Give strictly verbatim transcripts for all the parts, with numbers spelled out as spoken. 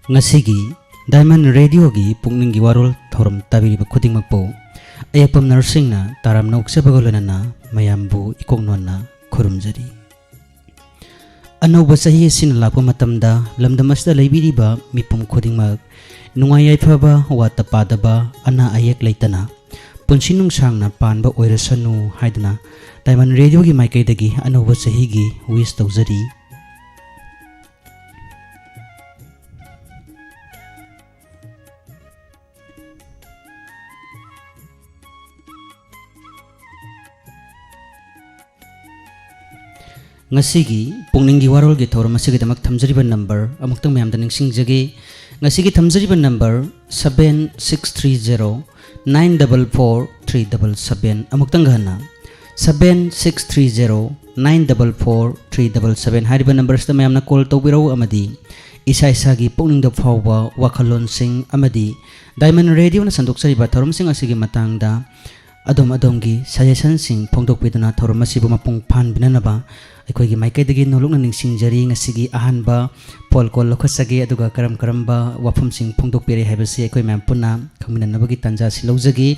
ꯉꯁꯤꯒꯤ Diamond Radioꯒꯤ ꯄꯨꯛꯅꯤꯡꯒꯤ ꯋꯥꯔꯣꯜ ꯊꯧꯔꯝ ꯇꯥꯕꯤꯔꯤꯕ ꯈꯨꯗꯤꯡꯃꯛꯄꯨ ꯑꯌꯦꯛꯄꯝ ꯅꯔꯁꯤꯡꯅ ꯇꯥꯔꯝꯅ ꯑꯣꯛꯆꯕꯒ ꯂꯣꯏꯅꯅ ꯃꯌꯥꯝꯕꯨ ꯏꯀꯣꯛ ꯅꯣꯟꯅ ꯈꯨꯔꯨꯝꯖꯔꯤ꯫ ꯑꯅꯧꯕ ꯆꯍꯤ ꯑꯁꯤꯅ ꯂꯥꯛꯄ ꯃꯇꯝꯗ ꯂꯝꯗꯝ ꯑꯁꯤꯗ ꯂꯩꯕꯤꯔꯤꯕ ꯃꯤꯄꯨꯝ ꯈꯨꯗꯤꯡꯃꯛ ꯅꯨꯡꯉꯥꯏ ꯌꯥꯏꯐꯕ, ꯋꯥꯠꯇ ꯄꯥꯗꯕ, ꯑꯅꯥ ꯑꯌꯦꯛ ꯂꯩꯇꯅ ꯄꯨꯟꯁꯤ ꯅꯨꯡꯁꯥꯡꯅ ꯄꯥꯟꯕ ꯑꯣꯏꯔꯁꯅꯨ ꯍꯥꯏꯗꯨꯅ Diamond Radioꯒꯤ ꯃꯥꯏꯀꯩꯗꯒꯤ ꯑꯅꯧꯕ ꯆꯍꯤꯒꯤ wish ꯇꯧꯖꯔꯤ꯫ ꯉꯁꯤꯒꯤ ꯄꯨꯛꯅꯤꯡꯒꯤ ꯋꯥꯔꯣꯜꯒꯤ ꯊꯧꯔꯝ ꯑꯁꯤꯒꯤꯗꯃꯛ ꯊꯝꯖꯔꯤꯕ ꯅꯝꯕꯔ ꯑꯃꯨꯛꯇꯪ ꯃꯌꯥꯝꯗ ꯅꯤꯡꯁꯤꯡꯖꯒꯦ꯫ ꯉꯁꯤꯒꯤ ꯊꯝꯖꯔꯤꯕ number seven six three zero nine double four three double seven, ꯑꯃꯨꯛꯇꯪꯒ ꯍꯟꯅ, seven six three zero nine double four three double seven ꯍꯥꯏꯔꯤꯕ ꯅꯝꯕꯔꯁꯤꯗ ꯃꯌꯥꯝꯅ ꯀꯣꯜ ꯇꯧꯕꯤꯔꯛꯎ ꯑꯃꯗꯤ ꯏꯁꯥ ꯏꯁꯥꯒꯤ ꯄꯨꯛꯅꯤꯡꯗ ꯐꯥꯎꯕ ꯋꯥꯈꯜꯂꯣꯟꯁꯤꯡ ꯑꯃꯗꯤ Diamond Radioꯅ ꯁꯟꯗꯣꯛꯆꯔꯤꯕ ꯊꯧꯔꯝꯁꯤꯡ ꯑꯁꯤꯒꯤ ꯃꯇꯥꯡꯗ ꯑꯗꯣꯝ ꯑꯗꯣꯝꯒꯤ ꯁꯖꯦꯁꯟꯁꯤꯡ ꯐꯣꯡꯗꯣꯛꯄꯤꯗꯨꯅ ꯊꯧꯔꯝ ꯑꯁꯤꯕꯨ ꯃꯄꯨꯡ ꯐꯥꯍꯟꯕꯤꯅꯅꯕ ꯑꯩꯈꯣꯏꯒꯤ ꯃꯥꯏꯀꯩꯗꯒꯤ ꯅꯣꯂꯨꯛꯅ ꯅꯤꯡꯁꯤꯡꯖꯔꯤ꯫ ꯉꯁꯤꯒꯤ ꯑꯍꯥꯟꯕ ꯐꯣꯟ ꯀꯣꯜ ꯂꯧꯈꯠꯆꯒꯦ, ꯑꯗꯨꯒ ꯀꯔꯝ ꯀꯔꯝꯕ ꯋꯥꯐꯝꯁꯤꯡ ꯐꯣꯡꯗꯣꯛꯄꯤꯔꯦ ꯍꯥꯏꯕꯁꯤ ꯑꯩꯈꯣꯏ ꯃꯌꯥꯝ ꯄꯨꯟꯅ ꯈꯪꯃꯤꯟꯅꯅꯕꯒꯤ ꯇꯥꯟꯖꯥ ꯑꯁꯤ ꯂꯧꯖꯒꯦ꯫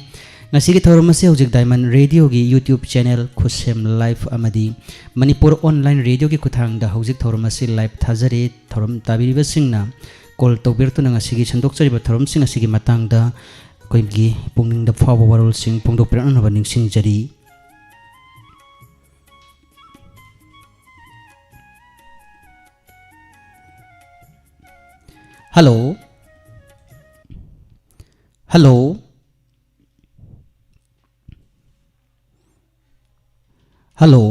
ꯉꯁꯤꯒꯤ ꯊꯧꯔꯝ ꯑꯁꯤ ꯍꯧꯖꯤꯛ Diamond Radioꯒꯤ YouTube channel ꯈꯨꯠꯁꯦꯝ Live ꯑꯃꯗꯤ ꯃꯅꯤꯄꯨꯔ Online Radioꯒꯤ ꯈꯨꯠꯊꯥꯡꯗ ꯍꯧꯖꯤꯛ ꯊꯧꯔꯝ ꯑꯁꯤ live ꯊꯥꯖꯔꯤ꯫ ꯊꯧꯔꯝ ꯇꯥꯕꯤꯔꯤꯕꯁꯤꯡꯅ ꯀꯣꯜ ꯇꯧꯕꯤꯔꯛꯇꯨꯅ ꯉꯁꯤꯒꯤ ꯁꯟꯗꯣꯛꯆꯔꯤꯕ ꯊꯧꯔꯝꯁꯤꯡ ꯑꯁꯤꯒꯤ ꯃꯇꯥꯡꯗ ꯑꯩꯈꯣꯏꯒꯤ ꯄꯨꯛꯅꯤꯡꯗ ꯐꯥꯎꯕ ꯋꯥꯔꯣꯜꯁꯤꯡ ꯐꯣꯡꯗꯣꯛꯄꯤꯔꯛꯅꯅꯕ ꯅꯤꯡꯁꯤꯡꯖꯔꯤ꯫ ꯍꯜꯂꯣ꯫ ꯍꯜꯂꯣ꯫ ꯍꯜꯂꯣ꯫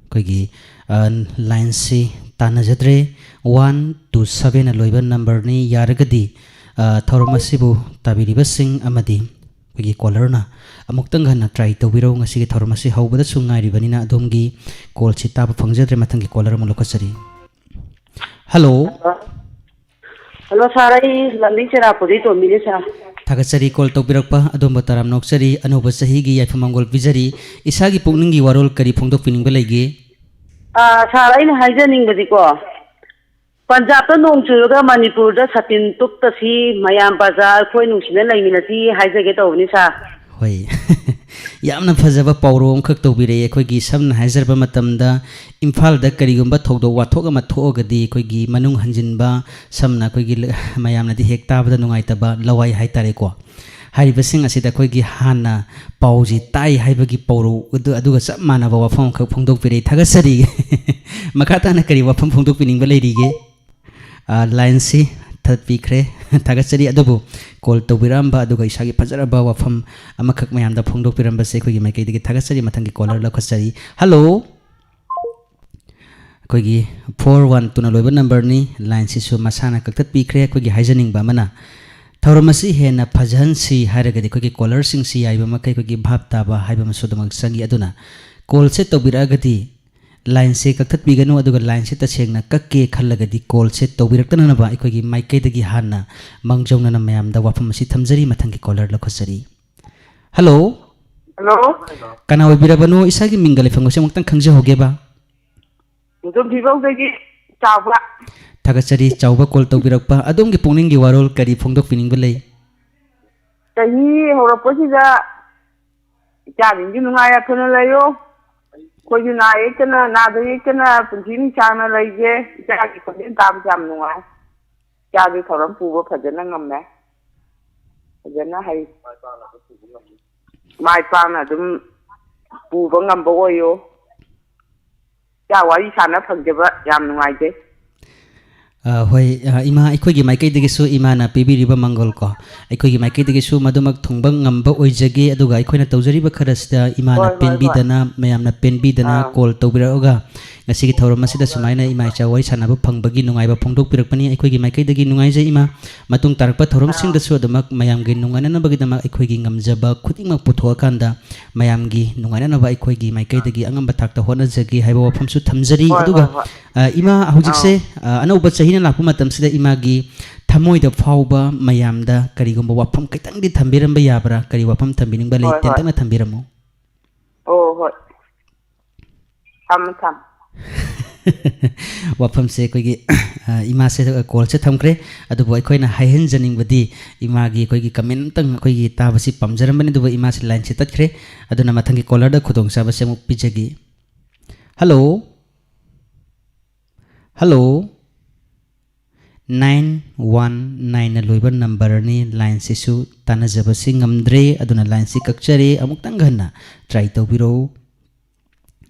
ꯑꯩꯈꯣꯏꯒꯤ, ꯑ, ꯂꯥꯏꯟꯁꯤ ꯇꯥꯟꯅꯖꯗ꯭ꯔꯦ꯫ One two seven ꯂꯣꯏꯕ ꯅꯝꯕꯔꯅꯤ꯫ ꯌꯥꯔꯒꯗꯤ, ꯑ, ꯊꯧꯔꯝ ꯑꯁꯤꯕꯨ ꯇꯥꯕꯤꯔꯤꯕꯁꯤꯡ ꯑꯃꯗꯤ ꯑꯩꯈꯣꯏꯒꯤ ꯀꯣꯂꯔꯅ ꯑꯃꯨꯛꯇꯪ ꯍꯟꯅ try ꯇꯧꯕꯤꯔꯧ꯫ ꯉꯁꯤꯒꯤ ꯊꯧꯔꯝ ꯑꯁꯤ ꯍꯧꯕꯗꯁꯨ ꯉꯥꯏꯔꯤꯕꯅꯤꯅ ꯑꯗꯣꯝꯒꯤ ꯀꯣꯜꯁꯤ ꯇꯥꯕ ꯐꯪꯖꯗ꯭ꯔꯦ꯫ ꯃꯊꯪꯒꯤ ꯀꯣꯂꯔ ꯑꯃ ꯂꯧꯈꯠꯆꯔꯤ꯫ ꯍꯜꯂꯣ꯫ ꯍꯜꯂꯣ ꯁꯥꯔ, ꯑꯩ ꯂꯝꯗꯤꯡ ꯆꯦꯔꯥꯄꯨꯗꯒꯤ ꯇꯣꯝꯕꯤꯅꯦ ꯁꯥꯔ꯫ ꯊꯥꯒꯠꯆꯔꯤ ꯀꯣꯜ ꯇꯧꯕꯤꯔꯛꯄ ꯑꯗꯣꯝꯕꯨ ꯇꯔꯥꯝꯅ ꯑꯣꯛꯆꯔꯤ꯫ ꯑꯅꯧꯕ ꯆꯍꯤꯒꯤ ꯌꯥꯏꯐ ꯃꯪꯒꯣꯜ ꯄꯤꯖꯔꯤ꯫ ꯏꯁꯥꯒꯤ ꯄꯨꯛꯅꯤꯡꯒꯤ ꯋꯥꯔꯣꯜ ꯀꯔꯤ ꯐꯣꯡꯗꯣꯛꯄꯤꯅꯤꯡꯕ ꯂꯩꯒꯦ? ꯑꯥ, ꯁꯥꯔ, ꯑꯩꯅ ꯍꯥꯏꯖꯅꯤꯡꯕꯗꯤꯀꯣ, ꯄꯟꯖꯥꯕꯇ ꯅꯣꯡ ꯆꯨꯔꯒ ꯃꯅꯤꯄꯨꯔꯗ ꯁꯥꯇꯤꯟ ꯇꯨꯞꯇꯁꯤ, ꯃꯌꯥꯝ ꯄ꯭ꯔꯖꯥ ꯑꯩꯈꯣꯏ ꯅꯨꯡꯁꯤꯅ ꯂꯩꯃꯤꯟꯅꯁꯤ ꯍꯥꯏꯖꯒꯦ ꯇꯧꯕꯅꯤ, ꯁꯥꯔ꯫ ꯍꯣꯏ꯫ ꯌꯥꯝꯅ ꯐꯖꯕ ꯄꯥꯎꯔꯧ ꯑꯃꯈꯛ ꯇꯧꯕꯤꯔꯛꯑꯦ꯫ ꯑꯩꯈꯣꯏꯒꯤ ꯁꯝꯅ ꯍꯥꯏꯖꯔꯕ ꯃꯇꯝꯗ, ꯏꯝꯐꯥꯜꯗ ꯀꯔꯤꯒꯨꯝꯕ ꯊꯧꯗꯣꯛ ꯋꯥꯊꯣꯛ ꯑꯃ ꯊꯣꯛꯑꯒꯗꯤ, ꯑꯩꯈꯣꯏꯒꯤ ꯃꯅꯨꯡ ꯍꯟꯖꯤꯟꯕ, ꯁꯝꯅ ꯑꯩꯈꯣꯏꯒꯤ ꯂ-, ꯃꯌꯥꯝꯅꯗꯤ ꯍꯦꯛ ꯇꯥꯕꯗ ꯅꯨꯡꯉꯥꯏꯇꯕ ꯂꯋꯥꯏ ꯍꯥꯏꯇꯥꯔꯦꯀꯣ, ꯍꯥꯏꯔꯤꯕꯁꯤꯡ ꯑꯁꯤꯗ ꯑꯩꯈꯣꯏꯒꯤ ꯍꯥꯟꯅ ꯄꯥꯎꯁꯤ ꯇꯥꯏ ꯍꯥꯏꯕꯒꯤ ꯄꯥꯎꯔꯧ ꯑꯗꯨ, ꯑꯗꯨꯒ ꯆꯞ ꯃꯥꯟꯅꯕ ꯋꯥꯐꯝ ꯑꯃꯈꯛ ꯐꯣꯡꯗꯣꯛꯄꯤꯔꯛꯏ꯫ ꯊꯥꯒꯠꯆꯔꯤ꯫ ꯃꯈꯥ ꯇꯥꯅ ꯀꯔꯤ ꯋꯥꯐꯝ ꯐꯣꯡꯗꯣꯛꯄꯤꯅꯤꯡꯕ ꯂꯩꯔꯤꯒꯦ? ꯑ, ꯂꯥꯏꯟꯁꯤ ꯊꯠꯄꯤꯈ꯭ꯔꯦ꯫ ꯊꯥꯒꯠꯆꯔꯤ꯫ ꯑꯗꯨꯕꯨ ꯀꯣꯜ ꯇꯧꯕꯤꯔꯛꯑꯝꯕ ꯑꯗꯨꯒ ꯏꯁꯥꯒꯤ ꯐꯖꯔꯕ ꯋꯥꯐꯝ ꯑꯃꯈꯛ ꯃꯌꯥꯝꯗ ꯐꯣꯡꯗꯣꯛꯄꯤꯔꯝꯕꯁꯦ ꯑꯩꯈꯣꯏꯒꯤ ꯃꯥꯏꯀꯩꯗꯒꯤ ꯊꯥꯒꯠꯆꯔꯤ꯫ ꯃꯊꯪꯒꯤ ꯀꯣꯂꯔ ꯂꯧꯈꯠꯆꯔꯤ꯫ ꯍꯜꯂꯣ꯫ ꯑꯩꯈꯣꯏꯒꯤ four one two ꯅ ꯂꯣꯏꯕ ꯅꯝꯕꯔꯅꯤ꯫ ꯂꯥꯏꯟꯁꯤꯁꯨ ꯃꯁꯥꯅ ꯀꯛꯊꯠꯄꯤꯈ꯭ꯔꯦ꯫ ꯑꯩꯈꯣꯏꯒꯤ ꯍꯥꯏꯖꯅꯤꯡꯕ ꯑꯃꯅ, ꯊꯧꯔꯝ ꯑꯁꯤ ꯍꯦꯟꯅ ꯐꯖꯍꯟꯁꯤ ꯍꯥꯏꯔꯒꯗꯤ ꯑꯩꯈꯣꯏꯒꯤ ꯀꯣꯂꯔꯁꯤꯡꯁꯤ ꯌꯥꯔꯤꯕ ꯃꯈꯩ ꯑꯩꯈꯣꯏꯒꯤ ꯚꯥꯞ ꯇꯥꯕ ꯍꯥꯏꯕ ꯑꯃꯁꯨ ꯑꯗꯨꯃꯛ ꯆꯪꯏ꯫ ꯑꯗꯨꯅ ꯀꯣꯜꯁꯦ ꯇꯧꯕꯤꯔꯛꯑꯒꯗꯤ ꯂꯥꯏꯟꯁꯦ ꯀꯛꯊꯠꯄꯤꯒꯅꯨ, ꯑꯗꯨꯒ ꯂꯥꯏꯟꯁꯦ ꯇꯁꯦꯡꯅ ꯀꯛꯀꯦ ꯈꯜꯂꯒꯗꯤ ꯀꯣꯜꯁꯦ ꯇꯧꯕꯤꯔꯛꯇꯅꯅꯕ ꯑꯩꯈꯣꯏꯒꯤ ꯃꯥꯏꯀꯩꯗꯒꯤ ꯍꯥꯟꯅ ꯃꯥꯡꯖꯧꯅꯅ ꯃꯌꯥꯝꯗ ꯋꯥꯐꯝ ꯑꯁꯤ ꯊꯝꯖꯔꯤ꯫ ꯃꯊꯪꯒꯤ ꯀꯣꯂꯔ ꯂꯧꯈꯠꯆꯔꯤ꯫ ꯍꯜꯂꯣ꯫ ꯍꯜꯂꯣ꯫ ꯀꯅꯥ ꯑꯣꯏꯕꯤꯔꯕꯅꯣ? ꯏꯁꯥꯒꯤ ꯃꯤꯡꯒ ꯂꯩꯐꯝꯒꯁꯦ ꯑꯃꯨꯛꯇꯪ ꯈꯪꯖꯍꯧꯒꯦꯕ꯫ ꯃꯨꯇꯨꯝ ꯐꯤꯕꯧꯗꯒꯤ ꯆꯥꯎꯕ꯫ ꯊꯥꯒꯠꯆꯔꯤ, ꯆꯥꯎꯕ, ꯀꯣꯜ ꯇꯧꯕꯤꯔꯛꯄ꯫ ꯑꯗꯣꯝꯒꯤ ꯄꯨꯛꯅꯤꯡꯒꯤ ꯋꯥꯔꯣꯜ ꯀꯔꯤ ꯐꯣꯡꯗꯣꯛꯄꯤꯅꯤꯡꯕ ꯂꯩ? ꯆꯍꯤ ꯍꯧꯔꯛꯄꯁꯤꯗ ꯏꯆꯥꯁꯤꯡꯁꯨ ꯅꯨꯡꯉꯥꯏ ꯌꯥꯏꯐꯅ ꯂꯩꯌꯨ꯫ ꯑꯩꯈꯣꯏꯁꯨ ꯅꯥ ꯌꯦꯛꯇꯅ, ꯅꯥꯗ ꯌꯦꯛꯇꯅ ꯄꯨꯟꯁꯤ ꯅꯨꯡꯁꯥꯡꯅ ꯂꯩꯒꯦ꯫ ꯏꯆꯥꯒꯤ ꯈꯣꯟꯖꯦꯜ ꯇꯥꯕꯁꯦ ꯌꯥꯝ ꯅꯨꯡꯉꯥꯏ꯫ ꯏꯆꯥꯁꯨ ꯊꯧꯔꯝ ꯄꯨꯕ ꯐꯖꯅ ꯉꯝꯃꯦ, ꯐꯖꯅ ꯍꯩ꯫ ꯃꯥꯏ ꯄꯥꯛꯅ ꯑꯗꯨꯝ ꯄꯨꯕ ꯉꯝꯕ ꯑꯣꯏꯌꯨ꯫ ꯏꯆꯥ ꯋꯥꯔꯤ ꯁꯥꯟꯅ ꯐꯪꯖꯕ ꯌꯥꯝ ꯅꯨꯡꯉꯥꯏꯖꯩ꯫ ꯑ, ꯍꯣꯏ, ꯑ, ꯏꯃꯥ, ꯑꯩꯈꯣꯏꯒꯤ ꯃꯥꯏꯀꯩꯗꯒꯤꯁꯨ ꯏꯃꯥꯅ ꯄꯤꯕꯤꯔꯤꯕ ꯃꯪꯒꯣꯜ ꯀꯣ, ꯑꯩꯈꯣꯏꯒꯤ ꯃꯥꯏꯀꯩꯗꯒꯤꯁꯨ ꯃꯗꯨꯃꯛ ꯊꯨꯡꯕ ꯉꯝꯕ ꯑꯣꯏꯖꯒꯦ꯫ ꯑꯗꯨꯒ ꯑꯩꯈꯣꯏꯅ ꯇꯧꯖꯔꯤꯕ ꯈꯔꯁꯤꯗ ꯏꯃꯥꯅ ꯍꯣꯏ, ꯍꯣꯏ, ꯍꯣꯏ꯫ ꯄꯦꯟꯕꯤꯗꯅ, ꯃꯌꯥꯝꯅ ꯄꯦꯟꯕꯤꯗꯅ ꯑꯥ꯫ ꯀꯣꯜ ꯇꯧꯕꯤꯔꯛꯑꯒ ꯉꯁꯤꯒꯤ ꯊꯧꯔꯝ ꯑꯁꯤꯗ ꯁꯨꯃꯥꯏꯅ ꯏꯃꯥ ꯏꯆꯥ ꯋꯥꯔꯤ ꯁꯥꯟꯅꯕ ꯐꯪꯕꯒꯤ ꯅꯨꯡꯉꯥꯏꯕ ꯐꯣꯡꯗꯣꯛꯄꯤꯔꯛꯄꯅꯤ꯫ ꯑꯩꯈꯣꯏꯒꯤ ꯃꯥꯏꯀꯩꯗꯒꯤ ꯅꯨꯡꯉꯥꯏꯖꯩ ꯏꯃꯥ꯫ ꯃꯇꯨꯡ ꯇꯥꯔꯛꯄ ꯊꯧꯔꯝꯁꯤꯡꯗꯁꯨ ꯑꯗꯨꯃꯛ ꯃꯌꯥꯝꯒꯤ ꯅꯨꯡꯉꯥꯏꯅꯅꯕꯒꯤꯗꯃꯛ ꯑꯩꯈꯣꯏꯒꯤ ꯉꯝꯖꯕ ꯈꯨꯗꯤꯡꯃꯛ ꯄꯨꯊꯣꯛꯑꯀꯥꯟꯗ ꯃꯌꯥꯝꯒꯤ ꯅꯨꯡꯉꯥꯏꯅꯅꯕ ꯑꯩꯈꯣꯏꯒꯤ ꯃꯥꯏꯀꯩꯗꯒꯤ ꯑꯉꯝꯕ ꯊꯥꯛꯇ ꯍꯣꯠꯅꯖꯒꯦ ꯍꯥꯏꯕ ꯋꯥꯐꯝꯁꯨ ꯊꯝꯖꯔꯤ꯫ ꯍꯣꯏ, ꯑꯗꯨꯒ, ꯍꯣꯏ, ꯍꯣꯏ꯫ ꯑ, ꯏꯃꯥ, ꯍꯧꯖꯤꯛꯁꯦ, ꯑꯥꯎ꯫ ꯑ, ꯑꯅꯧꯕ ꯆꯍꯤꯅ ꯂꯥꯛꯄ ꯃꯇꯝꯁꯤꯗ ꯏꯃꯥꯒꯤ ꯊꯃꯣꯏꯗ ꯐꯥꯎꯕ ꯃꯌꯥꯝꯗ ꯀꯔꯤꯒꯨꯝꯕ ꯋꯥꯐꯝ ꯈꯤꯇꯪꯗꯤ ꯊꯝꯕꯤꯔꯝꯕ ꯌꯥꯕ꯭ꯔꯥ? ꯀꯔꯤ ꯋꯥꯐꯝ ꯊꯝꯕꯤꯅꯤꯡꯕ ꯂꯩ? ꯍꯣꯏ, ꯍꯣꯏ꯫ ꯇꯦꯟꯇꯛꯅ ꯊꯝꯕꯤꯔꯝꯃꯨ꯫ ꯑꯣ, ꯍꯣꯏ꯫ ꯊꯝꯃꯦ, ꯊꯝꯃꯦ꯫ ꯋꯥꯐꯝꯁꯦ ꯑꯩꯈꯣꯏꯒꯤ, ꯑ, ꯏꯃꯥꯁꯦ ꯀꯣꯜꯁꯦ ꯊꯝꯈ꯭ꯔꯦ꯫ ꯑꯗꯨꯕꯨ ꯑꯩꯈꯣꯏꯅ ꯍꯥꯏꯍꯟꯖꯅꯤꯡꯕꯗꯤ, ꯏꯃꯥꯒꯤ ꯑꯩꯈꯣꯏꯒꯤ ꯀꯃꯦꯟ ꯑꯝꯇꯪ ꯑꯩꯈꯣꯏꯒꯤ ꯇꯥꯕꯁꯤ ꯄꯥꯝꯖꯔꯝꯕꯅꯤ, ꯑꯗꯨꯕꯨ ꯏꯃꯥꯁꯤ ꯂꯥꯏꯟꯁꯦ ꯇꯠꯈ꯭ꯔꯦ꯫ ꯑꯗꯨꯅ ꯃꯊꯪꯒꯤ ꯀꯣꯂꯔꯗ ꯈꯨꯗꯣꯡꯆꯥꯕꯁꯦ ꯑꯃꯨꯛ ꯄꯤꯖꯒꯦ꯫ ꯍꯜꯂꯣ꯫ ꯍꯜꯂꯣ꯫ ꯅꯥꯏꯟ ꯋꯥꯟ ꯅꯥꯏꯟꯅ ꯂꯣꯏꯕ ꯅꯝꯕꯔꯅꯤ꯫ ꯂꯥꯏꯟꯁꯤꯁꯨ ꯇꯥꯟꯅꯖꯕꯁꯤ ꯉꯝꯗ꯭ꯔꯦ, ꯑꯗꯨꯅ ꯂꯥꯏꯟꯁꯤ ꯀꯛꯆꯔꯦ꯫ ꯑꯃꯨꯛꯇꯪ ꯍꯟꯅ ꯇ꯭ꯔꯥꯏ ꯇꯧꯕꯤꯔꯛꯎ꯫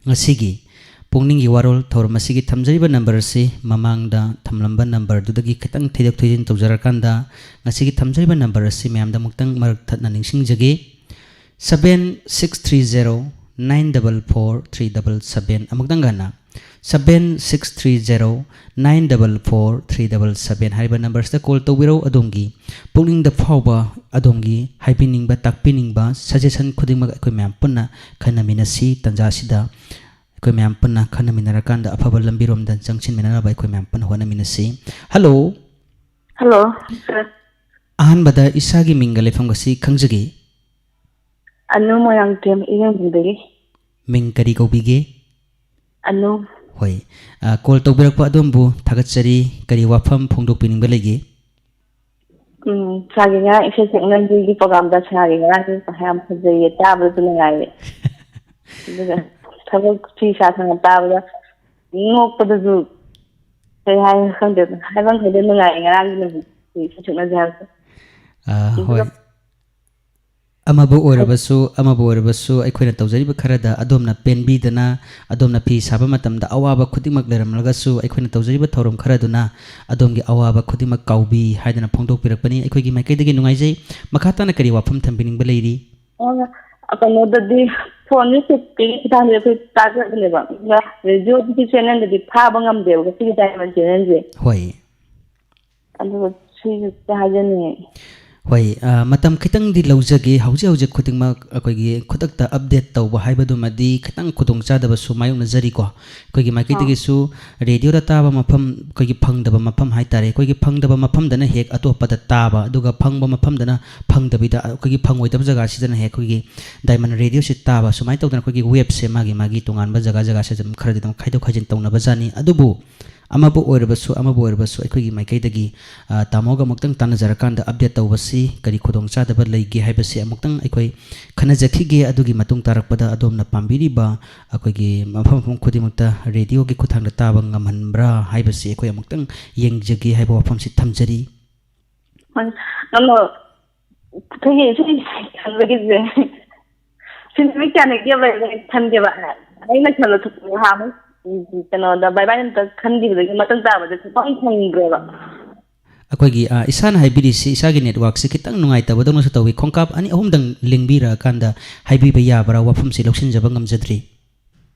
ꯉꯁꯤꯒꯤ ꯄꯨꯛꯅꯤꯡꯒꯤ ꯋꯥꯔꯣꯜ ꯊꯧꯔꯝ ꯑꯁꯤꯒꯤ ꯊꯝꯖꯔꯤꯕ ꯅꯝꯕꯔ ꯑꯁꯤ ꯃꯃꯥꯡꯗ ꯊꯝꯂꯝꯕ ꯅꯝꯕꯔꯗꯨꯗꯒꯤ ꯈꯤꯇꯪ ꯊꯩꯗꯣꯛ ꯊꯩꯖꯤꯟ ꯇꯧꯖꯔꯀꯥꯟꯗ, ꯉꯁꯤꯒꯤ ꯊꯝꯖꯔꯤꯕ ꯅꯝꯕꯔ ꯑꯁꯤ ꯃꯌꯥꯝꯗ ꯑꯃꯨꯛꯇꯪ ꯃꯔꯛ ꯊꯠꯅ ꯅꯤꯡꯁꯤꯡꯖꯒꯦ꯫ Seven six three zero nine double four three double seven. ꯑꯃꯨꯛꯇꯪ ꯍꯟꯅ, seven six three zero nine double four three double seven ꯍꯥꯏꯔꯤꯕ ꯅꯝꯕꯔꯁꯤꯗ ꯀꯣꯜ ꯇꯧꯕꯤꯔꯛꯎ꯫ ꯑꯗꯣꯝꯒꯤ ꯄꯨꯛꯅꯤꯡꯗ ꯐꯥꯎꯕ, ꯑꯗꯣꯝꯒꯤ ꯍꯥꯏꯕꯤꯅꯤꯡꯕ, ꯇꯥꯛꯄꯤꯅꯤꯡꯕ, ꯁꯖꯦꯁꯟ ꯈꯨꯗꯤꯡꯃꯛ ꯑꯩꯈꯣꯏ ꯃꯌꯥꯝ ꯄꯨꯟꯅ ꯈꯟꯅꯃꯤꯟꯅꯁꯤ꯫ ꯇꯥꯟꯖꯥ ꯑꯁꯤꯗ ꯑꯩꯈꯣꯏ ꯃꯌꯥꯝ ꯄꯨꯟꯅ ꯈꯟꯅꯃꯤꯟꯅꯔꯀꯥꯟꯗ ꯑꯐꯕ ꯂꯝꯕꯤꯔꯣꯝꯗ ꯆꯪꯁꯤꯟꯃꯤꯟꯅꯅꯕ ꯑꯩꯈꯣꯏ ꯃꯌꯥꯝ ꯄꯨꯟꯅ ꯍꯣꯠꯅꯃꯤꯟꯅꯁꯤ꯫ ꯍꯜꯂꯣ꯫ ꯍꯜꯂꯣ, ꯁꯥꯔ꯫ ꯑꯍꯥꯟꯕꯗ ꯏꯁꯥꯒꯤ ꯃꯤꯡꯒ ꯂꯩꯐꯝꯒꯁꯤ ꯈꯪꯖꯒꯦ꯫ ꯑꯅꯨ ꯃꯣꯏꯔꯥꯡꯊꯦꯝ, ꯏꯔꯦꯡꯕꯝꯗꯒꯤ꯫ ꯃꯤꯡ ꯀꯔꯤ ꯀꯧꯕꯤꯒꯦ? ꯑꯅꯨ꯫ ꯍꯣꯏ꯫ ꯑ, ꯀꯣꯜ ꯇꯧꯕꯤꯔꯛꯄ ꯑꯗꯣꯝꯕꯨ ꯊꯥꯒꯠꯆꯔꯤ꯫ ꯀꯔꯤ ꯋꯥꯐꯝ ꯐꯣꯡꯗꯣꯛꯄꯤꯅꯤꯡꯕ ꯂꯩꯒꯦ? ꯎꯝ, ꯁꯥꯔꯒꯤ ꯉꯔꯥꯡ ꯏꯁꯩ ꯁꯛꯅꯕꯤꯒꯤ ꯄ꯭ꯔꯣꯒꯥꯝꯗ ꯁꯥꯔꯒꯤ ꯉꯔꯥꯡꯒꯤ ꯌꯥꯝ ꯐꯖꯩꯌꯦ, ꯇꯥꯕꯗꯁꯨ ꯅꯨꯡꯉꯥꯏꯌꯦ꯫ ꯑꯗꯨꯒ ꯊꯕꯛ ꯐꯤ ꯁꯥ ꯁꯥꯅ ꯇꯥꯕꯗ ꯅꯣꯛꯄꯗꯁꯨ ꯀꯩ ꯍꯥꯏ ꯈꯪꯗꯦ, ꯍꯥꯏꯐꯝ ꯈꯪꯗꯦ, ꯅꯨꯡꯉꯥꯏꯌꯦ ꯉꯔꯥꯡꯒꯤ ꯅꯨꯃꯤꯠ ꯏꯁꯩ ꯁꯛꯅꯁꯦ ꯍꯥꯏꯕꯗꯣ꯫ ꯑ, ꯑꯗꯨꯒ ꯍꯣꯏ꯫ ꯑꯃꯕꯨ ꯑꯣꯏꯔꯕꯁꯨ, ꯑꯃꯕꯨ ꯑꯣꯏꯔꯕꯁꯨ ꯑꯩꯈꯣꯏꯅ ꯇꯧꯖꯔꯤꯕ ꯈꯔꯗ ꯑꯗꯣꯝꯅ ꯄꯦꯟꯕꯤꯗꯅ, ꯑꯗꯣꯝꯅ ꯐꯤ ꯁꯥꯕ ꯃꯇꯝꯗ ꯑꯋꯥꯕ ꯈꯨꯗꯤꯡꯃꯛ ꯂꯩꯔꯝꯂꯒꯁꯨ, ꯑꯩꯈꯣꯏꯅ ꯇꯧꯖꯔꯤꯕ ꯊꯧꯔꯝ ꯈꯔꯗꯨꯅ ꯑꯗꯣꯝꯒꯤ ꯑꯋꯥꯕ ꯈꯨꯗꯤꯡꯃꯛ ꯀꯥꯎꯕꯤ ꯍꯥꯏꯗꯅ ꯐꯣꯡꯗꯣꯛꯄꯤꯔꯛꯄꯅꯤ꯫ ꯑꯩꯈꯣꯏꯒꯤ ꯃꯥꯏꯀꯩꯗꯒꯤ ꯅꯨꯡꯉꯥꯏꯖꯩ꯫ ꯃꯈꯥ ꯇꯥꯅ ꯀꯔꯤ ꯋꯥꯐꯝ ꯊꯝꯕꯤꯅꯤꯡꯕ ꯂꯩꯔꯤ? ꯑꯣ, ꯀꯩꯅꯣꯗꯗꯤ ꯐꯣꯟ ꯅ꯭ꯌꯨꯁ ꯄꯦꯄꯔꯒꯤ ꯈꯨꯠꯊꯥꯡꯗ ꯑꯩꯈꯣꯏ ꯇꯥꯖꯕꯅꯦꯕ, ꯑꯗꯨꯒ ꯔꯦꯗꯤꯑꯣꯒꯤ ꯆꯦꯅꯦꯜꯗꯗꯤ ꯐꯥꯕ ꯉꯝꯗꯦꯕ, ꯉꯁꯤꯒꯤ ꯗꯥꯏꯃꯟ ꯆꯦꯅꯦꯜꯁꯦ꯫ ꯍꯣꯏ꯫ ꯑꯗꯨꯒ ꯁꯤꯁꯨ ꯍꯥꯏꯖꯅꯤꯡꯉꯤ꯫ ꯍꯣꯏ, ꯑ, ꯃꯇꯝ ꯈꯤꯇꯪꯗꯤ ꯂꯧꯖꯒꯦ꯫ ꯍꯧꯖꯤꯛ ꯍꯧꯖꯤꯛ ꯈꯨꯗꯤꯡꯃꯛ ꯑꯩꯈꯣꯏꯒꯤ ꯈꯨꯗꯛꯇ update ꯇꯧꯕ ꯍꯥꯏꯕꯗꯨꯃꯗꯤ ꯈꯤꯇꯪ ꯈꯨꯗꯣꯡꯆꯥꯗꯕꯁꯨ ꯃꯥꯌꯣꯛꯅꯖꯔꯤꯀꯣ꯫ ꯑꯩꯈꯣꯏꯒꯤ ꯑꯥ꯫ ꯃꯥꯏꯀꯩꯗꯒꯤꯁꯨ ꯔꯦꯗꯤꯑꯣꯗ ꯇꯥꯕ ꯃꯐꯝ, ꯑꯩꯈꯣꯏꯒꯤ ꯐꯪꯗꯕ ꯃꯐꯝ ꯍꯥꯏ ꯇꯥꯔꯦ, ꯑꯩꯈꯣꯏꯒꯤ ꯐꯪꯗꯕ ꯃꯐꯝꯗꯅ ꯍꯦꯛ ꯑꯇꯣꯞꯄꯗ ꯇꯥꯕ, ꯑꯗꯨꯒ ꯐꯪꯕ ꯃꯐꯝꯗꯅ ꯐꯪꯗꯕꯤꯗ ꯑꯩꯈꯣꯏꯒꯤ ꯐꯪꯉꯣꯏꯗꯕ ꯖꯒꯥꯁꯤꯗꯅ ꯍꯦꯛ ꯑꯩꯈꯣꯏꯒꯤ Diamond ꯔꯦꯗꯤꯑꯣꯁꯤ ꯇꯥꯕ꯫ ꯁꯨꯃꯥꯏꯅ ꯇꯧꯗꯅ ꯑꯩꯈꯣꯏꯒꯤ ꯋꯦꯕꯁꯦ ꯃꯥꯒꯤ ꯃꯥꯒꯤ ꯇꯣꯉꯥꯟꯕ ꯖꯒꯥ ꯖꯒꯥꯁꯤꯗ ꯑꯗꯨꯝ ꯈꯔꯗꯤ ꯑꯗꯨꯝ ꯈꯥꯏꯗꯣꯛ ꯈꯥꯏꯖꯤꯟ ꯇꯧꯅꯕꯖꯥꯠꯅꯤ꯫ ꯑꯗꯨꯕꯨ ꯑꯃꯕꯨ ꯑꯣꯏꯔꯕꯁꯨ, ꯑꯃꯕꯨ ꯑꯣꯏꯔꯕꯁꯨ ꯑꯩꯈꯣꯏꯒꯤ ꯃꯥꯏꯀꯩꯗꯒꯤ, ꯑ, ꯇꯥꯃꯣꯒ ꯑꯃꯨꯛꯇꯪ ꯇꯥꯟꯅꯖꯔꯀꯥꯟꯗ update ꯇꯧꯕꯁꯤ ꯀꯔꯤ ꯈꯨꯗꯣꯡꯆꯥꯗꯕ ꯂꯩꯒꯦ ꯍꯥꯏꯕꯁꯤ ꯑꯃꯨꯛꯇꯪ ꯑꯩꯈꯣꯏ ꯈꯟꯅꯖꯈꯤꯒꯦ꯫ ꯑꯗꯨꯒꯤ ꯃꯇꯨꯡ ꯇꯥꯔꯛꯄꯗ ꯑꯗꯣꯝꯅ ꯄꯥꯝꯕꯤꯔꯤꯕ ꯑꯩꯈꯣꯏꯒꯤ ꯃꯐꯝ ꯃꯐꯝ ꯈꯨꯗꯤꯡꯃꯛꯇ ꯔꯦꯗꯤꯑꯣꯒꯤ ꯈꯨꯠꯊꯥꯡꯗ ꯇꯥꯕ ꯉꯝꯍꯟꯕ꯭ꯔꯥ ꯍꯥꯏꯕꯁꯤ ꯑꯩꯈꯣꯏ ꯑꯃꯨꯛꯇꯪ ꯌꯦꯡꯖꯒꯦ ꯍꯥꯏꯕ ꯋꯥꯐꯝꯁꯤ ꯊꯝꯖꯔꯤ꯫ ꯍꯣꯏ, ꯀꯩꯅꯣ, ꯑꯩꯈꯣꯏꯒꯤ ꯁꯤ ꯈꯟꯕꯒꯤꯁꯦ, ꯁꯤ ꯅꯨꯃꯤꯠ ꯀꯌꯥꯅꯤ gap ꯂꯩꯔꯒ ꯈꯟꯒꯦꯕ? ꯑꯩꯅ ꯈꯟꯕ ꯊꯣꯛꯄ ꯅꯍꯥꯟꯃꯨꯛ, ꯎꯝ, ꯀꯩꯅꯣꯗ ꯕꯥꯏ ꯕꯥꯏ ꯑꯝꯇ ꯈꯟꯈꯤꯕꯗꯒꯤ ꯃꯇꯨꯡ ꯇꯥꯕꯗ ꯁꯨꯡꯐꯪ ꯐꯪꯗ꯭ꯔꯦꯕ꯫ ꯑꯩꯈꯣꯏꯒꯤ, ꯑ, ꯏꯁꯥꯅ ꯍꯥꯏꯕꯤꯔꯤꯁꯤ, ꯏꯁꯥꯒꯤ networkꯁꯤ ꯈꯤꯇꯪ ꯅꯨꯡꯉꯥꯏꯇꯕꯗꯧꯅꯁꯨ ꯇꯧꯏ꯫ ꯈꯣꯡꯀꯥꯞ ꯑꯅꯤ ꯑꯍꯨꯝꯗꯪ ꯂꯦꯡꯕꯤꯔꯛꯑꯀꯥꯟꯗ ꯍꯥꯏꯕꯤꯕ ꯌꯥꯕ꯭ꯔꯥ? ꯋꯥꯐꯝꯁꯤ ꯂꯧꯁꯤꯟꯖꯕ ꯉꯝꯖꯗ꯭ꯔꯤ꯫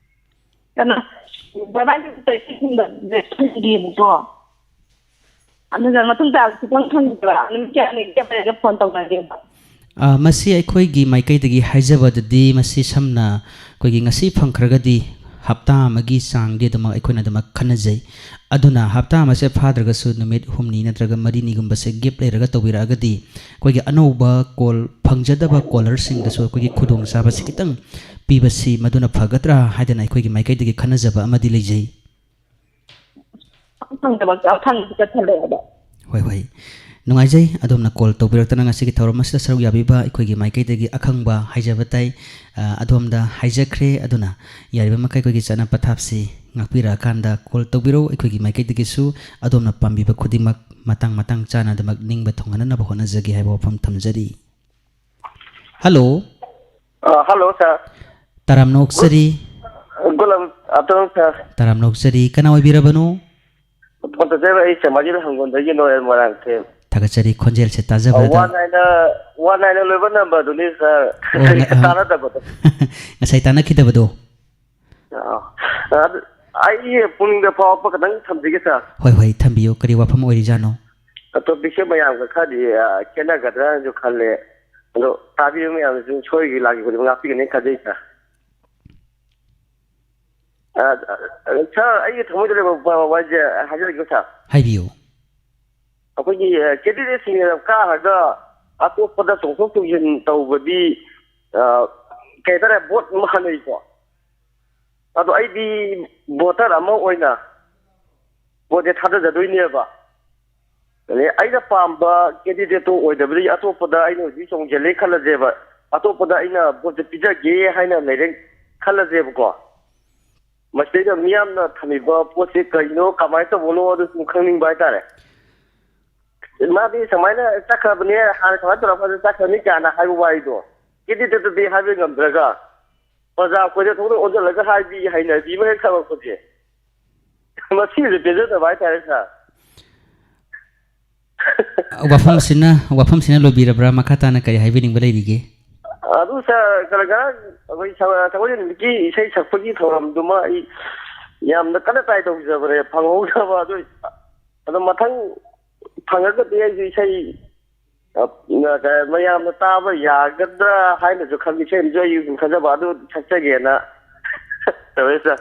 ꯀꯩꯅꯣ, ꯕꯥꯏ ꯕꯥꯏ ꯑꯝꯇ ꯈꯟꯈꯤꯕꯀꯣ꯫ ꯑꯗꯨꯒ ꯃꯇꯨꯡ ꯇꯥꯕꯗ ꯁꯨꯡꯐꯪ ꯐꯪꯗ꯭ꯔꯦꯕ꯫ ꯅꯨꯃꯤꯠ ꯀꯌꯥꯅꯤ gap ꯂꯩꯔꯒ phone ꯇꯧꯅꯒꯦꯕ꯫ ꯑ, ꯃꯁꯤ ꯑꯩꯈꯣꯏꯒꯤ ꯃꯥꯏꯀꯩꯗꯒꯤ ꯍꯥꯏꯖꯕꯗꯗꯤ, ꯃꯁꯤ ꯁꯝꯅ ꯑꯩꯈꯣꯏꯒꯤ ꯉꯁꯤ ꯐꯪꯈ꯭ꯔꯒꯗꯤ ꯍꯞꯇꯥ ꯑꯃꯒꯤ ꯆꯥꯡꯗꯤ ꯑꯗꯨꯃꯛ ꯑꯩꯈꯣꯏꯅ ꯑꯗꯨꯃꯛ ꯈꯟꯅꯖꯩ꯫ ꯑꯗꯨꯅ ꯍꯞꯇꯥ ꯑꯃꯁꯦ ꯐꯥꯗ꯭ꯔꯒꯁꯨ ꯅꯨꯃꯤꯠ ꯍꯨꯝꯅꯤ ꯅꯠꯇ꯭ꯔꯒ ꯃꯔꯤꯅꯤꯒꯨꯝꯕꯁꯦ gap ꯂꯩꯔꯒ ꯇꯧꯕꯤꯔꯛꯑꯒꯗꯤ ꯑꯩꯈꯣꯏꯒꯤ ꯑꯅꯧꯕ call ꯐꯪꯖꯗꯕ callerꯁꯤꯡꯗꯁꯨ ꯑꯩꯈꯣꯏꯒꯤ ꯈꯨꯗꯣꯡꯆꯥꯕꯁꯤ ꯈꯤꯇꯪ ꯄꯤꯕꯁꯤ ꯃꯗꯨꯅ ꯐꯒꯗ꯭ꯔꯥ ꯍꯥꯏꯗꯅ ꯑꯩꯈꯣꯏꯒꯤ ꯃꯥꯏꯀꯩꯗꯒꯤ ꯈꯟꯅꯖꯕ ꯑꯃꯗꯤ ꯂꯩꯖꯩ꯫ ꯐꯪꯗꯕ, ꯐꯪꯗꯕ ꯆꯠꯊꯠꯂꯛꯑꯦꯕ꯫ ꯍꯣꯏ, ꯍꯣꯏ꯫ ꯅꯨꯡꯉꯥꯏꯖꯩ ꯑꯗꯣꯝꯅ call ꯇꯧꯕꯤꯔꯛꯇꯅ ꯉꯁꯤꯒꯤ ꯊꯧꯔꯝ ꯑꯁꯤꯗ ꯁꯔꯨꯛ ꯌꯥꯕꯤꯕ꯫ ꯑꯩꯈꯣꯏꯒꯤ ꯃꯥꯏꯀꯩꯗꯒꯤ ꯑꯈꯪꯕ ꯍꯥꯏꯖꯕ ꯇꯥꯏ꯫ ꯑ, ꯑꯗꯣꯝꯗ ꯍꯥꯏꯖꯈ꯭ꯔꯦ꯫ ꯑꯗꯨꯅ ꯌꯥꯔꯤꯕ ꯃꯈꯩ ꯑꯩꯈꯣꯏꯒꯤ ꯆꯠꯅ ꯄꯊꯥꯞꯁꯤ ꯉꯥꯛꯄꯤꯔꯛꯑꯀꯥꯟꯗ call ꯇꯧꯕꯤꯔꯛꯎ꯫ ꯑꯩꯈꯣꯏꯒꯤ ꯃꯥꯏꯀꯩꯗꯒꯤꯁꯨ ꯑꯗꯣꯝꯅ ꯄꯥꯝꯕꯤꯕ ꯈꯨꯗꯤꯡꯃꯛ ꯃꯇꯥꯡ ꯃꯇꯥꯡ ꯆꯥꯅ ꯑꯗꯨꯃꯛ ꯅꯤꯡꯕ ꯊꯨꯡꯍꯟꯅꯅꯕ ꯍꯣꯠꯅꯖꯒꯦ ꯍꯥꯏꯕ ꯋꯥꯐꯝ ꯊꯝꯖꯔꯤ꯫ Hello꯫ ꯑ, hello, sir꯫ ꯇꯔꯥꯝꯅ ꯑꯣꯛꯆꯔꯤ꯫ Good afternoon, sir꯫ ꯇꯔꯥꯝꯅ ꯑꯣꯛꯆꯔꯤ꯫ ꯀꯅꯥ ꯑꯣꯏꯕꯤꯔꯕꯅꯣ? Phone ꯇꯧꯖꯔꯤꯕ ꯑꯩ ꯆꯦꯃꯥꯏꯖꯤꯡ ꯍꯪꯒꯣꯟꯗꯒꯤ ꯅꯣꯔꯦꯟ ꯃꯣꯏꯔꯥꯡꯊꯦꯝ꯫ ꯊꯥꯒꯠꯆꯔꯤ, ꯈꯣꯟꯖꯦꯜꯁꯦ ꯇꯥꯖꯕꯗ꯫ One nine, one nine ꯂꯣꯏꯕ numberꯗꯨꯅꯤ, sir꯫ ꯑꯣ, ꯉꯁꯥꯏ ꯉ-, ꯑ, ꯇꯥꯟꯅꯗꯕꯗꯣ꯫ ꯉꯁꯥꯏ ꯇꯥꯟꯅꯈꯤꯗꯕꯗꯣ꯫ ꯑ, ꯑꯗꯨ ꯑꯩ ꯄꯨꯛꯅꯤꯡꯗ ꯐꯥꯎꯔꯛꯄ ꯈꯇꯪ ꯊꯝꯖꯒꯦ, sir꯫ ꯍꯣꯏ, ꯍꯣꯏ, ꯊꯝꯕꯤꯌꯨ꯫ ꯀꯔꯤ ꯋꯥꯐꯝ ꯑꯣꯏꯔꯤꯖꯥꯠꯅꯣ? ꯇꯣꯄꯤꯛꯁꯦ ꯃꯌꯥꯝꯒ ꯈꯔꯗꯤ, ꯑ, ꯈꯦꯠꯅꯒꯗ꯭ꯔꯥꯅꯁꯨ ꯈꯜꯂꯦ꯫ ꯑꯗꯣ ꯇꯥꯕꯤꯕ ꯃꯌꯥꯝꯅꯁꯨ ꯁꯣꯏꯈꯤ ꯂꯥꯟꯈꯤꯕꯗꯤ ꯉꯥꯛꯄꯤꯒꯅꯤ ꯈꯟꯖꯩ, ꯁꯥꯔ꯫ ꯑ, ꯑ, ꯁꯥꯔ, ꯑꯩꯒꯤ ꯊꯃꯣꯏꯗ ꯂꯩꯕ ꯋꯥ-, ꯋꯥꯁꯦ ꯍꯥꯏꯖꯔꯛꯀꯦ, ꯁꯥꯔ꯫ ꯍꯥꯏꯕꯤꯌꯨ꯫ ꯑꯩꯈꯣꯏꯒꯤ, ꯑ, ꯀꯦꯟꯗꯤꯗꯦꯠꯁꯤꯡꯅ ꯀꯥꯔꯒ ꯑꯇꯣꯞꯄꯗ ꯆꯣꯡꯊꯣꯛ ꯆꯣꯡꯁꯤꯟ ꯇꯧꯕꯗꯤ, ꯑ, ꯀꯩ ꯍꯥꯏꯇꯥꯔꯦ, ꯚꯣꯠ ꯃꯥꯟꯅꯩꯀꯣ꯫ ꯑꯗꯣ ꯑꯩꯗꯤ ꯚꯣꯇꯔ ꯑꯃ ꯑꯣꯏꯅ ꯚꯣꯠꯁꯦ ꯊꯥꯗꯖꯗꯣꯏꯅꯦꯕ꯫ ꯑꯗꯩ ꯑꯩꯅ ꯄꯥꯝꯕ ꯀꯦꯟꯗꯤꯗꯦꯠꯇꯣ ꯑꯣꯏꯗꯕꯗꯒꯤ ꯑꯇꯣꯞꯄꯗ ꯑꯩꯅ ꯍꯧꯖꯤꯛ ꯆꯣꯡꯁꯤꯜꯂꯦ ꯈꯜꯂꯁꯦꯕ, ꯑꯇꯣꯞꯄꯗ ꯑꯩꯅ ꯚꯣꯠꯁꯦ ꯄꯤꯖꯒꯦ ꯍꯥꯏꯅ ꯂꯩꯔꯦ ꯈꯜꯂꯁꯦꯕꯀꯣ꯫ ꯃꯁꯤꯗꯩꯗ ꯃꯤꯌꯥꯝꯅ ꯊꯝꯃꯤꯕ ꯄꯣꯠꯁꯦ ꯀꯩꯅꯣ, ꯀꯃꯥꯏꯅ ꯇꯧꯕꯅꯣ, ꯑꯗꯨ ꯁꯨꯝ ꯈꯪꯅꯤꯡꯕ ꯍꯥꯏꯇꯥꯔꯦ꯫ ꯃꯥꯗꯤ ꯁꯨꯃꯥꯏꯅ ꯆꯠꯈ꯭ꯔꯕꯅꯦ, ꯍꯥꯟꯅ ꯁꯨꯃꯥꯏꯅ ꯇꯧꯔꯝꯃꯒ ꯆꯠꯈ꯭ꯔꯅꯤ ꯀꯥꯏꯅ ꯍꯥꯏꯕ ꯋꯥꯍꯩꯗꯣ ꯀꯦꯟꯗꯤꯗꯦꯠꯇꯗꯤ ꯍꯥꯏꯕ ꯉꯝꯗ꯭ꯔꯒ, ꯄ꯭ꯔꯖꯥ ꯑꯩꯈꯣꯏꯗ ꯊꯣꯛꯅ ꯑꯣꯟꯁꯤꯜꯂꯒ ꯍꯥꯏꯕꯤ ꯍꯩꯅꯕꯤ ꯑꯃ ꯍꯦꯛ ꯊꯝꯃꯛꯄꯁꯦ, ꯃꯁꯤꯁꯨ ꯄꯦꯟꯖꯗꯕ ꯍꯥꯏꯇꯥꯔꯦ, ꯁꯥꯔ꯫ ꯋꯥꯐꯝꯁꯤꯅ, ꯋꯥꯐꯝꯁꯤꯅ ꯂꯣꯏꯕꯤꯔꯕ꯭ꯔꯥ? ꯃꯈꯥ ꯇꯥꯅ ꯀꯔꯤ ꯍꯥꯏꯕꯤꯅꯤꯡꯕ ꯂꯩꯔꯤꯒꯦ? ꯑꯗꯨ, ꯁꯥꯔ, ꯀꯩꯅꯣ, ꯉꯔꯥꯡ ꯑꯩꯈꯣꯏ ꯁ-, ꯁꯒꯣꯜꯁꯦꯜ ꯅꯨꯃꯤꯠꯀꯤ ꯏꯁꯩ ꯁꯛꯄꯒꯤ ꯊꯧꯔꯝꯗꯨꯃ ꯑꯩ ꯌꯥꯝꯅ ꯀꯟꯅ ꯇ꯭ꯔꯥꯏ ꯇꯧꯖꯕꯅꯦ, ꯐꯪꯍꯧꯗꯕ꯫ ꯑꯗꯨ, ꯑꯗꯣ ꯃꯊꯪ ꯐꯪꯉꯒꯗꯤ ꯑꯩꯁꯨ ꯏꯁꯩ, ꯑ, ꯃꯌꯥꯝꯅ ꯇꯥꯕ ꯌꯥꯒꯗ꯭ꯔꯥ ꯍꯥꯏꯅꯁꯨ ꯈꯜꯂꯤ, ꯏꯁꯩ ꯑꯃꯁꯨ ꯑꯩ ꯁꯨꯝ ꯈꯟꯖꯕ, ꯑꯗꯨ ꯁꯛꯆꯒꯦꯅ ꯇꯧꯔꯦ, ꯁꯥꯔ꯫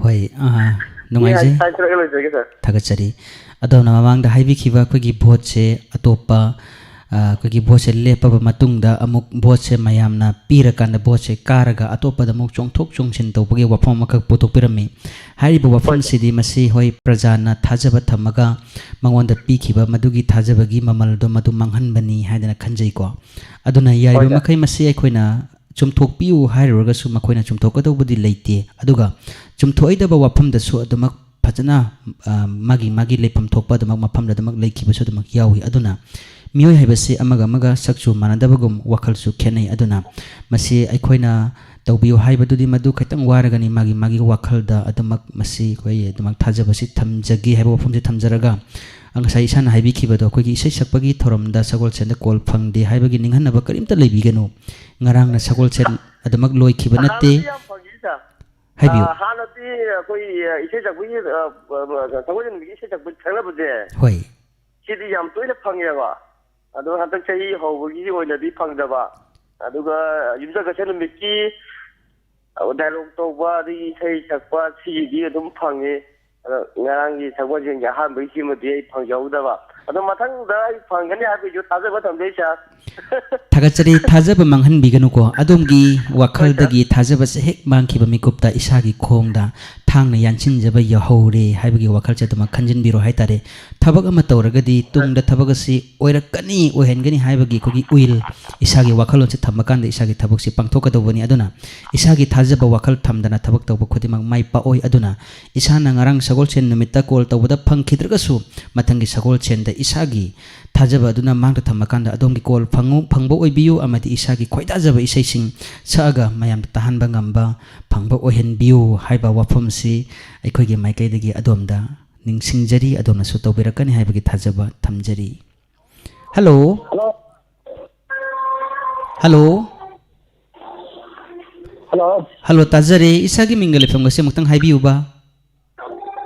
ꯍꯣꯏ, ꯑ, ꯅꯨꯡꯉꯥꯏꯖꯩ꯫ ꯍꯥꯏꯖꯔꯒ ꯂꯣꯏꯖꯒꯦ, ꯁꯥꯔ꯫ ꯊꯥꯒꯠꯆꯔꯤ꯫ ꯑꯗꯣꯝꯅ ꯃꯃꯥꯡꯗ ꯍꯥꯏꯕꯤꯈꯤꯕ ꯑꯩꯈꯣꯏꯒꯤ ꯚꯣꯠꯁꯦ ꯑꯇꯣꯞꯄ, ꯑ, ꯑꯩꯈꯣꯏꯒꯤ ꯚꯣꯠꯁꯦ ꯂꯦꯞꯄꯕ ꯃꯇꯨꯡꯗ ꯑꯃꯨꯛ ꯚꯣꯠꯁꯦ ꯃꯌꯥꯝꯅ ꯄꯤꯔꯀꯥꯟꯗ ꯚꯣꯠꯁꯦ ꯀꯥꯔꯒ ꯑꯇꯣꯞꯄꯗ ꯑꯃꯨꯛ ꯆꯣꯡꯊꯣꯛ ꯆꯣꯡꯁꯤꯟ ꯇꯧꯕꯒꯤ ꯋꯥꯐꯝ ꯑꯃꯈꯛ ꯄꯨꯊꯣꯛꯄꯤꯔꯝꯃꯤ꯫ ꯍꯥꯏꯔꯤꯕ ꯋꯥꯐꯝꯁꯤꯗꯤ ꯃꯁꯤ, ꯍꯣꯏ, ꯄ꯭ꯔꯖꯥꯅ ꯊꯥꯖꯕ ꯊꯝꯃꯒ ꯃꯉꯣꯟꯗ ꯄꯤꯈꯤꯕ ꯃꯗꯨꯒꯤ ꯊꯥꯖꯕꯒꯤ ꯃꯃꯜꯗꯣ ꯃꯗꯨ ꯃꯥꯡꯍꯟꯕꯅꯤ ꯍꯥꯏꯗꯅ ꯈꯟꯖꯩꯀꯣ꯫ ꯑꯗꯨꯅ ꯌꯥꯔꯤꯕ ꯃꯈꯩ ꯃꯁꯤ ꯑꯩꯈꯣꯏꯅ ꯆꯨꯝꯊꯣꯛꯄꯤꯌꯨ ꯍꯥꯏꯔꯨꯔꯒꯁꯨ ꯃꯈꯣꯏꯅ ꯆꯨꯝꯊꯣꯛꯀꯗꯧꯕꯗꯤ ꯂꯩꯇꯦ꯫ ꯑꯗꯨꯒ ꯆꯨꯝꯊꯣꯛꯑꯣꯏꯗꯕ ꯋꯥꯐꯝꯗꯁꯨ ꯑꯗꯨꯃꯛ ꯐꯖꯅ, ꯑ, ꯃꯥꯒꯤ, ꯃꯥꯒꯤ ꯂꯩꯐꯝ ꯊꯣꯛꯄ ꯑꯗꯨꯃꯛ ꯃꯐꯝꯗ ꯑꯗꯨꯃꯛ ꯂꯩꯈꯤꯕꯁꯨ ꯑꯗꯨꯃꯛ ꯌꯥꯎꯏ꯫ ꯑꯗꯨꯅ ꯃꯤꯑꯣꯏ ꯍꯥꯏꯕꯁꯤ ꯑꯃꯒ ꯑꯃꯒ ꯁꯛꯁꯨ ꯃꯥꯟꯅꯗꯕꯒꯨꯝ ꯋꯥꯈꯜꯁꯨ ꯈꯦꯠꯅꯩ꯫ ꯑꯗꯨꯅ ꯃꯁꯤ ꯑꯩꯈꯣꯏꯅ ꯇꯧꯕꯤꯌꯨ ꯍꯥꯏꯕꯗꯨꯗꯤ ꯃꯗꯨ ꯈꯤꯇꯪ ꯋꯥꯔꯒꯅꯤ, ꯃꯥꯒꯤ, ꯃꯥꯒꯤ ꯋꯥꯈꯜꯗ ꯑꯗꯨꯃꯛ ꯃꯁꯤ ꯑꯩꯈꯣꯏ ꯑꯗꯨꯃꯛ ꯊꯥꯖꯕꯁꯤ ꯊꯝꯖꯒꯦ ꯍꯥꯏꯕ ꯋꯥꯐꯝꯁꯤ ꯊꯝꯖꯔꯒ, ꯑ, ꯉꯁꯥꯏ ꯏꯁꯥꯅ ꯍꯥꯏꯕꯤꯈꯤꯕꯗꯣ, ꯑꯩꯈꯣꯏꯒꯤ ꯏꯁꯩ ꯁꯛꯄꯒꯤ ꯊꯧꯔꯝꯗ ꯁꯒꯣꯜꯁꯦꯟꯗ ꯀꯣꯜ ꯐꯪꯗꯦ ꯍꯥꯏꯕꯒꯤ ꯅꯤꯡꯍꯟꯅꯕ ꯀꯔꯤꯝꯇ ꯂꯩꯕꯤꯒꯅꯨ꯫ ꯉꯔꯥꯡꯅ ꯁꯒꯣꯜꯁꯦꯟ ꯑꯗꯨꯃꯛ ꯂꯣꯏꯈꯤꯕ ꯅꯠꯇꯦ꯫ ꯍꯥꯟꯅꯗꯤ ꯌꯥꯝ ꯐꯪꯉꯤ, ꯁꯥꯔ꯫ ꯍꯥꯏꯕꯤꯌꯨ꯫ ꯑ, ꯍꯥꯟꯅꯗꯤ ꯑꯩꯈꯣꯏ, ꯑ, ꯏꯁꯩ ꯁꯛꯄꯒꯤ, ꯑ, ꯑ, ꯁꯒꯣꯜꯁꯦꯟ ꯅꯨꯃꯤꯠꯀꯤ ꯏꯁꯩ ꯁꯛꯄ ꯈꯪꯅꯕꯁꯦ, ꯍꯣꯏ꯫ ꯁꯤꯗꯤ ꯌꯥꯝ ꯇꯣꯏꯅ ꯐꯪꯉꯦꯕ꯫ ꯑꯗꯣ ꯍꯟꯗꯛ ꯆꯍꯤ ꯍꯧꯕꯒꯤ ꯑꯣꯏꯅꯗꯤ ꯐꯪꯗꯕ꯫ ꯑꯗꯨꯒ ꯌꯨꯝꯁꯀꯩꯁ ꯅꯨꯃꯤꯠꯀꯤ dialogue ꯇꯧꯕ, ꯑꯗꯒꯤ ꯏꯁꯩ ꯁꯛꯄ, ꯁꯤꯒꯤꯗꯤ ꯑꯗꯨꯝ ꯐꯪꯉꯤ꯫ ꯑꯗꯣ ꯉꯔꯥꯡꯒꯤ ꯁꯒꯣꯜꯁꯦꯜꯒꯤ ꯑꯍꯥꯟꯕꯒꯤꯁꯤꯃꯗꯤ ꯑꯩ ꯐꯪꯖꯍꯧꯗꯕ꯫ ꯑꯗꯣ ꯃꯊꯪꯗ ꯑꯩ ꯐꯪꯒꯅꯤ ꯍꯥꯏꯕꯒꯤꯁꯨ ꯊꯥꯖꯕ ꯊꯝꯖꯩ, ꯁꯥꯔ꯫ ꯊꯥꯒꯠꯆꯔꯤ꯫ ꯊꯥꯖꯕ ꯃꯥꯡꯍꯟꯕꯤꯒꯅꯨꯀꯣ꯫ ꯑꯗꯣꯝꯒꯤ ꯍꯣꯏ, ꯁꯥꯔ꯫ ꯋꯥꯈꯜꯗꯒꯤ ꯊꯥꯖꯕꯁꯦ ꯍꯦꯛ ꯃꯥꯡꯈꯤꯕ ꯃꯤꯀꯨꯞꯇ ꯏꯁꯥꯒꯤ ꯈꯣꯡꯗ ꯊꯥꯡꯅ ꯌꯥꯟꯁꯤꯟꯖꯕ ꯌꯧꯍꯧꯔꯦ ꯍꯥꯏꯕꯒꯤ ꯋꯥꯈꯜꯁꯦ ꯑꯗꯨꯃꯛ ꯈꯟꯖꯤꯟꯕꯤꯔꯣ ꯍꯥꯏꯇꯥꯔꯦ꯫ ꯊꯕꯛ ꯑꯃ ꯇꯧꯔꯒꯗꯤ ꯇꯨꯡꯗ ꯊꯕꯛ ꯑꯁꯤ ꯑꯣꯏꯔꯛꯀꯅꯤ, ꯑꯣꯏꯍꯟꯒꯅꯤ ꯍꯥꯏꯕꯒꯤ ꯑꯩꯈꯣꯏꯒꯤ ꯎꯏꯜ, ꯏꯁꯥꯒꯤ ꯋꯥꯈꯜꯂꯣꯟꯁꯦ ꯊꯝꯃꯀꯥꯟꯗ ꯏꯁꯥꯒꯤ ꯊꯕꯛꯁꯤ ꯄꯥꯡꯊꯣꯛꯀꯗꯧꯕꯅꯤ꯫ ꯑꯗꯨꯅ ꯏꯁꯥꯒꯤ ꯊꯥꯖꯕ ꯋꯥꯈꯜ ꯊꯝꯗꯅ ꯊꯕꯛ ꯇꯧꯕ ꯈꯨꯗꯤꯡꯃꯛ ꯃꯥꯏ ꯄꯥꯛꯑꯣꯏ꯫ ꯑꯗꯨꯅ ꯏꯁꯥꯅ ꯉꯔꯥꯡ ꯁꯒꯣꯜꯁꯦꯟ ꯅꯨꯃꯤꯠꯇ call ꯇꯧꯕꯗ ꯐꯪꯈꯤꯗ꯭ꯔꯒꯁꯨ, ꯃꯊꯪꯒꯤ ꯁꯒꯣꯜꯁꯦꯟꯗ ꯏꯁꯥꯒꯤ ꯊꯥꯖꯕ ꯑꯗꯨꯅ ꯃꯥꯡꯗ ꯊꯝꯃꯀꯥꯟꯗ ꯑꯗꯣꯝꯒꯤ call ꯐꯪꯉꯨ-, ꯐꯪꯕ ꯑꯣꯏꯕꯤꯌꯨ, ꯑꯃꯗꯤ ꯏꯁꯥꯒꯤ ꯈꯣꯏꯗꯥꯖꯕ ꯏꯁꯩꯁꯤꯡ ꯁꯛꯑꯒ ꯃꯌꯥꯝꯗ ꯇꯥꯍꯟꯕ ꯉꯝꯕ ꯐꯪꯕ ꯑꯣꯏꯍꯟꯕꯤꯌꯨ ꯍꯥꯏꯕ ꯋꯥꯐꯝꯁꯤ ꯑꯩꯈꯣꯏꯒꯤ ꯃꯥꯏꯀꯩꯗꯒꯤ ꯑꯗꯣꯝꯗ ꯅꯤꯡꯁꯤꯡꯖꯔꯤ꯫ ꯑꯗꯣꯝꯅꯁꯨ ꯇꯧꯕꯤꯔꯛꯀꯅꯤ ꯍꯥꯏꯕꯒꯤ ꯊꯥꯖꯕ ꯊꯝꯖꯔꯤ꯫ Hello. Hello. Hello. Hello. Hello, ꯇꯥꯖꯔꯦ꯫ ꯏꯁꯥꯒꯤ ꯃꯤꯡꯒ ꯂꯩꯐꯝꯒꯁꯦ ꯑꯃꯨꯛꯇꯪ ꯍꯥꯏꯕꯤꯌꯨꯕ꯫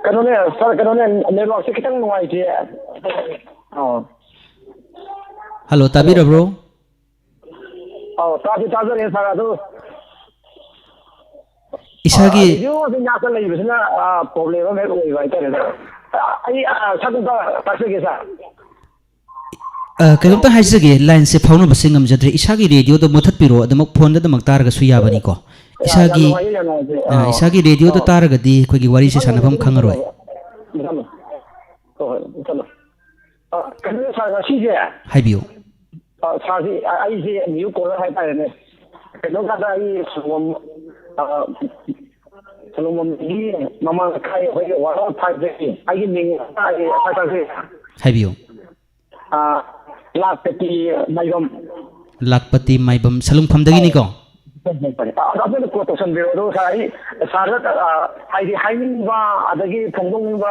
ꯀꯩꯅꯣꯅꯦ, ꯁꯥꯔ, ꯀꯩꯅꯣꯅꯦ, networkꯁꯦ ꯈꯤꯇꯪ ꯅꯨꯡꯉꯥꯏꯇꯦ꯫ ꯑꯣ꯫ ꯍꯜꯂꯣ, ꯇꯥꯕꯤꯔꯕ꯭ꯔꯣ? ꯑꯧ, ꯇꯥꯗꯤ ꯇꯥꯖꯔꯦ, ꯁꯥꯔ, ꯑꯗꯨ, ꯏꯁꯥꯒꯤ ꯑ, radioꯁꯦ ꯅꯥꯛꯇ ꯂꯩꯕꯁꯤꯅ, ꯑ, problem ꯑꯃ ꯍꯦꯛ ꯑꯣꯏꯕ ꯍꯥꯏꯇꯥꯔꯦꯅꯦ꯫ ꯑ, ꯑꯩ, ꯑ, ꯁꯛ ꯑꯝꯇ ꯇꯥꯛꯆꯒꯦ, ꯁꯥꯔ꯫ ꯑ, ꯀꯩꯅꯣꯝꯇ ꯍꯥꯏꯖꯒꯦ, lineꯁꯦ ꯐꯥꯎꯅꯕꯁꯦ ꯉꯝꯖꯗ꯭ꯔꯦ꯫ ꯏꯁꯥꯒꯤ radioꯗꯣ ꯃꯨꯠꯊꯠꯄꯤꯔꯣ, ꯑꯗꯨꯃꯛ phoneꯗ ꯑꯗꯨꯃꯛ ꯇꯥꯔꯒꯁꯨ ꯌꯥꯕꯅꯤꯀꯣ꯫ ꯌꯥ-, ꯌꯥꯝ ꯏꯁꯥꯒꯤ, ꯅꯨꯡꯉꯥꯏꯖꯩ, ꯌꯥꯝ ꯅꯨꯡꯉꯥꯏꯖꯩ꯫ ꯑ, ꯑꯥ, ꯏꯁꯥꯒꯤ radioꯗꯣ ꯑꯥ꯫ ꯇꯥꯔꯒꯗꯤ ꯑꯩꯈꯣꯏꯒꯤ ꯋꯥꯔꯤꯁꯦ ꯃꯨꯠꯊꯠꯂꯣ, ꯁꯥꯟꯅꯐꯝ ꯃꯨꯠꯊꯠꯂꯣ, ꯈꯪꯉꯔꯣꯏ꯫ ꯃꯨꯠꯊꯠꯂꯣ, ꯃꯨꯠꯊꯠꯂꯣ꯫ ꯍꯣꯏ, ꯍꯣꯏ, ꯃꯨꯠꯊꯠꯂꯣ꯫ ꯑ, ꯀꯩꯅꯣ ꯁꯥꯔ, ꯉꯁꯤꯁꯦ, ꯍꯥꯏꯕꯤꯌꯨ꯫ ꯑ, ꯁꯥꯔꯁꯤ, ꯑ, ꯑꯩꯁꯦ new caller ꯍꯥꯏꯇꯥꯔꯦꯅꯦ꯫ ꯀꯩꯅꯣ ꯀꯥꯟꯗ ꯑꯩ ꯁꯪꯒꯣꯝ, ꯑ, ꯁꯪꯒꯣꯝꯕꯝꯒꯤ ꯃꯃꯥꯡ ꯂꯩꯀꯥꯏ ꯑꯩꯈꯣꯏꯒꯤ ward number fiveꯇꯒꯤ ꯑꯩꯒꯤ ꯃꯤꯡ ꯑꯩ ꯁꯥꯔ ꯇꯥꯛꯆꯒꯦ꯫ ꯍꯥꯏꯕꯤꯌꯨ꯫ ꯑ, ꯂꯥꯛꯄꯇꯤ ꯃꯥꯏꯕꯝ꯫ ꯂꯥꯛꯄꯇꯤ ꯃꯥꯏꯕꯝ ꯁꯂꯨꯡꯐꯝꯗꯒꯤꯅꯤꯀꯣ? ꯑ, ꯑꯗꯨ ꯑꯩꯈꯣꯏꯅ call ꯇꯧꯁꯟꯕꯤꯔꯣ꯫ ꯑꯗꯨ ꯁꯥꯔ, ꯑꯩ ꯁꯥꯔꯗ, ꯑ, ꯍꯥꯏꯗꯤ ꯍꯥꯏꯅꯤꯡꯕ ꯑꯗꯒꯤ ꯐꯣꯡꯗꯣꯛꯅꯤꯡꯕ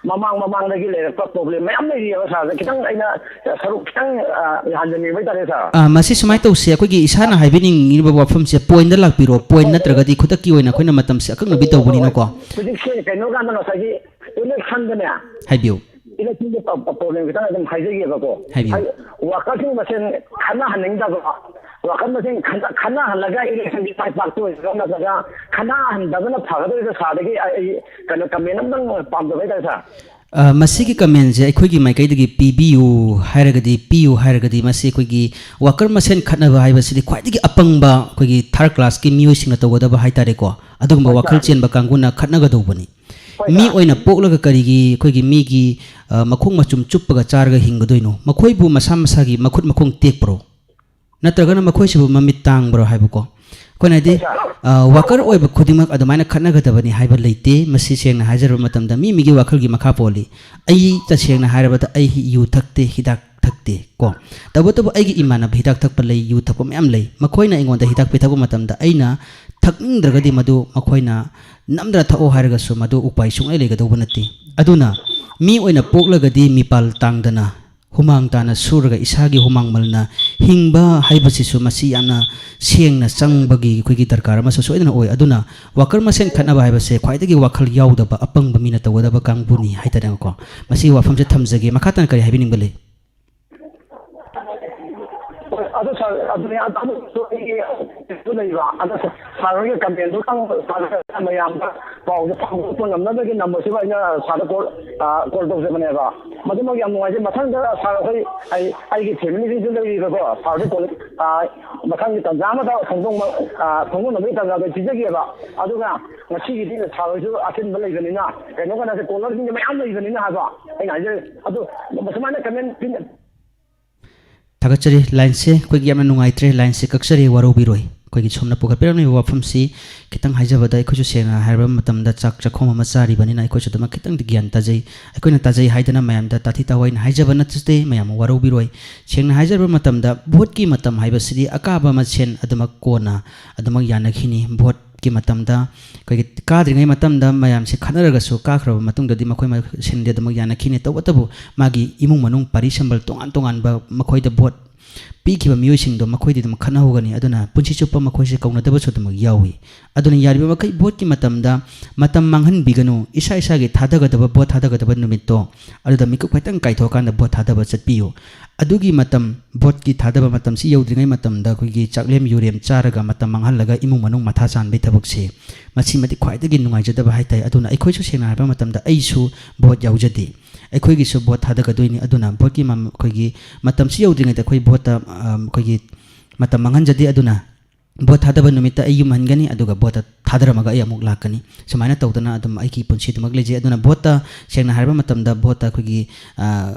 ꯃꯃꯥꯡ ꯃꯃꯥꯡꯗꯒꯤ ꯂꯩꯔꯛꯄ problem ꯃꯌꯥꯝ ꯂꯩꯔꯤꯑꯕ ꯁꯥꯔꯗ꯫ ꯈꯤꯇꯪ ꯑꯩꯅ ꯁꯔꯨꯛ ꯈꯤꯇꯪ, ꯑ, ꯌꯥꯍꯟꯖꯅꯤꯡꯕ ꯍꯥꯏꯇꯥꯔꯦ ꯁꯥꯔ꯫ ꯑ, ꯃꯁꯤ ꯁꯨꯃꯥꯏꯅ ꯇꯧꯁꯤ, ꯑꯩꯈꯣꯏꯒꯤ ꯏꯁꯥꯅ ꯍꯥꯏꯕꯤꯅꯤꯡꯉꯤꯕ ꯋꯥꯐꯝꯁꯦ pointꯇ ꯂꯥꯛꯄꯤꯔꯣ, point ꯅꯠꯇ꯭ꯔꯒꯗꯤ ꯈꯨꯗꯛꯀꯤ ꯑꯣꯏꯅ ꯑꯩꯈꯣꯏꯅ ꯃꯇꯝꯁꯦ ꯑꯀꯛꯅꯕꯤ ꯇꯧꯕꯅꯤꯅꯀꯣ꯫ ꯍꯧꯖꯤꯛꯁꯦ ꯀꯩꯅꯣ ꯀꯥꯟꯗ ꯉꯁꯥꯏꯒꯤ electionꯗꯅꯦ꯫ ꯍꯥꯏꯕꯤꯌꯨ꯫ ꯏꯂꯦꯛꯁꯟꯒꯤ ꯄ-, ꯄ-, ꯄ꯭ꯔꯣꯕ꯭ꯂꯦꯝ ꯈꯤꯇꯪ ꯑꯗꯨꯝ ꯍꯥꯏꯖꯒꯦꯕꯀꯣ꯫ ꯍꯥꯏꯕꯤꯌꯨ꯫ ꯍꯥꯏ-, ꯋꯥꯀꯔꯁꯤꯡ ꯃꯁꯦꯟ ꯈꯠꯅꯍꯟꯅꯤꯡꯗꯕ, ꯋꯥꯀꯔ ꯃꯁꯦꯟ ꯈꯠꯅ-, ꯈꯠꯅꯍꯜꯂꯒ ꯏꯂꯦꯛꯁꯟꯁꯤ ꯃꯥꯏ ꯄꯥꯛꯇꯣꯏꯕ꯭ꯔꯥ, ꯅꯠꯇ꯭ꯔꯒ ꯈꯠꯅꯍꯟꯗꯕꯅ ꯐꯒꯗꯣꯏꯕ꯭ꯔꯥ? ꯁꯥꯔꯗꯒꯤ ꯑꯩ, ꯑꯩ ꯀꯩꯅꯣ ꯀꯃꯦꯟ ꯑꯃꯇꯪ ꯄꯥꯝꯖꯕ ꯍꯥꯏꯇꯥꯔꯦ, ꯁꯥꯔ꯫ ꯑ, ꯃꯁꯤꯒꯤ ꯀꯃꯦꯟꯁꯦ ꯑꯩꯈꯣꯏꯒꯤ ꯃꯥꯏꯀꯩꯗꯒꯤ ꯄꯤꯕꯤꯌꯨ ꯍꯥꯏꯔꯒꯗꯤ, ꯄꯤꯌꯨ ꯍꯥꯏꯔꯒꯗꯤ, ꯃꯁꯤ ꯑꯩꯈꯣꯏꯒꯤ ꯋꯥꯀꯔ ꯃꯁꯦꯟ ꯈꯠꯅꯕ ꯍꯥꯏꯕꯁꯤꯗꯤ ꯈ꯭ꯋꯥꯏꯗꯒꯤ ꯑꯄꯪꯕ, ꯑꯩꯈꯣꯏꯒꯤ ꯊꯥꯔꯠ ꯀ꯭ꯂꯥꯁꯀꯤ ꯃꯤꯑꯣꯏꯁꯤꯡꯅ ꯇꯧꯒꯗꯕ ꯍꯥꯏꯇꯥꯔꯦꯀꯣ꯫ ꯑꯗꯨꯒꯨꯝꯕ ꯍꯣꯏ, ꯋꯥꯈꯜ ꯁꯥꯔ꯫ ꯆꯦꯟꯕ ꯀꯥꯡꯕꯨꯅ ꯈꯠꯅꯒꯗꯧꯕꯅꯤ꯫ ꯍꯣꯏ, ꯃꯤ ꯁꯥꯔ꯫ ꯑꯣꯏꯅ ꯄꯣꯛꯂꯒ ꯀꯔꯤꯒꯤ ꯑꯩꯈꯣꯏꯒꯤ ꯃꯤꯒꯤ, ꯑ, ꯃꯈꯣꯡ ꯃꯆꯨꯝ ꯆꯨꯞꯄꯒ ꯆꯥꯔꯒ ꯍꯤꯡꯒꯗꯣꯏꯅꯣ? ꯃꯈꯣꯏꯕꯨ ꯃꯁꯥ ꯃꯁꯥꯒꯤ ꯃꯈꯨꯠ ꯃꯈꯣꯡ ꯇꯦꯛꯄ꯭ꯔꯣ? ꯅꯠꯇ꯭ꯔꯒꯅ ꯃꯈꯣꯏꯁꯤꯕꯨ ꯃꯃꯤꯠ ꯇꯥꯡꯕ꯭ꯔꯣ ꯍꯥꯏꯕꯀꯣ? ꯑꯩꯈꯣꯏꯅ ꯍꯥꯏꯗꯤ, ꯍꯣꯏ, ꯁꯥꯔ꯫ ꯑ, ꯋꯥꯀꯔ ꯑꯣꯏꯕ ꯈꯨꯗꯤꯡꯃꯛ ꯑꯗꯨꯃꯥꯏꯅ ꯈꯠꯅꯒꯗꯕꯅꯤ ꯍꯥꯏꯕ ꯂꯩꯇꯦ꯫ ꯃꯁꯤ ꯁꯦꯡꯅ ꯍꯥꯏꯖꯔꯕ ꯃꯇꯝꯗ ꯃꯤ ꯃꯤꯒꯤ ꯋꯥꯈꯜꯒꯤ ꯃꯈꯥ ꯄꯣꯜꯂꯤ꯫ ꯑꯩ ꯇꯁꯦꯡꯅ ꯍꯥꯏꯔꯕꯗ ꯑꯩ ꯌꯨ ꯊꯛꯇꯦ, ꯍꯤꯗꯥꯛ ꯊꯛꯇꯦ ꯀꯣ꯫ ꯇꯧꯕꯇꯕꯨ ꯑꯩꯒꯤ ꯏꯃꯥꯟꯅꯕ ꯍꯤꯗꯥꯛ ꯊꯛꯄ ꯂꯩ, ꯌꯨ ꯊꯛꯄ ꯃꯌꯥꯝ ꯂꯩ꯫ ꯃꯈꯣꯏꯅ ꯑꯩꯉꯣꯟꯗ ꯍꯤꯗꯥꯛ ꯄꯤꯊꯛꯄ ꯃꯇꯝꯗ ꯑꯩꯅ ꯊꯛꯅꯤꯡꯗ꯭ꯔꯒꯗꯤ ꯃꯗꯨ ꯃꯈꯣꯏꯅ ꯅꯝꯗꯅ ꯊꯛꯑꯣ ꯍꯥꯏꯔꯒꯁꯨ ꯃꯗꯨ ꯎꯄꯥꯏ ꯁꯨꯡꯂꯩ ꯂꯩꯒꯗꯧꯕ ꯅꯠꯇꯦ꯫ ꯑꯗꯨꯅ ꯃꯤ ꯑꯣꯏꯅ ꯄꯣꯛꯂꯒꯗꯤ ꯃꯤꯄꯥꯜ ꯇꯥꯡꯗꯅ ꯍꯨꯃꯥꯡ ꯇꯥꯅ ꯁꯨꯔꯒ ꯏꯁꯥꯒꯤ ꯍꯨꯃꯥꯡ ꯃꯜꯅ ꯍꯤꯡꯕ ꯍꯥꯏꯕꯁꯤꯁꯨ ꯃꯁꯤ ꯌꯥꯝꯅ ꯁꯦꯡꯅ ꯆꯪꯕꯒꯤ ꯑꯩꯈꯣꯏꯒꯤ ꯗꯔꯀꯥꯔ ꯑꯃꯁꯨ ꯁꯣꯏꯗꯅ ꯑꯣꯏ꯫ ꯑꯗꯨꯅ ꯋꯥꯀꯔ ꯃꯁꯦꯟ ꯈꯠꯅꯕ ꯍꯥꯏꯕꯁꯦ ꯈ꯭ꯋꯥꯏꯗꯒꯤ ꯋꯥꯈꯜ ꯌꯥꯎꯗꯕ ꯑꯄꯪꯕ ꯃꯤꯅ ꯇꯧꯒꯗꯕ ꯀꯥꯡꯕꯨꯅꯤ ꯍꯥꯏꯇꯥꯔꯦꯀꯣ꯫ ꯃꯁꯤꯒꯤ ꯋꯥꯐꯝꯁꯦ ꯊꯝꯖꯒꯦ꯫ ꯃꯈꯥ ꯇꯥꯅ ꯀꯔꯤ ꯍꯥꯏꯕꯤꯅꯤꯡꯕ ꯂꯩ? ꯍꯣꯏ, ꯑꯗꯣ ꯁꯥꯔ, ꯑꯗꯨꯅꯦ, ꯑꯗꯨ ꯑꯩ ꯂꯩꯕ, ꯑꯗꯣ ꯁꯥꯔ ꯍꯣꯏꯒꯤ ꯀꯃꯦꯟꯗꯨ ꯈꯪꯕ, ꯁꯥꯔ ꯃꯌꯥꯝꯗ ꯄꯥꯎꯁꯦ ꯐꯥꯎꯗꯣꯛꯄ ꯉꯝꯅꯕꯒꯤ ꯅꯝꯕꯔꯁꯤꯕꯨ ꯑꯩꯅ ꯁꯥꯔꯗ ꯀꯣꯜ, ꯑ, ꯀꯣꯜ ꯇꯧꯖꯕꯅꯦꯕ꯫ ꯃꯗꯨꯃꯛ ꯌꯥꯝ ꯅꯨꯡꯉꯥꯏꯖꯩ꯫ ꯃꯊꯪꯗ ꯁꯥꯔ ꯑꯩꯈꯣꯏ, ꯑꯩ, ꯑꯩꯒꯤ ꯐꯦꯃꯤꯂꯤꯁꯤꯡꯁꯨ ꯂꯩꯔꯤꯕꯀꯣ, ꯁꯥꯔꯗ ꯀꯣꯜ, ꯑ, ꯃꯊꯪꯒꯤ ꯇꯥꯟꯖꯥ ꯑꯃꯗ ꯐꯣꯡꯗꯣꯛꯅ-, ꯑ, ꯐꯣꯡꯗꯣꯛꯅꯕꯒꯤ ꯇꯥꯟꯖꯥꯗꯣ ꯄꯤꯖꯒꯦꯕ꯫ ꯑꯗꯨꯒ ꯉꯁꯤꯒꯤꯗꯤ ꯁꯥꯔ ꯍꯣꯏꯁꯨ ꯑꯆꯤꯟꯕ ꯂꯩꯕꯅꯤꯅ, ꯀꯩꯅꯣ ꯀꯩꯅꯣꯁꯦ ꯀꯣꯂꯔꯁꯤꯡꯁꯦ ꯃꯌꯥꯝ ꯂꯩꯕꯅꯤꯅ ꯍꯥꯏꯕ ꯑꯩꯅ ꯍꯥꯏꯖꯔꯤ꯫ ꯑꯗꯨ ꯁꯨꯃꯥꯏꯅ ꯀꯃꯦꯟ ꯄꯤ-, ꯊꯥꯒꯠꯆꯔꯤ꯫ ꯂꯥꯏꯟꯁꯦ ꯑꯩꯈꯣꯏꯒꯤ ꯌꯥꯝꯅ ꯅꯨꯡꯉꯥꯏꯇ꯭ꯔꯦ, ꯂꯥꯏꯟꯁꯦ ꯀꯛꯆꯔꯤ, ꯋꯥꯔꯧꯕꯤꯔꯣꯏ꯫ ꯑꯩꯈꯣꯏꯒꯤ ꯁꯣꯝꯅ ꯄꯨꯈꯠꯄꯤꯔꯝꯂꯤꯕ ꯋꯥꯐꯝꯁꯤ ꯈꯤꯇꯪ ꯍꯥꯏꯖꯕꯗ, ꯑꯩꯈꯣꯏꯁꯨ ꯁꯦꯡꯅ ꯍꯥꯏꯔꯕ ꯃꯇꯝꯗ ꯆꯥꯛ ꯆꯥꯛꯈꯣꯝ ꯑꯃ ꯆꯥꯔꯤꯕꯅꯤꯅ ꯑꯩꯈꯣꯏꯁꯨ ꯑꯗꯨꯃꯛ ꯈꯤꯇꯪꯗꯤ ꯒ꯭ꯌꯥꯟ ꯇꯥꯖꯩ꯫ ꯑꯩꯈꯣꯏꯅ ꯇꯥꯖꯩ ꯍꯥꯏꯗꯅ ꯃꯌꯥꯝꯗ ꯇꯥꯊꯤ ꯇꯥꯑꯣꯏꯅ ꯍꯥꯏꯖꯕ ꯅꯠꯆꯗꯦ, ꯃꯌꯥꯝ ꯋꯥꯔꯧꯕꯤꯔꯣꯏ꯫ ꯁꯦꯡꯅ ꯍꯥꯏꯖꯔꯕ ꯃꯇꯝꯗ ꯚꯣꯠꯀꯤ ꯃꯇꯝ ꯍꯥꯏꯕꯁꯤꯗꯤ ꯑꯀꯥꯕ ꯃꯁꯦꯟ ꯑꯗꯨꯃꯛ ꯀꯣꯟꯅ ꯑꯗꯨꯃꯛ ꯌꯥꯅꯈꯤꯅꯤ꯫ ꯚꯣꯠꯀꯤ ꯃꯇꯝꯗ ꯑꯩꯈꯣꯏꯒꯤ ꯀꯥꯗ꯭ꯔꯤꯉꯩ ꯃꯇꯝꯗ ꯃꯌꯥꯝꯁꯦ ꯈꯠꯅꯔꯒꯁꯨ ꯀꯥꯈ꯭ꯔꯕ ꯃꯇꯨꯡꯗꯗꯤ ꯃꯈꯣꯏ ꯃꯁꯦꯟꯗꯤ ꯑꯗꯨꯃꯛ ꯌꯥꯅꯈꯤꯅꯤ꯫ ꯇꯧꯕꯇꯕꯨ ꯃꯥꯒꯤ ꯏꯃꯨꯡ ꯃꯅꯨꯡ ꯄꯥꯔꯤ ꯁꯝꯕꯜ ꯇꯣꯉꯥꯟ ꯇꯣꯉꯥꯟꯕ ꯃꯈꯣꯏꯗ ꯚꯣꯠ ꯄꯤꯈꯤꯕ ꯃꯤꯑꯣꯏꯁꯤꯡꯗꯣ ꯃꯈꯣꯏꯗꯤ ꯑꯗꯨꯝ ꯈꯠꯅꯍꯧꯒꯅꯤ꯫ ꯑꯗꯨꯅ ꯄꯨꯟꯁꯤ ꯆꯨꯞꯄ ꯃꯈꯣꯏꯁꯦ ꯀꯧꯅꯗꯕꯁꯨ ꯑꯗꯨꯃꯛ ꯌꯥꯎꯏ꯫ ꯑꯗꯨꯅ ꯌꯥꯔꯤꯕ ꯃꯈꯩ ꯚꯣꯠꯀꯤ ꯃꯇꯝꯗ ꯃꯇꯝ ꯃꯥꯡꯍꯟꯕꯤꯒꯅꯨ꯫ ꯏꯁꯥ ꯏꯁꯥꯒꯤ ꯊꯥꯗꯒꯗꯕ, ꯚꯣꯠ ꯊꯥꯗꯒꯗꯕ ꯅꯨꯃꯤꯠꯇꯣ ꯑꯗꯨꯗ ꯃꯤꯀꯨꯞ ꯈꯤꯇꯪ ꯀꯥꯏꯊꯣꯛꯑꯀꯥꯟꯗ ꯚꯣꯠ ꯊꯥꯗꯕ ꯆꯠꯄꯤꯌꯨ꯫ ꯑꯗꯨꯒꯤ ꯃꯇꯝ, ꯚꯣꯠꯀꯤ ꯊꯥꯗꯕ ꯃꯇꯝꯁꯤ ꯌꯧꯗ꯭ꯔꯤꯉꯩ ꯃꯇꯝꯗ ꯑꯩꯈꯣꯏꯒꯤ ꯆꯥꯛꯂꯦꯝ ꯌꯨꯔꯦꯝ ꯆꯥꯔꯒ ꯃꯇꯝ ꯃꯥꯡꯍꯜꯂꯒ ꯏꯃꯨꯡ ꯃꯅꯨꯡ ꯃꯊꯥ ꯁꯥꯍꯟꯕꯒꯤ ꯊꯕꯛꯁꯦ, ꯃꯁꯤꯃꯗꯤ ꯈ꯭ꯋꯥꯏꯗꯒꯤ ꯅꯨꯡꯉꯥꯏꯖꯗꯕ ꯍꯥꯏꯇꯥꯔꯦ꯫ ꯑꯗꯨꯅ ꯑꯩꯈꯣꯏꯁꯨ ꯁꯦꯡꯅ ꯍꯥꯏꯔꯕ ꯃꯇꯝꯗ ꯑꯩꯁꯨ ꯚꯣꯠ ꯌꯥꯎꯖꯗꯦ꯫ ꯑꯩꯈꯣꯏꯒꯤꯁꯨ ꯚꯣꯠ ꯊꯥꯗꯒꯗꯣꯏꯅꯤ꯫ ꯑꯗꯨꯅ ꯚꯣꯠꯀꯤ ꯃꯝ-, ꯑꯩꯈꯣꯏꯒꯤ ꯃꯇꯝꯁꯤ ꯌꯧꯗ꯭ꯔꯤꯉꯩꯗ ꯑꯩꯈꯣꯏ ꯚꯣꯠꯇ, ꯑꯝ, ꯑꯩꯈꯣꯏꯒꯤ ꯃꯇꯝ ꯃꯥꯡꯍꯟꯖꯗꯦ꯫ ꯑꯗꯨꯅ ꯚꯣꯠ ꯊꯥꯗꯕ ꯅꯨꯃꯤꯠꯇ ꯑꯩ ꯌꯨꯝ ꯍꯟꯒꯅꯤ, ꯑꯗꯨꯒ ꯚꯣꯠꯇ ꯊꯥꯗꯔꯝꯃꯒ ꯑꯩ ꯑꯃꯨꯛ ꯂꯥꯛꯀꯅꯤ꯫ ꯁꯨꯃꯥꯏꯅ ꯇꯧꯗꯅ ꯑꯗꯨꯝ ꯑꯩꯒꯤ ꯄꯨꯟꯁꯤꯗꯨꯃꯛ ꯂꯩꯖꯩ꯫ ꯑꯗꯨꯅ ꯚꯣꯠꯇ ꯁꯦꯡꯅ ꯍꯥꯏꯔꯕ ꯃꯇꯝꯗ ꯚꯣꯠꯇ ꯑꯩꯈꯣꯏꯒꯤ, ꯑ,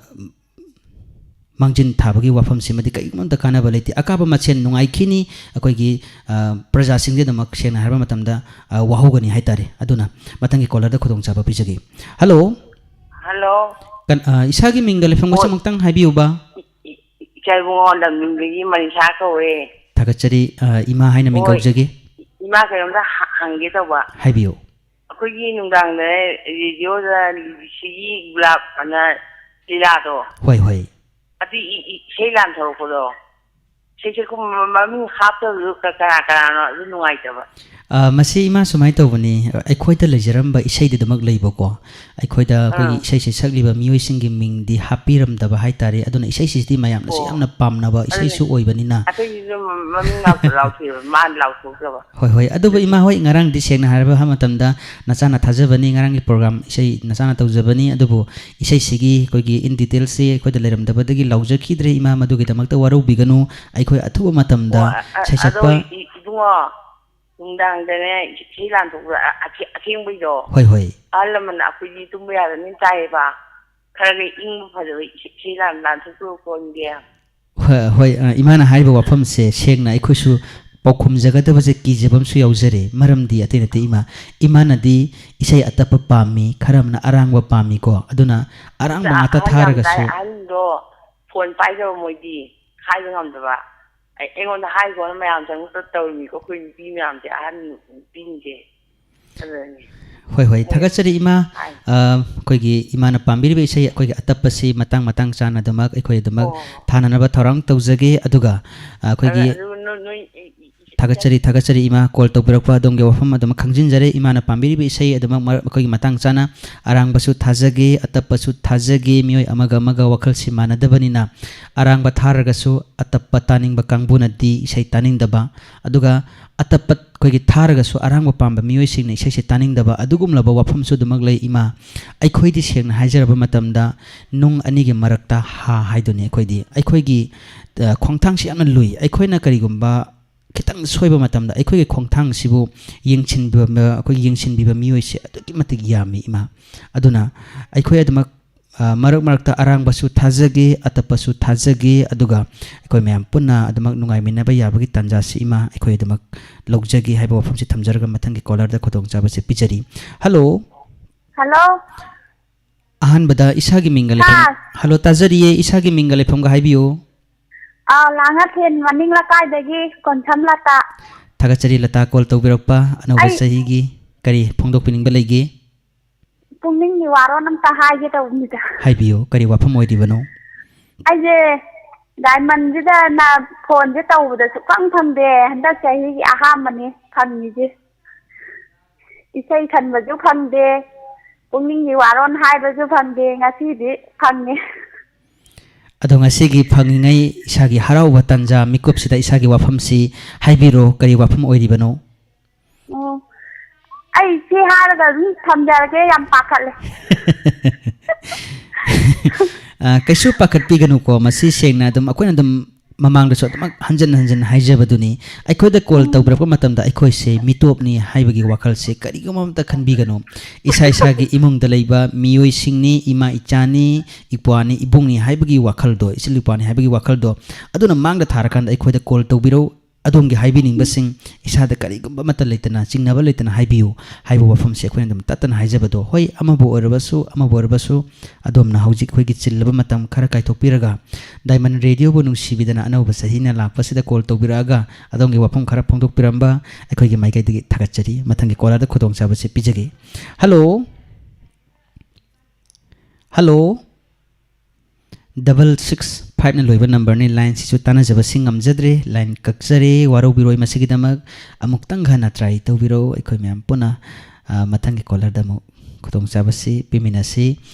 ꯃꯥꯡꯖꯤꯟ ꯊꯥꯕꯒꯤ ꯋꯥꯐꯝꯁꯤꯃꯗꯤ ꯀꯔꯤꯒꯨꯝꯕ ꯑꯃꯇ ꯀꯥꯟꯅꯕ ꯂꯩꯇꯦ꯫ ꯑꯀꯥꯕ ꯃꯁꯦꯟ ꯅꯨꯡꯉꯥꯏꯈꯤꯅꯤ꯫ ꯑꯩꯈꯣꯏꯒꯤ, ꯑ, ꯄ꯭ꯔꯖꯥꯁꯤꯡꯁꯤꯗꯃꯛ ꯁꯦꯡꯅ ꯍꯥꯏꯔꯕ ꯃꯇꯝꯗ, ꯑ, ꯋꯥꯍꯧꯒꯅꯤ ꯍꯥꯏꯇꯥꯔꯦ꯫ ꯑꯗꯨꯅ ꯃꯊꯪꯒꯤ ꯀꯣꯂꯔꯗ ꯈꯨꯗꯣꯡꯆꯥꯕ ꯄꯤꯖꯒꯦ꯫ ꯍꯜꯂꯣ꯫ ꯍꯜꯂꯣ꯫ ꯀꯟ-, ꯑ, ꯏꯁꯥꯒꯤ ꯃꯤꯡꯒ ꯂꯩꯐꯝꯒꯁꯨ ꯍꯣꯏ꯫ ꯑꯃꯨꯛꯇꯪ ꯍꯥꯏꯕꯤꯌꯨꯕ꯫ ꯏ-, ꯏ-, ꯏꯆꯥ ꯏꯕꯨꯡꯉꯣ ꯂꯝꯗꯤꯡꯗꯒꯤ ꯃꯅꯤꯁꯥ ꯀꯧꯋꯦ꯫ ꯊꯥꯒꯠꯆꯔꯤ, ꯑ, ꯏꯃꯥ ꯍꯥꯏꯅ ꯃꯤꯡ ꯍꯣꯏ꯫ ꯀꯧꯖꯒꯦ꯫ ꯏꯃꯥ ꯀꯩꯅꯣꯝꯇ ꯍ-, ꯍꯪꯒꯦ ꯇꯧꯕ꯫ ꯍꯥꯏꯕꯤꯌꯨ꯫ ꯑꯩꯈꯣꯏꯒꯤ ꯅꯨꯡꯗꯥꯡꯗ ꯔꯦꯗꯤꯑꯣꯗ ꯂꯤꯕꯤꯁꯤꯒꯤ ꯒꯨꯂꯥꯞ ꯑꯅ ꯂꯤꯂꯥꯗꯣ꯫ ꯍꯣꯏ, ꯍꯣꯏ꯫ ꯑꯗꯨ ꯏ-, ꯏ-, ꯏꯁꯩ ꯂꯥꯟꯊꯧꯔꯛꯄꯗꯣ꯫ ꯏꯁꯩ ꯁꯛꯄ ꯃ-, ꯃꯃꯤꯡ ꯍꯥꯞꯇꯕꯗꯨ ꯀ-, ꯀꯅꯥ ꯀꯅꯥꯅꯣ? ꯑꯗꯨ ꯅꯨꯡꯉꯥꯏꯇꯕ꯫ ꯑ, ꯃꯁꯤ ꯏꯃꯥ ꯁꯨꯃꯥꯏꯅ ꯇꯧꯕꯅꯤ, ꯑꯩꯈꯣꯏꯗ ꯂꯩꯖꯔꯝꯕ ꯏꯁꯩꯗꯤ ꯑꯗꯨꯃꯛ ꯂꯩꯕꯀꯣ, ꯑꯩꯈꯣꯏꯗ ꯑꯩꯈꯣꯏꯒꯤ ꯑꯥ꯫ ꯏꯁꯩꯁꯦ ꯁꯛꯂꯤꯕ ꯃꯤꯑꯣꯏꯁꯤꯡꯒꯤ ꯃꯤꯡꯗꯤ ꯍꯥꯞꯄꯤꯔꯝꯗꯕ ꯍꯥꯏꯇꯥꯔꯦ꯫ ꯑꯗꯨꯅ ꯏꯁꯩꯁꯤꯗꯤ ꯃꯌꯥꯝꯅꯁꯨ ꯑꯣ꯫ ꯌꯥꯝꯅ ꯄꯥꯝꯅꯕ ꯑꯗꯨꯅꯦ꯫ ꯏꯁꯩꯁꯨ ꯑꯣꯏꯕꯅꯤꯅ꯫ ꯑꯇꯩꯁꯤꯁꯨ ꯃ-, ꯃꯃꯤꯡ ꯂꯥꯎꯊꯣꯛ-, ꯂꯥꯎꯊꯣꯛꯑꯦꯕ, ꯃꯥꯅ ꯂꯥꯎꯊꯣꯛꯇꯕ꯫ ꯍꯣꯏ, ꯍꯣꯏ꯫ ꯑꯗꯨꯕꯨ ꯏꯃꯥ ꯍꯣꯏ, ꯉꯔꯥꯡꯗꯤ ꯁꯦꯡꯅ ꯍꯥꯏꯔꯕ ꯃꯇꯝꯗ ꯅꯆꯥꯅ ꯊꯥꯖꯕꯅꯤ, ꯉꯔꯥꯡꯒꯤ ꯄ꯭ꯔꯣꯒ꯭ꯔꯥꯝ ꯏꯁꯩ ꯅꯆꯥꯅ ꯇꯧꯖꯕꯅꯤ, ꯑꯗꯨꯕꯨ ꯏꯁꯩꯁꯤꯒꯤ ꯑꯩꯈꯣꯏꯒꯤ in detailꯁꯤ ꯑꯩꯈꯣꯏꯗ ꯂꯩꯔꯝꯗꯕꯗꯒꯤ ꯂꯥꯎꯖꯈꯤꯗ꯭ꯔꯦ꯫ ꯏꯃꯥ, ꯃꯗꯨꯒꯤꯗꯃꯛꯇ ꯋꯥꯔꯧꯕꯤꯒꯅꯨ꯫ ꯑꯩꯈꯣꯏ ꯑꯊꯨꯕ ꯃꯇꯝꯗ ꯑꯣ, ꯑ-, ꯑ-, ꯁꯩꯁꯛꯄ ꯑꯗꯣ ꯏ-, ꯏꯕꯨꯡꯉꯣ, ꯅꯨꯡꯗꯥꯡꯗꯅꯦ ꯏꯁꯩ ꯂꯥꯟꯊꯣꯛꯄ, ꯑ-, ꯑꯊꯦ-, ꯑꯊꯦꯡꯕꯩꯗꯣ꯫ ꯍꯣꯏ, ꯍꯣꯏ꯫ ꯑꯍꯜ ꯂꯃꯟ ꯑꯩꯈꯣꯏꯗꯤ ꯇꯨꯝꯕ ꯌꯥꯗꯕꯅꯤꯅ ꯇꯥꯏꯌꯦꯕ꯫ ꯈꯔꯒ ꯏꯪꯕ ꯐꯖꯕ ꯏꯁꯩ, ꯏꯁꯩ ꯂꯥꯟ-, ꯂꯥꯟꯊꯣꯛꯄꯤꯔꯛꯑꯣꯀꯣ, ꯏꯟꯗꯤꯌꯥ꯫ ꯍꯣꯏ, ꯍꯣꯏ, ꯑ, ꯏꯃꯥꯅ ꯍꯥꯏꯔꯤꯕ ꯋꯥꯐꯝꯁꯦ ꯁꯦꯡꯅ ꯑꯩꯈꯣꯏꯁꯨ ꯄꯥꯎꯈꯨꯝꯖꯒꯗꯕꯁꯦ ꯀꯤꯖꯕ ꯑꯃꯁꯨ ꯌꯥꯎꯖꯔꯦ꯫ ꯃꯔꯝꯗꯤ ꯑꯇꯩ ꯅꯠꯇꯦ ꯏꯃꯥ, ꯏꯃꯥꯅꯗꯤ ꯏꯁꯩ ꯑꯇꯞꯄ ꯄꯥꯝꯃꯤ, ꯈꯔ ꯑꯃꯅ ꯑꯔꯥꯡꯕ ꯄꯥꯝꯃꯤꯀꯣ꯫ ꯑꯗꯨꯅ ꯑꯔꯥꯡꯕ ꯉꯥꯛꯇ ꯑꯍꯟ ꯌꯥꯝ ꯇꯥꯏ, ꯊꯥꯔꯒꯁꯨ꯫ ꯑꯍꯟꯗꯣ ꯐꯣꯟ ꯄꯥꯏꯗꯕ ꯃꯣꯏꯗꯤ ꯍꯥꯏꯕ ꯉꯝꯗꯕ꯫ ꯑꯩ, ꯑꯩꯉꯣꯟꯗ ꯍꯥꯏꯈꯣꯅ ꯃꯌꯥꯝ ꯆꯪꯉꯛꯇ ꯇꯧꯔꯤꯅꯤꯀꯣ, ꯑꯩꯈꯣꯏ ꯅꯨꯄꯤ ꯃꯌꯥꯝꯁꯦ, ꯑꯍꯟ ꯅꯨꯄꯤꯁꯤꯡꯁꯦ꯫ ꯑꯗꯨꯅꯤ꯫ ꯍꯣꯏ, ꯍꯣꯏ, ꯊꯥꯒꯠꯆꯔꯤ, ꯏꯃꯥ꯫ ꯑ, ꯑꯩꯈꯣꯏꯒꯤ ꯏꯃꯥꯅ ꯄꯥꯝꯕꯤꯔꯤꯕ ꯏꯁꯩ, ꯑꯩꯈꯣꯏꯒꯤ ꯑꯇꯞꯄꯁꯤ ꯃꯇꯥꯡ ꯃꯇꯥꯡ ꯆꯥꯅ ꯑꯗꯨꯃꯛ ꯑꯩꯈꯣꯏ ꯑꯗꯨꯃꯛ ꯑꯣ꯫ ꯊꯥꯅꯅꯕ ꯊꯧꯔꯥꯡ ꯇꯧꯖꯒꯦ꯫ ꯑꯗꯨꯒ, ꯑ, ꯑꯩꯈꯣꯏꯒꯤ ꯑꯗꯨ ꯅꯣꯏ, ꯅꯣꯏ, ꯏ-, ꯏ-, ꯏ-, ꯊꯥꯒꯠꯆꯔꯤ, ꯊꯥꯒꯠꯆꯔꯤ, ꯏꯃꯥ꯫ ꯀꯣꯜ ꯇꯧꯕꯤꯔꯛꯄ ꯑꯗꯣꯝꯒꯤ ꯋꯥꯐꯝ ꯑꯗꯨꯃꯛ ꯈꯪꯖꯤꯟꯖꯔꯦ꯫ ꯏꯃꯥꯅ ꯄꯥꯝꯕꯤꯔꯤꯕ ꯏꯁꯩ ꯑꯗꯨꯃꯛ ꯃꯔꯛ, ꯑꯩꯈꯣꯏꯒꯤ ꯃꯇꯥꯡ ꯆꯥꯅ ꯑꯔꯥꯡꯕꯁꯨ ꯊꯥꯖꯒꯦ, ꯑꯇꯞꯄꯁꯨ ꯊꯥꯖꯒꯦ, ꯃꯤꯑꯣꯏ ꯑꯃꯒ ꯑꯃꯒ ꯋꯥꯈꯜꯁꯤ ꯃꯥꯟꯅꯗꯕꯅꯤꯅ, ꯑꯔꯥꯡꯕ ꯊꯥꯔꯒꯁꯨ ꯑꯇꯞꯄ ꯇꯥꯅꯤꯡꯕ ꯀꯥꯡꯕꯨꯅꯗꯤ ꯏꯁꯩ ꯇꯥꯅꯤꯡꯗꯕ, ꯑꯗꯨꯒ ꯑꯇꯞꯄ ꯑꯩꯈꯣꯏꯒꯤ ꯊꯥꯔꯒꯁꯨ ꯑꯔꯥꯡꯕ ꯄꯥꯝꯕ ꯃꯤꯑꯣꯏꯁꯤꯡꯅ ꯏꯁꯩꯁꯦ ꯇꯥꯅꯤꯡꯗꯕ, ꯑꯗꯨꯒꯨꯝꯂꯕ ꯋꯥꯐꯝꯁꯨ ꯑꯗꯨꯃꯛ ꯂꯩ, ꯏꯃꯥ꯫ ꯑꯩꯈꯣꯏꯗꯤ ꯁꯦꯡꯅ ꯍꯥꯏꯖꯔꯕ ꯃꯇꯝꯗ ꯅꯨꯡ ꯑꯅꯤꯒꯤ ꯃꯔꯛꯇ ꯍꯥ ꯍꯥꯏꯗꯨꯅꯤ꯫ ꯑꯩꯈꯣꯏꯗꯤ, ꯑꯩꯈꯣꯏꯒꯤ, ꯑ, ꯈꯣꯡꯊꯥꯡꯁꯤ ꯌꯥꯝꯅ ꯂꯨꯏ꯫ ꯑꯩꯈꯣꯏꯅ ꯀꯔꯤꯒꯨꯝꯕ ꯈꯤꯇꯪ ꯁꯣꯏꯕ ꯃꯇꯝꯗ ꯑꯩꯈꯣꯏꯒꯤ ꯈꯣꯡꯊꯥꯡꯁꯤꯕꯨ ꯌꯦꯡꯁꯤꯟꯕꯤꯕ, ꯑꯩꯈꯣꯏꯒꯤ ꯌꯦꯡꯁꯤꯟꯕꯤꯕ ꯃꯤꯑꯣꯏꯁꯦ ꯑꯗꯨꯛꯀꯤ ꯃꯇꯤꯛ ꯌꯥꯝꯃꯤ, ꯏꯃꯥ꯫ ꯑꯗꯨꯅ ꯑꯩꯈꯣꯏ ꯑꯗꯨꯃꯛ, ꯑ, ꯃꯔꯛ ꯃꯔꯛꯇ ꯑꯔꯥꯡꯕꯁꯨ ꯊꯥꯖꯒꯦ, ꯑꯇꯞꯄꯁꯨ ꯊꯥꯖꯒꯦ, ꯑꯗꯨꯒ ꯑꯩꯈꯣꯏ ꯃꯌꯥꯝ ꯄꯨꯟꯅ ꯑꯗꯨꯃꯛ ꯅꯨꯡꯉꯥꯏꯃꯤꯟꯅꯕ ꯌꯥꯕꯒꯤ ꯇꯥꯟꯖꯥꯁꯤ, ꯏꯃꯥ, ꯑꯩꯈꯣꯏ ꯑꯗꯨꯃꯛ ꯂꯧꯖꯒꯦ ꯍꯥꯏꯕ ꯋꯥꯐꯝꯁꯤ ꯊꯝꯖꯔꯒ ꯃꯊꯪꯒꯤ ꯀꯣꯂꯔꯗ ꯈꯨꯗꯣꯡꯆꯥꯕꯁꯤ ꯄꯤꯖꯔꯤ꯫ ꯍꯜꯂꯣ꯫ ꯍꯜꯂꯣ꯫ ꯑꯍꯥꯟꯕꯗ ꯏꯁꯥꯒꯤ ꯃꯤꯡꯒ ꯂꯩꯐꯝ-, ꯁꯥꯔ꯫ ꯍꯜꯂꯣ, ꯇꯥꯖꯔꯤꯌꯦ, ꯏꯁꯥꯒꯤ ꯃꯤꯡꯒ ꯂꯩꯐꯝꯒ ꯍꯥꯏꯕꯤꯌꯨ꯫ ꯑꯥ, ꯂꯥꯡꯉꯊꯦꯟ ꯃꯅꯤꯡ ꯂꯩꯀꯥꯏꯗꯒꯤ ꯀꯣꯟꯁꯝ ꯂꯇꯥ꯫ ꯊꯥꯒꯠꯆꯔꯤ ꯂꯇꯥ, ꯀꯣꯜ ꯇꯧꯕꯤꯔꯛꯄ꯫ ꯑꯅꯧꯕ ꯑꯩ ꯆꯍꯤꯒꯤ ꯀꯔꯤ ꯐꯣꯡꯗꯣꯛꯄꯤꯅꯤꯡꯕ ꯂꯩꯒꯦ? ꯄꯨꯛꯅꯤꯡꯒꯤ ꯋꯥꯔꯣꯜ ꯑꯝꯇ ꯍꯥꯏꯒꯦ ꯇꯧꯕꯅꯤꯗ꯫ ꯍꯥꯏꯕꯤꯌꯨ, ꯀꯔꯤ ꯋꯥꯐꯝ ꯑꯣꯏꯔꯤꯕꯅꯣ? ꯑꯩꯁꯦ ꯗꯥꯏꯃꯟꯁꯤꯗ ꯅ-, ꯐꯣꯟꯁꯦ ꯇꯧꯕꯗ ꯁꯨꯛꯐꯪ ꯐꯪꯗꯦ꯫ ꯍꯟꯗꯛ ꯆꯍꯤꯒꯤ ꯑꯍꯥꯟꯕꯅꯤ ꯐꯪꯉꯤꯁꯦ꯫ ꯏꯁꯩ ꯈꯟꯕꯁꯨ ꯐꯪꯗꯦ, ꯄꯨꯛꯅꯤꯡꯒꯤ ꯋꯥꯔꯣꯜ ꯍꯥꯏꯕꯁꯨ ꯐꯪꯗꯦ, ꯉꯁꯤꯗꯤ ꯐꯪꯉꯦ꯫ ꯑꯗꯣ ꯉꯁꯤꯒꯤ ꯐꯪꯉꯤꯉꯩ ꯏꯁꯥꯒꯤ ꯍꯔꯥꯎꯕ ꯇꯥꯟꯖꯥ ꯃꯤꯀꯨꯞꯁꯤꯗ ꯏꯁꯥꯒꯤ ꯋꯥꯐꯝꯁꯤ ꯍꯥꯏꯕꯤꯔꯣ, ꯀꯔꯤ ꯋꯥꯐꯝ ꯑꯣꯏꯔꯤꯕꯅꯣ? ꯑꯣ, ꯑꯩ ꯁꯤ ꯍꯥꯏꯔꯒ ꯑꯗꯨꯝ ꯊꯝꯖꯔꯒꯦ, ꯌꯥꯝ ꯄꯥꯈꯠꯂꯦ꯫ ꯑ, ꯀꯩꯁꯨ ꯄꯥꯈꯠꯄꯤꯒꯅꯨꯀꯣ, ꯃꯁꯤ ꯁꯦꯡꯅ ꯑꯗꯨꯝ ꯑꯩꯈꯣꯏꯅ ꯑꯗꯨꯝ ꯃꯃꯥꯡꯗꯁꯨ ꯑꯗꯨꯃꯛ ꯍꯟꯖꯤꯟ ꯍꯟꯖꯤꯟ ꯍꯥꯏꯖꯕꯗꯨꯅꯤ, ꯑꯩꯈꯣꯏꯗ ꯀꯣꯜ ꯎꯝ꯫ ꯇꯧꯕꯤꯔꯛꯄ ꯃꯇꯝꯗ ꯑꯩꯈꯣꯏꯁꯦ ꯃꯤꯇꯣꯞꯅꯤ ꯍꯥꯏꯕꯒꯤ ꯋꯥꯈꯜꯁꯦ ꯀꯔꯤꯒꯨꯝꯕ ꯑꯃꯇ ꯈꯟꯕꯤꯒꯅꯨ꯫ ꯏꯁꯥ ꯏꯁꯥꯒꯤ ꯏꯃꯨꯡꯗ ꯂꯩꯕ ꯃꯤꯑꯣꯏꯁꯤꯡꯅꯤ, ꯏꯃꯥ ꯏꯆꯥꯅꯤ, ꯏꯄ꯭ꯋꯥꯅꯤ, ꯏꯕꯨꯡꯅꯤ ꯍꯥꯏꯕꯒꯤ ꯋꯥꯈꯜꯗꯣ, ꯏꯆꯤꯜ ꯏꯄ꯭ꯋꯥꯅꯤ ꯍꯥꯏꯕꯒꯤ ꯋꯥꯈꯜꯗꯣ, ꯑꯗꯨꯅ ꯃꯥꯡꯗ ꯊꯥꯔꯀꯥꯟꯗ ꯑꯩꯈꯣꯏꯗ ꯀꯣꯜ ꯇꯧꯕꯤꯔꯧ꯫ ꯑꯗꯣꯝꯒꯤ ꯍꯥꯏꯕꯤꯅꯤꯡꯕꯁꯤꯡ ꯏꯁꯥꯗ ꯀꯔꯤꯒꯨꯝꯕ ꯑꯃꯠꯇ ꯂꯩꯇꯅ, ꯆꯤꯡꯅꯕ ꯂꯩꯇꯅ ꯍꯥꯏꯕꯤꯌꯨ ꯍꯥꯏꯕ ꯋꯥꯐꯝꯁꯦ ꯑꯩꯈꯣꯏꯅ ꯑꯗꯨꯝ ꯇꯠꯇꯅ ꯍꯥꯏꯖꯕꯗꯣ꯫ ꯍꯣꯏ, ꯑꯃꯕꯨ ꯑꯣꯏꯔꯕꯁꯨ, ꯑꯃꯕꯨ ꯑꯣꯏꯔꯕꯁꯨ, ꯑꯗꯣꯝꯅ ꯍꯧꯖꯤꯛ ꯑꯩꯈꯣꯏꯒꯤ ꯆꯤꯜꯂꯕ ꯃꯇꯝ ꯈꯔ ꯀꯥꯏꯊꯣꯛꯄꯤꯔꯒ Diamond Radio ꯕꯨ ꯅꯨꯡꯁꯤꯕꯤꯗꯅ ꯑꯅꯧꯕ ꯆꯍꯤꯅ ꯂꯥꯛꯄꯁꯤꯗ call ꯇꯧꯕꯤꯔꯛꯑꯒ ꯑꯗꯣꯝꯒꯤ ꯋꯥꯐꯝ ꯈꯔ ꯐꯣꯡꯗꯣꯛꯄꯤꯔꯝꯕ ꯑꯩꯈꯣꯏꯒꯤ ꯃꯥꯏꯀꯩꯗꯒꯤ ꯊꯥꯒꯠꯆꯔꯤ꯫ ꯃꯊꯪꯒꯤ caller ꯗ ꯈꯨꯗꯣꯡꯆꯥꯕꯁꯤ ꯄꯤꯖꯒꯦ꯫ Hello? Hello? Double six five ꯅ ꯂꯣꯏꯕ number ꯅꯤ꯫ Line ꯁꯤꯁꯨ ꯇꯥꯟꯅꯖꯕꯁꯤ ꯉꯝꯖꯗ꯭ꯔꯦ꯫ Line ꯀꯛꯆꯔꯦ, ꯋꯥꯔꯧꯕꯤꯔꯣꯏ ꯃꯁꯤꯒꯤꯗꯃꯛ꯫ ꯑꯃꯨꯛꯇꯪ ꯍꯟꯅ try ꯇꯧꯕꯤꯔꯣ꯫ ꯑꯩꯈꯣꯏ ꯃꯌꯥꯝ ꯄꯨꯟꯅ, ꯑ, ꯃꯊꯪꯒꯤ caller ꯗ ꯑꯃꯨꯛ ꯈꯨꯗꯣꯡꯆꯥꯕꯁꯤ ꯄꯤꯃꯤꯟꯅꯁꯤ꯫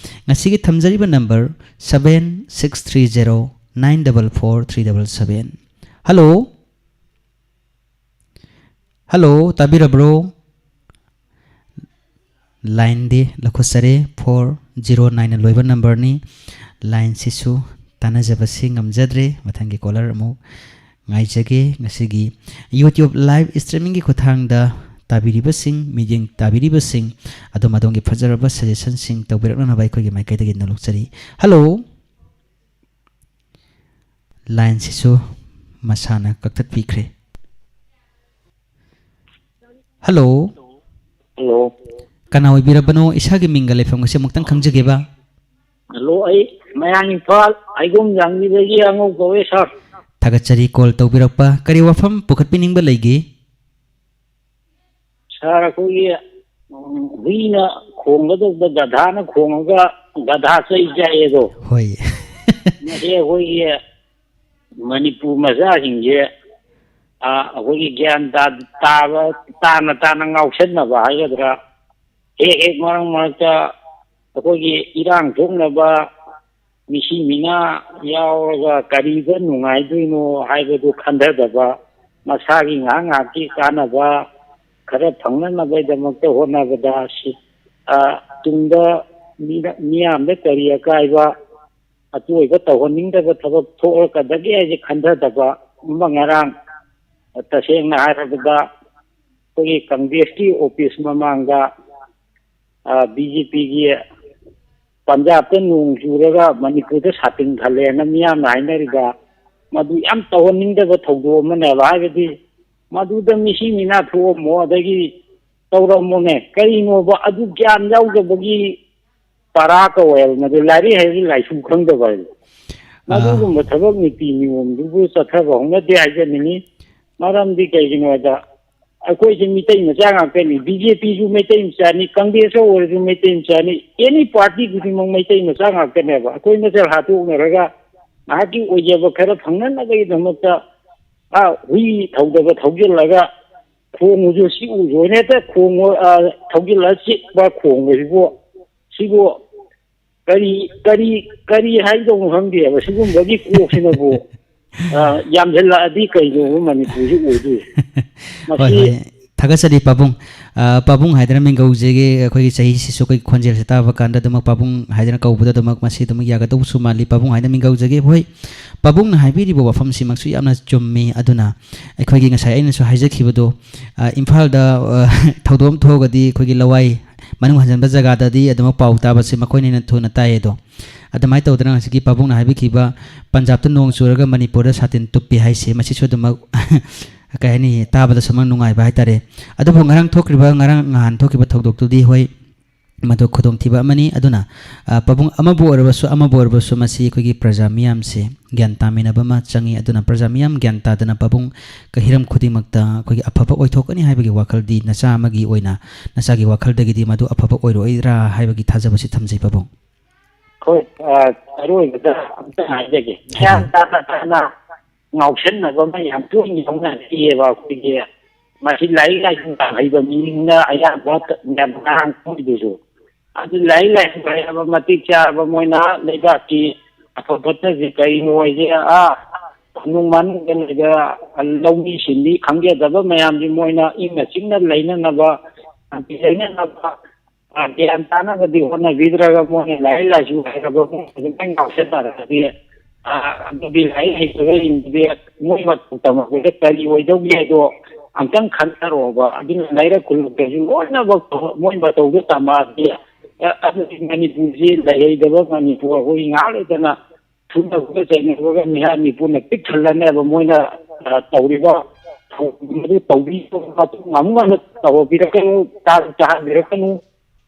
ꯉꯁꯤꯒꯤ ꯊꯝꯖꯔꯤꯕ number seven six three zero nine double four three double seven꯫ Hello? Hello, ꯇꯥꯕꯤꯔꯕ꯭ꯔꯣ? Line ꯗꯤ ꯂꯧꯈꯠꯆꯔꯦ, four zero nine ꯅ ꯂꯣꯏꯕ number ꯅꯤ꯫ Line ꯁꯤꯁꯨ ꯇꯥꯟꯅꯖꯕꯁꯤ ꯉꯝꯖꯗ꯭ꯔꯦ꯫ ꯃꯊꯪꯒꯤ caller ꯑꯃꯨꯛ ꯉꯥꯏꯖꯒꯦ꯫ ꯉꯁꯤꯒꯤ YouTube live streaming ꯒꯤ ꯈꯨꯠꯊꯥꯡꯗ ꯇꯥꯕꯤꯔꯤꯕꯁꯤꯡ, ꯃꯤꯠꯌꯦꯡ ꯇꯥꯕꯤꯔꯤꯕꯁꯤꯡ, ꯑꯗꯣꯝ ꯑꯗꯣꯝꯒꯤ ꯐꯖꯔꯕ suggestion ꯁꯤꯡ ꯇꯧꯕꯤꯔꯛꯅꯅꯕ ꯑꯩꯈꯣꯏꯒꯤ ꯃꯥꯏꯀꯩꯗꯒꯤ ꯅꯣꯜꯂꯨꯛꯆꯔꯤ꯫ Hello? Line ꯁꯤꯁꯨ ꯃꯁꯥꯅ ꯀꯛꯊꯠꯄꯤꯈ꯭ꯔꯦ꯫ Hello? Hello? ꯀꯅꯥ ꯑꯣꯏꯕꯤꯔꯕꯅꯣ? ꯏꯁꯥꯒꯤ ꯃꯤꯡꯒ ꯂꯩꯐꯝꯒꯁꯦ ꯑꯃꯨꯛꯇꯪ ꯈꯪꯖꯒꯦꯕ꯫ Hello, ꯑꯩ ꯃꯌꯥꯡ ꯏꯝꯐꯥꯜ ꯍꯩꯒꯣꯝ ꯖꯥꯡꯒꯤꯗꯒꯤ ꯑꯉꯧ ꯀꯧꯋꯦ, sir꯫ ꯊꯥꯒꯠꯆꯔꯤ call ꯇꯧꯕꯤꯔꯛꯄ꯫ ꯀꯔꯤ ꯋꯥꯐꯝ ꯄꯨꯈꯠꯄꯤꯅꯤꯡꯕ ꯂꯩꯒꯦ? Sir, ꯑꯩꯈꯣꯏꯒꯤ, ꯎꯝ, ꯍꯨꯏꯅ ꯈꯣꯡꯒꯗꯧꯕꯗ ꯒꯙꯥꯅ ꯈꯣꯡꯉꯒ ꯒꯙꯥ ꯆꯩ ꯆꯥꯏꯌꯦꯗꯣ꯫ ꯍꯣꯏ꯫ ꯃꯁꯤ ꯑꯩꯈꯣꯏꯒꯤ ꯃꯅꯤꯄꯨꯔ ꯃꯆꯥꯁꯤꯡꯁꯦ, ꯑ, ꯑꯩꯈꯣꯏꯒꯤ ꯒ꯭ꯌꯥꯟ ꯇꯥ-, ꯇꯥꯕ, ꯇꯥꯅ ꯇꯥꯅ ꯉꯥꯎꯁꯟꯅꯕ ꯍꯥꯏꯒꯗ꯭ꯔꯥ, ꯍꯦꯛ ꯍꯦꯛ ꯃꯔꯛ ꯃꯔꯛꯇ ꯑꯩꯈꯣꯏꯒꯤ ꯏꯔꯥꯡ ꯊꯣꯛꯅꯕ ꯃꯤꯁꯤ ꯃꯤꯅꯥ ꯌꯥꯎꯔꯒ ꯀꯔꯤꯗ ꯅꯨꯡꯉꯥꯏꯗꯣꯏꯅꯣ ꯍꯥꯏꯕꯗꯨ ꯈꯟꯊꯗꯕ, ꯃꯁꯥꯒꯤ ꯉꯥꯏꯍꯥꯛ ꯉꯥꯏꯍꯥꯛꯀꯤ ꯀꯥꯟꯅꯕ ꯈꯔ ꯐꯪꯅꯅꯕꯒꯤꯗꯃꯛꯇ ꯍꯣꯠꯅꯕꯗ ꯁꯤ-, ꯑ, ꯇꯨꯡꯗ ꯃꯤꯅ-, ꯃꯤꯌꯥꯝꯗ ꯀꯔꯤ ꯑꯀꯥꯏꯕ, ꯑꯆꯣꯏꯕ ꯇꯧꯍꯟꯅꯤꯡꯗꯕ ꯊꯕꯛ ꯊꯣꯛꯂꯛꯀꯗꯒꯦ ꯍꯥꯏꯁꯦ ꯈꯟꯊꯗꯕ ꯑꯃ ꯉꯔꯥꯡ, ꯇꯁꯦꯡꯅ ꯍꯥꯏꯔꯕꯗ, ꯑꯩꯈꯣꯏꯒꯤ ꯀꯪꯒ꯭ꯔꯦꯁꯀꯤ office ꯃꯃꯥꯡꯗ, ꯑ, BJP ꯒꯤ ꯄꯟꯖꯥꯕꯇ ꯅꯣꯡ ꯆꯨꯔꯒ ꯃꯅꯤꯄꯨꯔꯗ ꯁꯥꯇꯤꯟ ꯈꯜꯂꯦꯅ ꯃꯤꯌꯥꯝꯅ ꯍꯥꯏꯅꯔꯤꯕ ꯃꯗꯨ ꯌꯥꯝ ꯇꯧꯍꯟꯅꯤꯡꯗꯕ ꯊꯧꯗꯣꯛ ꯑꯃꯅꯦꯕ꯫ ꯍꯥꯏꯕꯗꯤ ꯃꯗꯨꯗ ꯃꯤꯁꯤ ꯃꯤꯅꯥ ꯊꯣꯛꯑꯝꯃꯣ, ꯑꯗꯒꯤ ꯇꯧꯔꯝꯃꯣꯅꯦ, ꯀꯔꯤꯅꯣꯕ? ꯑꯗꯨ ꯒ꯭ꯌꯥꯟ ꯌꯥꯎꯗꯕꯒꯤ ꯄꯔꯥ ꯀꯧꯋꯦꯕ ꯃꯗꯨ, ꯂꯥꯏꯔꯤꯛ ꯍꯩꯔꯁꯨ ꯂꯥꯏꯁꯨ ꯈꯪꯗꯕ ꯍꯥꯏꯗꯣ꯫ ꯑꯥ꯫ ꯃꯗꯨꯒꯨꯝꯕ ꯊꯕꯛ ꯅꯤꯇꯤ ꯅꯤꯌꯣꯝꯗꯨꯕꯨ ꯆꯠꯊꯕ ꯍꯧꯅꯗꯦ ꯍꯥꯏꯖꯅꯤꯡꯉꯤ꯫ ꯃꯔꯝꯗꯤ ꯀꯩꯒꯤꯅꯣꯗ, ꯑꯩꯈꯣꯏꯁꯦ ꯃꯤꯇꯩ ꯃꯆꯥ ꯉꯥꯛꯇꯅꯤ꯫ ꯕꯤ ꯖꯦ ꯄꯤꯁꯨ ꯃꯩꯇꯩ ꯃꯆꯥꯅꯤ, ꯀꯪꯒ꯭ꯔꯦꯁ ꯑꯣꯏꯔꯁꯨ ꯃꯩꯇꯩ ꯃꯆꯥꯅꯤ, ꯑꯦꯅꯤ ꯄꯥꯔꯇꯤ ꯈꯨꯗꯤꯡꯃꯛ ꯃꯩꯇꯩ ꯃꯆꯥ ꯉꯥꯛꯇꯅꯦꯕ꯫ ꯑꯩꯈꯣꯏ ꯃꯁꯦꯜ ꯍꯥꯠꯇꯣꯛꯅꯔꯒ ꯉꯥꯏꯍꯥꯛꯀꯤ ꯑꯣꯏꯖꯕ ꯈꯔ ꯐꯪꯅꯅꯕꯒꯤꯗꯃꯛꯇ, ꯑꯥ, ꯍꯨꯏ ꯊꯧꯗꯕ ꯊꯧꯖꯤꯜꯂꯒ ꯈꯣꯡꯉꯨꯁꯨ ꯁꯤ ꯎꯁꯨ ꯍꯦꯛꯇ ꯈꯣꯡꯉꯨ, ꯑꯥ, ꯊꯧꯖꯤꯜꯂꯒ ꯆꯤꯛꯄ ꯈꯣꯡꯕꯁꯤꯕꯨ, ꯁꯤꯕꯨ ꯀꯔꯤ, ꯀꯔꯤ, ꯀꯔꯤ ꯍꯥꯏꯗꯧꯅꯣ ꯈꯪꯗꯦꯕ꯫ ꯁꯤꯒꯨꯝꯕꯒꯤ ꯀꯣꯛꯁꯤꯅꯕꯨ, ꯑ, ꯌꯥꯝꯁꯤꯜꯂꯛꯑꯗꯤ ꯀꯩꯅꯣꯕ ꯃꯅꯤꯄꯨꯔꯁꯤ ꯑꯣꯏꯗꯣꯏꯁꯦ? ꯍꯣꯏ, ꯃꯁꯤ ꯍꯣꯏ꯫ ꯊꯥꯒꯠꯆꯔꯤ ꯄꯥꯕꯨꯡ꯫ ꯑ, ꯄꯥꯕꯨꯡ ꯍꯥꯏꯗꯅ ꯃꯤꯡꯒꯧꯖꯒꯦ꯫ ꯑꯩꯈꯣꯏꯒꯤ ꯆꯍꯤꯁꯤꯁꯨ, ꯑꯩꯈꯣꯏꯒꯤ ꯈꯣꯟꯖꯦꯜꯁꯤ ꯇꯥꯕ ꯀꯥꯟꯗ ꯑꯗꯨꯃꯛ ꯄꯥꯕꯨꯡ ꯍꯥꯏꯗꯅ ꯀꯧꯕꯗ ꯑꯗꯨꯃꯛ ꯃꯁꯤ ꯑꯗꯨꯃꯛ ꯌꯥꯒꯗꯧꯕꯁꯨ ꯃꯥꯜꯂꯤ꯫ ꯄꯥꯕꯨꯡ ꯍꯥꯏꯗꯅ ꯃꯤꯡꯒꯧꯖꯒꯦ꯫ ꯍꯣꯏ, ꯄꯥꯕꯨꯡꯅ ꯍꯥꯏꯕꯤꯔꯤꯕ ꯋꯥꯐꯝꯁꯤꯃꯛꯁꯨ ꯌꯥꯝꯅ ꯆꯨꯝꯃꯤ꯫ ꯑꯗꯨꯅ ꯑꯩꯈꯣꯏꯒꯤ ꯉꯁꯥꯏ ꯑꯩꯅꯁꯨ ꯍꯥꯏꯖꯈꯤꯕꯗꯣ, ꯑ, ꯏꯝꯐꯥꯜꯗ, ꯑ, ꯊꯧꯗꯣꯛ ꯑꯃ ꯊꯣꯛꯑꯒꯗꯤ ꯑꯩꯈꯣꯏꯒꯤ ꯂꯋꯥꯏ ꯃꯅꯨꯡ ꯍꯟꯖꯤꯟꯕ ꯖꯒꯥꯗꯗꯤ ꯑꯗꯨꯃꯛ ꯄꯥꯎ ꯇꯥꯕꯁꯦ ꯃꯈꯣꯏꯅ ꯍꯦꯟꯅ ꯊꯨꯅ ꯇꯥꯏ꯫ ꯑꯗꯣ ꯑꯗꯨꯃꯥꯏꯅ ꯇꯧꯗꯅ ꯉꯁꯤꯒꯤ ꯄꯥꯕꯨꯡꯅ ꯍꯥꯏꯕꯤꯈꯤꯕ ꯄꯟꯖꯥꯕꯇ ꯅꯣꯡ ꯆꯨꯔꯒ ꯃꯅꯤꯄꯨꯔꯗ ꯁꯥꯇꯤꯟ ꯇꯨꯞꯄꯤ ꯍꯥꯏꯁꯦ, ꯃꯁꯤꯁꯨ ꯑꯗꯨꯃꯛ ꯀꯩ ꯍꯥꯏꯅꯤ, ꯇꯥꯕꯗ ꯁꯨꯝ ꯅꯨꯡꯉꯥꯏꯕ ꯍꯥꯏꯇꯥꯔꯦ꯫ ꯑꯗꯨꯕꯨ ꯉꯔꯥꯡ ꯊꯣꯛꯈ꯭ꯔꯤꯕ, ꯉꯔꯥꯡ ꯅꯍꯥꯟ ꯊꯣꯛꯈꯤꯕ ꯊꯧꯗꯣꯛꯇꯨꯗꯤ ꯍꯣꯏ, ꯃꯗꯨ ꯈꯨꯗꯣꯡꯊꯤꯕ ꯑꯃꯅꯤ꯫ ꯑꯗꯨꯅ, ꯑ, ꯄꯥꯕꯨꯡ ꯑꯃꯕꯨ ꯑꯣꯏꯔꯕꯁꯨ, ꯑꯃꯕꯨ ꯑꯣꯏꯔꯕꯁꯨ, ꯃꯁꯤ ꯑꯩꯈꯣꯏꯒꯤ ꯄ꯭ꯔꯖꯥ ꯃꯤꯌꯥꯝꯁꯦ ꯒ꯭ꯌꯥꯟ ꯇꯥꯃꯤꯟꯅꯕ ꯑꯃ ꯆꯪꯉꯤ꯫ ꯑꯗꯨꯅ ꯄ꯭ꯔꯖꯥ ꯃꯤꯌꯥꯝ ꯒ꯭ꯌꯥꯟ ꯇꯥꯗꯅ ꯄꯥꯕꯨꯡ ꯀ-, ꯍꯤꯔꯝ ꯈꯨꯗꯤꯡꯃꯛꯇ ꯑꯩꯈꯣꯏꯒꯤ ꯑꯐꯕ ꯑꯣꯏꯊꯣꯛꯀꯅꯤ ꯍꯥꯏꯕꯒꯤ ꯋꯥꯈꯜꯗꯤ ꯅꯆꯥ ꯑꯃꯒꯤ ꯑꯣꯏꯅ, ꯅꯆꯥꯒꯤ ꯋꯥꯈꯜꯗꯒꯤꯗꯤ ꯃꯗꯨ ꯑꯐꯕ ꯑꯣꯏꯔꯣꯏꯗ꯭ꯔꯥ ꯍꯥꯏꯕꯒꯤ ꯊꯥꯖꯕꯁꯤ ꯊꯝꯖꯩ ꯄꯥꯕꯨꯡ꯫ ꯍꯣꯏ, ꯑ, ꯑꯔꯣꯏꯕꯗ ꯑꯝꯇ ꯍꯥꯏꯖꯒꯦ꯫ ꯍꯥꯏꯕꯤꯌꯨ꯫ ꯒ꯭ꯌꯥꯟ ꯇꯥꯅ ꯇꯥꯅ ꯉꯥꯎꯁꯟꯅꯕ ꯑꯃ ꯌꯥꯝ ꯇꯣꯏꯅ ꯌꯥꯎꯅꯔꯛꯏꯑꯕ ꯑꯩꯈꯣꯏꯒꯤ꯫ ꯃꯁꯤ ꯂꯥꯏꯔꯤꯛ ꯂꯥꯏꯁꯨ ꯇꯝꯍꯩꯕ ꯃꯤꯅ ꯑꯌꯥꯝꯕ ꯉꯔꯥꯡ ꯊꯣꯛꯏꯗꯨꯁꯨ꯫ ꯑꯗꯨ ꯂꯥꯏꯔꯤꯛ ꯂꯥꯏꯁꯨ ꯍꯩꯔꯕ, ꯃꯇꯤꯛ ꯆꯥꯔꯕ, ꯃꯣꯏꯅ ꯂꯩꯕꯥꯛꯀꯤ ꯑꯐ ꯐꯠꯇꯁꯦ ꯀꯔꯤꯅꯣ ꯍꯥꯏꯁꯦ, ꯑꯥ, ꯅꯨꯡ ꯃꯅꯨꯡꯗ ꯂꯩꯕ ꯂꯧꯃꯤ ꯁꯤꯟꯃꯤ ꯈꯪꯖꯗꯕ ꯃꯌꯥꯝꯁꯤ ꯃꯣꯏꯅ ꯏꯪꯅ ꯆꯤꯛꯅ ꯂꯩꯅꯅꯕ, ꯁꯥꯟꯇꯤ ꯂꯩꯅꯅꯕ, ꯑ, ꯒ꯭ꯌꯥꯟ ꯇꯥꯅꯕꯗꯤ ꯍꯣꯠꯅꯕꯤꯗ꯭ꯔꯒ ꯃꯣꯏꯅ ꯂꯥꯏꯔꯤꯛ ꯂꯥꯏꯁꯨ ꯍꯩꯔꯕ ꯃꯣꯏ ꯑꯗꯨꯃꯥꯏꯅ ꯉꯥꯎꯁꯟꯅꯔꯛꯑꯗꯤ, ꯑ, ꯑꯗꯨꯗꯤ ꯂꯥꯏꯔꯤꯛ ꯍꯩꯇꯕꯁꯤꯡꯗꯨꯗꯤ ꯃꯣꯏ ꯃꯇꯧ ꯇꯝꯃꯛꯄꯗ ꯀꯔꯤ ꯑꯣꯏꯗꯧꯒꯦ ꯍꯥꯏꯗꯣ ꯑꯝꯇꯪ ꯈꯟꯊꯔꯛꯑꯣꯕ꯫ ꯑꯗꯨꯅ ꯂꯩꯔꯛ ꯈꯨꯜꯂꯛꯇꯁꯨ ꯂꯣꯏꯅꯃꯛ ꯃꯣꯏ ꯃꯇꯧꯗꯣ ꯇꯝꯃꯛꯑꯗꯤ, ꯑ, ꯑꯗꯨꯗꯤ ꯃꯅꯤꯄꯨꯔꯁꯤ ꯂꯩꯍꯩꯗꯕ ꯃꯅꯤꯄꯨꯔ ꯑꯩꯈꯣꯏ ꯉꯥꯏꯍꯥꯛ ꯂꯩꯇꯅ ꯐꯨꯅꯕꯒ ꯆꯩꯅꯕꯒ ꯃꯤꯍꯥꯠ ꯃꯤꯄꯨꯟꯅ ꯄꯤꯛ ꯊꯜꯂꯅꯦꯕ꯫ ꯃꯣꯏꯅ, ꯑ, ꯇꯧꯔꯤꯕ ꯊꯧꯑꯣꯡ ꯑꯗꯨ ꯇꯧꯕꯤꯕ ꯃꯇꯨꯡ ꯑꯃꯨꯛ ꯍꯟꯅ ꯇꯧꯕꯤꯔꯛꯀꯅꯨ, ꯇꯥ-, ꯇꯥꯍꯟꯕꯤꯔꯛꯀꯅꯨ꯫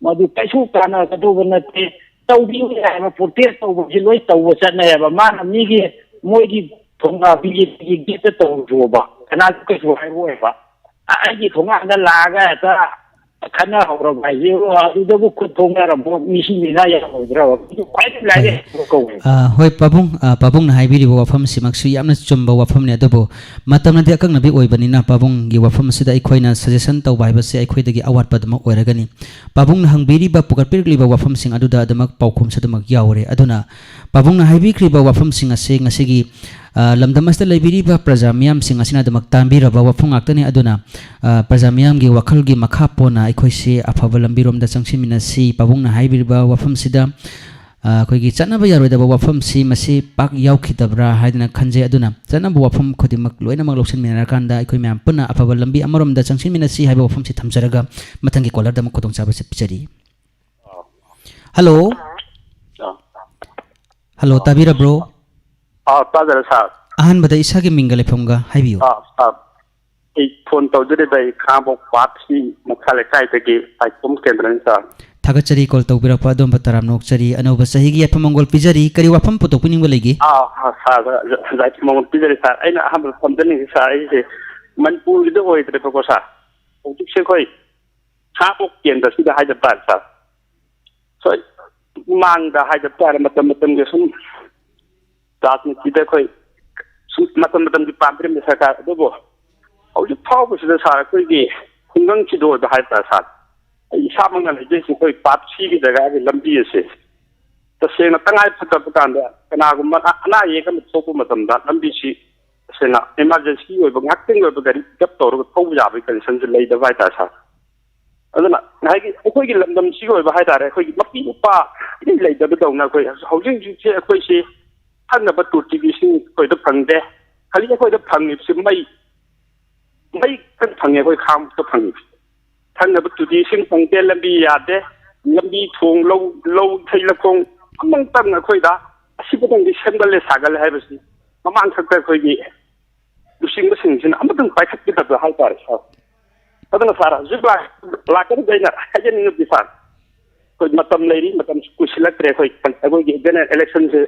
ꯃꯗꯨ ꯀꯩꯁꯨ ꯀꯥꯟꯅꯒꯗꯧꯕ ꯅꯠꯇꯦ꯫ ꯇꯧꯕꯤꯌꯨ ꯍꯥꯏꯕ, protest ꯇꯧꯕꯁꯤ ꯂꯣꯏ ꯇꯧꯕ ꯆꯠꯅꯩꯌꯦꯕ꯫ ꯃꯥꯅ ꯃꯤꯒꯤ, ꯃꯣꯏꯒꯤ ꯊꯣꯡꯒꯥ ꯕꯤꯖꯦꯄꯤꯒꯤ ꯒꯦꯠꯇ ꯇꯧꯔꯨꯕ ꯀꯅꯥꯁꯨ ꯀꯩꯁꯨ ꯍꯥꯏꯔꯛꯑꯣꯏꯕ꯫ ꯑ-, ꯑꯩꯒꯤ ꯊꯣꯡꯒꯥꯟꯗ ꯂꯥꯛꯑꯒ ꯍꯦꯛꯇ ꯈꯠꯅꯍꯧꯔꯕ ꯍꯥꯏꯁꯦ, ꯑꯗꯨꯗꯕꯨ ꯈꯨꯠ ꯊꯣꯡꯅꯔꯝꯕ ꯃꯤꯁꯤꯡꯁꯤꯅ ꯌꯥꯔꯣꯏꯗ꯭ꯔꯕ? ꯃꯗꯨ ꯈ꯭ꯋꯥꯏꯗꯒꯤ ꯂꯥꯏꯔꯤ ꯍꯣꯏ꯫ ꯍꯥꯏꯕ ꯀꯧꯋꯦ꯫ ꯑ, ꯍꯣꯏ, ꯄꯥꯕꯨꯡ, ꯑ, ꯄꯥꯕꯨꯡꯅ ꯍꯥꯏꯕꯤꯔꯤꯕ ꯋꯥꯐꯝꯁꯤꯃꯛꯁꯨ ꯌꯥꯝꯅ ꯆꯨꯝꯕ ꯋꯥꯐꯝꯅꯤ꯫ ꯑꯗꯨꯕꯨ ꯃꯇꯝꯅꯗꯤ ꯑꯀꯛꯅꯕꯤ ꯑꯣꯏꯕꯅꯤꯅ ꯄꯥꯕꯨꯡꯒꯤ ꯋꯥꯐꯝ ꯑꯁꯤꯗ ꯑꯩꯈꯣꯏꯅ suggestion ꯇꯧꯕ ꯍꯥꯏꯕꯁꯦ ꯑꯩꯈꯣꯏꯗꯒꯤ ꯑꯋꯥꯠꯄ ꯑꯗꯨꯃꯛ ꯑꯣꯏꯔꯒꯅꯤ꯫ ꯄꯥꯕꯨꯡꯅ ꯍꯪꯕꯤꯔꯤꯕ, ꯄꯨꯈꯠꯄꯤꯔꯛꯂꯤꯕ ꯋꯥꯐꯝꯁꯤꯡ ꯑꯗꯨꯗ ꯑꯗꯨꯃꯛ ꯄꯥꯎꯈꯨꯝꯁꯨ ꯑꯗꯨꯃꯛ ꯌꯥꯎꯔꯦ꯫ ꯑꯗꯨꯅ ꯄꯥꯕꯨꯡꯅ ꯍꯥꯏꯕꯤꯈ꯭ꯔꯤꯕ ꯋꯥꯐꯝꯁꯤꯡ ꯑꯁꯤ ꯉꯁꯤꯒꯤ, ꯑ, ꯂꯝꯗꯝ ꯑꯁꯤꯗ ꯂꯩꯕꯤꯔꯤꯕ ꯄ꯭ꯔꯖꯥ ꯃꯤꯌꯥꯝꯁꯤꯡ ꯑꯁꯤꯅ ꯑꯗꯨꯃꯛ ꯇꯥꯕꯤꯔꯕ ꯋꯥꯐꯝ ꯉꯥꯛꯇꯅꯤ꯫ ꯑꯗꯨꯅ, ꯑ, ꯄ꯭ꯔꯖꯥ ꯃꯤꯌꯥꯝꯒꯤ ꯋꯥꯈꯜꯒꯤ ꯃꯈꯥ ꯄꯣꯟꯅ ꯑꯩꯈꯣꯏꯁꯤ ꯑꯐꯕ ꯂꯝꯕꯤꯔꯣꯝꯗ ꯆꯪꯁꯤꯟꯃꯤꯟꯅꯁꯤ꯫ ꯄꯥꯕꯨꯡꯅ ꯍꯥꯏꯕꯤꯔꯤꯕ ꯋꯥꯐꯝꯁꯤꯗ, ꯑ, ꯑꯩꯈꯣꯏꯒꯤ ꯆꯠꯅꯕ ꯌꯥꯔꯣꯏꯗꯕ ꯋꯥꯐꯝꯁꯤ ꯃꯁꯤ ꯄꯥꯛ ꯌꯥꯎꯈꯤꯗꯕ꯭ꯔꯥ ꯍꯥꯏꯗꯅ ꯈꯟꯖꯩ꯫ ꯑꯗꯨꯅ ꯆꯠꯅꯕ ꯋꯥꯐꯝ ꯈꯨꯗꯤꯡꯃꯛ ꯂꯣꯏꯅꯃꯛ ꯂꯧꯁꯤꯟꯃꯤꯟꯅꯔꯀꯥꯟꯗ ꯑꯩꯈꯣꯏ ꯃꯌꯥꯝ ꯄꯨꯟꯅ ꯑꯐꯕ ꯂꯝꯕꯤ ꯑꯃꯔꯣꯝꯗ ꯆꯪꯁꯤꯟꯃꯤꯟꯅꯁꯤ ꯍꯥꯏꯕ ꯋꯥꯐꯝꯁꯤ ꯊꯝꯖꯔꯒ ꯃꯊꯪꯒꯤ caller ꯗ ꯑꯃꯨꯛ ꯈꯨꯗꯣꯡꯆꯥꯕꯁꯤ ꯄꯤꯖꯔꯤ꯫ Hello꯫ ꯑꯥ꯫ Hello, ꯇꯥꯕꯤꯔꯕ꯭ꯔꯣ? ꯑꯥ, ꯇꯥꯖꯔꯦ, sir꯫ ꯑꯍꯥꯟꯕꯗ ꯏꯁꯥꯒꯤ ꯃꯤꯡꯒ ꯂꯩꯐꯝꯒ ꯍꯥꯏꯕꯤꯌꯨ꯫ ꯑꯥ, sir꯫ ꯑꯩ phone ꯇꯧꯖꯔꯤꯕ ꯑꯩ ꯈꯥꯉꯕꯣꯛ part three ꯃꯈꯥ ꯂꯩꯀꯥꯏꯗꯒꯤ ꯄꯥꯏꯈꯣꯝ ꯀꯦꯟꯗ꯭ꯔꯅꯤ, sir꯫ ꯊꯥꯒꯠꯆꯔꯤ call ꯇꯧꯕꯤꯔꯛꯄ ꯑꯗꯣꯝꯕꯨ ꯇꯔꯥꯝꯅ ꯑꯣꯛꯆꯔꯤ꯫ ꯑꯅꯧꯕ ꯆꯍꯤꯒꯤ ꯌꯥꯏꯐ ꯃꯪꯒꯣꯜ ꯄꯤꯖꯔꯤ꯫ ꯀꯔꯤ ꯋꯥꯐꯝ ꯄꯨꯊꯣꯛꯄꯤꯅꯤꯡꯕ ꯂꯩꯒꯦ? ꯑꯥ, ꯑꯥ, sir, ꯌꯥꯏꯐ ꯃꯪꯒꯣꯜ ꯄꯤꯖꯔꯤ, sir꯫ ꯑꯩꯅ ꯑꯍꯥꯟꯕꯗ ꯊꯝꯖꯅꯤꯡꯉꯤ, sir, ꯑꯩꯁꯦ ꯃꯅꯤꯄꯨꯔꯒꯤꯗ ꯑꯣꯏꯗ꯭ꯔꯦꯕꯀꯣ, sir꯫ ꯍꯧꯖꯤꯛꯁꯦ ꯑꯩꯈꯣꯏ ꯈꯥꯉꯕꯣꯛ ꯀꯦꯟꯗ꯭ꯔꯁꯤꯗ ꯍꯥꯏꯖꯕ ꯇꯥꯔꯦ, sir꯫ ꯍꯣꯏ, ꯃꯃꯥꯡꯗ ꯍꯥꯏꯖꯕ ꯇꯥꯔꯦ, ꯃꯇꯝ ꯃꯇꯝꯒꯤ ꯁꯨꯝ ꯔꯥꯖꯅꯤꯇꯤꯗ ꯑꯩꯈꯣꯏ ꯁꯨꯝ ꯃꯇꯝ ꯃꯇꯝꯒꯤ ꯄꯥꯝꯕꯤꯔꯝꯃꯤ ꯁꯔꯀꯥꯔ, ꯑꯗꯨꯕꯨ ꯍꯧꯖꯤꯛ ꯐꯥꯎꯕꯁꯤꯗ, sir, ꯑꯩꯈꯣꯏꯒꯤ ꯈꯨꯡꯒꯪꯁꯤꯗ ꯑꯣꯏꯕ ꯍꯥꯏ ꯇꯥꯔꯦ, sir, ꯑꯩ ꯏꯁꯥꯃꯛꯅ ꯂꯩꯖꯩꯁꯦ ꯑꯩꯈꯣꯏ part three ꯒꯤ ꯖꯒꯥꯒꯤ ꯂꯝꯕꯤ ꯑꯁꯦ ꯇꯁꯦꯡꯅ ꯇꯉꯥꯏ ꯐꯗꯕ ꯀꯥꯟꯗ ꯀꯅꯥꯒꯨꯝꯕ ꯑ-, ꯑꯅꯥ ꯑꯌꯦꯛ ꯑꯃ ꯊꯣꯛꯄ ꯃꯇꯝꯗ ꯂꯝꯕꯤꯁꯤ ꯇꯁꯦꯡꯅ emergency ꯑꯣꯏꯕ ꯉꯥꯛꯇꯪꯒꯤ ꯑꯣꯏꯕ ꯒꯥꯔꯤ pick up ꯇꯧꯔꯒ ꯊꯧꯕ ꯌꯥꯕꯒꯤ condition ꯁꯦ ꯂꯩꯇꯕ ꯍꯥꯏ ꯇꯥꯔꯦ, sir꯫ ꯑꯗꯨꯅ ꯉꯁꯥꯏꯒꯤ ꯑꯩꯈꯣꯏꯒꯤ ꯂꯝꯗꯝꯁꯤꯒꯤ ꯑꯣꯏꯕ ꯍꯥꯏ ꯇꯥꯔꯦ, ꯑꯩꯈꯣꯏꯒꯤ ꯃꯄꯤ ꯃꯄꯥ ꯏꯔꯩ ꯂꯩꯇꯕꯗꯧꯅ ꯑꯩꯈꯣꯏ ꯍꯧꯖꯤꯛ ꯍꯧꯖꯤꯛꯁꯦ ꯑꯩꯈꯣꯏꯁꯤ ꯊꯛꯅꯕ ꯇꯣꯇꯤꯒꯤ ꯏꯁꯤꯡ ꯑꯩꯈꯣꯏꯗ ꯐꯪꯗꯦ꯫ ꯈꯜꯂꯤ ꯑꯩꯈꯣꯏꯗ ꯐꯪꯉꯤꯕꯁꯤ ꯃꯩ, ꯃꯩ ꯈꯛꯇꯪ ꯐꯪꯉꯦ ꯑꯩꯈꯣꯏ ꯈꯥꯉꯕꯣꯛꯇ ꯐꯪꯉꯤꯕꯁꯤ꯫ ꯊꯛꯅꯕ ꯇꯣꯇꯤ ꯏꯁꯤꯡ ꯐꯪꯗꯦ, ꯂꯝꯕꯤ ꯌꯥꯗꯦ, ꯂꯝꯕꯤ ꯊꯣꯡ, ꯂꯧ, ꯂꯧ ꯏꯊꯩ ꯂꯧꯈꯣꯡ ꯑꯃꯇꯪ ꯑꯩꯈꯣꯏꯗ ꯑꯁꯤꯕꯨꯗꯪꯗꯤ ꯁꯦꯝꯒꯠꯂꯦ ꯁꯥꯒꯠꯂꯦ ꯍꯥꯏꯕꯁꯤ ꯃꯃꯥꯡ ꯊꯛꯇ ꯑꯩꯈꯣꯏꯒꯤ ꯂꯨꯆꯤꯡꯕꯁꯤꯡꯁꯤꯅ ꯑꯃꯇꯪ ꯄꯥꯏꯈꯠꯄꯤꯗꯕ ꯍꯥꯏꯇꯥꯔꯦ ꯁꯥꯔ꯫ ꯑꯗꯨꯅ ꯁꯥꯔ ꯍꯧꯖꯤꯛ ꯂꯥꯛ-, ꯂꯥꯛꯀꯅꯤꯗ ꯑꯩꯅ ꯍꯥꯏꯖꯅꯤꯡꯉꯤꯕꯗꯤ ꯁꯥꯔ, ꯑꯩꯈꯣꯏ ꯃꯇꯝ ꯂꯩꯔꯤ, ꯃꯇꯝꯁꯨ ꯀꯨꯏꯁꯤꯜꯂꯛꯇ꯭ꯔꯦ꯫ ꯑꯩꯈꯣꯏ ꯑꯩꯈꯣꯏꯒꯤ ꯖꯦꯅꯔꯦꯜ ꯏꯂꯦꯛꯁꯟꯁꯦ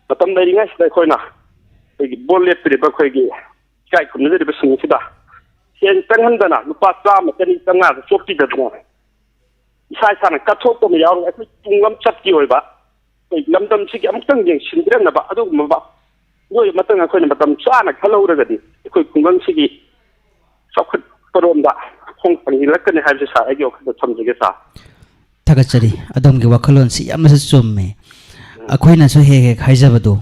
ꯃꯇꯝ ꯂꯩꯔꯤꯉꯩꯁꯤꯗ ꯑꯩꯈꯣꯏꯅ ꯑꯩꯈꯣꯏꯒꯤ ꯕꯣꯠ ꯂꯦꯞꯇ꯭ꯔꯤꯕ ꯑꯩꯈꯣꯏꯒꯤ ꯏꯀꯥꯏ ꯈꯨꯝꯅꯖꯔꯤꯕꯁꯤꯡ ꯑꯁꯤꯗ ꯁꯦꯟ ꯆꯪꯍꯟꯗꯅ ꯂꯨꯄꯥ ꯆꯥꯝꯃ, ꯆꯅꯤ, ꯆꯥꯝꯃꯉꯥꯗ ꯆꯣꯛꯄꯤꯗꯗꯅ ꯏꯁꯥ ꯏꯁꯥꯅ ꯀꯠꯊꯣꯛꯄ ꯑꯃ ꯌꯥꯎꯔꯒ ꯑꯩꯈꯣꯏ ꯇꯨꯡꯂꯝꯆꯠꯀꯤ ꯑꯣꯏꯕ ꯑꯩꯈꯣꯏ ꯂꯝꯗꯝꯁꯤꯒꯤ ꯑꯃꯨꯛꯇꯪ ꯌꯦꯡꯁꯤꯟꯕꯤꯔꯝꯅꯕ ꯑꯗꯨꯒꯨꯝꯕ ꯃꯤꯑꯣꯏ ꯑꯃꯇꯪ ꯑꯩꯈꯣꯏꯅ ꯃꯇꯝ ꯆꯥꯅ ꯈꯜꯍꯧꯔꯒꯗꯤ ꯑꯩꯈꯣꯏ ꯈꯨꯡꯒꯪꯁꯤꯒꯤ ꯆꯥꯎꯈꯠꯄꯔꯣꯝꯗ ꯈꯣꯡ ꯊꯥꯡꯖꯤꯜꯂꯛꯀꯅꯤ ꯍꯥꯏꯕꯁꯦ ꯁꯥꯔ ꯑꯩꯒꯤ ꯋꯥꯈꯜꯗ ꯊꯝꯖꯒꯦ ꯁꯥꯔ꯫ ꯊꯥꯒꯠꯆꯔꯤ꯫ ꯑꯗꯣꯝꯒꯤ ꯋꯥꯈꯜꯂꯣꯟꯁꯤ ꯌꯥꯝꯅꯁꯨ ꯆꯨꯝꯃꯦ꯫ ꯑꯩꯈꯣꯏꯅꯁꯨ ꯍꯦꯛ ꯍꯦꯛ ꯍꯥꯏꯖꯕꯗꯣ,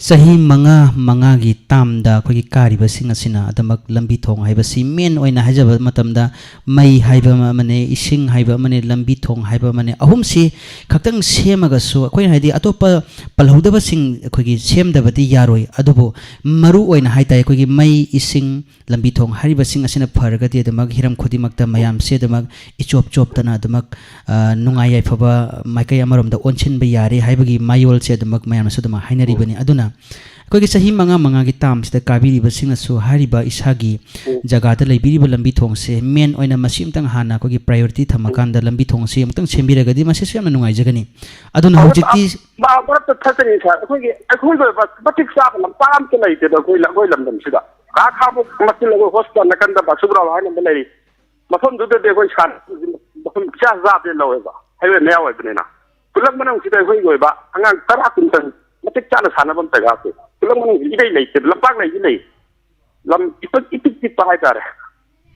ꯆꯍꯤ ꯃꯉꯥ ꯃꯉꯥꯒꯤ ꯇꯥꯝꯗ ꯑꯩꯈꯣꯏꯒꯤ ꯀꯥꯔꯤꯕꯁꯤꯡ ꯑꯁꯤꯅ ꯑꯗꯨꯃꯛ ꯂꯝꯕꯤ ꯊꯣꯡ ꯍꯥꯏꯕꯁꯤ ꯃꯦꯟ ꯑꯣꯏꯅ ꯍꯥꯏꯖꯕ ꯃꯇꯝꯗ ꯃꯩ ꯍꯥꯏꯕ ꯑꯃ ꯑꯃꯅꯦ, ꯏꯁꯤꯡ ꯍꯥꯏꯕ ꯑꯃꯅꯦ, ꯂꯝꯕꯤ ꯊꯣꯡ ꯍꯥꯏꯕ ꯑꯃꯅꯦ, ꯑꯍꯨꯝꯁꯤ ꯈꯛꯇꯪ ꯁꯦꯝꯃꯒꯁꯨ ꯑꯩꯈꯣꯏꯅ ꯍꯥꯏꯗꯤ ꯑꯇꯣꯞꯄ ꯄꯜꯍꯧꯗꯕꯁꯤꯡ ꯑꯩꯈꯣꯏꯒꯤ ꯁꯦꯝꯗꯕꯗꯤ ꯌꯥꯔꯣꯏ꯫ ꯑꯗꯨꯕꯨ ꯃꯔꯨ ꯑꯣꯏꯅ ꯍꯥꯏ ꯇꯥꯏ ꯑꯩꯈꯣꯏꯒꯤ ꯃꯩ, ꯏꯁꯤꯡ, ꯂꯝꯕꯤ ꯊꯣꯡ ꯍꯥꯏꯔꯤꯕꯁꯤꯡ ꯑꯁꯤꯅ ꯐꯔꯒꯗꯤ ꯑꯗꯨꯃꯛ ꯍꯤꯔꯝ ꯈꯨꯗꯤꯡꯃꯛꯇ ꯃꯌꯥꯝꯁꯦ ꯑꯗꯨꯃꯛ ꯏꯆꯣꯞ ꯆꯣꯞꯇꯅ ꯑꯗꯨꯃꯛ, ꯑ, ꯅꯨꯡꯉꯥꯏ ꯌꯥꯏꯐꯕ ꯃꯥꯏꯀꯩ ꯑꯃꯔꯣꯝꯗ ꯑꯣꯟꯁꯤꯟꯕ ꯌꯥꯔꯦ ꯍꯥꯏꯕꯒꯤ ꯃꯥꯌꯣꯜꯁꯦ ꯑꯗꯨꯃꯛ ꯃꯌꯥꯝꯅꯁꯨ ꯑꯗꯨꯃꯛ ꯍꯥꯏꯅꯔꯤꯕꯅꯤ꯫ ꯑꯗꯨꯅ ꯑꯩꯈꯣꯏꯒꯤ ꯆꯍꯤ ꯃꯉꯥ ꯃꯉꯥꯒꯤ ꯇꯥꯝꯁꯤꯗ ꯀꯥꯕꯤꯔꯤꯕꯁꯤꯡꯅꯁꯨ ꯍꯥꯏꯔꯤꯕ ꯏꯁꯥꯒꯤ ꯎꯝ꯫ ꯖꯒꯥꯗ ꯂꯩꯕꯤꯔꯤꯕ ꯂꯝꯕꯤ ꯊꯣꯡꯁꯦ ꯃꯦꯟ ꯑꯣꯏꯅ ꯃꯁꯤ ꯑꯃꯇꯪ ꯍꯥꯟꯅ ꯑꯩꯈꯣꯏꯒꯤ ꯄ꯭ꯔꯥꯏꯌꯣꯔꯤꯇꯤ ꯊꯝꯃꯀꯥꯟꯗ ꯂꯝꯕꯤ ꯊꯣꯡꯁꯤ ꯑꯃꯨꯛꯇꯪ ꯁꯦꯝꯕꯤꯔꯒꯗꯤ ꯃꯁꯤꯁꯨ ꯌꯥꯝꯅ ꯅꯨꯡꯉꯥꯏꯖꯒꯅꯤ꯫ ꯑꯗꯨꯅ ꯍꯧꯖꯤꯛꯇꯤ ꯃꯥ-, ꯃꯔꯛꯇ ꯊꯠꯆꯅꯤ ꯁꯥꯔ, ꯑꯩꯈꯣꯏꯒꯤ, ꯑꯩꯈꯣꯏꯒꯤ ꯑꯣꯏꯕ ꯃꯇꯤꯛ ꯆꯥꯕ ꯂꯝꯄꯥꯛ ꯑꯃꯠꯇ ꯂꯩꯇꯦꯗ ꯑꯩꯈꯣꯏ, ꯑꯩꯈꯣꯏ ꯂꯝꯗꯝꯁꯤꯗ꯫ ꯈꯥ ꯈꯥꯕ ꯃꯆꯤꯜ ꯑꯩꯈꯣꯏ ꯍꯣꯁꯄꯤꯇꯥꯜ ꯅꯥꯀꯟꯗ ꯕꯥꯁꯨꯕ꯭ꯔꯥꯎ ꯍꯥꯏꯅ ꯑꯃ ꯂꯩꯔꯤ, ꯃꯐꯝꯗꯨꯗꯗꯤ ꯑꯩꯈꯣꯏ ꯁꯥꯔ ꯃꯐꯝ ꯏꯆꯥ ꯆꯥꯗꯦ ꯂꯧꯋꯦꯕ, ꯍꯥꯏꯋꯦ ꯃꯌꯥ ꯑꯣꯏꯕꯅꯤꯅ꯫ ꯈꯨꯂꯪ ꯃꯅꯨꯡꯁꯤꯗ ꯑꯩꯈꯣꯏꯒꯤ ꯑꯣꯏꯕ ꯑꯉꯥꯡ ꯇꯔꯥ ꯀꯨꯟꯇꯪ ꯃꯇꯤꯛ ꯆꯥꯅ ꯁꯥꯟꯅꯐꯝ ꯖꯒꯥꯁꯦ ꯈꯨꯂꯪ ꯃꯅꯨꯡꯁꯤ ꯏꯔꯩ ꯂꯩꯇꯦꯕ, ꯂꯝꯄꯥꯛ ꯂꯩꯗꯤ ꯂꯩ, ꯂꯝ ꯏꯄꯤꯛ, ꯏꯄꯤꯛ ꯄꯤꯛꯄ ꯍꯥꯏꯇꯥꯔꯦ,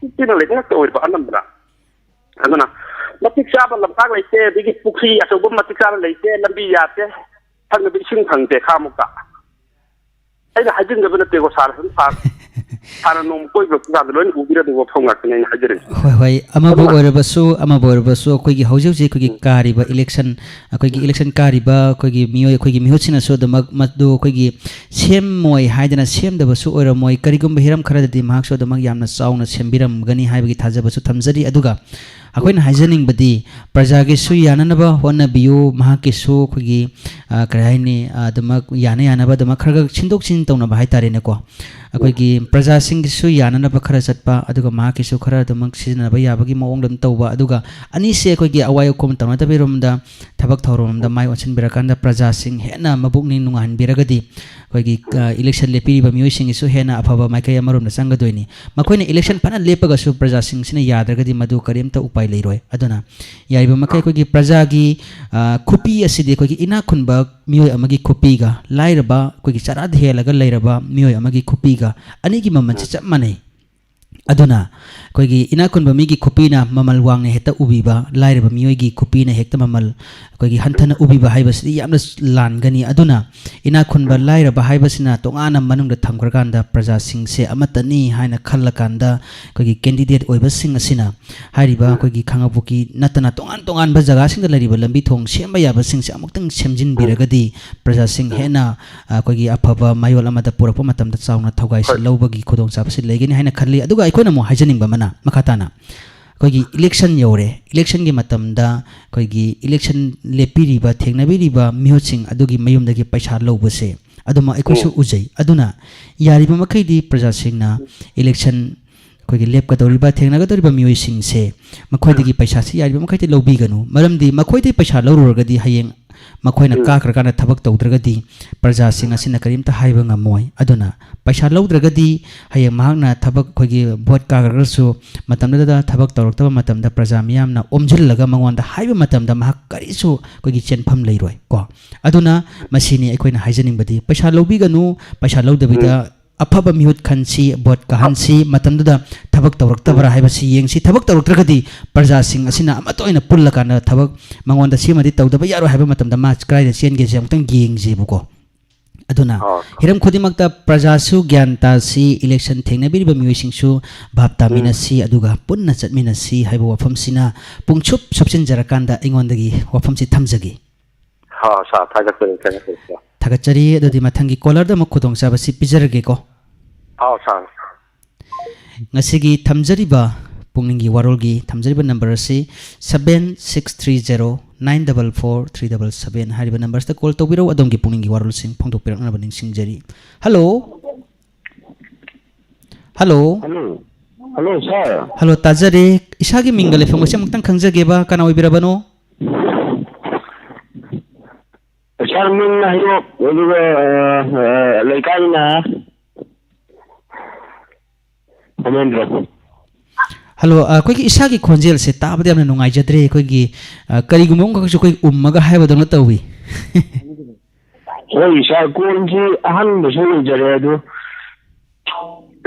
ꯄꯤꯛ ꯄꯤꯛꯅ ꯂꯩꯕ ꯉꯥꯛꯇ ꯑꯣꯏꯕ ꯑꯅꯝꯕꯅ꯫ ꯑꯗꯨꯅ ꯃꯇꯤꯛ ꯆꯥꯕ ꯂꯝꯄꯥꯛ ꯂꯩꯇꯦ, ꯑꯗꯒꯤ ꯄꯨꯈ꯭ꯔꯤ ꯑꯆꯧꯕ ꯃꯇꯤꯛ ꯆꯥꯅ ꯂꯩꯇꯦ, ꯂꯝꯕꯤ ꯌꯥꯗꯦ, ꯊꯛꯅꯕ ꯏꯁꯤꯡ ꯐꯪꯗꯦ ꯈꯥꯃꯨꯛꯇ꯫ ꯑꯩꯅ ꯍꯥꯏꯖꯤꯟꯖꯕ ꯅꯠꯇꯦꯀꯣ ꯁꯥꯔ, ꯁꯨꯝ ꯁꯥꯔ, ꯁꯥꯔꯅ ꯅꯣꯡꯃ ꯀꯣꯏꯕ ꯂꯥꯛꯄ ꯀꯥꯟꯗ ꯂꯣꯏꯅ ꯎꯕꯤꯔꯗꯣꯏ ꯋꯥꯐꯝ ꯉꯥꯛꯇꯅꯦ ꯑꯩꯅ ꯍꯥꯏꯖꯔꯤꯁꯦ꯫ ꯍꯣꯏ, ꯍꯣꯏ, ꯑꯃꯕꯨ ꯑꯗꯨꯅ ꯑꯣꯏꯔꯕꯁꯨ, ꯑꯃꯕꯨ ꯑꯣꯏꯔꯕꯁꯨ, ꯑꯩꯈꯣꯏꯒꯤ ꯍꯧꯖꯤꯛ ꯍꯧꯖꯤꯛ ꯑꯩꯈꯣꯏꯒꯤ ꯎꯝ꯫ ꯀꯥꯔꯤꯕ ꯏꯂꯦꯛꯁꯟ, ꯑꯩꯈꯣꯏꯒꯤ ꯎꯝ꯫ ꯏꯂꯦꯛꯁꯟ ꯀꯥꯔꯤꯕ ꯑꯩꯈꯣꯏꯒꯤ ꯃꯤꯑꯣꯏ, ꯑꯩꯈꯣꯏꯒꯤ ꯃꯤꯍꯨꯠꯁꯤꯅꯁꯨ ꯑꯗꯨꯃꯛ ꯃꯗꯨ ꯑꯩꯈꯣꯏꯒꯤ ꯁꯦꯝꯃꯣꯏ ꯍꯥꯏꯗꯅ ꯁꯦꯝꯗꯕꯁꯨ ꯑꯣꯏꯔꯝꯃꯣꯏ꯫ ꯀꯔꯤꯒꯨꯝꯕ ꯍꯤꯔꯝ ꯈꯔꯗꯗꯤ ꯃꯍꯥꯛꯁꯨ ꯑꯗꯨꯃꯛ ꯌꯥꯝꯅ ꯆꯥꯎꯅ ꯁꯦꯝꯕꯤꯔꯝꯒꯅꯤ ꯍꯥꯏꯕꯒꯤ ꯊꯥꯖꯕꯁꯨ ꯊꯝꯖꯔꯤ꯫ ꯑꯗꯨꯒ ꯑꯩꯈꯣꯏꯅ ꯍꯥꯏꯖꯅꯤꯡꯕꯗꯤ, ꯄ꯭ꯔꯖꯥꯒꯤꯁꯨ ꯌꯥꯅꯅꯕ ꯍꯣꯠꯅꯕꯤꯌꯨ, ꯃꯍꯥꯛꯀꯤꯁꯨ ꯑꯩꯈꯣꯏꯒꯤ, ꯑ, ꯀꯔꯤ ꯍꯥꯏꯅꯤ, ꯑ, ꯑꯗꯨꯃꯛ ꯌꯥꯅ ꯌꯥꯅꯕ ꯑꯗꯨꯃꯛ ꯈꯔ ꯈꯔ ꯁꯤꯟꯗꯣꯛ ꯁꯤꯟꯖꯤꯟ ꯇꯧꯅꯕ ꯍꯥꯏꯇꯥꯔꯦꯅꯦꯀꯣ꯫ ꯑꯩꯈꯣꯏꯒꯤ ꯄ꯭ꯔꯖꯥꯁꯤꯡꯒꯤꯁꯨ ꯌꯥꯅꯅꯕ ꯈꯔ ꯆꯠꯄ, ꯑꯗꯨꯒ ꯃꯍꯥꯛꯀꯤꯁꯨ ꯈꯔ ꯑꯗꯨꯃꯛ ꯁꯤꯖꯤꯟꯅꯕ ꯌꯥꯕꯒꯤ ꯃꯑꯣꯡꯗ ꯑꯗꯨꯝ ꯇꯧꯕ, ꯑꯗꯨꯒ ꯑꯅꯤꯁꯦ ꯑꯩꯈꯣꯏꯒꯤ ꯑꯋꯥꯏ ꯑꯈꯨꯝ ꯇꯧꯅꯗꯕꯤꯔꯣꯝꯗ ꯊꯕꯛ ꯊꯧꯔꯝꯗ ꯃꯥꯏ ꯑꯣꯟꯁꯤꯟꯕꯤꯔꯀꯥꯟꯗ ꯄ꯭ꯔꯖꯥꯁꯤꯡ ꯍꯦꯟꯅ ꯃꯄꯨꯛꯅꯤꯡ ꯅꯨꯡꯉꯥꯏꯍꯟꯕꯤꯔꯒꯗꯤ ꯑꯩꯈꯣꯏꯒꯤ, ꯑ, ꯏꯂꯦꯛꯁꯟ ꯂꯦꯞꯄꯤꯔꯤꯕ ꯃꯤꯑꯣꯏꯁꯤꯡꯒꯤꯁꯨ ꯍꯦꯟꯅ ꯑꯐꯕ ꯃꯥꯏꯀꯩ ꯑꯃꯔꯣꯝꯗ ꯆꯪꯒꯗꯣꯏꯅꯤ꯫ ꯃꯈꯣꯏꯅ ꯏꯂꯦꯛꯁꯟ ꯐꯅ ꯂꯦꯞꯄꯒꯁꯨ ꯄ꯭ꯔꯖꯥꯁꯤꯡꯁꯤꯅ ꯌꯥꯗ꯭ꯔꯒꯗꯤ ꯃꯗꯨ ꯀꯔꯤꯝꯇ ꯎꯄꯥꯏ ꯂꯩꯔꯣꯏ꯫ ꯑꯗꯨꯅ ꯌꯥꯔꯤꯕ ꯃꯈꯩ ꯑꯩꯈꯣꯏꯒꯤ ꯄ꯭ꯔꯖꯥꯒꯤ, ꯑ, ꯈꯨꯄꯤ ꯑꯁꯤꯗꯤ ꯑꯩꯈꯣꯏꯒꯤ ꯏꯅꯥꯛ ꯈꯨꯟꯕ ꯃꯤꯑꯣꯏ ꯑꯃꯒꯤ ꯈꯨꯄꯤꯒ ꯂꯥꯏꯔꯕ, ꯑꯩꯈꯣꯏꯒꯤ ꯆꯔꯥꯗ ꯍꯦꯜꯂꯒ ꯂꯩꯔꯕ ꯃꯤꯑꯣꯏ ꯑꯃꯒꯤ ꯈꯨꯄꯤꯒ ꯑꯅꯤꯒꯤ ꯃꯃꯜꯁꯤ ꯆꯞ ꯃꯥꯟꯅꯩ꯫ ꯑꯗꯨꯅ ꯑꯩꯈꯣꯏꯒꯤ ꯏꯅꯥꯛ ꯈꯨꯟꯕ ꯃꯤꯒꯤ ꯈꯨꯄꯤꯅ ꯃꯃꯜ ꯋꯥꯡꯅ ꯍꯦꯛꯇ ꯎꯕꯤꯕ, ꯂꯥꯏꯔꯕ ꯃꯤꯑꯣꯏꯒꯤ ꯈꯨꯄꯤꯅ ꯍꯦꯛꯇ ꯃꯃꯜ ꯑꯩꯈꯣꯏꯒꯤ ꯍꯟꯊꯅ ꯎꯕꯤꯕ ꯍꯥꯏꯕꯁꯤꯗꯤ ꯌꯥꯝꯅ ꯂꯥꯟꯒꯅꯤ꯫ ꯑꯗꯨꯅ ꯏꯅꯥꯛ ꯈꯨꯟꯕ ꯂꯥꯏꯔꯕ ꯍꯥꯏꯕꯁꯤꯅ ꯇꯣꯉꯥꯟꯅ ꯃꯅꯨꯡꯗ ꯊꯝꯈ꯭ꯔꯀꯥꯟꯗ ꯄ꯭ꯔꯖꯥꯁꯤꯡꯁꯦ ꯑꯃꯠꯇꯅꯤ ꯍꯥꯏꯅ ꯈꯜꯂꯀꯥꯟꯗ ꯑꯩꯈꯣꯏꯒꯤ ꯀꯦꯟꯗꯤꯗꯦꯠ ꯑꯣꯏꯕꯁꯤꯡ ꯑꯁꯤꯅ ꯍꯥꯏꯔꯤꯕ ꯑꯩꯈꯣꯏꯒꯤ ꯈꯥꯡꯉꯕꯣꯛꯀꯤ ꯅꯠꯇꯅ ꯇꯣꯉꯥꯟ ꯇꯣꯉꯥꯟꯕ ꯖꯒꯥꯁꯤꯡꯗ ꯂꯩꯔꯤꯕ ꯂꯝꯕꯤ ꯊꯣꯡ ꯁꯦꯝꯕ ꯌꯥꯕꯁꯤꯡꯁꯦ ꯑꯃꯨꯛꯇꯪ ꯁꯦꯝꯖꯤꯟꯕꯤꯔꯒꯗꯤ ꯄ꯭ꯔꯖꯥꯁꯤꯡ ꯍꯦꯟꯅ, ꯑ, ꯑꯩꯈꯣꯏꯒꯤ ꯑꯐꯕ ꯃꯌꯣꯜ ꯑꯃꯗ ꯄꯨꯔꯛꯄ ꯃꯇꯝꯗ ꯆꯥꯎꯅ ꯊꯧꯒꯥꯏꯁꯤ ꯂꯧꯕꯒꯤ ꯈꯨꯗꯣꯡꯆꯥꯕꯁꯤ ꯂꯩꯒꯅꯤ ꯍꯥꯏꯅ ꯈꯜꯂꯤ꯫ ꯑꯗꯨꯒ ꯑꯩꯈꯣꯏꯅ ꯑꯃꯨꯛ ꯍꯥꯏꯖꯅꯤꯡꯕ ꯑꯃꯅ, ꯃꯈꯥ ꯇꯥꯅ ꯑꯩꯈꯣꯏꯒꯤ ꯏꯂꯦꯛꯁꯟ ꯌꯧꯔꯦ, ꯏꯂꯦꯛꯁꯟꯒꯤ ꯃꯇꯝꯗ ꯑꯩꯈꯣꯏꯒꯤ ꯏꯂꯦꯛꯁꯟ ꯂꯦꯞꯄꯤꯔꯤꯕ, ꯊꯦꯡꯅꯕꯤꯔꯤꯕ ꯃꯤꯍꯨꯠꯁꯤꯡ ꯑꯗꯨꯒꯤ ꯃꯌꯨꯝꯗꯒꯤ ꯄꯩꯁꯥ ꯂꯧꯕꯁꯦ ꯑꯗꯨꯃꯛ ꯑꯩꯈꯣꯏꯁꯨ ꯎꯖꯩ꯫ ꯑꯗꯨꯅ ꯌꯥꯔꯤꯕ ꯃꯈꯩꯗꯤ ꯄ꯭ꯔꯖꯥꯁꯤꯡꯅ ꯏꯂꯦꯛꯁꯟ ꯑꯩꯈꯣꯏꯒꯤ ꯂꯦꯞꯀꯗꯧꯔꯤꯕ, ꯊꯦꯡꯅꯒꯗꯧꯔꯤꯕ ꯃꯤꯑꯣꯏꯁꯤꯡꯁꯦ ꯃꯈꯣꯏꯗꯒꯤ ꯄꯩꯁꯥꯁꯤ ꯌꯥꯔꯤꯕ ꯃꯈꯩꯗꯤ ꯂꯧꯕꯤꯒꯅꯨ꯫ ꯃꯔꯝꯗꯤ ꯃꯈꯣꯏꯗꯒꯤ ꯄꯩꯁꯥ ꯂꯧꯔꯨꯔꯒꯗꯤ ꯍꯌꯦꯡ ꯃꯈꯣꯏꯅ ꯀꯥꯈ꯭ꯔꯀꯥꯟꯗ ꯊꯕꯛ ꯇꯧꯗ꯭ꯔꯒꯗꯤ ꯄ꯭ꯔꯖꯥꯁꯤꯡ ꯑꯁꯤꯅ ꯀꯔꯤꯝꯇ ꯍꯥꯏꯕ ꯉꯝꯃꯣꯏ꯫ ꯑꯗꯨꯅ ꯄꯩꯁꯥ ꯂꯧꯗ꯭ꯔꯒꯗꯤ ꯍꯌꯦꯡ ꯃꯍꯥꯛꯅ ꯊꯕꯛ, ꯑꯩꯈꯣꯏꯒꯤ ꯚꯣꯠ ꯀꯥꯈ꯭ꯔꯒꯁꯨ ꯃꯇꯝꯗꯨꯗ ꯊꯕꯛ ꯇꯧꯔꯛꯇꯕ ꯃꯇꯝꯗ ꯄ꯭ꯔꯖꯥ ꯃꯤꯌꯥꯝꯅ ꯑꯣꯝꯁꯤꯜꯂꯒ ꯃꯉꯣꯟꯗ ꯍꯥꯏꯕ ꯃꯇꯝꯗ ꯃꯍꯥꯛ ꯀꯔꯤꯁꯨ ꯑꯩꯈꯣꯏꯒꯤ ꯆꯦꯟꯐꯝ ꯂꯩꯔꯣꯏ ꯀꯣ꯫ ꯑꯗꯨꯅ ꯃꯁꯤꯅꯤ ꯑꯩꯈꯣꯏꯅ ꯍꯥꯏꯖꯅꯤꯡꯕꯗꯤ, ꯄꯩꯁꯥ ꯂꯧꯕꯤꯒꯅꯨ, ꯄꯩꯁꯥ ꯂꯧꯗꯕꯤꯗ ꯑꯐꯕ ꯃꯤꯍꯨꯠ ꯈꯟꯁꯤ, ꯚꯣꯠ ꯀꯥꯍꯟꯁꯤ, ꯃꯇꯝꯗꯨꯗ ꯊꯕꯛ ꯇꯧꯔꯛꯇꯕ꯭ꯔꯥ ꯍꯥꯏꯕꯁꯤ ꯌꯦꯡꯁꯤ꯫ ꯊꯕꯛ ꯇꯧꯔꯛꯇ꯭ꯔꯒꯗꯤ ꯄ꯭ꯔꯖꯥꯁꯤꯡ ꯑꯁꯤꯅ ꯑꯃꯠꯇ ꯑꯣꯏꯅ ꯄꯨꯜꯂꯀꯥꯟꯗ ꯊꯕꯛ ꯃꯉꯣꯟꯗ ꯁꯤꯃꯗꯤ ꯇꯧꯗꯕ ꯌꯥꯔꯣꯏ ꯍꯥꯏꯕ ꯃꯇꯝꯗ ꯃꯥ ꯀꯗꯥꯏꯗ ꯆꯦꯟꯒꯦꯁꯦ ꯑꯃꯨꯛꯇꯪ ꯌꯦꯡꯁꯦꯕꯀꯣ꯫ ꯑꯗꯨꯅ ꯑꯣ꯫ ꯍꯤꯔꯝ ꯈꯨꯗꯤꯡꯃꯛꯇ ꯄ꯭ꯔꯖꯥꯁꯨ ꯒ꯭ꯌꯥꯟ ꯇꯥꯁꯤ, ꯏꯂꯦꯛꯁꯟ ꯊꯦꯡꯅꯕꯤꯔꯤꯕ ꯃꯤꯑꯣꯏꯁꯤꯡꯁꯨ ꯚꯥꯞ ꯇꯥꯃꯤꯟꯅꯁꯤ, ꯑꯗꯨꯒ ꯄꯨꯟꯅ ꯆꯠꯃꯤꯟꯅꯁꯤ ꯍꯥꯏꯕ ꯋꯥꯐꯝꯁꯤꯅ ꯄꯨꯡꯁꯨꯞ ꯁꯨꯞꯆꯤꯟꯖꯔꯀꯥꯟꯗ ꯑꯩꯉꯣꯟꯗꯒꯤ ꯋꯥꯐꯝꯁꯤ ꯊꯝꯖꯒꯦ꯫ ꯍꯣ, ꯁꯥꯔ, ꯊꯥꯒꯠꯆꯔꯤ, ꯊꯥꯒꯠꯆꯔꯤ, ꯁꯥꯔ꯫ ꯊꯥꯒꯠꯆꯔꯤ꯫ ꯑꯗꯨꯗꯤ ꯃꯊꯪꯒꯤ ꯀꯣꯂꯔꯗ ꯑꯃꯨꯛ ꯈꯨꯗꯣꯡꯆꯥꯕꯁꯤ ꯄꯤꯖꯔꯒꯦꯀꯣ꯫ ꯍꯥꯎ, ꯁꯥꯔ꯫ ꯉꯁꯤꯒꯤ ꯊꯝꯖꯔꯤꯕ ꯄꯨꯛꯅꯤꯡꯒꯤ ꯋꯥꯔꯣꯜꯒꯤ ꯊꯝꯖꯔꯤꯕ ꯅꯝꯕꯔ ꯑꯁꯤ seven six three zero nine double four three double seven ꯍꯥꯏꯔꯤꯕ ꯅꯝꯕꯔꯁꯤꯗ ꯀꯣꯜ ꯇꯧꯕꯤꯔꯛꯎ꯫ ꯑꯗꯣꯝꯒꯤ ꯄꯨꯛꯅꯤꯡꯒꯤ ꯋꯥꯔꯣꯜꯁꯤꯡ ꯐꯣꯡꯗꯣꯛꯄꯤꯔꯛꯅꯕ ꯅꯤꯡꯁꯤꯡꯖꯔꯤ꯫ ꯍꯜꯂꯣ꯫ ꯍꯜꯂꯣ꯫ ꯍꯜꯂꯣ꯫ ꯍꯜꯂꯣ, ꯁꯥꯔ꯫ ꯍꯜꯂꯣ, ꯇꯥꯖꯔꯦ꯫ ꯏꯁꯥꯒꯤ ꯃꯤꯡꯒ ꯂꯩꯐꯝꯒꯁꯦ ꯑꯃꯨꯛꯇꯪ ꯈꯪꯖꯒꯦꯕ, ꯀꯅꯥ ꯑꯣꯏꯕꯤꯔꯕꯅꯣ? ꯁꯥꯔ, ꯃꯤꯡꯅ ꯍꯩꯔꯣꯛ, ꯑꯗꯨꯒ, ꯑ, ꯑ, ꯂꯩꯀꯥꯏꯅ ꯍꯣꯃꯦꯟꯗ꯭ꯔ꯫ ꯍꯜꯂꯣ, ꯑ, ꯑꯩꯈꯣꯏꯒꯤ ꯏꯁꯥꯒꯤ ꯈꯣꯟꯖꯦꯜꯁꯦ ꯇꯥꯕꯗ ꯌꯥꯝꯅ ꯅꯨꯡꯉꯥꯏꯖꯗ꯭ꯔꯦ꯫ ꯑꯩꯈꯣꯏꯒꯤ, ꯑ, ꯀꯔꯤꯒꯨꯝꯕ ꯑꯃꯈꯛꯁꯨ ꯑꯩꯈꯣꯏ ꯎꯝꯃꯒ ꯍꯥꯏꯕꯗꯧꯅ ꯇꯧꯏ꯫ ꯍꯣꯏ, ꯁꯥꯔ, ꯀꯣꯜꯁꯤ ꯑꯍꯥꯟꯕꯁꯨ ꯑꯣꯏꯖꯔꯦ, ꯑꯗꯨ,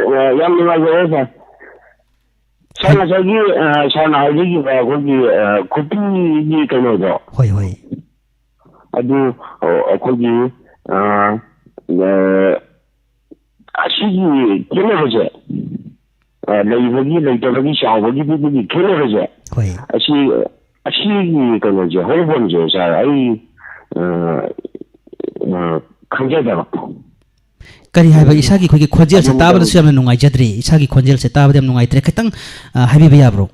ꯑ, ꯌꯥꯝ ꯅꯨꯡꯉꯥꯏꯖꯔꯦ, ꯁꯥꯔ꯫ ꯁꯥꯔ, ꯉꯁꯥꯏꯒꯤ, ꯑ, ꯁꯥꯔꯅ ꯍꯥꯏꯖꯈꯤꯕ ꯑꯩꯈꯣꯏꯒꯤ, ꯑ, ꯈꯨꯄꯤꯒꯤ ꯀꯩꯅꯣꯗꯣ, ꯍꯣꯏ, ꯍꯣꯏ꯫ ꯑꯗꯨ, ꯑ, ꯑꯩꯈꯣꯏꯒꯤ, ꯑ, ꯑ, ꯑꯁꯤꯒꯤ ꯈꯦꯠꯅꯕꯁꯦ, ꯑ, ꯂꯩꯕꯒꯤ, ꯂꯩꯇꯕꯒꯤ, ꯆꯥꯎꯕꯒꯤ, ꯄꯤꯛꯄꯒꯤ ꯈꯦꯠꯅꯕꯁꯦ, ꯍꯣꯏ꯫ ꯑꯁꯤ, ꯑꯁꯤꯒꯤ ꯀꯩꯅꯣꯁꯦ, ꯍꯧꯔꯛꯐꯝꯁꯦ, ꯁꯥꯔ, ꯑꯩ, ꯑ, ꯑ, ꯈꯪꯖꯗꯕ꯫ ꯀꯔꯤ ꯍꯥꯏꯕ? ꯏꯁꯥꯒꯤ ꯑꯩꯈꯣꯏꯒꯤ ꯈꯣꯟꯖꯦꯜꯁꯦ ꯑꯗꯨꯝ ꯇꯥꯕꯗꯁꯨ ꯌꯥꯝꯅ ꯅꯨꯡꯉꯥꯏꯖꯗ꯭ꯔꯦ꯫ ꯏꯁꯥꯒꯤ ꯈꯣꯟꯖꯦꯜꯁꯦ ꯇꯥꯕꯗ ꯌꯥꯝ ꯅꯨꯡꯉꯥꯏꯇ꯭ꯔꯦ꯫ ꯈꯤꯇꯪ, ꯑ, ꯍꯥꯏꯕꯤꯕ ꯌꯥꯕ꯭ꯔꯣ?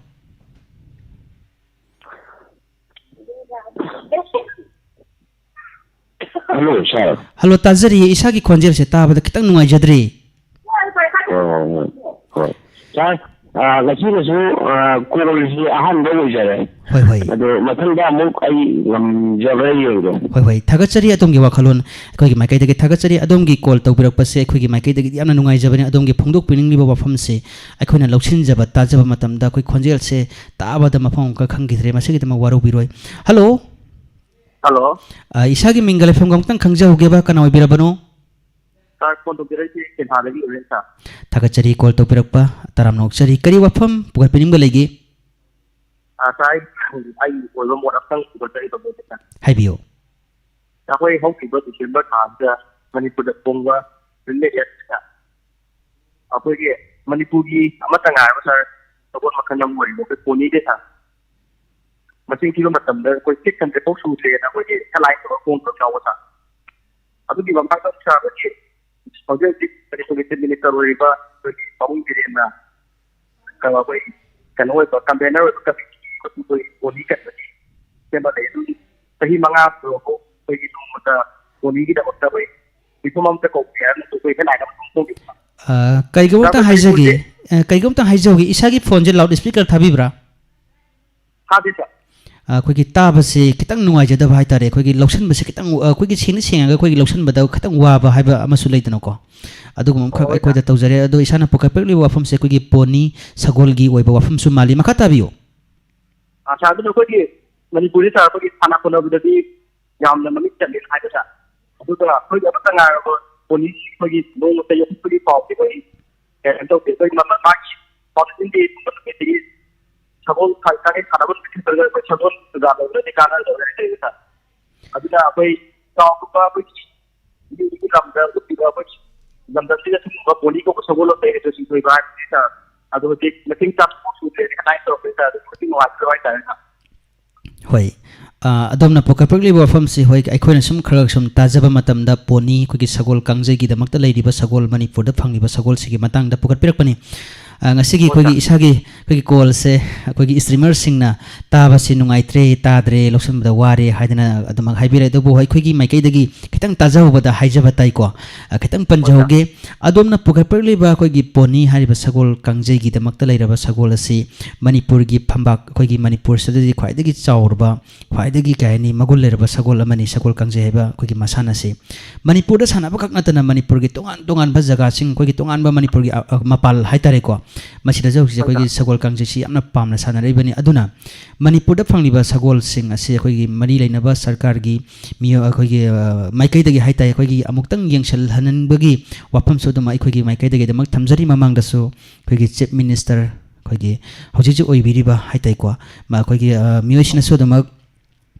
ꯍꯜꯂꯣ, ꯁꯥꯔ꯫ ꯍꯜꯂꯣ, ꯇꯥꯖꯔꯤꯌꯦ꯫ ꯏꯁꯥꯒꯤ ꯈꯣꯟꯖꯦꯜꯁꯦ ꯇꯥꯕꯗ ꯈꯤꯇꯪ ꯅꯨꯡꯉꯥꯏꯖꯗ꯭ꯔꯦ꯫ ꯍꯣꯏ, ꯍꯣꯏ, ꯍꯣꯏ, ꯍꯣꯏ꯫ ꯁꯥꯔ, ꯑ, ꯉꯁꯤꯅꯁꯨ, ꯑ, ꯀꯣꯜꯁꯤ ꯑꯍꯥꯟꯕ ꯑꯣꯏꯖꯔꯦ꯫ ꯍꯣꯏ, ꯍꯣꯏ꯫ ꯑꯗꯣ ꯃꯊꯪꯗ ꯑꯃꯨꯛ ꯑꯩ ꯉꯝꯖꯕ꯭ꯔꯥ ꯌꯦꯡꯒꯦ꯫ ꯍꯣꯏ, ꯍꯣꯏ꯫ ꯊꯥꯒꯠꯆꯔꯤ ꯑꯗꯣꯝꯒꯤ ꯋꯥꯈꯜꯂꯣꯟ꯫ ꯑꯩꯈꯣꯏꯒꯤ ꯃꯥꯏꯀꯩꯗꯒꯤ ꯊꯥꯒꯠꯆꯔꯤ꯫ ꯑꯗꯣꯝꯒꯤ ꯀꯣꯜ ꯇꯧꯕꯤꯔꯛꯄꯁꯦ ꯑꯩꯈꯣꯏꯒꯤ ꯃꯥꯏꯀꯩꯗꯒꯤꯗꯤ ꯌꯥꯝꯅ ꯅꯨꯡꯉꯥꯏꯖꯕꯅꯤ꯫ ꯑꯗꯣꯝꯒꯤ ꯐꯣꯡꯗꯣꯛꯄꯤꯅꯤꯡꯂꯤꯕ ꯋꯥꯐꯝꯁꯦ ꯑꯩꯈꯣꯏꯅ ꯂꯧꯁꯤꯟꯖꯕ, ꯇꯥꯖꯕ ꯃꯇꯝꯗ ꯑꯩꯈꯣꯏ ꯈꯣꯟꯖꯦꯜꯁꯦ ꯇꯥꯕꯗ ꯃꯐꯝ ꯑꯃꯈꯛ ꯈꯪꯈꯤꯗ꯭ꯔꯦ꯫ ꯃꯁꯤꯒꯤꯗꯃꯛ ꯋꯥꯔꯧꯕꯤꯔꯣꯏ꯫ ꯍꯜꯂꯣ꯫ ꯍꯜꯂꯣ꯫ ꯑ, ꯏꯁꯥꯒꯤ ꯃꯤꯡꯒ ꯂꯩꯐꯝꯒ ꯑꯃꯨꯛꯇꯪ ꯈꯪꯖꯍꯧꯒꯦꯕ, ꯀꯅꯥ ꯑꯣꯏꯕꯤꯔꯕꯅꯣ? ꯁꯥꯔ, ꯐꯣꯟ ꯇꯧꯕꯤꯔꯛꯏꯁꯦ ꯇꯦꯟꯊꯥꯗꯒꯤ ꯑꯣꯏꯔꯦ, ꯁꯥꯔ꯫ ꯊꯥꯒꯠꯆꯔꯤ ꯀꯣꯜ ꯇꯧꯕꯤꯔꯛꯄ, ꯇꯔꯥꯝꯅ ꯑꯣꯛꯆꯔꯤ꯫ ꯀꯔꯤ ꯋꯥꯐꯝ ꯄꯨꯈꯠꯄꯤꯅꯤꯡꯕ ꯂꯩꯒꯦ? ꯑ, ꯁꯥꯔ, ꯑꯩ, ꯑꯩꯒꯤ ꯑꯣꯏꯕ ꯃꯣꯠ ꯑꯃꯇꯪ ꯄꯨꯈꯠꯆꯔꯤꯕ ꯃꯣꯠꯁꯦ, ꯁꯥꯔ꯫ ꯍꯥꯏꯕꯤꯌꯨ꯫ ꯑꯩꯈꯣꯏ ꯍꯧꯈꯤꯕ ꯗꯤꯁꯦꯝꯕꯔ ꯊꯥꯁꯤꯗ ꯃꯅꯤꯄꯨꯔꯗ ꯐꯣꯡꯕ ꯔꯤꯂꯤꯐ ꯑꯦꯛꯁꯤꯗ ꯑꯩꯈꯣꯏꯒꯤ ꯃꯅꯤꯄꯨꯔꯒꯤ ꯑꯃꯠꯇ ꯉꯥꯏꯔꯕ, ꯁꯥꯔ, ꯁꯒꯣꯜ ꯃꯈꯜ ꯑꯃ ꯑꯣꯏꯔꯤꯕ ꯑꯩꯈꯣꯏ ꯄꯣꯅꯤꯁꯦ, ꯁꯥꯔ, ꯃꯁꯤꯡ ꯊꯤꯕ ꯃꯇꯝꯗ ꯑꯩꯈꯣꯏ six hundred ꯐꯥꯎ ꯁꯨꯗ꯭ꯔꯦꯅ ꯑꯩꯈꯣꯏꯒꯤ ꯍꯦꯗꯂꯥꯏꯟ ꯇꯧꯔꯒ ꯐꯣꯡꯕ ꯑꯃ ꯌꯥꯎꯕ, ꯁꯥꯔ꯫ ꯑꯗꯨꯒꯤ ꯃꯃꯥꯡꯗ, ꯁꯥꯔ, ꯑꯩꯈꯣꯏꯒꯤ ꯍꯧꯖꯤꯛ ꯍꯧꯖꯤꯛ ꯃꯅꯤꯄꯨꯔꯒꯤ ꯆꯤꯐ ꯃꯤꯅꯤꯁꯇꯔ ꯑꯣꯏꯔꯤꯕ ꯑꯩꯈꯣꯏꯒꯤ ꯄꯥꯕꯨꯡ ꯕꯤꯔꯦꯟꯅ ꯑꯩꯈꯣꯏ ꯀꯩꯅꯣ ꯑꯣꯏꯕ, ꯀꯟꯚꯦꯅꯔ ꯑꯣꯏꯕ ꯀꯃꯤꯇꯤ ꯑꯩꯈꯣꯏꯒꯤ ꯄꯣꯅꯤ ꯀꯟꯕꯒꯤ ꯁꯦꯝꯕ ꯂꯩ꯫ ꯑꯗꯨꯝ ꯆꯍꯤ ꯃꯉꯥ ꯁꯨꯔꯐꯥꯎ ꯑꯩꯈꯣꯏꯒꯤ ꯅꯣꯡꯃꯇ ꯄꯣꯅꯤꯒꯤꯗꯃꯛꯇ ꯑꯩꯈꯣꯏ ꯃꯤꯐꯝ ꯑꯃꯇ ꯀꯧꯗꯦ ꯍꯥꯏꯅ ꯑꯩꯈꯣꯏ ꯍꯦꯠꯂꯥꯏꯟ ꯑꯃ ꯐꯣꯡꯗꯣꯛꯈꯤꯕ꯫ ꯑ, ꯀꯩꯒꯨꯝꯕ ꯑꯝꯇ ꯁꯥꯔ, ꯑꯩꯈꯣꯏ ꯍꯥꯏꯖꯒꯦ꯫ ꯃꯅꯤꯄꯨꯔꯁꯦ ꯑ, ꯀꯩꯒꯨꯝꯕ ꯑꯝꯇ ꯍꯥꯏꯖꯍꯧꯒꯦ, ꯏꯁꯥꯒꯤ ꯐꯣꯟꯁꯦ ꯂꯥꯎꯗ ꯁ꯭ꯄꯤꯀꯔ ꯊꯥꯕꯤꯕ꯭ꯔꯥ? ꯊꯥꯗꯦ ꯁꯥꯔ꯫ ꯑ, ꯑꯩꯈꯣꯏꯒꯤ ꯇꯥꯕꯁꯦ ꯈꯤꯇꯪ ꯅꯨꯡꯉꯥꯏꯖꯗꯕ ꯍꯥꯏꯇꯥꯔꯦ, ꯑꯩꯈꯣꯏꯒꯤ ꯂꯧꯁꯟꯕꯁꯦ ꯈꯤꯇꯪ, ꯑ, ꯑꯩꯈꯣꯏꯒꯤ ꯁꯦꯡꯗꯤ ꯁꯦꯡꯉꯒ ꯑꯩꯈꯣꯏꯒꯤ ꯂꯧꯁꯟꯕꯗ ꯈꯤꯇꯪ ꯋꯥꯕ ꯍꯥꯏꯕ ꯑꯃꯁꯨ ꯂꯩꯗꯅꯀꯣ, ꯑꯗꯨꯒꯨꯝꯕ ꯑꯃꯈꯛ ꯍꯣꯏ ꯁꯥꯔ꯫ ꯑꯩꯈꯣꯏꯗ ꯇꯧꯖꯔꯦ꯫ ꯑꯗꯣ ꯏꯁꯥꯅ ꯄꯨꯈꯠꯄꯤꯔꯛꯂꯤꯕ ꯋꯥꯐꯝꯁꯦ ꯑꯩꯈꯣꯏꯒꯤ ꯄꯣꯅꯤ ꯁꯒꯣꯜꯒꯤ ꯑꯣꯏꯕ ꯋꯥꯐꯝꯁꯨ ꯃꯥꯜꯂꯤ꯫ ꯃꯈꯥ ꯇꯥꯕꯤꯌꯨ꯫ ꯑ, ꯁꯥꯔ, ꯑꯗꯨꯅ ꯑꯩꯈꯣꯏꯒꯤ ꯃꯅꯤꯄꯨꯔꯁꯤ, ꯁꯥꯔ, ꯑꯩꯈꯣꯏꯒꯤ ꯁꯥꯟꯅ ꯈꯣꯠꯅꯕꯗꯗꯤ ꯌꯥꯝꯅ ꯃꯃꯤꯡ ꯆꯠꯂꯦꯅ ꯍꯥꯏꯕ, ꯁꯥꯔ꯫ ꯑꯗꯨꯒ ꯑꯩꯈꯣꯏꯒꯤ ꯑꯃꯠꯇ ꯉꯥꯏꯔꯕ ꯄꯣꯅꯤꯁꯤ ꯑꯩꯈꯣꯏꯒꯤ ꯅꯣꯡꯃꯇ ꯌꯣꯛꯈꯠꯄꯒꯤ ꯄꯥꯎꯁꯦ ꯑꯩꯈꯣꯏ ꯀꯩꯅꯣ ꯇꯧꯗꯦ꯫ ꯑꯩꯈꯣꯏ ꯃꯃ-, ꯃꯥꯒꯤ ꯐꯥꯎꯟꯗꯦꯁꯟ ꯗꯦꯒꯨꯝꯕ ꯅꯨꯃꯤꯠꯇꯒꯤ ꯁꯒꯣꯜ ꯀꯥ-, ꯀꯥꯡꯈꯩ ꯁꯥꯟꯅꯕ ꯅꯨꯃꯤꯠ ꯈꯛꯇꯗ ꯑꯩꯈꯣꯏ ꯁꯒꯣꯜ ꯄꯨꯖꯥ ꯇꯧꯗ꯭ꯔꯗꯤ ꯀꯥꯟꯅꯗꯕ ꯂꯩꯇꯦ, ꯁꯥꯔ꯫ ꯑꯗꯨꯅ ꯑꯩꯈꯣꯏ ꯆꯥꯎꯔꯕ ꯑꯩꯈꯣꯏꯒꯤ ꯃꯤꯒꯤ ꯂꯝꯗ ꯎꯠꯂꯤꯕ ꯑꯩꯈꯣꯏꯒꯤ ꯂꯝꯗꯝꯁꯤꯗ ꯁꯤꯒꯨꯝꯕ ꯄꯣꯅꯤ ꯀꯧꯕ ꯁꯒꯣꯜ ꯑꯃ ꯂꯩꯔꯤꯁꯦ ꯁꯤꯡꯊꯣꯏꯕ ꯍꯥꯏꯕꯅꯤ, ꯁꯥꯔ꯫ ꯑꯗꯣ ꯍꯧꯖꯤꯛ ꯃꯇꯤꯡ ꯆꯥꯗꯕ ꯁꯨꯗ꯭ꯔꯦꯅ ꯍꯥꯏꯅ ꯇꯧꯔꯛꯄꯅꯤ, ꯁꯥꯔ꯫ ꯑꯗꯨꯛꯀꯤ ꯃꯇꯤꯛ ꯅꯨꯡꯉꯥꯏꯇꯕ ꯍꯥꯏꯇꯥꯔꯦ, ꯁꯥꯔ꯫ ꯍꯣꯏ꯫ ꯑ, ꯑꯗꯣꯝꯅ ꯄꯨꯈꯠꯄꯤꯔꯛꯂꯤꯕ ꯋꯥꯐꯝꯁꯤ, ꯍꯣꯏ, ꯑꯩꯈꯣꯏꯅ ꯁꯨꯝ ꯈꯔ ꯁꯨꯝ ꯇꯥꯖꯕ ꯃꯇꯝꯗ ꯄꯣꯅꯤ, ꯑꯩꯈꯣꯏꯒꯤ ꯁꯒꯣꯜ ꯀꯥꯡꯖꯩꯒꯤꯗꯃꯛꯇ ꯂꯩꯔꯤꯕ ꯁꯒꯣꯜ, ꯃꯅꯤꯄꯨꯔꯗ ꯐꯪꯂꯤꯕ ꯁꯒꯣꯜꯁꯤꯒꯤ ꯃꯇꯥꯡꯗ ꯄꯨꯈꯠꯄꯤꯔꯛꯄꯅꯤ꯫ ꯑ, ꯉꯁꯤꯒꯤ ꯍꯣꯏ, ꯑꯩꯈꯣꯏꯒꯤ ꯁꯥꯔ꯫ ꯏꯁꯥꯒꯤ ꯑꯩꯈꯣꯏꯒꯤ ꯀꯣꯜꯁꯦ ꯑꯩꯈꯣꯏꯒꯤ ꯁ꯭ꯇ꯭ꯔꯤꯃꯔꯁꯤꯡꯅ ꯇꯥꯕꯁꯤ ꯅꯨꯡꯉꯥꯏꯇ꯭ꯔꯦ, ꯇꯥꯗ꯭ꯔꯦ, ꯂꯧꯁꯤꯟꯕꯗ ꯋꯥꯔꯦ ꯍꯥꯏꯗꯅ ꯑꯗꯨꯃꯛ ꯍꯥꯏꯕꯤꯔꯦ꯫ ꯑꯗꯨꯕꯨ ꯑꯩꯈꯣꯏꯒꯤ ꯃꯥꯏꯀꯩꯗꯒꯤ ꯈꯤꯇꯪ ꯇꯥꯖꯍꯧꯕꯗ ꯍꯥꯏꯖꯕ ꯇꯥꯏꯀꯣ꯫ ꯑ, ꯈꯤꯇꯪ ꯍꯣꯏ, ꯁꯥꯔ꯫ ꯄꯟꯖꯍꯧꯒꯦ꯫ ꯑꯗꯣꯝꯅ ꯄꯨꯈꯠꯄꯤꯔꯛꯂꯤꯕ ꯑꯩꯈꯣꯏꯒꯤ ꯄꯣꯅꯤ ꯍꯥꯏꯔꯤꯕ ꯁꯒꯣꯜ ꯀꯥꯡꯖꯩꯒꯤꯗꯃꯛꯇ ꯂꯩꯔꯕ ꯁꯒꯣꯜ ꯑꯁꯤ ꯃꯅꯤꯄꯨꯔꯒꯤ ꯐꯝꯕꯥꯛ, ꯑꯩꯈꯣꯏꯒꯤ ꯃꯅꯤꯄꯨꯔꯁꯤꯗꯗꯤ ꯈ꯭ꯋꯥꯏꯗꯒꯤ ꯆꯥꯎꯔꯕ, ꯈ꯭ꯋꯥꯏꯗꯒꯤ, ꯀꯩ ꯍꯥꯏꯅꯤ, ꯃꯒꯨꯟ ꯂꯩꯔꯕ ꯁꯒꯣꯜ ꯑꯃꯅꯤ, ꯁꯒꯣꯜ ꯀꯥꯡꯖꯩ ꯍꯥꯏꯕ ꯑꯩꯈꯣꯏꯒꯤ ꯃꯁꯥꯟꯅ ꯑꯁꯤ꯫ ꯃꯅꯤꯄꯨꯔꯗ ꯁꯥꯟꯅꯕ ꯈꯛ ꯅꯠꯇꯅ ꯃꯅꯤꯄꯨꯔꯒꯤ ꯇꯣꯉꯥꯟ ꯇꯣꯉꯥꯟꯕ ꯖꯒꯥꯁꯤꯡ, ꯑꯩꯈꯣꯏꯒꯤ ꯇꯣꯉꯥꯟꯕ ꯃꯅꯤꯄꯨꯔꯒꯤ, ꯑ, ꯑ, ꯃꯄꯥꯜ ꯍꯥꯏꯇꯥꯔꯦꯀꯣ, ꯃꯁꯤꯗꯁꯨ ꯍꯧꯖꯤꯛ ꯍꯣꯏ, ꯑꯩꯈꯣꯏꯒꯤ ꯁꯥꯔ꯫ ꯁꯒꯣꯜ ꯀꯥꯡꯖꯩꯁꯤ ꯌꯥꯝꯅ ꯄꯥꯝꯅ ꯁꯥꯟꯅꯔꯛꯏꯕꯅꯤ꯫ ꯑꯗꯨꯅ ꯃꯅꯤꯄꯨꯔꯗ ꯐꯪꯂꯤꯕ ꯁꯒꯣꯜꯁꯤꯡ ꯑꯁꯤ ꯑꯩꯈꯣꯏꯒꯤ ꯃꯔꯤ ꯂꯩꯅꯕ ꯁꯔꯀꯥꯔꯒꯤ ꯃꯤꯑꯣꯏ, ꯑꯩꯈꯣꯏꯒꯤ, ꯑ, ꯃꯥꯏꯀꯩꯗꯒꯤ ꯍꯥꯏꯇꯥꯔꯦ, ꯑꯩꯈꯣꯏꯒꯤ ꯑꯃꯨꯛꯇꯪ ꯌꯦꯡꯁꯤꯜꯍꯟꯅꯤꯡꯕꯒꯤ ꯋꯥꯐꯝꯁꯨ ꯑꯗꯨꯝ ꯑꯩꯈꯣꯏꯒꯤ ꯃꯥꯏꯀꯩꯗꯒꯤ ꯑꯗꯨꯃꯛ ꯊꯝꯖꯔꯤ꯫ ꯃꯃꯥꯡꯗꯁꯨ ꯑꯩꯈꯣꯏꯒꯤ ꯆꯤꯐ ꯃꯤꯅꯤꯁꯇꯔ, ꯑꯩꯈꯣꯏꯒꯤ ꯍꯧꯖꯤꯛ ꯍꯧꯖꯤꯛ ꯑꯣꯏꯕꯤꯔꯤꯕ ꯍꯥꯏꯇꯥꯔꯦꯀꯣ, ꯃ-, ꯑꯩꯈꯣꯏꯒꯤ, ꯑ, ꯃꯤꯑꯣꯏꯁꯤꯡꯅꯁꯨ ꯑꯗꯨꯃꯛ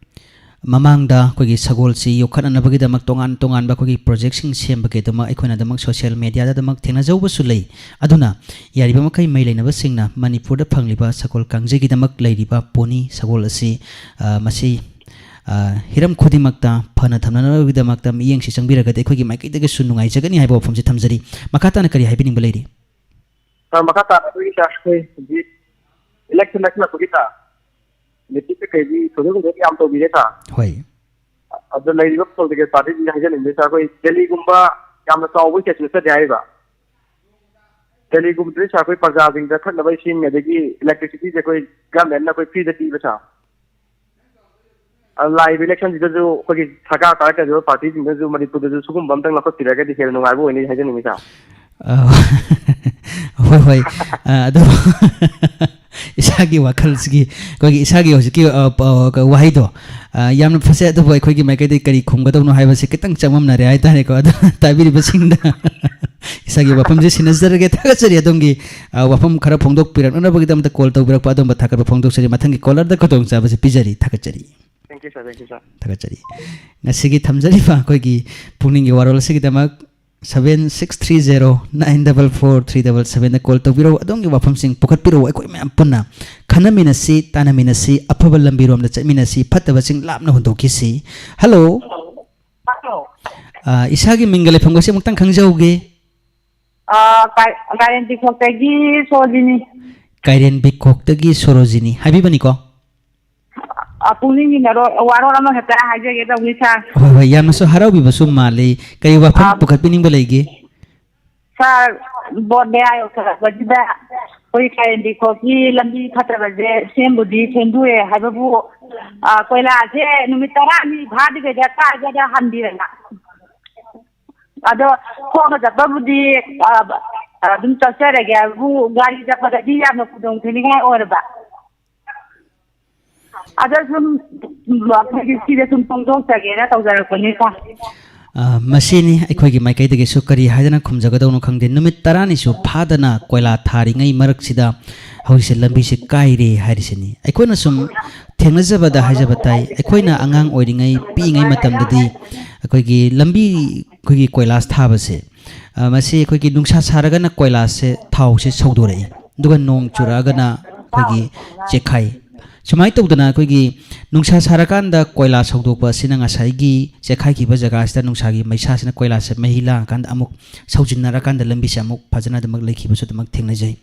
ꯃꯃꯥꯡꯗ ꯑꯩꯈꯣꯏꯒꯤ ꯁꯒꯣꯜꯁꯤ ꯌꯣꯛꯈꯠꯅꯅꯕꯒꯤꯗꯃꯛ ꯇꯣꯉꯥꯟ ꯇꯣꯉꯥꯟꯕ ꯑꯩꯈꯣꯏꯒꯤ ꯄ꯭ꯔꯣꯖꯦꯛꯁꯤꯡ ꯁꯦꯝꯕꯒꯤꯗꯃꯛ ꯑꯩꯈꯣꯏꯅ ꯑꯗꯨꯃꯛ ꯁꯣꯁꯤꯌꯦꯜ ꯃꯦꯗꯤꯌꯥꯗ ꯑꯗꯨꯃꯛ ꯊꯦꯡꯅꯖꯧꯕꯁꯨ ꯂꯩ꯫ ꯑꯗꯨꯅ ꯌꯥꯔꯤꯕ ꯃꯈꯩ ꯃꯩ ꯂꯩꯅꯕꯁꯤꯡꯅ ꯃꯅꯤꯄꯨꯔꯗ ꯐꯪꯂꯤꯕ ꯁꯒꯣꯜ ꯀꯥꯡꯖꯩꯒꯤꯗꯃꯛ ꯂꯩꯔꯤꯕ ꯄꯣꯅꯤ ꯁꯒꯣꯜ ꯑꯁꯤ, ꯑ, ꯃꯁꯤ, ꯑ, ꯍꯤꯔꯝ ꯈꯨꯗꯤꯡꯃꯛꯇ ꯐꯅ ꯊꯝꯅꯅꯕꯒꯤꯗꯃꯛꯇ ꯃꯤꯠꯌꯦꯡꯁꯤ ꯆꯪꯕꯤꯔꯒꯗꯤ ꯑꯩꯈꯣꯏꯒꯤ ꯃꯥꯏꯀꯩꯗꯒꯤꯁꯨ ꯅꯨꯡꯉꯥꯏꯖꯒꯅꯤ ꯍꯥꯏꯕ ꯋꯥꯐꯝꯁꯤ ꯊꯝꯖꯔꯤ꯫ ꯃꯈꯥ ꯇꯥꯅ ꯀꯔꯤ ꯍꯥꯏꯕꯤꯅꯤꯡꯕ ꯂꯩꯔꯤ? ꯁꯥꯔ, ꯃꯈꯥ ꯇꯥꯅ ꯑꯩꯈꯣꯏꯒꯤ, ꯁꯥꯔ, ꯑꯩꯈꯣꯏ ꯍꯧꯖꯤꯛ ꯏꯂꯦꯛꯁꯟ ꯅꯛꯁꯤꯜꯂꯛꯄꯒꯤ, ꯁꯥꯔ, ꯃꯤꯇꯤꯡ ꯀꯩꯀꯩꯗꯤ ꯊꯣꯏꯗꯣꯛ ꯍꯦꯟꯗꯣꯛ ꯌꯥꯝ ꯇꯧꯕꯤꯔꯦ, ꯁꯥꯔ꯫ ꯍꯣꯏ꯫ ꯑꯗꯣ ꯂꯩꯔꯤꯕ ꯄꯣꯂꯤꯇꯤꯀꯦꯜ ꯄꯥꯔꯇꯤꯁꯤꯡꯗ ꯍꯥꯏꯖꯅꯤꯡꯕꯁꯦ, ꯁꯥꯔ, ꯑꯩꯈꯣꯏ ꯗꯦꯜꯂꯤꯒꯨꯝꯕ ꯌꯥꯝꯅ ꯆꯥꯎꯕꯒꯤ ꯀꯦꯁ ꯅꯠꯆꯗꯦ ꯍꯥꯏꯔꯤꯕ꯫ ꯗꯦꯜꯂꯤꯒꯨꯝꯕꯗꯗꯤ, ꯁꯥꯔ, ꯑꯩꯈꯣꯏ ꯄ꯭ꯔꯖꯥꯁꯤꯡꯗ ꯊꯛꯅꯕ ꯏꯁꯤꯡ ꯑꯗꯒꯤ ꯏꯂꯦꯛꯇ꯭ꯔꯤꯁꯤꯇꯤꯁꯦ ꯑꯩꯈꯣꯏ ꯒꯚꯔꯟꯃꯦꯟꯠꯅ ꯑꯩꯈꯣꯏ ꯐ꯭ꯔꯤꯗ ꯄꯤꯕ, ꯁꯥꯔ꯫ ꯑ, ꯂꯥꯛꯏꯕ ꯏꯂꯦꯛꯁꯟꯁꯤꯗꯁꯨ ꯑꯩꯈꯣꯏꯒꯤ ꯁꯔꯀꯥꯔ ꯀꯥꯔꯛꯀꯗꯧꯔꯤꯕ ꯄꯥꯔꯇꯤꯁꯤꯡꯗꯁꯨ ꯃꯅꯤꯄꯨꯔꯗꯁꯨ ꯁꯤꯒꯨꯝꯕ ꯑꯝꯇꯪ ꯂꯧꯈꯠꯄꯤꯔꯒꯗꯤ ꯍꯦꯟꯅ ꯅꯨꯡꯉꯥꯏꯕ ꯑꯣꯏꯅꯤ ꯍꯥꯏꯖꯅꯤꯡꯉꯤ, ꯁꯥꯔ꯫ ꯑ, ꯍꯣꯏ, ꯍꯣꯏ꯫ ꯑ, ꯑꯗꯣ ꯏꯁꯥꯒꯤ ꯋꯥꯈꯜꯁꯤꯒꯤ, ꯑꯩꯈꯣꯏꯒꯤ ꯏꯁꯥꯒꯤ ꯍꯧꯖꯤꯛꯀꯤ, ꯑ, ꯄ-, ꯀ-, ꯋꯥꯍꯩꯗꯣ, ꯑ, ꯌꯥꯝꯅ ꯐꯖꯩ, ꯑꯗꯨꯕꯨ ꯑꯩꯈꯣꯏꯒꯤ ꯃꯥꯏꯀꯩꯗꯒꯤ ꯀꯔꯤ ꯈꯨꯝꯒꯗꯧꯅꯣ ꯍꯥꯏꯕꯁꯤ ꯈꯤꯇꯪ ꯆꯃꯝꯅꯔꯦ ꯍꯥꯏꯇꯥꯔꯦꯀꯣ꯫ ꯑꯗꯣ ꯇꯥꯕꯤꯔꯤꯕꯁꯤꯡꯗ ꯏꯁꯥꯒꯤ ꯋꯥꯐꯝꯁꯦ ꯁꯤꯟꯅꯖꯔꯒꯦ꯫ ꯊꯥꯒꯠꯆꯔꯤ ꯑꯗꯣꯝꯒꯤ, ꯑ, ꯋꯥꯐꯝ ꯈꯔ ꯐꯣꯡꯗꯣꯛꯄꯤꯔꯛꯅꯅꯕꯒꯤꯗꯃꯛꯇ ꯀꯣꯜ ꯇꯧꯕꯤꯔꯛꯄ ꯑꯗꯣꯝꯕꯨ ꯊꯥꯒꯠꯄ ꯐꯣꯡꯗꯣꯛꯆꯔꯤ꯫ ꯃꯊꯪꯒꯤ ꯀꯣꯂꯔꯗ ꯈꯨꯗꯣꯡꯆꯥꯕꯁꯤ ꯄꯤꯖꯔꯤ꯫ ꯊꯥꯒꯠꯆꯔꯤ꯫ Thank you, sir. Thank you, sir. ꯊꯥꯒꯠꯆꯔꯤ꯫ ꯉꯁꯤꯒꯤ ꯊꯝꯖꯔꯤꯕ ꯑꯩꯈꯣꯏꯒꯤ ꯄꯨꯛꯅꯤꯡꯒꯤ ꯋꯥꯔꯣꯜ ꯑꯁꯤꯒꯤꯗꯃꯛ seven six three zero nine double four three double sevenꯗ ꯀꯣꯜ ꯇꯧꯕꯤꯔꯛꯎ꯫ ꯑꯗꯣꯝꯒꯤ ꯋꯥꯐꯝꯁꯤꯡ ꯄꯨꯈꯠꯄꯤꯔꯛꯎ꯫ ꯑꯩꯈꯣꯏ ꯃꯌꯥꯝ ꯄꯨꯟꯅ ꯈꯟꯅꯃꯤꯟꯅꯁꯤ, ꯇꯥꯟꯅꯃꯤꯟꯅꯁꯤ, ꯑꯐꯕ ꯂꯝꯕꯤꯔꯣꯝꯗ ꯆꯠꯃꯤꯟꯅꯁꯤ, ꯐꯠꯇꯕꯁꯤꯡ ꯂꯥꯞꯅ ꯍꯨꯟꯗꯣꯛꯈꯤꯁꯤ꯫ ꯍꯜꯂꯣ꯫ ꯍꯜꯂꯣ꯫ ꯑ, ꯏꯁꯥꯒꯤ ꯃꯤꯡꯒ ꯂꯩꯐꯝꯒꯁꯦ ꯑꯃꯨꯛꯇꯪ ꯈꯪꯖꯍꯧꯒꯦ꯫ ꯑ, ꯀꯥꯏ-, ꯀꯥꯏꯔꯦꯟ ꯄꯤꯈꯣꯛꯇꯒꯤ ꯁꯣꯖꯤꯅꯤ꯫ ꯀꯥꯏꯔꯦꯟ ꯄꯤꯈꯣꯛꯇꯒꯤ ꯁꯣꯔꯣꯖꯤꯅꯤ ꯍꯥꯏꯕꯤꯕꯅꯤꯀꯣ? ꯑ, ꯄꯨꯛꯅꯤꯡꯒꯤ ꯅꯔꯣ-, ꯋꯥꯔꯣꯜ ꯑꯃꯈꯛꯇ ꯍꯥꯏꯖꯒꯦ ꯇꯧꯅꯤ, ꯁꯥꯔ꯫ ꯍꯣꯏ, ꯍꯣꯏ, ꯌꯥꯝꯅꯁꯨ ꯍꯔꯥꯎꯕꯤꯕꯁꯨ ꯃꯥꯜꯂꯤ꯫ ꯀꯔꯤ ꯋꯥꯐꯝ ꯑ, ꯄꯨꯈꯠꯄꯤꯅꯤꯡꯕ ꯂꯩꯒꯦ? ꯁꯥꯔ, ꯚꯣꯠ ꯃꯌꯥ ꯌꯧꯁꯜꯂꯛꯄꯁꯤꯗ ꯑꯩꯈꯣꯏ ꯀꯥꯏꯔꯦꯟ ꯄꯤꯈꯣꯛꯀꯤ ꯂꯝꯕꯤ ꯐꯠꯇꯕꯁꯦ ꯁꯦꯝꯕꯨꯗꯤ ꯁꯦꯝꯗꯣꯛꯑꯦ ꯍꯥꯏꯕꯕꯨ, ꯑ, ꯀꯣꯏꯂꯥꯁꯦ ꯅꯨꯃꯤꯠ ꯇꯔꯥꯅꯤ ꯐꯥꯗ꯭ꯔꯤꯉꯩꯗ ꯀꯥꯏꯗꯅ ꯍꯟꯕꯤꯔꯕ꯫ ꯑꯗꯣ ꯈꯣꯡꯅ ꯆꯠꯄꯕꯨꯗꯤ, ꯑ, ꯑꯗꯨꯝ ꯆꯠꯆꯔꯒꯦ ꯍꯥꯏꯕꯕꯨ, ꯒꯥꯔꯤ ꯆꯠꯄꯗꯗꯤ ꯌꯥꯝꯅ ꯈꯨꯗꯣꯡ ꯊꯤꯅꯤꯡꯉꯥꯏ ꯑꯣꯏꯔꯕ꯫ ꯑꯗꯣ ꯁꯨꯝ, ꯑꯩꯈꯣꯏꯒꯤ ꯁꯤꯗ ꯁꯨꯝ ꯐꯣꯡꯗꯣꯛꯆꯒꯦꯅ ꯇꯧꯖꯔꯛꯄꯅꯤꯀꯣ꯫ ꯑ, ꯃꯁꯤꯅꯤ ꯑꯩꯈꯣꯏꯒꯤ ꯃꯥꯏꯀꯩꯗꯒꯤꯁꯨ ꯀꯔꯤ ꯍꯥꯏꯗꯅ ꯈꯨꯝꯖꯒꯗꯧꯅꯣ ꯈꯪꯗꯦ꯫ ꯅꯨꯃꯤꯠ ꯇꯔꯥꯅꯤꯁꯨ ꯐꯥꯗꯅ ꯀꯣꯏꯂꯥ ꯊꯥꯔꯤꯉꯩ ꯃꯔꯛꯁꯤꯗ ꯍꯧꯖꯤꯛꯁꯦ ꯂꯝꯕꯤꯁꯦ ꯀꯥꯏꯔꯦ ꯍꯥꯏꯔꯤꯁꯤꯅꯤ꯫ ꯑꯩꯈꯣꯏꯅ ꯁꯨꯝ ꯊꯦꯡꯅꯖꯕꯗ ꯍꯥꯏꯖꯕ ꯇꯥꯏ, ꯑꯩꯈꯣꯏꯅ ꯑꯉꯥꯡ ꯑꯣꯏꯔꯤꯉꯩ, ꯄꯤꯛꯏꯉꯩ ꯃꯇꯝꯗꯗꯤ ꯑꯩꯈꯣꯏꯒꯤ ꯂꯝꯕꯤ, ꯑꯩꯈꯣꯏꯒꯤ ꯀꯣꯏꯂꯥꯁ ꯊꯥꯕꯁꯦ, ꯑ, ꯃꯁꯤ ꯑꯩꯈꯣꯏꯒꯤ ꯅꯨꯡꯁꯥ ꯁꯥꯔꯒꯅ ꯀꯣꯏꯂꯥꯁꯁꯦ, ꯊꯥꯎꯁꯦ ꯁꯧꯗꯣꯔꯛꯏ, ꯑꯗꯨꯒ ꯅꯣꯡ ꯆꯨꯔꯛꯑꯒꯅ ꯑꯩꯈꯣꯏꯒꯤ ꯆꯦꯛꯈꯥꯏ꯫ ꯁꯨꯃꯥꯏꯅ ꯇꯧꯗꯅ ꯑꯩꯈꯣꯏꯒꯤ ꯅꯨꯡꯁꯥ ꯁꯥꯔꯀꯥꯟꯗ ꯀꯣꯏꯂꯥ ꯁꯧꯗꯣꯛꯄ ꯑꯁꯤꯅ ꯉꯁꯥꯏꯒꯤ ꯆꯦꯛꯈꯥꯏꯈꯤꯕ ꯖꯒꯥꯁꯤꯗ ꯅꯨꯡꯁꯥꯒꯤ ꯃꯩꯁꯥꯁꯤꯅ ꯀꯣꯏꯂꯥꯁꯦ ꯃꯍꯤ ꯂꯥꯡꯉꯀꯥꯟꯗ ꯑꯃꯨꯛ ꯁꯧꯖꯤꯟꯅꯔꯀꯥꯟꯗ ꯂꯝꯕꯤꯁꯦ ꯑꯃꯨꯛ ꯐꯖꯅ ꯑꯗꯨꯃꯛ ꯂꯩꯈꯤꯕꯁꯨ ꯑꯗꯨꯃꯛ ꯊꯦꯡꯅꯖꯩ꯫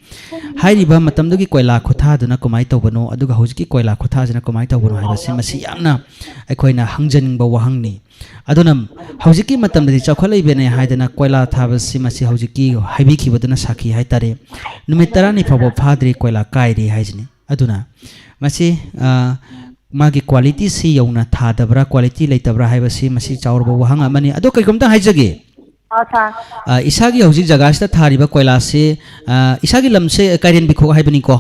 ꯍꯥꯏꯔꯤꯕ ꯃꯇꯝꯗꯨꯒꯤ ꯀꯣꯏꯂꯥ ꯈꯨꯊꯥꯗꯨꯅ ꯀꯃꯥꯏꯅ ꯇꯧꯕꯅꯣ, ꯑꯗꯨꯒ ꯍꯧꯖꯤꯛꯀꯤ ꯀꯣꯏꯂꯥ ꯈꯨꯊꯥꯁꯤꯅ ꯀꯃꯥꯏꯅ ꯇꯧꯕꯅꯣ ꯍꯥꯏꯕꯁꯤ ꯃꯁꯤ ꯌꯥꯝꯅ ꯑꯩꯈꯣꯏꯅ ꯍꯪꯖꯅꯤꯡꯕ ꯋꯥꯍꯪꯅꯤ꯫ ꯑꯗꯨꯅ ꯍꯧꯖꯤꯛꯀꯤ ꯃꯇꯝꯗꯗꯤ ꯆꯥꯎꯈꯠꯂꯛꯏꯕꯅꯦ ꯍꯥꯏꯗꯅ ꯀꯣꯏꯂꯥ ꯊꯥꯕꯁꯤ ꯃꯁꯤ ꯍꯧꯖꯤꯛꯀꯤ ꯍꯥꯏꯕꯤꯈꯤꯕꯗꯨꯅ ꯁꯥꯈꯤ ꯍꯥꯏꯇꯥꯔꯦ꯫ ꯅꯨꯃꯤꯠ ꯇꯔꯥꯅꯤ ꯐꯥꯎꯕ ꯐꯥꯗ꯭ꯔꯤ ꯀꯣꯏꯂꯥ ꯀꯥꯏꯔꯦ ꯍꯥꯏꯁꯤꯅꯤ꯫ ꯑꯗꯨꯅ ꯃꯁꯤ, ꯑ, ꯃꯥꯒꯤ qualityꯁꯤ ꯌꯧꯅ ꯊꯥꯗꯕ꯭ꯔꯥ, quality ꯂꯩꯇꯕ꯭ꯔꯥ ꯍꯥꯏꯕꯁꯤ ꯃꯁꯤ ꯆꯥꯎꯔꯕ ꯋꯥꯍꯪ ꯑꯃꯅꯤ꯫ ꯑꯗꯣ ꯀꯩꯒꯨꯝꯇ ꯍꯥꯏꯖꯒꯦ, ꯑ, ꯁꯥꯔ꯫ ꯑ, ꯏꯁꯥꯒꯤ ꯍꯧꯖꯤꯛ ꯖꯒꯥꯁꯤꯗ ꯊꯥꯔꯤꯕ ꯀꯣꯏꯂꯥꯁꯤ, ꯑ, ꯏꯁꯥꯒꯤ ꯂꯝꯁꯦ ꯀꯥꯏꯔꯦꯟ ꯕꯤꯈꯣꯛ ꯍꯥꯏꯕꯅꯤꯀꯣ꯫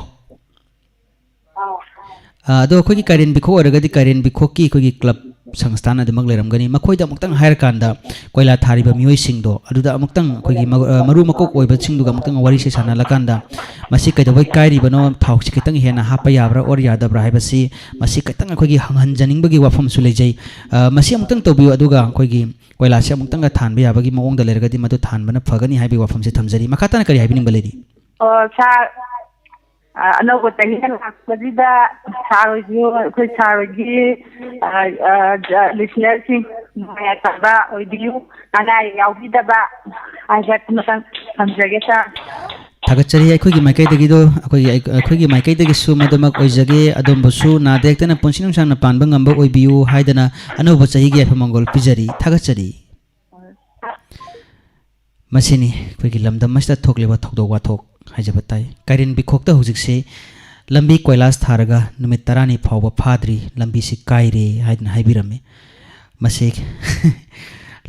ꯑ, ꯑꯗꯣ ꯑꯩꯈꯣꯏꯒꯤ ꯀꯥꯏꯔꯦꯟ ꯕꯤꯈꯣꯛ ꯑꯣꯏꯔꯒꯗꯤ ꯀꯥꯏꯔꯦꯟ ꯕꯤꯈꯣꯛꯀꯤ ꯑꯩꯈꯣꯏꯒꯤ club ꯁꯪꯁꯊꯥꯟ ꯑꯗꯨꯃꯛ ꯂꯩꯔꯝꯒꯅꯤ꯫ ꯃꯈꯣꯏꯗ ꯑꯃꯨꯛꯇꯪ ꯍꯥꯏꯔꯀꯥꯟꯗ ꯀꯣꯏꯂꯥ ꯊꯥꯔꯤꯕ ꯃꯤꯑꯣꯏꯁꯤꯡꯗꯣ ꯑꯗꯨꯗ ꯑꯃꯨꯛꯇꯪ ꯑꯩꯈꯣꯏꯒꯤ ꯃ-, ꯑ, ꯃꯔꯨ ꯃꯀꯣꯛ ꯑꯣꯏꯕꯁꯤꯡꯗꯨꯒ ꯑꯃꯨꯛꯇꯪ ꯋꯥꯔꯤꯁꯦ ꯁꯥꯟꯅꯍꯜꯂꯀꯥꯟꯗ ꯃꯁꯤ ꯀꯩꯗꯧꯕꯩ ꯀꯥꯏꯔꯤꯕꯅꯣ, ꯊꯥꯎꯁꯤ ꯈꯤꯇꯪ ꯍꯦꯟꯅ ꯍꯥꯞꯄ ꯌꯥꯕ꯭ꯔꯥ ꯑꯣꯔ ꯌꯥꯗꯕ꯭ꯔꯥ ꯍꯥꯏꯕꯁꯤ ꯃꯁꯤ ꯈꯤꯇꯪ ꯑꯩꯈꯣꯏꯒꯤ ꯍꯪꯍꯟꯖꯅꯤꯡꯕꯒꯤ ꯋꯥꯐꯝꯁꯨ ꯂꯩꯖꯩ꯫ ꯑ, ꯃꯁꯤ ꯑꯃꯨꯛꯇꯪ ꯇꯧꯕꯤꯌꯨ, ꯑꯗꯨꯒ ꯑꯩꯈꯣꯏꯒꯤ ꯀꯣꯏꯂꯥꯁꯦ ꯑꯃꯨꯛꯇꯪꯒ ꯊꯥꯟꯕ ꯌꯥꯕꯒꯤ ꯃꯑꯣꯡꯗ ꯂꯩꯔꯒꯗꯤ ꯃꯗꯨ ꯊꯥꯟꯕꯅ ꯐꯒꯅꯤ ꯍꯥꯏꯕꯒꯤ ꯋꯥꯐꯝꯁꯦ ꯊꯝꯖꯔꯤ꯫ ꯃꯈꯥ ꯇꯥꯅ ꯀꯔꯤ ꯍꯥꯏꯕꯤꯅꯤꯡꯕ ꯂꯩꯔꯤ? ꯑꯣ, ꯁꯥꯔ, ꯑ, ꯑꯅꯧꯕ ꯆꯍꯤꯅ ꯂꯥꯛꯄꯁꯤꯗ ꯁꯥꯔ ꯍꯣꯏꯁꯨ, ꯑꯩꯈꯣꯏ ꯁꯥꯔ ꯍꯣꯏꯒꯤ, ꯑ, ꯑ, ꯖ-, listenerꯁꯤꯡ ꯅꯨꯡꯉꯥꯏ ꯌꯥꯏꯐꯕ ꯑꯣꯏꯕꯤꯌꯨ, ꯑꯅꯥ ꯑꯌꯦꯛ ꯌꯥꯎꯕꯤꯗꯕ ꯍꯥꯏꯕ ꯑꯃꯇꯪ ꯊꯝꯖꯒꯦ, ꯁꯥꯔ꯫ ꯊꯥꯒꯠꯆꯔꯤ꯫ ꯑꯩꯈꯣꯏꯒꯤ ꯃꯥꯏꯀꯩꯗꯒꯤꯗꯣ, ꯑꯩꯈꯣꯏꯒꯤ, ꯑꯩꯈꯣꯏꯒꯤ ꯃꯥꯏꯀꯩꯗꯒꯤꯁꯨ ꯃꯗꯨꯃꯛ ꯑꯣꯏꯖꯒꯦ꯫ ꯑꯗꯣꯝꯕꯨꯁꯨ ꯅꯥꯗ ꯌꯦꯛꯇꯅ ꯄꯨꯟꯁꯤ ꯅꯨꯡꯁꯥꯡꯅ ꯄꯥꯟꯕ ꯉꯝꯕ ꯑꯣꯏꯕꯤꯌꯨ ꯍꯥꯏꯗꯅ ꯑꯅꯧꯕ ꯆꯍꯤꯒꯤ ꯌꯥꯏꯐ ꯃꯪꯒꯣꯜ ꯄꯤꯖꯔꯤ꯫ ꯊꯥꯒꯠꯆꯔꯤ꯫ ꯃꯁꯤꯅꯤ ꯑꯩꯈꯣꯏꯒꯤ ꯂꯝꯗꯝ ꯑꯁꯤꯗ ꯊꯣꯛꯂꯤꯕ ꯊꯧꯗꯣꯛ ꯋꯥꯊꯣꯛ ꯍꯥꯏꯖꯕ ꯇꯥꯏ꯫ ꯀꯥꯏꯔꯦꯟ ꯕꯤꯈꯣꯛꯇ ꯍꯧꯖꯤꯛꯁꯤ ꯂꯝꯕꯤ ꯀꯣꯏꯂꯥꯁ ꯊꯥꯔꯒ ꯅꯨꯃꯤꯠ ꯇꯔꯥꯅꯤ ꯐꯥꯎꯕ ꯐꯥꯗ꯭ꯔꯤ, ꯂꯝꯕꯤꯁꯤ ꯀꯥꯏꯔꯦ ꯍꯥꯏꯗꯅ ꯍꯥꯏꯕꯤꯔꯝꯃꯤ꯫ ꯃꯁꯤ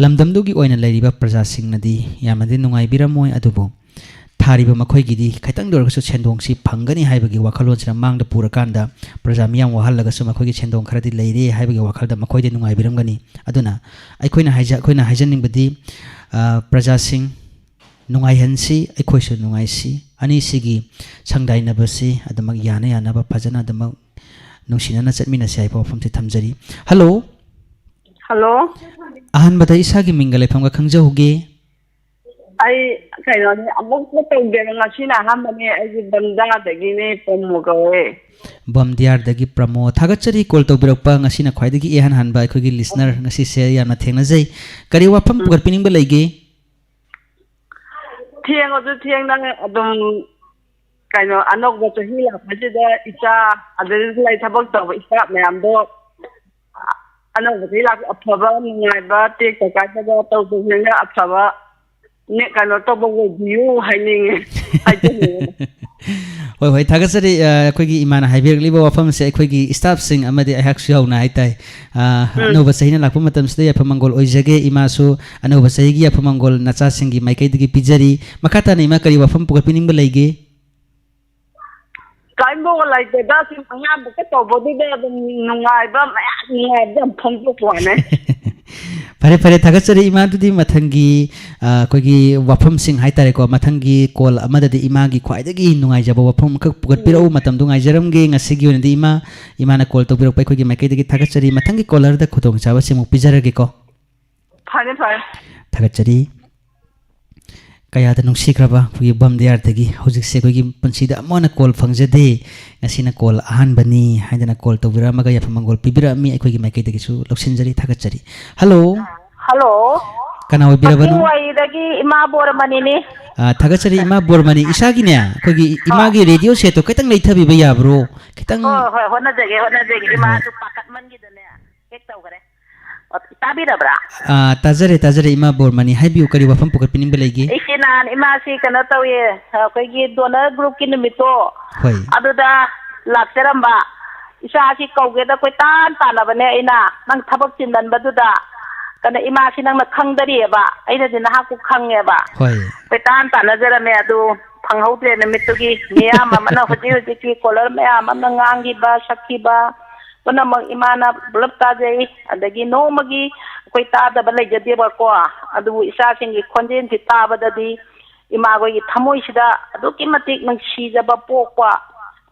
ꯂꯝꯗꯝꯗꯨꯒꯤ ꯑꯣꯏꯅ ꯂꯩꯔꯤꯕ ꯄ꯭ꯔꯖꯥꯁꯤꯡꯅꯗꯤ ꯌꯥꯝꯅꯗꯤ ꯅꯨꯡꯉꯥꯏꯕꯤꯔꯝꯃꯣꯏ, ꯑꯗꯨꯕꯨ ꯊꯥꯔꯤꯕ ꯃꯈꯣꯏꯒꯤꯗꯤ ꯈꯤꯇꯪꯗ ꯑꯣꯏꯔꯒꯁꯨ ꯁꯦꯟꯗꯣꯡꯁꯤ ꯐꯪꯒꯅꯤ ꯍꯥꯏꯕꯒꯤ ꯋꯥꯈꯜꯂꯣꯟꯁꯤꯅ ꯃꯥꯡꯗ ꯄꯨꯔꯀꯥꯟꯗ ꯄ꯭ꯔꯖꯥ ꯃꯤꯌꯥꯝ ꯋꯥꯍꯜꯂꯒꯁꯨ ꯃꯈꯣꯏꯒꯤ ꯁꯦꯟꯗꯣꯡ ꯈꯔꯗꯤ ꯂꯩꯔꯦ ꯍꯥꯏꯕꯒꯤ ꯋꯥꯈꯜꯗ ꯃꯈꯣꯏꯗꯤ ꯅꯨꯡꯉꯥꯏꯕꯤꯔꯝꯒꯅꯤ꯫ ꯑꯗꯨꯅ ꯑꯩꯈꯣꯏꯅ ꯍꯥꯏꯖ-, ꯑꯩꯈꯣꯏꯅ ꯍꯥꯏꯖꯅꯤꯡꯕꯗꯤ, ꯑ, ꯄ꯭ꯔꯖꯥꯁꯤꯡ ꯅꯨꯡꯉꯥꯏꯍꯟꯁꯤ, ꯑꯩꯈꯣꯏꯁꯨ ꯅꯨꯡꯉꯥꯏꯁꯤ꯫ ꯑꯅꯤꯁꯤꯒꯤ ꯁꯪꯗꯥꯏꯅꯕꯁꯤ ꯑꯗꯨꯃꯛ ꯌꯥꯅ ꯌꯥꯅꯕ ꯐꯖꯅ ꯑꯗꯨꯃꯛ ꯅꯨꯡꯁꯤꯅꯅ ꯆꯠꯃꯤꯟꯅꯁꯤ ꯍꯥꯏꯕ ꯋꯥꯐꯝꯁꯤ ꯊꯝꯖꯔꯤ꯫ ꯍꯜꯂꯣ꯫ ꯍꯜꯂꯣ꯫ ꯑꯍꯥꯟꯕꯗ ꯏꯁꯥꯒꯤ ꯃꯤꯡꯒ ꯂꯩꯐꯝꯒ ꯈꯪꯖꯍꯧꯒꯦ꯫ ꯑꯩ ꯀꯩꯅꯣꯅꯦ, ꯑꯃꯨꯛꯇ ꯇꯧꯗꯦꯕ, ꯉꯁꯤꯅ ꯑꯍꯥꯟꯕꯅꯦ꯫ ꯑꯩꯒꯤ ꯕꯟꯗꯥꯗꯒꯤꯅꯦ, ꯄ꯭ꯔꯃꯣ ꯀꯧꯋꯦ꯫ ꯕꯝꯗꯤꯌꯥꯔꯗꯒꯤ ꯄ꯭ꯔꯃꯣ꯫ ꯊꯥꯒꯠꯆꯔꯤ call ꯇꯧꯕꯤꯔꯛꯄ, ꯉꯁꯤꯅ ꯈ꯭ꯋꯥꯏꯗꯒꯤ ꯏꯍꯥꯟ ꯍꯥꯟꯕ ꯑꯩꯈꯣꯏꯒꯤ listener ꯉꯁꯤꯁꯦ, ꯌꯥꯝꯅ ꯊꯦꯡꯅꯖꯩ꯫ ꯀꯔꯤ ꯋꯥꯐꯝ ꯎꯝ꯫ ꯄꯨꯈꯠꯄꯤꯅꯤꯡꯕ ꯂꯩꯒꯦ? ꯊꯦꯡꯉꯁꯨ ꯊꯦꯡꯅ ꯑꯗꯨꯝ ꯀꯩꯅꯣ, ꯑꯅꯧꯕ ꯆꯍꯤ ꯂꯥꯛꯄꯁꯤꯗ ꯏꯆꯥ, ꯑꯗꯩꯗ ꯂꯩ ꯊꯕꯛ ꯇꯧꯕ staff ꯃꯌꯥꯝꯗꯣ, ꯑꯅꯧꯕ ꯆꯍꯤ ꯂꯥꯛꯄ ꯑꯐꯕ, ꯅꯨꯡꯉꯥꯏꯕ, ꯇꯦꯛꯇ ꯀꯥꯏꯗꯕ, ꯇꯧꯗ ꯍꯦꯟꯗ ꯑꯐꯕ ꯅꯦ-, ꯀꯩꯅꯣ ꯇꯧꯕ ꯑꯣꯏꯕꯤꯌꯨ ꯍꯥꯏꯅꯤꯡꯉꯦ, ꯍꯥꯏꯖꯅꯤꯡꯉꯦ꯫ ꯍꯣꯏ, ꯍꯣꯏ, ꯊꯥꯒꯠꯆꯔꯤ꯫ ꯑ, ꯑꯩꯈꯣꯏꯒꯤ ꯏꯃꯥꯅ ꯍꯥꯏꯕꯤꯔꯛꯂꯤꯕ ꯋꯥꯐꯝꯁꯦ ꯑꯩꯈꯣꯏꯒꯤ staffꯁꯤꯡ ꯑꯃꯗꯤ ꯑꯩꯍꯥꯛꯁꯨ ꯌꯥꯎꯅ ꯍꯥꯏꯇꯥꯏ꯫ ꯑ, ꯎꯝ꯫ ꯑꯅꯧꯕ ꯆꯍꯤꯅ ꯂꯥꯛꯄ ꯃꯇꯝꯁꯤꯗ ꯌꯥꯏꯐ ꯃꯪꯒꯣꯜ ꯑꯣꯏꯖꯒꯦ꯫ ꯏꯃꯥꯁꯨ ꯑꯅꯧꯕ ꯆꯍꯤꯒꯤ ꯌꯥꯏꯐ ꯃꯪꯒꯣꯜ ꯅꯆꯥꯁꯤꯡꯒꯤ ꯃꯥꯏꯀꯩꯗꯒꯤ ꯄꯤꯖꯔꯤ꯫ ꯃꯈꯥ ꯇꯥꯅ ꯏꯃꯥ ꯀꯔꯤ ꯋꯥꯐꯝ ꯄꯨꯈꯠꯄꯤꯅꯤꯡꯕ ꯂꯩꯒꯦ? ꯀꯔꯤꯝꯐꯥꯎꯕ ꯂꯩꯇꯦꯗ, ꯁꯨꯝ ꯑꯉꯥꯡꯕ ꯀꯩ ꯇꯧꯕꯗꯨꯗ ꯑꯗꯨꯝ ꯅꯨꯡꯉꯥꯏꯕ ꯃꯌꯥꯝ, ꯅꯨꯡꯉꯥꯏꯕꯗ ꯌꯥꯝ ꯐꯣꯡꯗꯣꯛꯄ ꯋꯥꯅꯦ꯫ ꯐꯔꯦ, ꯐꯔꯦ, ꯊꯥꯒꯠꯆꯔꯤ ꯏꯃꯥ꯫ ꯑꯗꯨꯗꯤ ꯃꯊꯪꯒꯤ, ꯑ, ꯑꯩꯈꯣꯏꯒꯤ ꯋꯥꯐꯝꯁꯤꯡ ꯍꯥꯏꯇꯥꯔꯦꯀꯣ, ꯃꯊꯪꯒꯤ call ꯑꯃꯗꯗꯤ ꯏꯃꯥꯒꯤ ꯈ꯭ꯋꯥꯏꯗꯒꯤ ꯅꯨꯡꯉꯥꯏꯖꯕ ꯋꯥꯐꯝ ꯑꯃꯈꯛ ꯄꯨꯈꯠꯄꯤꯔꯛꯎ꯫ ꯎꯝ꯫ ꯃꯇꯝꯗꯣ ꯉꯥꯏꯖꯔꯝꯒꯦ꯫ ꯉꯁꯤꯒꯤ ꯑꯣꯏꯅꯗꯤ ꯏꯃꯥ, ꯏꯃꯥꯅ call ꯇꯧꯕꯤꯔꯛꯄ ꯑꯩꯈꯣꯏꯒꯤ ꯃꯥꯏꯀꯩꯗꯒꯤ ꯊꯥꯒꯠꯆꯔꯤ꯫ ꯃꯊꯪꯒꯤ callerꯗ ꯈꯨꯗꯣꯡꯆꯥꯕꯁꯤ ꯑꯃꯨꯛ ꯄꯤꯖꯔꯒꯦꯀꯣ꯫ ꯐꯔꯦ, ꯐꯔꯦ꯫ ꯊꯥꯒꯠꯆꯔꯤ꯫ ꯀꯌꯥꯗ ꯅꯨꯡꯁꯤꯈ꯭ꯔꯕ ꯑꯩꯈꯣꯏꯒꯤ ꯕꯝꯗꯤꯌꯥꯔꯗꯒꯤ꯫ ꯍꯧꯖꯤꯛꯁꯦ ꯑꯩꯈꯣꯏꯒꯤ ꯄꯨꯟꯁꯤꯗ ꯑꯃꯨꯛ ꯍꯟꯅ call ꯐꯪꯖꯗꯦ, ꯉꯁꯤꯅ call ꯑꯍꯥꯟꯕꯅꯤ ꯍꯥꯏꯗꯅ call ꯇꯧꯕꯤꯔꯛꯑꯝꯃꯒ ꯌꯥꯏꯐ ꯃꯪꯒꯣꯜ ꯄꯤꯕꯤꯔꯛꯑꯝꯃꯤ꯫ ꯑꯩꯈꯣꯏꯒꯤ ꯃꯥꯏꯀꯩꯗꯒꯤꯁꯨ ꯂꯧꯁꯤꯟꯖꯔꯤ, ꯊꯥꯒꯠꯆꯔꯤ꯫ Hello꯫ Hello꯫ ꯀꯅꯥ ꯑꯣꯏꯕꯤꯔꯕꯅꯣ? ꯀꯛꯆꯤꯡ ꯋꯥꯏꯔꯤꯗꯒꯤ ꯏꯃꯥ ꯕꯣꯔꯃꯅꯤꯅꯤ꯫ ꯑ, ꯊꯥꯒꯠꯆꯔꯤ ꯏꯃꯥ ꯕꯣꯔꯃꯅꯤ꯫ ꯏꯁꯥꯒꯤꯅꯦ, ꯑꯩꯈꯣꯏꯒꯤ ꯍꯣꯏ꯫ ꯏꯃꯥꯒꯤ radio setꯇꯣ ꯈꯤꯇꯪ ꯂꯩꯊꯕꯤꯕ ꯌꯥꯕ꯭ꯔꯣ? ꯈꯤꯇꯪ꯫ ꯍꯣꯏ, ꯍꯣꯏ, ꯍꯣꯠꯅꯖꯒꯦ, ꯍꯣꯠꯅꯖꯒꯦ꯫ ꯍꯣꯏ꯫ ꯏꯃꯥꯁꯨ ꯄꯥꯈꯠꯃꯟꯈꯤꯗꯅꯦ ꯍꯦꯛ ꯇꯧꯈ꯭ꯔꯦ꯫ ꯑꯣ, ꯇꯥꯕꯤꯔꯕ꯭ꯔꯥ? ꯑꯥ, ꯇꯥꯖꯔꯦ, ꯇꯥꯖꯔꯦ, ꯏꯃꯥ ꯕꯣꯔꯃꯅꯤ꯫ ꯍꯥꯏꯕꯤꯌꯨ, ꯀꯔꯤ ꯋꯥꯐꯝ ꯄꯨꯈꯠꯄꯤꯅꯤꯡꯕ ꯂꯩꯒꯦ? ꯑꯩꯁꯦ ꯅꯍꯥꯟ ꯏꯃꯥꯁꯤ ꯀꯩꯅꯣ ꯇꯧꯋꯦ, ꯑꯩꯈꯣꯏꯒꯤ donor groupꯀꯤ ꯅꯨꯃꯤꯠꯇꯣ, ꯍꯣꯏ꯫ ꯑꯗꯨꯗ ꯂꯥꯛꯆꯔꯝꯕ꯫ ꯏꯆꯥꯁꯤ ꯀꯧꯒꯦꯗ ꯀꯣꯏꯇꯥꯟ ꯇꯥꯟꯅꯕꯅꯦ ꯑꯩꯅ, ꯅꯪ ꯊꯕꯛ ꯆꯤꯟꯃꯟꯕꯗꯨꯗ꯫ ꯀꯩꯅꯣ, ꯏꯃꯥꯁꯤ ꯅꯪꯅ ꯈꯪꯗꯔꯤꯑꯕ, ꯑꯩꯅꯗꯤ ꯅꯍꯥꯛꯄꯨ ꯈꯪꯉꯦꯕ꯫ ꯍꯣꯏ꯫ ꯀꯣꯏꯇꯥꯟ ꯇꯥꯟꯅꯖꯔꯝꯃꯦ, ꯑꯗꯨ ꯐꯪꯍꯧꯗ꯭ꯔꯦ ꯅꯨꯃꯤꯠꯇꯨꯒꯤ꯫ ꯃꯤꯌꯥꯝ ꯑꯃꯅ ꯍꯧꯖꯤꯛ ꯍꯧꯖꯤꯛꯀꯤ caller ꯃꯌꯥꯝ ꯑꯃꯅ ꯉꯥꯡꯈꯤꯕ, ꯁꯛꯈꯤꯕ ꯄꯨꯝꯅꯃꯛ ꯏꯃꯥꯅ ꯄꯨꯂꯞ ꯇꯥꯖꯩ꯫ ꯑꯗꯒꯤ ꯅꯣꯡꯃꯒꯤ ꯑꯩꯈꯣꯏ ꯇꯥꯗꯕ ꯂꯩꯖꯗꯦꯕꯀꯣ, ꯑꯗꯨꯕꯨ ꯏꯆꯥꯁꯤꯡꯒꯤ ꯈꯣꯟꯖꯦꯜꯁꯤ ꯇꯥꯕꯗꯗꯤ ꯏꯃꯥꯈꯣꯏꯒꯤ ꯊꯃꯣꯏꯁꯤꯗ ꯑꯗꯨꯛꯀꯤ ꯃꯇꯤꯛ ꯅꯨꯡꯁꯤꯖꯕ ꯄꯣꯛꯄ,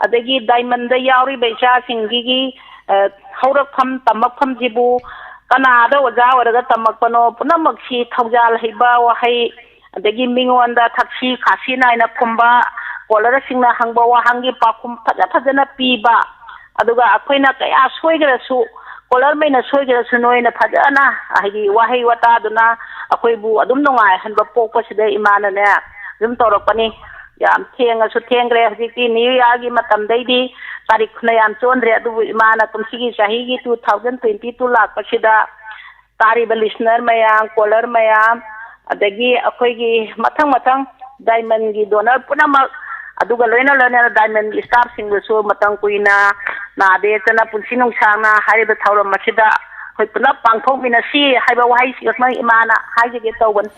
ꯑꯗꯒꯤ diamondꯗ ꯌꯥꯎꯔꯤꯕ ꯏꯆꯥꯁꯤꯡꯒꯤ, ꯑ, ꯍꯧꯔꯛꯐꯝ ꯇꯝꯃꯛꯐꯝꯁꯤꯕꯨ ꯀꯅꯥꯗ ꯑꯣꯖꯥ ꯑꯣꯏꯔꯒ ꯇꯝꯃꯛꯄꯅꯣ, ꯄꯨꯝꯅꯃꯛꯁꯤ ꯊꯧꯖꯥꯜ ꯍꯩꯕ ꯋꯥꯍꯩ, ꯑꯗꯒꯤ ꯃꯤꯉꯣꯟꯗ ꯊꯛꯁꯤ ꯈꯥꯁꯤ ꯅꯥꯏꯅ ꯈꯨꯝꯕ, ꯀꯣꯂꯔꯁꯤꯡꯅ ꯍꯪꯕ ꯋꯥꯍꯪꯒꯤ ꯄꯥꯎꯈꯨꯝ ꯐꯖ ꯐꯖꯅ ꯄꯤꯕ, ꯑꯗꯨꯒ ꯑꯩꯈꯣꯏꯅ ꯀꯌꯥ ꯁꯣꯏꯈ꯭ꯔꯁꯨ, ꯀꯣꯂꯔꯃꯩꯅ ꯁꯣꯏꯈ꯭ꯔꯁꯨ ꯅꯣꯏꯅ ꯐꯖꯅ, ꯍꯥꯏꯗꯤ, ꯋꯥꯍꯩ ꯋꯥꯇꯥꯗꯨꯅ ꯑꯩꯈꯣꯏꯕꯨ ꯑꯗꯨꯝ ꯅꯨꯡꯉꯥꯏꯍꯟꯕ ꯄꯣꯛꯄꯁꯤꯗ ꯏꯃꯥꯅꯅꯦ ꯑꯗꯨꯝ ꯇꯧꯔꯛꯄꯅꯤ꯫ ꯌꯥꯝ ꯊꯦꯡꯉꯁꯨ ꯊꯦꯡꯈ꯭ꯔꯦ, ꯍꯧꯖꯤꯛꯇꯤ ꯅ꯭ꯌꯨ ꯏꯌꯥꯔꯒꯤ ꯃꯇꯝꯗꯩꯗꯤ ꯇꯥꯔꯤꯛ ꯐꯅ ꯌꯥꯝ ꯆꯣꯟꯗ꯭ꯔꯦ, ꯑꯗꯨꯕꯨ ꯏꯃꯥꯅ ꯀꯨꯝꯁꯤꯒꯤ ꯆꯍꯤꯒꯤ two thousand twenty two ꯂꯥꯛꯄꯁꯤꯗ ꯇꯥꯔꯤꯕ listener ꯃꯌꯥꯝ, caller ꯃꯌꯥꯝ, ꯑꯗꯒꯤ ꯑꯩꯈꯣꯏꯒꯤ ꯃꯊꯪ ꯃꯊꯪ diamondꯒꯤ donor ꯄꯨꯝꯅꯃꯛ, ꯑꯗꯨꯒ ꯂꯣꯏꯅ ꯂꯣꯏꯅꯅ diamondꯒꯤ staffꯁꯤꯡꯗꯨꯁꯨ ꯃꯇꯝ ꯀꯨꯏꯅ ꯅꯥꯗ ꯌꯦꯛꯇꯅ ꯄꯨꯟꯁꯤ ꯅꯨꯡꯁꯥꯡꯅ ꯍꯥꯏꯔꯤꯕ ꯊꯧꯔꯝ ꯑꯁꯤꯗ ꯑꯩꯈꯣꯏ ꯄꯨꯂꯞ ꯄꯥꯡꯊꯣꯛꯃꯤꯟꯅꯁꯤ ꯍꯥꯏꯕ ꯋꯥꯍꯩꯁꯤꯈꯛ ꯏꯃꯥꯅ ꯍꯥꯏꯖꯒꯦ ꯇꯧꯕꯅꯤ꯫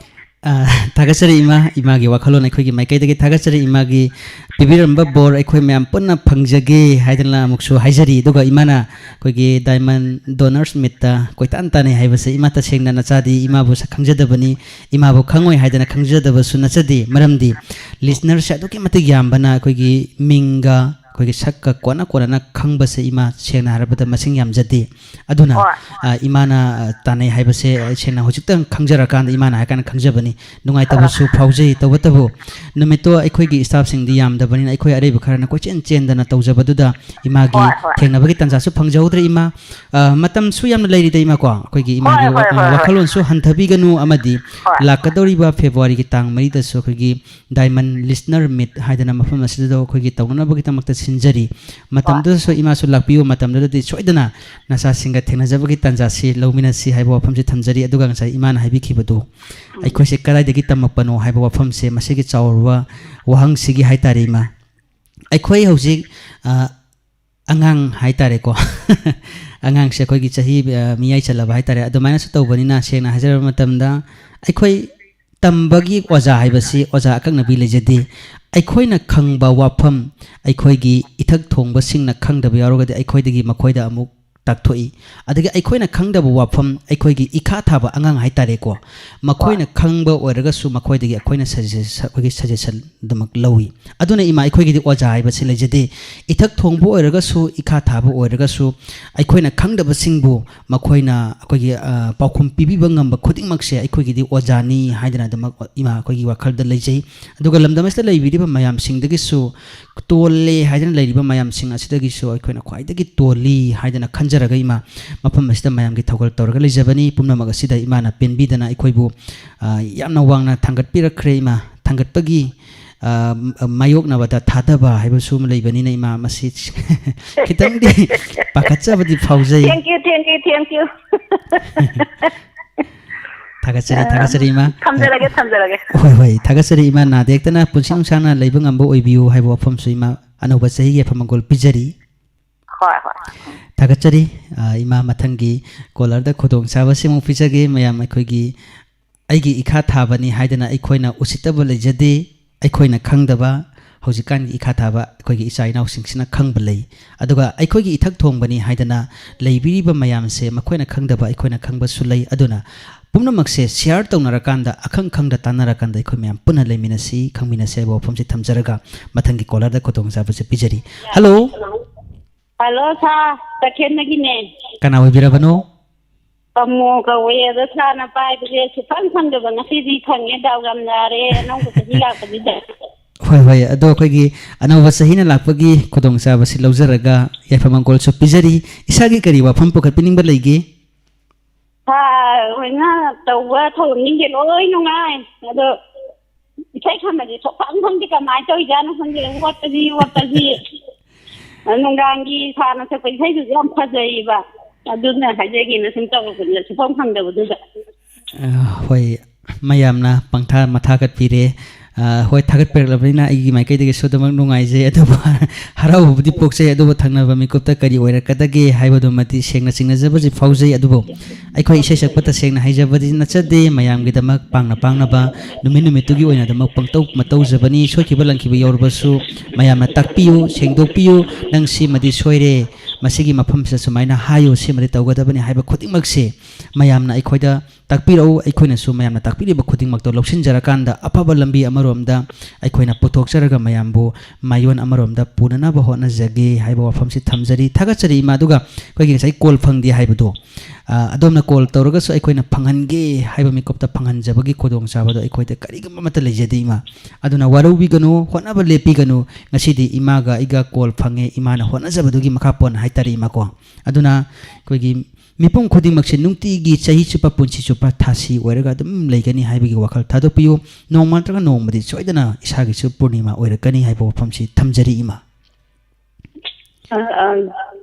ꯑ, ꯊꯥꯒꯠꯆꯔꯤ ꯏꯃꯥ, ꯏꯃꯥꯒꯤ ꯋꯥꯈꯜꯂꯣꯟ ꯑꯩꯈꯣꯏꯒꯤ ꯃꯥꯏꯀꯩꯗꯒꯤ ꯊꯥꯒꯠꯆꯔꯤ꯫ ꯏꯃꯥꯒꯤ ꯄꯤꯕꯤꯔꯝꯕ ꯕꯣꯔ ꯑꯩꯈꯣꯏ ꯃꯌꯥꯝ ꯄꯨꯟꯅ ꯐꯪꯖꯒꯦ ꯍꯥꯏꯗꯅ ꯑꯃꯨꯛꯁꯨ ꯍꯥꯏꯖꯔꯤ꯫ ꯑꯗꯨꯒ ꯏꯃꯥꯅ ꯑꯩꯈꯣꯏꯒꯤ diamond donors meetꯇ ꯀꯣꯏꯇꯥꯟ ꯇꯥꯟꯅꯩ ꯍꯥꯏꯕꯁꯦ ꯏꯃꯥ ꯇꯁꯦꯡꯅ ꯅꯆꯥꯗꯤ ꯏꯃꯥꯕꯨ ꯁꯛ ꯈꯪꯖꯗꯕꯅꯤ, ꯏꯃꯥꯕꯨ ꯈꯪꯉꯣꯏ ꯍꯥꯏꯗꯅ ꯈꯪꯖꯗꯕꯁꯨ ꯅꯠꯆꯗꯦ꯫ ꯃꯔꯝꯗꯤ listenerꯁꯦ ꯑꯗꯨꯛꯀꯤ ꯃꯇꯤꯛ ꯌꯥꯝꯕꯅ ꯑꯩꯈꯣꯏꯒꯤ ꯃꯤꯡꯒ ꯑꯩꯈꯣꯏꯒꯤ ꯁꯛꯀ ꯀꯣꯟꯅ ꯀꯣꯟꯅꯅ ꯈꯪꯕꯁꯦ ꯏꯃꯥ ꯁꯦꯡꯅ ꯍꯥꯏꯔꯕꯗ ꯃꯁꯤꯡ ꯌꯥꯝꯖꯗꯦ꯫ ꯑꯗꯨꯅ, ꯍꯣꯏ꯫ ꯑ, ꯏꯃꯥꯅ, ꯑ, ꯇꯥꯟꯅꯩ ꯍꯥꯏꯕꯁꯦ ꯑꯩ ꯁꯦꯡꯅ ꯍꯧꯖꯤꯛꯇꯪ ꯈꯪꯖꯔꯀꯥꯟꯗ ꯏꯃꯥꯅ ꯍꯥꯏꯔꯀꯥꯟꯗ ꯈꯪꯖꯕꯅꯤ꯫ ꯅꯨꯡꯉꯥꯏꯇꯕꯁꯨ ꯐꯥꯎꯖꯩ꯫ ꯇꯧꯕꯇꯕꯨ ꯅꯨꯃꯤꯠꯇꯣ ꯑꯩꯈꯣꯏꯒꯤ staffꯁꯤꯡꯗꯤ ꯌꯥꯝꯗꯕꯅꯤꯅ ꯑꯩꯈꯣꯏ ꯑꯔꯩꯕ ꯈꯔꯅ ꯀꯣꯏꯆꯦꯟ ꯆꯦꯟꯗꯅ ꯇꯧꯖꯕꯗꯨꯗ ꯏꯃꯥꯒꯤ ꯍꯣꯏ, ꯍꯣꯏ꯫ ꯊꯦꯡꯅꯕꯒꯤ ꯇꯥꯟꯖꯥꯁꯨ ꯐꯪꯖꯍꯧꯗ꯭ꯔꯦ ꯏꯃꯥ꯫ ꯑ, ꯃꯇꯝꯁꯨ ꯌꯥꯝꯅ ꯂꯩꯔꯤꯗ ꯏꯃꯥꯀꯣ, ꯑꯩꯈꯣꯏꯒꯤ ꯍꯣꯏ, ꯏꯃꯥꯒꯤ ꯍꯣꯏ, ꯋꯥ-, ꯍꯣꯏ, ꯍꯣꯏ꯫ ꯋꯥꯈꯜꯂꯣꯟꯁꯨ ꯍꯟꯊꯕꯤꯒꯅꯨ ꯑꯃꯗꯤ ꯍꯣꯏ꯫ ꯂꯥꯛꯀꯗꯧꯔꯤꯕ Februaryꯒꯤ ꯇꯥꯡ ꯃꯔꯤꯗꯁꯨ ꯑꯩꯈꯣꯏꯒꯤ diamond listener meet ꯍꯥꯏꯗꯅ ꯃꯐꯝ ꯑꯁꯤꯗ ꯑꯩꯈꯣꯏꯒꯤ ꯇꯧꯅꯅꯕꯒꯤꯗꯃꯛꯇ ꯁꯤꯟꯖꯔꯤ꯫ ꯍꯣꯏ꯫ ꯃꯇꯝꯗꯨꯗꯁꯨ ꯏꯃꯥꯁꯨ ꯂꯥꯛꯄꯤꯌꯨ, ꯃꯇꯝꯗꯨꯗꯗꯤ ꯁꯣꯏꯗꯅ ꯅꯆꯥꯁꯤꯡꯒ ꯊꯦꯡꯅꯖꯕꯒꯤ ꯇꯥꯟꯖꯥꯁꯤ ꯂꯧꯃꯤꯟꯅꯁꯤ ꯍꯥꯏꯕ ꯋꯥꯐꯝꯁꯤ ꯊꯝꯖꯔꯤ꯫ ꯑꯗꯨꯒ ꯉꯁꯥꯏ ꯏꯃꯥꯅ ꯍꯥꯏꯕꯤꯈꯤꯕꯗꯨ, ꯎꯝ꯫ ꯑꯩꯈꯣꯏꯁꯦ ꯀꯗꯥꯏꯗꯒꯤ ꯇꯝꯃꯛꯄꯅꯣ ꯍꯥꯏꯕ ꯋꯥꯐꯝꯁꯦ, ꯃꯁꯤꯒꯤ ꯆꯥꯎꯔꯕ ꯋꯥꯍꯪꯁꯤꯒꯤ ꯍꯥꯏꯇꯥꯔꯦ ꯏꯃꯥ꯫ ꯑꯩꯈꯣꯏ ꯍꯧꯖꯤꯛ, ꯑ, ꯑꯉꯥꯡ ꯍꯥꯏꯇꯥꯔꯦꯀꯣ꯫ ꯑꯉꯥꯡꯁꯦ ꯑꯩꯈꯣꯏꯒꯤ ꯆꯍꯤ, ꯑ, ꯃꯤꯌꯥꯏ ꯆꯜꯂꯕ ꯍꯥꯏꯇꯥꯔꯦ꯫ ꯑꯗꯨꯃꯥꯏꯅꯁꯨ ꯇꯧꯕꯅꯤꯅ ꯁꯦꯡꯅ ꯍꯥꯏꯖꯔꯕ ꯃꯇꯝꯗ ꯑꯩꯈꯣꯏ ꯇꯝꯕꯒꯤ ꯑꯣꯖꯥ ꯍꯥꯏꯕꯁꯤ ꯑꯣꯖꯥ ꯑꯀꯛꯅꯕꯤ ꯂꯩꯖꯗꯦ꯫ ꯑꯩꯈꯣꯏꯅ ꯈꯪꯕ ꯋꯥꯐꯝ, ꯑꯩꯈꯣꯏꯒꯤ ꯏꯊꯛ ꯊꯣꯡꯕꯁꯤꯡꯅ ꯈꯪꯗꯕ ꯌꯥꯎꯔꯒꯗꯤ ꯑꯩꯈꯣꯏꯗꯒꯤ ꯃꯈꯣꯏꯗ ꯑꯃꯨꯛ ꯇꯥꯛꯊꯣꯛꯏ꯫ ꯑꯗꯒꯤ ꯑꯩꯈꯣꯏꯅ ꯈꯪꯗꯕ ꯋꯥꯐꯝ, ꯑꯩꯈꯣꯏꯒꯤ ꯏꯈꯥ ꯊꯥꯕ ꯑꯉꯥꯡ ꯍꯥꯏꯇꯥꯔꯦꯀꯣ, ꯃꯈꯣꯏꯅ ꯈꯪꯕ ꯑꯣꯏꯔꯒꯁꯨ ꯃꯈꯣꯏꯗꯒꯤ ꯑꯩꯈꯣꯏꯅ ꯁꯖꯦꯁ-, ꯑꯩꯈꯣꯏꯒꯤ ꯁꯖꯦꯁꯟ ꯑꯗꯨꯃꯛ ꯂꯧꯏ꯫ ꯑꯗꯨꯅ ꯏꯃꯥ, ꯑꯩꯈꯣꯏꯒꯤꯗꯤ ꯑꯣꯖꯥ ꯍꯥꯏꯕꯁꯤ ꯂꯩꯖꯗꯦ꯫ ꯏꯊꯛ ꯊꯣꯡꯕ ꯑꯣꯏꯔꯒꯁꯨ, ꯏꯈꯥ ꯊꯥꯕ ꯑꯣꯏꯔꯒꯁꯨ, ꯑꯩꯈꯣꯏꯅ ꯈꯪꯗꯕꯁꯤꯡꯕꯨ ꯃꯈꯣꯏꯅ ꯑꯩꯈꯣꯏꯒꯤ, ꯑ, ꯄꯥꯎꯈꯨꯝ ꯄꯤꯕꯤꯕ ꯉꯝꯕ ꯈꯨꯗꯤꯡꯃꯛꯁꯦ ꯑꯩꯈꯣꯏꯒꯤꯗꯤ ꯑꯣꯖꯥꯅꯤ ꯍꯥꯏꯗꯅ ꯑꯗꯨꯃꯛ ꯏꯃꯥ ꯑꯩꯈꯣꯏꯒꯤ ꯋꯥꯈꯜꯗ ꯂꯩꯖꯩ꯫ ꯑꯗꯨꯒ ꯂꯝꯗꯝ ꯑꯁꯤꯗ ꯂꯩꯕꯤꯔꯤꯕ ꯃꯌꯥꯝꯁꯤꯡꯗꯒꯤꯁꯨ ꯇꯣꯜꯂꯦ ꯍꯥꯏꯗꯅ ꯂꯩꯔꯤꯕ ꯃꯌꯥꯝꯁꯤꯡ ꯑꯁꯤꯗꯒꯤꯁꯨ ꯑꯩꯈꯣꯏꯅ ꯈ꯭ꯋꯥꯏꯗꯒꯤ ꯇꯣꯜꯂꯤ ꯍꯥꯏꯗꯅ ꯈꯟꯖꯔꯒ ꯏꯃꯥ, ꯃꯐꯝ ꯑꯁꯤꯗ ꯃꯌꯥꯝꯒꯤ ꯊꯧꯒꯜ ꯇꯧꯔꯒ ꯂꯩꯖꯕꯅꯤ꯫ ꯄꯨꯝꯅꯃꯛ ꯑꯁꯤꯗ ꯏꯃꯥꯅ ꯄꯦꯟꯕꯤꯗꯅ ꯑꯩꯈꯣꯏꯕꯨ, ꯑ, ꯌꯥꯝꯅ ꯋꯥꯡꯅ ꯊꯥꯡꯒꯠꯄꯤꯔꯛꯈ꯭ꯔꯦ ꯏꯃꯥ꯫ ꯊꯥꯡꯒꯠꯄꯒꯤ, ꯑ, ꯃ-, ꯃꯥꯌꯣꯛꯅꯕꯗ ꯊꯥꯗꯕ ꯍꯥꯏꯕꯁꯨ ꯑꯃ ꯂꯩꯕꯅꯤꯅ ꯏꯃꯥ, ꯃꯁꯤ ꯈꯤꯇꯪꯗꯤ ꯄꯥꯈꯠꯆꯕꯗꯤ ꯐꯥꯎꯖꯩ꯫ Thank you, thank you, thank you. ꯊꯥꯒꯠꯆꯔꯤ, ꯑ, ꯊꯥꯒꯠꯆꯔꯤ ꯏꯃꯥ꯫ ꯊꯝꯖꯔꯒꯦ, ꯊꯝꯖꯔꯒꯦ꯫ ꯍꯣꯏ, ꯍꯣꯏ, ꯊꯥꯒꯠꯆꯔꯤ ꯏꯃꯥ꯫ ꯅꯥꯗ ꯌꯦꯛꯇꯅ ꯄꯨꯟꯁꯤ ꯅꯨꯡꯁꯥꯡꯅ ꯂꯩꯕ ꯉꯝꯕ ꯑꯣꯏꯕꯤꯌꯨ ꯍꯥꯏꯕ ꯋꯥꯐꯝꯁꯨ ꯏꯃꯥ ꯑꯅꯧꯕ ꯆꯍꯤꯒꯤ ꯌꯥꯏꯐ ꯃꯪꯒꯣꯜ ꯄꯤꯖꯔꯤ꯫ ꯍꯣꯏ, ꯍꯣꯏ꯫ ꯊꯥꯒꯠꯆꯔꯤ꯫ ꯑ, ꯏꯃꯥ, ꯃꯊꯪꯒꯤ ꯀꯣꯂꯔꯗ ꯈꯨꯗꯣꯡꯆꯥꯕꯁꯤꯃꯨꯛ ꯄꯤꯖꯒꯦ꯫ ꯃꯌꯥꯝ ꯑꯩꯈꯣꯏꯒꯤ, ꯑꯩꯒꯤ ꯏꯈꯥ ꯊꯥꯕꯅꯤ ꯍꯥꯏꯗꯅ ꯑꯩꯈꯣꯏꯅ ꯎꯁꯤꯠꯇꯕ ꯂꯩꯖꯗꯦ꯫ ꯑꯩꯈꯣꯏꯅ ꯈꯪꯗꯕ, ꯍꯧꯖꯤꯛꯀꯥꯟꯒꯤ ꯏꯈꯥ ꯊꯥꯕ ꯑꯩꯈꯣꯏꯒꯤ ꯏꯆꯥ ꯏꯅꯥꯎꯁꯤꯡꯁꯤꯅ ꯈꯪꯕ ꯂꯩ꯫ ꯑꯗꯨꯒ ꯑꯩꯈꯣꯏꯒꯤ ꯏꯊꯛ ꯊꯣꯡꯕꯅꯤ ꯍꯥꯏꯗꯅ ꯂꯩꯕꯤꯔꯤꯕ ꯃꯌꯥꯝꯁꯦ ꯃꯈꯣꯏꯅ ꯈꯪꯗꯕ ꯑꯩꯈꯣꯏꯅ ꯈꯪꯕꯁꯨ ꯂꯩ꯫ ꯑꯗꯨꯅ ꯄꯨꯝꯅꯃꯛꯁꯦ ꯁꯤꯌꯥꯔ ꯇꯧꯅꯔꯀꯥꯟꯗ, ꯑꯈꯪ ꯈꯪꯗ ꯇꯥꯟꯅꯔꯀꯥꯟꯗ ꯑꯩꯈꯣꯏ ꯃꯌꯥꯝ ꯄꯨꯟꯅ ꯂꯩꯃꯤꯟꯅꯁꯤ, ꯈꯪꯃꯤꯟꯅꯁꯤ ꯍꯥꯏꯕ ꯋꯥꯐꯝꯁꯤ ꯊꯝꯖꯔꯒ ꯃꯊꯪꯒꯤ ꯀꯣꯂꯔꯗ ꯈꯨꯗꯣꯡꯆꯥꯕꯁꯤ ꯄꯤꯖꯔꯤ꯫ ꯍꯜꯂꯣ꯫ ꯍꯜꯂꯣ, ꯁꯥꯔ, ꯇꯈꯦꯜꯗꯒꯤꯅꯦ꯫ ꯀꯅꯥ ꯑꯣꯏꯕꯤꯔꯕꯅꯣ? ꯄꯥꯃꯨ ꯀꯧꯋꯦ꯫ ꯑꯗꯣ ꯁꯥꯔꯅ ꯄꯥꯏꯕꯁꯦ ꯁꯨꯐꯪ ꯐꯪꯗꯕ, ꯉꯁꯤꯗꯤ ꯐꯪꯉꯦ, ꯗꯥꯎ ꯌꯥꯝ ꯌꯥꯔꯦ, ꯑꯅꯧꯕ ꯆꯍꯤ ꯂꯥꯛꯄꯁꯤꯗ꯫ ꯍꯣꯏ, ꯍꯣꯏ, ꯑꯗꯣ ꯑꯩꯈꯣꯏꯒꯤ ꯑꯅꯧꯕ ꯆꯍꯤꯅ ꯂꯥꯛꯄꯒꯤ ꯈꯨꯗꯣꯡꯆꯥꯕꯁꯤ ꯂꯧꯖꯔꯒ ꯌꯥꯏꯐ ꯃꯪꯒꯣꯜꯁꯨ ꯄꯤꯖꯔꯤ꯫ ꯏꯁꯥꯒꯤ ꯀꯔꯤ ꯋꯥꯐꯝ ꯄꯨꯈꯠꯄꯤꯅꯤꯡꯕ ꯂꯩꯒꯦ? ꯁꯥꯔ ꯍꯣꯏꯅ ꯇꯧꯕ ꯊꯧꯔꯝꯁꯤꯡꯁꯦ ꯂꯣꯏ ꯅꯨꯡꯉꯥꯏ, ꯑꯗꯣ ꯏꯁꯩ ꯈꯟꯕꯁꯦ ꯁꯨꯛꯐꯪ ꯐꯪꯗꯦ, ꯀꯃꯥꯏꯅ ꯇꯧꯔꯤꯖꯥꯠꯅꯣ ꯈꯪꯗꯦ, ꯋꯥꯠꯄꯁꯤ, ꯋꯥꯠꯄꯁꯤ꯫ ꯅꯨꯡꯗꯥꯡꯒꯤ ꯁꯥꯔꯅ ꯁꯛꯄ ꯏꯁꯩꯗꯨꯁꯨ ꯌꯥꯝ ꯐꯖꯩꯌꯦꯕ, ꯑꯗꯨꯅ ꯍꯥꯏꯖꯒꯦꯅ ꯁꯨꯝ ꯇꯧꯔꯛꯄꯅꯤꯗ, ꯁꯨꯐꯪ ꯐꯪꯗꯕꯗꯨꯗ꯫ ꯑ, ꯍꯣꯏ, ꯃꯌꯥꯝꯅ ꯄꯪꯊꯥ ꯃꯊꯥꯒꯠꯄꯤꯔꯦ꯫ ꯑ, ꯍꯣꯏ, ꯊꯥꯒꯠꯄꯤꯔꯛꯂꯕꯅꯤꯅ ꯑꯩꯒꯤ ꯃꯥꯏꯀꯩꯗꯒꯤꯁꯨ ꯑꯗꯨꯃꯛ ꯅꯨꯡꯉꯥꯏꯖꯩ, ꯑꯗꯨꯕꯨ ꯍꯔꯥꯎꯕꯕꯨꯗꯤ ꯄꯣꯛꯆꯩ, ꯑꯗꯨꯕꯨ ꯊꯪꯅꯕ ꯃꯤꯀꯨꯞꯇ ꯀꯔꯤ ꯑꯣꯏꯔꯛꯀꯗꯒꯦ ꯍꯥꯏꯕꯗꯨꯃꯗꯤ ꯁꯦꯡꯅ ꯆꯤꯡꯅꯖꯕꯁꯤ ꯐꯥꯎꯖꯩ꯫ ꯑꯗꯨꯕꯨ ꯑꯩꯈꯣꯏ ꯏꯁꯩ ꯁꯛꯄ ꯇꯁꯦꯡꯅ ꯍꯩꯖꯕꯗꯤ ꯅꯠꯆꯗꯦ, ꯃꯌꯥꯝꯒꯤꯗꯃꯛ ꯄꯥꯡꯅ ꯄꯥꯡꯅꯕ ꯅꯨꯃꯤꯠ ꯅꯨꯃꯤꯠꯇꯨꯒꯤ ꯑꯣꯏꯅ ꯑꯗꯨꯃꯛ ꯄꯪꯇꯧ ꯃꯇꯧꯖꯕꯅꯤ꯫ ꯁꯣꯏꯈꯤꯕ ꯂꯥꯟꯈꯤꯕ ꯌꯥꯎꯔꯕꯁꯨ ꯃꯌꯥꯝꯅ ꯇꯥꯛꯄꯤꯌꯨ, ꯁꯦꯡꯗꯣꯛꯄꯤꯌꯨ, ꯅꯪ ꯁꯤꯃꯗꯤ ꯁꯣꯏꯔꯦ, ꯃꯁꯤꯒꯤ ꯃꯐꯝꯁꯤꯗ ꯁꯨꯃꯥꯏꯅ ꯍꯥꯏꯌꯨ, ꯁꯤꯃꯗꯤ ꯇꯧꯒꯗꯕꯅꯤ ꯍꯥꯏꯕ ꯈꯨꯗꯤꯡꯃꯛꯁꯦ ꯃꯌꯥꯝꯅ ꯑꯩꯈꯣꯏꯗ ꯇꯥꯛꯄꯤꯔꯛꯎ꯫ ꯑꯩꯈꯣꯏꯅꯁꯨ ꯃꯌꯥꯝꯅ ꯇꯥꯛꯄꯤꯔꯤꯕ ꯈꯨꯗꯤꯡꯃꯛꯇꯣ ꯂꯧꯁꯤꯟꯖꯔꯀꯥꯟꯗ ꯑꯐꯕ ꯂꯝꯕꯤ ꯑꯃꯔꯣꯝꯗ ꯑꯩꯈꯣꯏꯅ ꯄꯨꯊꯣꯛꯆꯔꯒ ꯃꯌꯥꯝꯕꯨ ꯃꯥꯏꯌꯣꯟ ꯑꯃꯔꯣꯝꯗ ꯄꯨꯅꯅꯕ ꯍꯣꯠꯅꯖꯒꯦ ꯍꯥꯏꯕ ꯋꯥꯐꯝꯁꯤ ꯊꯝꯖꯔꯤ꯫ ꯊꯥꯒꯠꯆꯔꯤ ꯏꯃꯥ꯫ ꯑꯗꯨꯒ ꯑꯩꯈꯣꯏꯒꯤ ꯉꯁꯥꯏ ꯀꯣꯜ ꯐꯪꯗꯦ ꯍꯥꯏꯕꯗꯣ, ꯑ, ꯑꯗꯣꯝꯅ ꯀꯣꯜ ꯇꯧꯔꯒꯁꯨ ꯑꯩꯈꯣꯏꯅ ꯐꯪꯍꯟꯒꯦ ꯍꯥꯏꯕ ꯃꯤꯀꯨꯞꯇ ꯐꯪꯍꯟꯖꯕꯒꯤ ꯈꯨꯗꯣꯡꯆꯥꯕꯗꯣ ꯑꯩꯈꯣꯏꯗ ꯀꯔꯤꯒꯨꯝꯕ ꯑꯃꯠꯇ ꯂꯩꯖꯗꯦ ꯏꯃꯥ꯫ ꯑꯗꯨꯅ ꯋꯥꯔꯧꯕꯤꯒꯅꯨ, ꯍꯣꯠꯅꯕ ꯂꯦꯞꯄꯤꯒꯅꯨ꯫ ꯉꯁꯤꯗꯤ ꯏꯃꯥꯒ ꯑꯩꯒ ꯀꯣꯜ ꯐꯪꯉꯦ, ꯏꯃꯥꯅ ꯍꯣꯠꯅꯖꯕꯗꯨꯒꯤ ꯃꯈꯥ ꯄꯣꯟꯅ ꯍꯥꯏꯇꯥꯔꯦ ꯏꯃꯥꯀꯣ꯫ ꯑꯗꯨꯅ ꯑꯩꯈꯣꯏꯒꯤ ꯃꯤꯄꯨꯝ ꯈꯨꯗꯤꯡꯃꯛꯁꯦ ꯅꯨꯡꯇꯤꯒꯤ ꯆꯍꯤ ꯆꯨꯞꯄ, ꯄꯨꯟꯁꯤ ꯆꯨꯞꯄ ꯊꯥꯁꯤ ꯑꯣꯏꯔꯒ ꯑꯗꯨꯝ ꯂꯩꯒꯅꯤ ꯍꯥꯏꯕꯒꯤ ꯋꯥꯈꯜ ꯊꯥꯗꯣꯛꯄꯤꯌꯨ꯫ ꯅꯣꯡꯃ ꯅꯠꯇ꯭ꯔꯒ ꯅꯣꯡꯃꯗꯤ ꯁꯣꯏꯗꯅ ꯏꯁꯥꯒꯤꯁꯨ ꯄꯨꯔꯅꯤꯃꯥ ꯑꯣꯏꯔꯛꯀꯅꯤ ꯍꯥꯏꯕ ꯋꯥꯐꯝꯁꯤ ꯊꯝꯖꯔꯤ ꯏꯃꯥ꯫ ꯑ, ꯑ,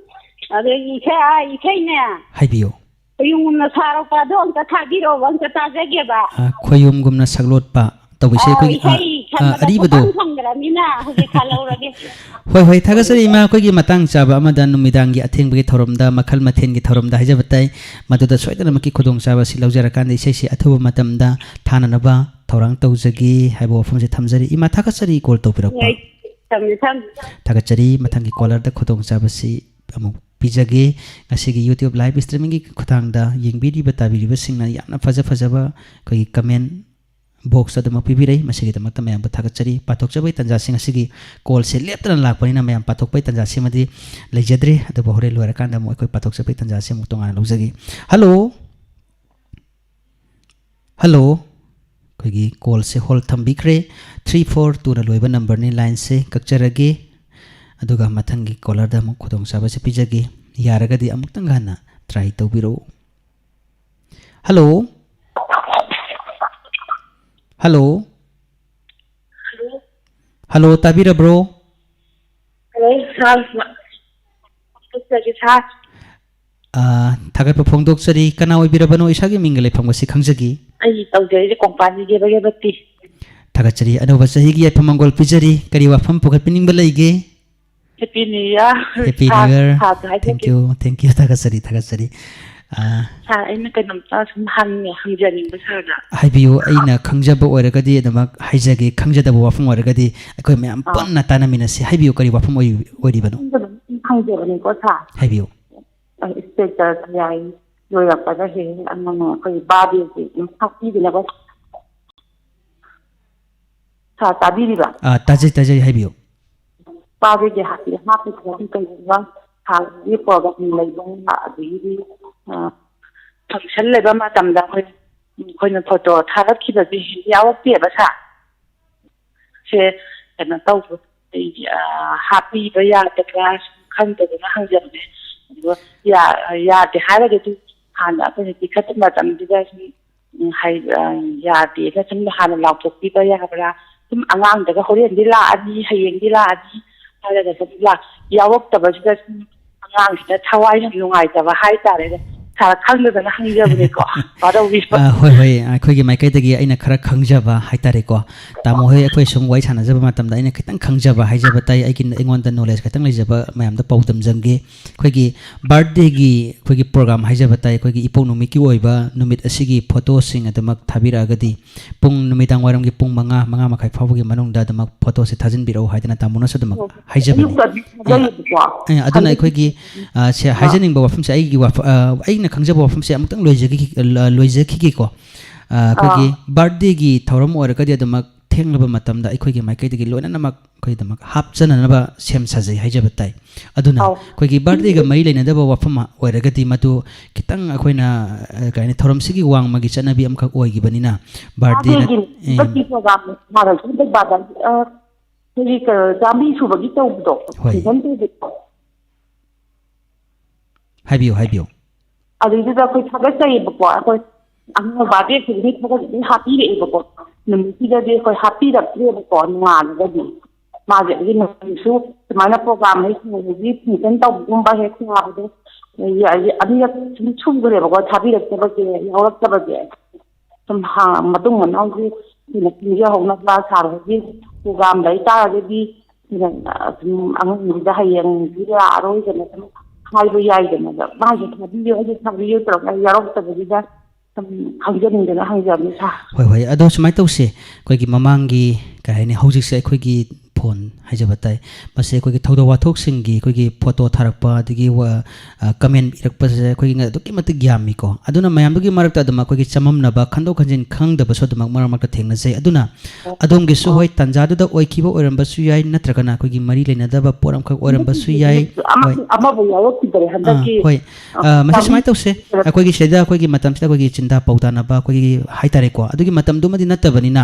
ꯑꯗꯣ ꯏꯁꯩ, ꯑ, ꯏꯁꯩꯅꯦ꯫ ꯍꯥꯏꯕꯤꯌꯨ꯫ ꯈꯣꯏꯌꯨꯝꯒꯨꯝꯅ ꯁꯥꯔꯛꯄ ꯑꯗꯣ ꯑꯝꯇ ꯊꯥꯕꯤꯔꯛꯑꯣꯕ, ꯑꯝꯇ ꯇꯥꯖꯒꯦꯕ꯫ ꯑ, ꯈꯣꯏꯌꯨꯝꯒꯨꯝꯅ ꯁꯛꯂꯣꯠꯄ ꯇꯧꯕꯁꯦ ꯑꯥꯎ, ꯑꯩꯈꯣꯏꯒꯤ, ꯑ, ꯏꯁꯩ ꯑ, ꯈꯟꯕꯗ ꯑꯔꯤꯕꯗꯣ꯫ ꯄꯣꯠꯐꯝ ꯐꯪꯗ꯭ꯔꯕꯅꯤꯅ ꯍꯧꯖꯤꯛ ꯊꯥ ꯂꯧꯔꯒꯦ꯫ ꯍꯣꯏ, ꯍꯣꯏ, ꯊꯥꯒꯠꯆꯔꯤ ꯏꯃꯥ꯫ ꯑꯩꯈꯣꯏꯒꯤ ꯃꯇꯥꯡ ꯆꯥꯕ ꯑꯃꯗ ꯅꯨꯃꯤꯗꯥꯡꯒꯤ ꯑꯊꯦꯡꯕꯒꯤ ꯊꯧꯔꯝꯗ, ꯃꯈꯜ ꯃꯊꯦꯜꯒꯤ ꯊꯧꯔꯝꯗ ꯍꯥꯏꯖꯕ ꯇꯥꯏ, ꯃꯗꯨꯗ ꯁꯣꯏꯗꯅꯃꯛꯀꯤ ꯈꯨꯗꯣꯡꯆꯥꯕ ꯑꯁꯤ ꯂꯧꯖꯔꯀꯥꯟꯗ ꯏꯁꯩꯁꯤ ꯑꯊꯨꯕ ꯃꯇꯝꯗ ꯊꯥꯅꯅꯕ ꯊꯧꯔꯥꯡ ꯇꯧꯖꯒꯦ ꯍꯥꯏꯕ ꯋꯥꯐꯝꯁꯤ ꯊꯝꯖꯔꯤ꯫ ꯏꯃꯥ, ꯊꯥꯒꯠꯆꯔꯤ ꯀꯣꯜ ꯇꯧꯕꯤꯔꯛꯄ꯫ ꯍꯣꯏ, ꯊꯝꯃꯦ, ꯊꯝꯃꯦ꯫ ꯊꯥꯒꯠꯆꯔꯤ꯫ ꯃꯊꯪꯒꯤ ꯀꯣꯂꯔꯗ ꯈꯨꯗꯣꯡꯆꯥꯕꯁꯤ ꯑꯃꯨꯛ ꯄꯤꯖꯒꯦ꯫ ꯉꯁꯤꯒꯤ YouTube live streamingꯒꯤ ꯈꯨꯊꯥꯡꯗ ꯌꯦꯡꯕꯤꯔꯤꯕ ꯇꯥꯕꯤꯔꯤꯕꯁꯤꯡꯅ ꯌꯥꯝꯅ ꯐꯖ ꯐꯖꯕ ꯑꯩꯈꯣꯏꯒꯤ comment box ꯑꯗꯨꯃꯛ ꯄꯤꯕꯤꯔꯛꯏ꯫ ꯃꯁꯤꯒꯤꯗꯃꯛꯇ ꯃꯌꯥꯝꯕꯨ ꯊꯥꯒꯠꯆꯔꯤ꯫ ꯄꯥꯊꯣꯛꯆꯕꯒꯤ ꯇꯥꯟꯖꯥꯁꯤꯡ ꯑꯁꯤꯒꯤ ꯀꯣꯜꯁꯦ ꯂꯦꯞꯇꯅ ꯂꯥꯛꯄꯅꯤꯅ ꯃꯌꯥꯝ ꯄꯥꯊꯣꯛꯄꯒꯤ ꯇꯥꯟꯖꯥꯁꯤꯃꯗꯤ ꯂꯩꯖꯗ꯭ꯔꯦ꯫ ꯑꯗꯨꯕꯨ ꯍꯣꯔꯦꯟ ꯂꯣꯏꯔꯀꯥꯟꯗ ꯑꯃꯨꯛ ꯑꯩꯈꯣꯏ ꯄꯥꯊꯣꯛꯆꯕꯒꯤ ꯇꯥꯟꯖꯥꯁꯤ ꯑꯃꯨꯛ ꯇꯣꯉꯥꯟꯅ ꯂꯧꯖꯒꯦ꯫ ꯍꯜꯂꯣ꯫ ꯍꯜꯂꯣ꯫ ꯑꯩꯈꯣꯏꯒꯤ ꯀꯣꯜꯁꯦ hold ꯊꯝꯕꯤꯈ꯭ꯔꯦ꯫ Three four twoꯅ ꯂꯣꯏꯕ numberꯅꯤ꯫ Lineꯁꯦ ꯀꯛꯆꯔꯒꯦ꯫ ꯑꯗꯨꯒ ꯃꯊꯪꯒꯤ ꯀꯣꯂꯔꯗ ꯑꯃꯨꯛ ꯈꯨꯗꯣꯡꯆꯥꯕꯁꯦ ꯄꯤꯖꯒꯦ꯫ ꯌꯥꯔꯒꯗꯤ ꯑꯃꯨꯛꯇꯪ ꯍꯥꯟꯅ try ꯇꯧꯕꯤꯔꯛꯎ꯫ ꯍꯜꯂꯣ꯫ ꯍꯜꯂꯣ꯫ ꯍꯜꯂꯣ꯫ ꯍꯜꯂꯣ, ꯇꯥꯕꯤꯔꯕ꯭ꯔꯣ? Hello, sir. ꯁꯥꯔ꯫ ꯑꯥ, ꯊꯥꯒꯠꯄ ꯐꯣꯡꯗꯣꯛꯆꯔꯤ꯫ ꯀꯅꯥ ꯑꯣꯏꯕꯤꯔꯕꯅꯣ? ꯏꯁꯥꯒꯤ ꯃꯤꯡꯒ ꯂꯩꯐꯝꯒꯁꯤ ꯈꯪꯖꯒꯦ꯫ ꯑꯩ ꯇꯧꯖꯔꯤꯁꯦ ꯀꯣꯡꯄꯥꯟꯒꯤ ꯒꯦꯕ ꯒꯦꯕꯇꯤ꯫ ꯊꯥꯒꯠꯆꯔꯤ꯫ ꯑꯅꯧꯕ ꯆꯍꯤꯒꯤ ꯌꯥꯏꯐ ꯃꯪꯒꯣꯜ ꯄꯤꯖꯔꯤ꯫ ꯀꯔꯤ ꯋꯥꯐꯝ ꯄꯨꯈꯠꯄꯤꯅꯤꯡꯕ ꯂꯩꯒꯦ? Happy New Year꯫ Happy New Year꯫ ꯁꯥꯔ, ꯁꯥꯔ, ꯍꯥꯏꯖꯒꯦ꯫ Thank you, thank you꯫ ꯊꯥꯒꯠꯆꯔꯤ, ꯊꯥꯒꯠꯆꯔꯤ꯫ ꯑꯥ꯫ ꯁꯥꯔ, ꯑꯩꯅ ꯀꯩꯅꯣꯝꯇ ꯁꯨꯝ ꯍꯪꯉꯦ, ꯍꯪꯖꯅꯤꯡꯕ ꯁꯥꯔꯗ꯫ ꯍꯥꯏꯕꯤꯌꯨ, ꯑꯩꯅ ꯈꯪꯖꯕ ꯑꯣꯏꯔꯒꯗꯤ ꯑꯗꯨꯃꯛ ꯍꯥꯏꯖꯒꯦ, ꯈꯪꯖꯗꯕ ꯋꯥꯐꯝ ꯑꯣꯏꯔꯒꯗꯤ ꯑꯩꯈꯣꯏ ꯃꯌꯥꯝ ꯑꯥ꯫ ꯄꯨꯟꯅ ꯇꯥꯟꯅꯃꯤꯟꯅꯁꯤ꯫ ꯍꯥꯏꯕꯤꯌꯨ, ꯀꯔꯤ ꯋꯥꯐꯝ ꯑꯣꯏ-, ꯑꯣꯏꯔꯤꯕꯅꯣ? ꯍꯪꯖꯕꯅꯤꯀꯣ ꯁꯥꯔ꯫ ꯍꯥꯏꯕꯤꯌꯨ꯫ ꯑ, ꯏꯟꯁꯄꯦꯛꯇꯔ ꯈꯌꯥꯏ ꯂꯣꯏꯔꯛꯄꯗ ꯍꯦꯛ ꯍꯦꯛ ꯑꯉꯥꯡ ꯑꯩꯈꯣꯏ ꯕꯥꯔꯗꯦꯒꯤ ꯑꯗꯨꯝ ꯍꯥꯞꯄꯤꯗꯅꯕ ꯁꯥꯔ ꯇꯥꯕꯤꯔꯤꯕ? ꯑꯥ, ꯇꯥꯖꯩ, ꯇꯥꯖꯩ, ꯍꯥꯏꯕꯤꯌꯨ꯫ ꯕꯥꯔꯗꯦꯒꯤ ꯍꯥꯞꯄꯤ-, ꯍꯥꯞꯄꯤꯗꯅ ꯀꯩꯒꯨꯝꯕ ꯁꯥꯔꯒꯤ ꯄ꯭ꯔꯣꯒ꯭ꯔꯥꯝ ꯂꯩꯕ ꯑꯗꯒꯤꯗꯤ, ꯑ, ꯐꯪꯁꯟ ꯂꯩꯕ ꯃꯇꯝꯗ ꯑꯩꯈꯣꯏ, ꯑꯩꯈꯣꯏꯅ ꯐꯣꯇꯣ ꯊꯥꯒꯠꯈꯤꯕꯁꯦ ꯌꯥꯎꯔꯛꯇꯦꯕ ꯁꯥꯔ꯫ ꯁꯦ ꯀꯩꯅꯣ ꯇꯧꯕ, ꯑꯩ, ꯑ, ꯍꯥꯞꯄꯤꯕ ꯌꯥꯗꯕ꯭ꯔꯥ ꯁꯨꯝ ꯈꯪꯗꯗꯅ ꯍꯪꯖꯕꯅꯦ꯫ ꯑꯗꯨꯒ ꯌꯥ-, ꯌꯥꯗꯦ ꯍꯥꯏꯔꯒꯗꯤ ꯍꯥꯟꯅ ꯑꯩꯈꯣꯏꯅ ꯄꯤꯈꯠꯄ ꯃꯇꯝꯗꯨꯗ ꯁꯨꯝ, ꯎꯝ, ꯍꯥꯏ-, ꯑ, ꯌꯥꯗꯦꯅ ꯁꯨꯝ ꯍꯥꯟꯅ ꯂꯥꯎꯊꯣꯛꯄꯤꯕ ꯌꯥꯕ꯭ꯔꯥ? ꯁꯨꯝ ꯑꯉꯥꯡꯗꯒ ꯍꯣꯔꯦꯟꯗꯤ ꯂꯥꯛꯑꯅꯤ, ꯍꯌꯦꯡꯗꯤ ꯂꯥꯛꯑꯅꯤ ꯍꯥꯏꯔꯒ ꯁꯨꯝ ꯂꯥꯛ-, ꯌꯥꯎꯔꯛꯇꯕꯁꯤꯗ ꯁꯨꯝ ꯑꯉꯥꯡꯁꯤꯅ ꯊꯋꯥꯏ ꯌꯥꯝ ꯅꯨꯡꯉꯥꯏꯇꯕ ꯍꯥꯏꯇꯥꯔꯦꯅꯦ꯫ ꯁꯥꯔ ꯈꯪꯗꯗꯅ ꯍꯪꯖꯕꯅꯤꯀꯣ꯫ ꯋꯥꯔꯧꯕꯤꯕ꯫ ꯑ, ꯍꯣꯏ, ꯍꯣꯏ, ꯑꯩꯈꯣꯏꯒꯤ ꯃꯥꯏꯀꯩꯗꯒꯤ ꯑꯩꯅ ꯈꯔ ꯈꯪꯖꯕ ꯍꯥꯏꯇꯥꯔꯦꯀꯣ꯫ ꯇꯥꯃꯣ ꯍꯣꯏ, ꯑꯩꯈꯣꯏ ꯁꯨꯝ ꯋꯥꯔꯤ ꯁꯥꯟꯅꯖꯕ ꯃꯇꯝꯗ ꯑꯩꯅ ꯈꯤꯇꯪ ꯈꯪꯖꯕ ꯍꯥꯏꯖꯕ ꯇꯥꯏ, ꯑꯩꯒꯤ, ꯑꯩꯉꯣꯟꯗ ꯅꯣꯂꯦꯖ ꯈꯤꯇꯪ ꯂꯩꯖꯕ ꯃꯌꯥꯝꯗ ꯄꯥꯎꯗꯝꯖꯒꯦ꯫ ꯑꯩꯈꯣꯏꯒꯤ ꯕꯥꯔꯠꯗꯦꯒꯤ ꯑꯩꯈꯣꯏꯒꯤ ꯄ꯭ꯔꯣꯒ꯭ꯔꯥꯝ ꯍꯥꯏꯖꯕ ꯇꯥꯏ, ꯑꯩꯈꯣꯏꯒꯤ ꯏꯄꯣꯛ ꯅꯨꯃꯤꯠꯀꯤ ꯑꯣꯏꯕ ꯅꯨꯃꯤꯠ ꯑꯁꯤꯒꯤ ꯐꯣꯇꯣꯁꯤꯡ ꯑꯗꯨꯃꯛ ꯊꯥꯕꯤꯔꯛꯑꯒꯗꯤ ꯄꯨꯡ, ꯅꯨꯃꯤꯗꯥꯡ ꯋꯥꯏꯔꯝꯒꯤ ꯄꯨꯡ ꯃꯉꯥ, ꯃꯉꯥ ꯃꯈꯥꯏ ꯐꯥꯎꯕꯒꯤ ꯃꯅꯨꯡꯗ ꯑꯗꯨꯃꯛ ꯐꯣꯇꯣꯁꯦ ꯊꯥꯖꯤꯟꯕꯤꯔꯛꯎ ꯍꯥꯏꯗꯅ ꯇꯥꯃꯣꯅꯁꯨ ꯑꯗꯨꯃꯛ ꯍꯥꯏꯖꯕꯅꯤ꯫ ꯑꯌꯨꯛꯇꯗꯤ ꯊꯥꯖꯩꯌꯦꯕꯀꯣ꯫ ꯑꯦ, ꯑꯗꯨꯅ ꯊꯥꯖꯩ-, ꯑꯩꯈꯣꯏꯒꯤ, ꯑ, ꯁꯦ ꯑ꯫ ꯍꯥꯏꯖꯅꯤꯡꯕ ꯋꯥꯐꯝꯁꯦ, ꯑꯩꯒꯤ ꯋꯥꯐ-, ꯑ, ꯑꯩꯅ ꯈꯪꯖꯕ ꯋꯥꯐꯝꯁꯦ ꯑꯃꯨꯛꯇꯪ ꯂꯣꯏꯖꯈꯤ-, ꯂ-, ꯂꯣꯏꯖꯈꯤꯒꯦꯀꯣ꯫ ꯑ, ꯑꯩꯈꯣꯏꯒꯤ ꯑ꯫ ꯕꯥꯔꯠꯗꯦꯒꯤ ꯊꯧꯔꯝ ꯑꯣꯏꯔꯒꯗꯤ ꯑꯗꯨꯃꯛ ꯊꯦꯡꯂꯕ ꯃꯇꯝꯗ ꯑꯩꯈꯣꯏꯒꯤ ꯃꯥꯏꯀꯩꯗꯒꯤ ꯂꯣꯏꯅꯃꯛ ꯑꯩꯈꯣꯏꯒꯤꯗꯃꯛ ꯍꯥꯞꯆꯅꯅꯕ ꯁꯦꯝ ꯁꯥꯖꯩ ꯍꯥꯏꯖꯕ ꯇꯥꯏ꯫ ꯑꯗꯨꯅ ꯑꯧ꯫ ꯑꯩꯈꯣꯏꯒꯤ ꯕꯥꯔꯠꯗꯦꯒ ꯃꯔꯤ ꯂꯩꯅꯗꯕ ꯋꯥꯐꯝ ꯑꯃ ꯑꯣꯏꯔꯒꯗꯤ ꯃꯗꯨ ꯈꯤꯇꯪ ꯑꯩꯈꯣꯏꯅ, ꯑ, ꯀꯩ ꯍꯥꯏꯅꯤ, ꯊꯧꯔꯝꯁꯤꯒꯤ ꯋꯥꯡꯃꯒꯤ ꯆꯠꯅꯕꯤ ꯑꯃꯈꯛ ꯑꯣꯏꯈꯤꯕꯅꯤꯅ ꯕꯥꯔꯠꯗꯦꯅ, ꯕꯥꯔꯠꯗꯦꯒꯤ ꯑꯦ, ꯍꯟꯗꯛꯀꯤ ꯄ꯭ꯔꯣꯒ꯭ꯔꯥꯝ ꯍꯥꯟꯅꯁꯨ ꯍꯟꯗꯛ ꯕꯥꯔꯗꯦ, ꯑ, ꯑꯩꯈꯣꯏꯒꯤ ꯀꯩꯅꯣ, ꯆꯥꯝꯃꯔꯤ ꯁꯨꯕꯒꯤ ꯇꯧꯕꯗꯣ, ꯍꯣꯏ꯫ ꯐꯪꯁꯟ ꯇꯧꯕꯗꯣ꯫ ꯍꯥꯏꯕꯤꯌꯨ, ꯍꯥꯏꯕꯤꯌꯨ꯫ ꯑꯗꯨꯏꯗꯨꯗ ꯑꯩꯈꯣꯏ ꯊꯥꯒꯠꯆꯩꯌꯦꯕꯀꯣ, ꯑꯩꯈꯣꯏ ꯑꯉꯥꯡ ꯕꯥꯔꯗꯦ ꯈꯨꯗꯤꯡꯒꯤ ꯊꯥꯒꯠ ꯑꯗꯨꯝ ꯍꯥꯞꯄꯤꯔꯛꯑꯦꯕꯀꯣ, ꯅꯨꯃꯤꯠꯁꯤꯗꯗꯤ ꯑꯩꯈꯣꯏ ꯍꯥꯞꯄꯤꯔꯛꯇ꯭ꯔꯦꯕꯀꯣ, ꯅꯣꯡꯉꯥꯜꯂꯒꯗꯤ꯫ ꯃꯥꯁꯦ ꯑꯗꯨꯒꯤ ꯅꯨꯃꯤꯠꯁꯨ ꯁꯨꯃꯥꯏꯅ ꯄ꯭ꯔꯣꯒ꯭ꯔꯥꯝ ꯍꯦꯛ ꯁꯥꯟꯅꯕꯒꯤ ꯐꯪꯁꯟ ꯇꯧꯕꯒꯨꯝꯕ ꯍꯦꯛ ꯁꯥꯕꯗꯣ, ꯑꯅꯤꯔꯛ ꯁꯨꯝ ꯁꯨꯈ꯭ꯔꯦꯕꯀꯣ, ꯊꯥꯕꯤꯔꯛꯇꯕꯁꯦ, ꯌꯥꯎꯔꯛꯇꯕꯁꯦ꯫ ꯁꯨꯝ ꯍꯥ-, ꯃꯇꯨꯡ ꯃꯅꯥꯎꯒꯤ ꯊꯨꯅ ꯄꯤꯖꯍꯧꯅꯕ ꯁꯥꯔ ꯍꯣꯏꯒꯤ ꯄ꯭ꯔꯣꯒ꯭ꯔꯥꯝ ꯂꯩ ꯇꯥꯔꯒꯗꯤ, ꯁꯤꯗ, ꯑ, ꯁꯨꯝ ꯑꯉꯥꯡꯁꯤꯗ ꯍꯌꯦꯡꯗꯤ ꯂꯥꯛꯑꯔꯣꯏꯗꯅ ꯁꯨꯝ ꯍꯥꯏꯕ ꯌꯥꯏꯗꯅ, ꯑꯗ ꯃꯥꯁꯨ ꯊꯥꯕꯤꯌꯨ, ꯑꯩꯁꯨ ꯊꯥꯕꯤꯌꯨ ꯇꯧꯔꯒ ꯌꯥꯎꯔꯛꯇꯕꯁꯤꯗ ꯁꯨꯝ ꯈꯪꯖꯅꯤꯡꯗꯅ ꯍꯪꯖꯕꯅꯤ ꯁꯥꯔ꯫ ꯍꯣꯏ, ꯍꯣꯏ꯫ ꯑꯗꯣ ꯁꯨꯃꯥꯏꯅ ꯇꯧꯁꯦ, ꯑꯩꯈꯣꯏꯒꯤ ꯃꯃꯥꯡꯒꯤ, ꯀꯩ ꯍꯥꯏꯅꯤ, ꯍꯧꯖꯤꯛꯁꯦ ꯑꯩꯈꯣꯏꯒꯤ ꯐꯣꯟ ꯍꯥꯏꯖꯕ ꯇꯥꯏ꯫ ꯃꯁꯤ ꯑꯩꯈꯣꯏꯒꯤ ꯊꯧꯗꯣꯛ ꯋꯥꯊꯣꯛꯁꯤꯡꯒꯤ ꯑꯩꯈꯣꯏꯒꯤ ꯐꯣꯇꯣ ꯊꯥꯔꯛꯄ, ꯑꯗꯒꯤ ꯋꯥ-, ꯑ, ꯀꯃꯦꯟ ꯏꯔꯛꯄꯁꯦ ꯑꯩꯈꯣꯏꯒꯤ ꯑꯗꯨꯛꯀꯤ ꯃꯇꯤꯛ ꯌꯥꯝꯃꯤꯀꯣ꯫ ꯑꯗꯨꯅ ꯃꯌꯥꯝꯗꯨꯒꯤ ꯃꯔꯛꯇ ꯑꯗꯨꯝ ꯑꯩꯈꯣꯏꯒꯤ ꯆꯃꯝꯅꯕ, ꯈꯟꯗꯣꯛ ꯈꯟꯖꯤꯟ ꯈꯪꯗꯕꯁꯨ ꯑꯗꯨꯃꯛ ꯃꯔꯛ ꯃꯔꯛꯇ ꯊꯦꯡꯅꯖꯩ꯫ ꯑꯗꯨꯅ ꯑꯗꯣꯝꯒꯤꯁꯨ, ꯑꯣ꯫ ꯍꯣꯏ, ꯇꯥꯟꯖꯥꯗꯨꯗ ꯑꯣꯏꯈꯤꯕ ꯑꯣꯏꯔꯝꯕꯁꯨ ꯌꯥꯏ, ꯅꯠꯇ꯭ꯔꯒꯅ ꯑꯩꯈꯣꯏꯒꯤ ꯃꯔꯤ ꯂꯩꯅꯗꯕ ꯄꯣꯠ ꯑꯃꯈꯛ ꯑꯣꯏꯔꯝꯕꯁꯨ ꯌꯥꯏ꯫ ꯑꯃ-, ꯍꯣꯏ꯫ ꯑꯃꯐꯥꯎ ꯌꯥꯎꯔꯛꯈꯤꯗ꯭ꯔꯦ ꯑꯥ, ꯍꯟꯗꯛꯀꯤ, ꯍꯣꯏ꯫ ꯑ, ꯑ, ꯃꯁꯤ ꯁꯨꯃꯥꯏꯅ ꯇꯧꯁꯦ, ꯑꯩꯈꯣꯏꯒꯤ ꯁꯤꯗ ꯑꯩꯈꯣꯏꯒꯤ ꯃꯇꯝꯁꯤꯗ ꯑꯩꯈꯣꯏꯒꯤ ꯆꯤꯟꯗꯥ ꯄꯥꯎꯗꯥꯅꯕ ꯑꯩꯈꯣꯏꯒꯤ ꯍꯥꯏꯇꯥꯔꯦꯀꯣ, ꯑꯗꯨꯒꯤ ꯃꯇꯝꯗꯨꯃꯗꯤ ꯅꯠꯇꯕꯅꯤꯅ,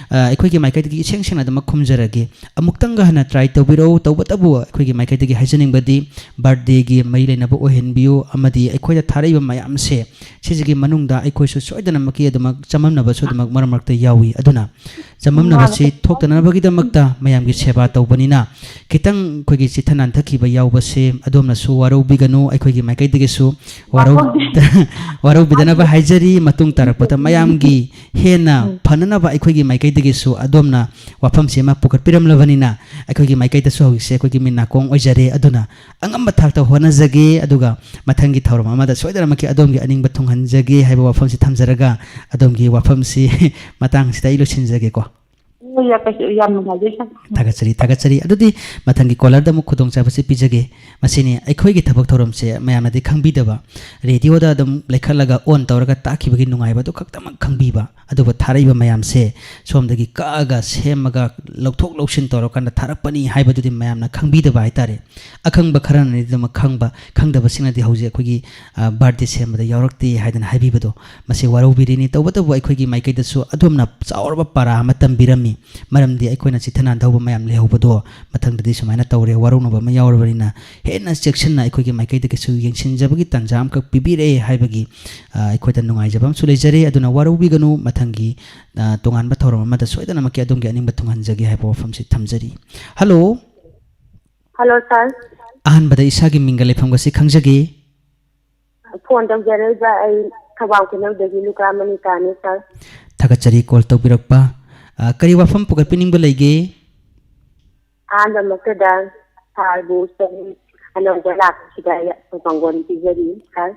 ꯑ, ꯑꯩꯈꯣꯏꯒꯤ ꯃꯥꯏꯀꯩꯗꯒꯤ ꯏꯁꯦꯡ ꯁꯦꯡꯅ ꯑꯗꯨꯃꯛ ꯈꯨꯝꯖꯔꯒꯦ꯫ ꯑꯃꯨꯛꯇꯪꯒ ꯍꯟꯅ try ꯇꯧꯕꯤꯔꯛꯎ꯫ ꯇꯧꯕꯇꯕꯨ ꯑꯩꯈꯣꯏꯒꯤ ꯃꯥꯏꯀꯩꯗꯒꯤ ꯍꯥꯏꯖꯅꯤꯡꯕꯗꯤ, birthdayꯒꯤ ꯃꯔꯤ ꯂꯩꯅꯕ ꯑꯣꯏꯍꯟꯕꯤꯌꯨ, ꯑꯃꯗꯤ ꯑꯩꯈꯣꯏꯗ ꯊꯥꯔꯛꯏꯕ ꯃꯌꯥꯝꯁꯦ, ꯁꯤꯁꯤꯒꯤ ꯃꯅꯨꯡꯗ ꯑꯩꯈꯣꯏꯁꯨ ꯁꯣꯏꯗꯅꯃꯛꯀꯤ ꯑꯗꯨꯃꯛ ꯆꯃꯝꯅꯕꯁꯨ ꯑꯗꯨꯃꯛ ꯃꯔꯛ ꯃꯔꯛꯇ ꯌꯥꯎꯏ꯫ ꯑꯗꯨꯅ ꯆꯃꯝꯅꯕꯁꯤ ꯃꯥꯅꯦ꯫ ꯊꯣꯛꯇꯅꯕꯒꯤꯗꯃꯛꯇ ꯃꯌꯥꯝꯒꯤ ꯁꯦꯕꯥ ꯇꯧꯕꯅꯤꯅ, ꯈꯤꯇꯪ ꯑꯩꯈꯣꯏꯒꯤ ꯆꯤꯠꯊ ꯅꯥꯟꯊꯈꯤꯕ ꯌꯥꯎꯕꯁꯦ ꯑꯗꯣꯝꯅꯁꯨ ꯋꯥꯔꯧꯕꯤꯒꯅꯨ, ꯑꯩꯈꯣꯏꯒꯤ ꯃꯥꯏꯀꯩꯗꯒꯤꯁꯨ ꯋꯥꯔꯧ-, ꯋꯥꯔꯧꯗꯦ꯫ ꯋꯥꯔꯧꯕꯤꯗꯅꯕ ꯍꯥꯏꯖꯔꯤ꯫ ꯃꯇꯨꯡ ꯇꯥꯔꯛꯄꯗ ꯃꯌꯥꯝꯒꯤ ꯍꯦꯟꯅ ꯎꯝ꯫ ꯐꯅꯅꯕ ꯑꯩꯈꯣꯏꯒꯤ ꯃꯥꯏꯀꯩꯗꯒꯤꯁꯨ ꯑꯗꯣꯝꯅ ꯋꯥꯐꯝꯁꯤ ꯑꯃ ꯄꯨꯈꯠꯄꯤꯔꯝꯂꯕꯅꯤꯅ, ꯑꯩꯈꯣꯏꯒꯤ ꯃꯥꯏꯀꯩꯗꯁꯨ ꯍꯧꯖꯤꯛꯁꯦ ꯑꯩꯈꯣꯏꯒꯤ ꯃꯤꯠ ꯅꯥꯀꯣꯡ ꯑꯣꯏꯖꯔꯦ꯫ ꯑꯗꯨꯅ ꯑꯉꯝꯕ ꯊꯥꯛꯇ ꯍꯣꯠꯅꯖꯒꯦ, ꯑꯗꯨꯒ ꯃꯊꯪꯒꯤ ꯊꯧꯔꯝ ꯑꯃꯗ ꯁꯣꯏꯗꯅꯃꯛꯀꯤ ꯑꯗꯣꯝꯒꯤ ꯑꯅꯤꯡꯕ ꯊꯨꯡꯍꯟꯖꯒꯦ ꯍꯥꯏꯕ ꯋꯥꯐꯝꯁꯤ ꯊꯝꯖꯔꯒ, ꯑꯗꯣꯝꯒꯤ ꯋꯥꯐꯝꯁꯤ ꯃꯇꯥꯡꯁꯤꯗ ꯑꯩ ꯂꯣꯏꯁꯤꯟꯖꯒꯦꯀꯣ꯫ ꯍꯣꯏ, ꯌꯥ-, ꯀꯩꯁꯨ, ꯌꯥꯝ ꯅꯨꯡꯉꯥꯏꯖꯩ, ꯁꯥꯔ꯫ ꯊꯥꯒꯠꯆꯔꯤ, ꯊꯥꯒꯠꯆꯔꯤ꯫ ꯑꯗꯨꯗꯤ ꯃꯊꯪꯒꯤ caller-ꯗ ꯑꯃꯨꯛ ꯈꯨꯗꯣꯡꯆꯥꯕꯁꯤ ꯄꯤꯖꯒꯦ꯫ ꯃꯁꯤꯅꯤ ꯑꯩꯈꯣꯏꯒꯤ ꯊꯕꯛ ꯊꯧꯔꯝꯁꯦ ꯃꯌꯥꯝꯅꯗꯤ ꯈꯪꯕꯤꯗꯕ, radio-ꯗ ꯑꯗꯨꯝ ꯂꯩꯈꯠꯂꯒ on ꯇꯧꯔꯒ ꯇꯥꯛꯈꯤꯕꯒꯤ ꯅꯨꯡꯉꯥꯏꯕꯗꯨ ꯈꯛꯇꯃꯛ ꯈꯪꯕꯤꯕ, ꯑꯗꯨꯕꯨ ꯊꯥꯔꯛꯏꯕ ꯃꯌꯥꯝꯁꯦ ꯁꯣꯝꯗꯒꯤ ꯀꯛꯑꯒ, ꯁꯦꯝꯃꯒ, ꯂꯧꯊꯣꯛ ꯂꯧꯁꯤꯟ ꯇꯧꯔꯀꯥꯟꯗ ꯊꯥꯔꯛꯄꯅꯤ ꯍꯥꯏꯕꯗꯨꯗꯤ ꯃꯌꯥꯝꯅ ꯈꯪꯕꯤꯗꯕ ꯍꯥꯏꯇꯥꯔꯦ꯫ ꯑꯈꯪꯕ ꯈꯔꯅꯗꯤ ꯑꯗꯨꯃꯛ ꯈꯪꯕ, ꯈꯪꯗꯕꯁꯤꯡꯅꯗꯤ ꯍꯧꯖꯤꯛ ꯑꯩꯈꯣꯏꯒꯤ, ꯑ, birthday ꯁꯦꯝꯕꯗ ꯌꯥꯎꯔꯛꯇꯦ ꯍꯥꯏꯗꯅ ꯍꯥꯏꯕꯤꯕꯗꯣ, ꯃꯁꯤ ꯋꯥꯔꯧꯕꯤꯔꯤꯅꯤ꯫ ꯇꯧꯕꯇꯕꯨ ꯑꯩꯈꯣꯏꯒꯤ ꯃꯥꯏꯀꯩꯗꯁꯨ ꯑꯗꯣꯝꯅ ꯆꯥꯎꯔꯕ ꯄꯥꯔꯥ ꯑꯃ ꯇꯝꯕꯤꯔꯝꯃꯤ꯫ ꯃꯔꯝꯗꯤ ꯑꯩꯈꯣꯏꯅ ꯆꯤꯠꯊ ꯅꯥꯟꯊꯍꯧꯕ ꯃꯌꯥꯝ ꯂꯩꯍꯧꯕꯗꯣ ꯃꯊꯪꯗꯗꯤ ꯁꯨꯃꯥꯏꯅ ꯇꯧꯔꯦ, ꯋꯥꯔꯧꯅꯕ ꯑꯃ ꯌꯥꯎꯔꯕꯅꯤꯅ ꯍꯦꯟꯅ ꯆꯦꯛꯁꯤꯟꯅ ꯑꯩꯈꯣꯏꯒꯤ ꯃꯥꯏꯀꯩꯗꯒꯤꯁꯨ ꯌꯦꯡꯁꯤꯟꯖꯕꯒꯤ ꯇꯥꯟꯖꯥ ꯑꯃꯈꯛ ꯄꯤꯕꯤꯔꯛꯑꯦ ꯍꯥꯏꯕꯒꯤ, ꯑ, ꯑꯩꯈꯣꯏꯗ ꯅꯨꯡꯉꯥꯏꯖꯕ ꯑꯃꯁꯨ ꯂꯩꯖꯔꯦ꯫ ꯑꯗꯨꯅ ꯋꯥꯔꯧꯕꯤꯒꯅꯨ, ꯃꯊꯪꯒꯤ, ꯑ, ꯇꯣꯉꯥꯟꯕ ꯊꯧꯔꯝ ꯑꯃꯗ ꯁꯣꯏꯗꯅꯃꯛꯀꯤ ꯑꯗꯣꯝꯒꯤ ꯑꯅꯤꯡꯕ ꯊꯨꯡꯍꯟꯖꯒꯦ ꯍꯥꯏꯕ ꯋꯥꯐꯝꯁꯤ ꯊꯝꯖꯔꯤ꯫ Hello꯫ Hello, sir꯫ ꯑꯍꯥꯟꯕꯗ ꯏꯁꯥꯒꯤ ꯃꯤꯡꯒ ꯂꯩꯐꯝꯒꯁꯤ ꯈꯪꯖꯒꯦ꯫ Phone ꯇꯧꯖꯔꯛꯏꯕ ꯑꯩ ꯊꯧꯕꯥꯜ ꯈꯨꯅꯧꯗꯒꯤ ꯂꯨꯀ꯭ꯔꯥ ꯃꯅꯤꯀꯥꯅꯤ, sir꯫ ꯊꯥꯒꯠꯆꯔꯤ call ꯇꯧꯕꯤꯔꯛꯄ꯫ ꯑ, ꯀꯔꯤ ꯋꯥꯐꯝ ꯄꯨꯈꯠꯄꯤꯅꯤꯡꯕ ꯂꯩꯒꯦ? ꯑꯍꯥꯟꯕꯃꯛꯇꯗ sir-ꯕꯨ ꯆꯍꯤ ꯑꯅꯧꯕ ꯂꯥꯛꯄꯁꯤꯗ ꯌꯥꯏꯐ ꯄꯥꯡꯒꯣꯟ ꯄꯤꯖꯔꯤ, sir꯫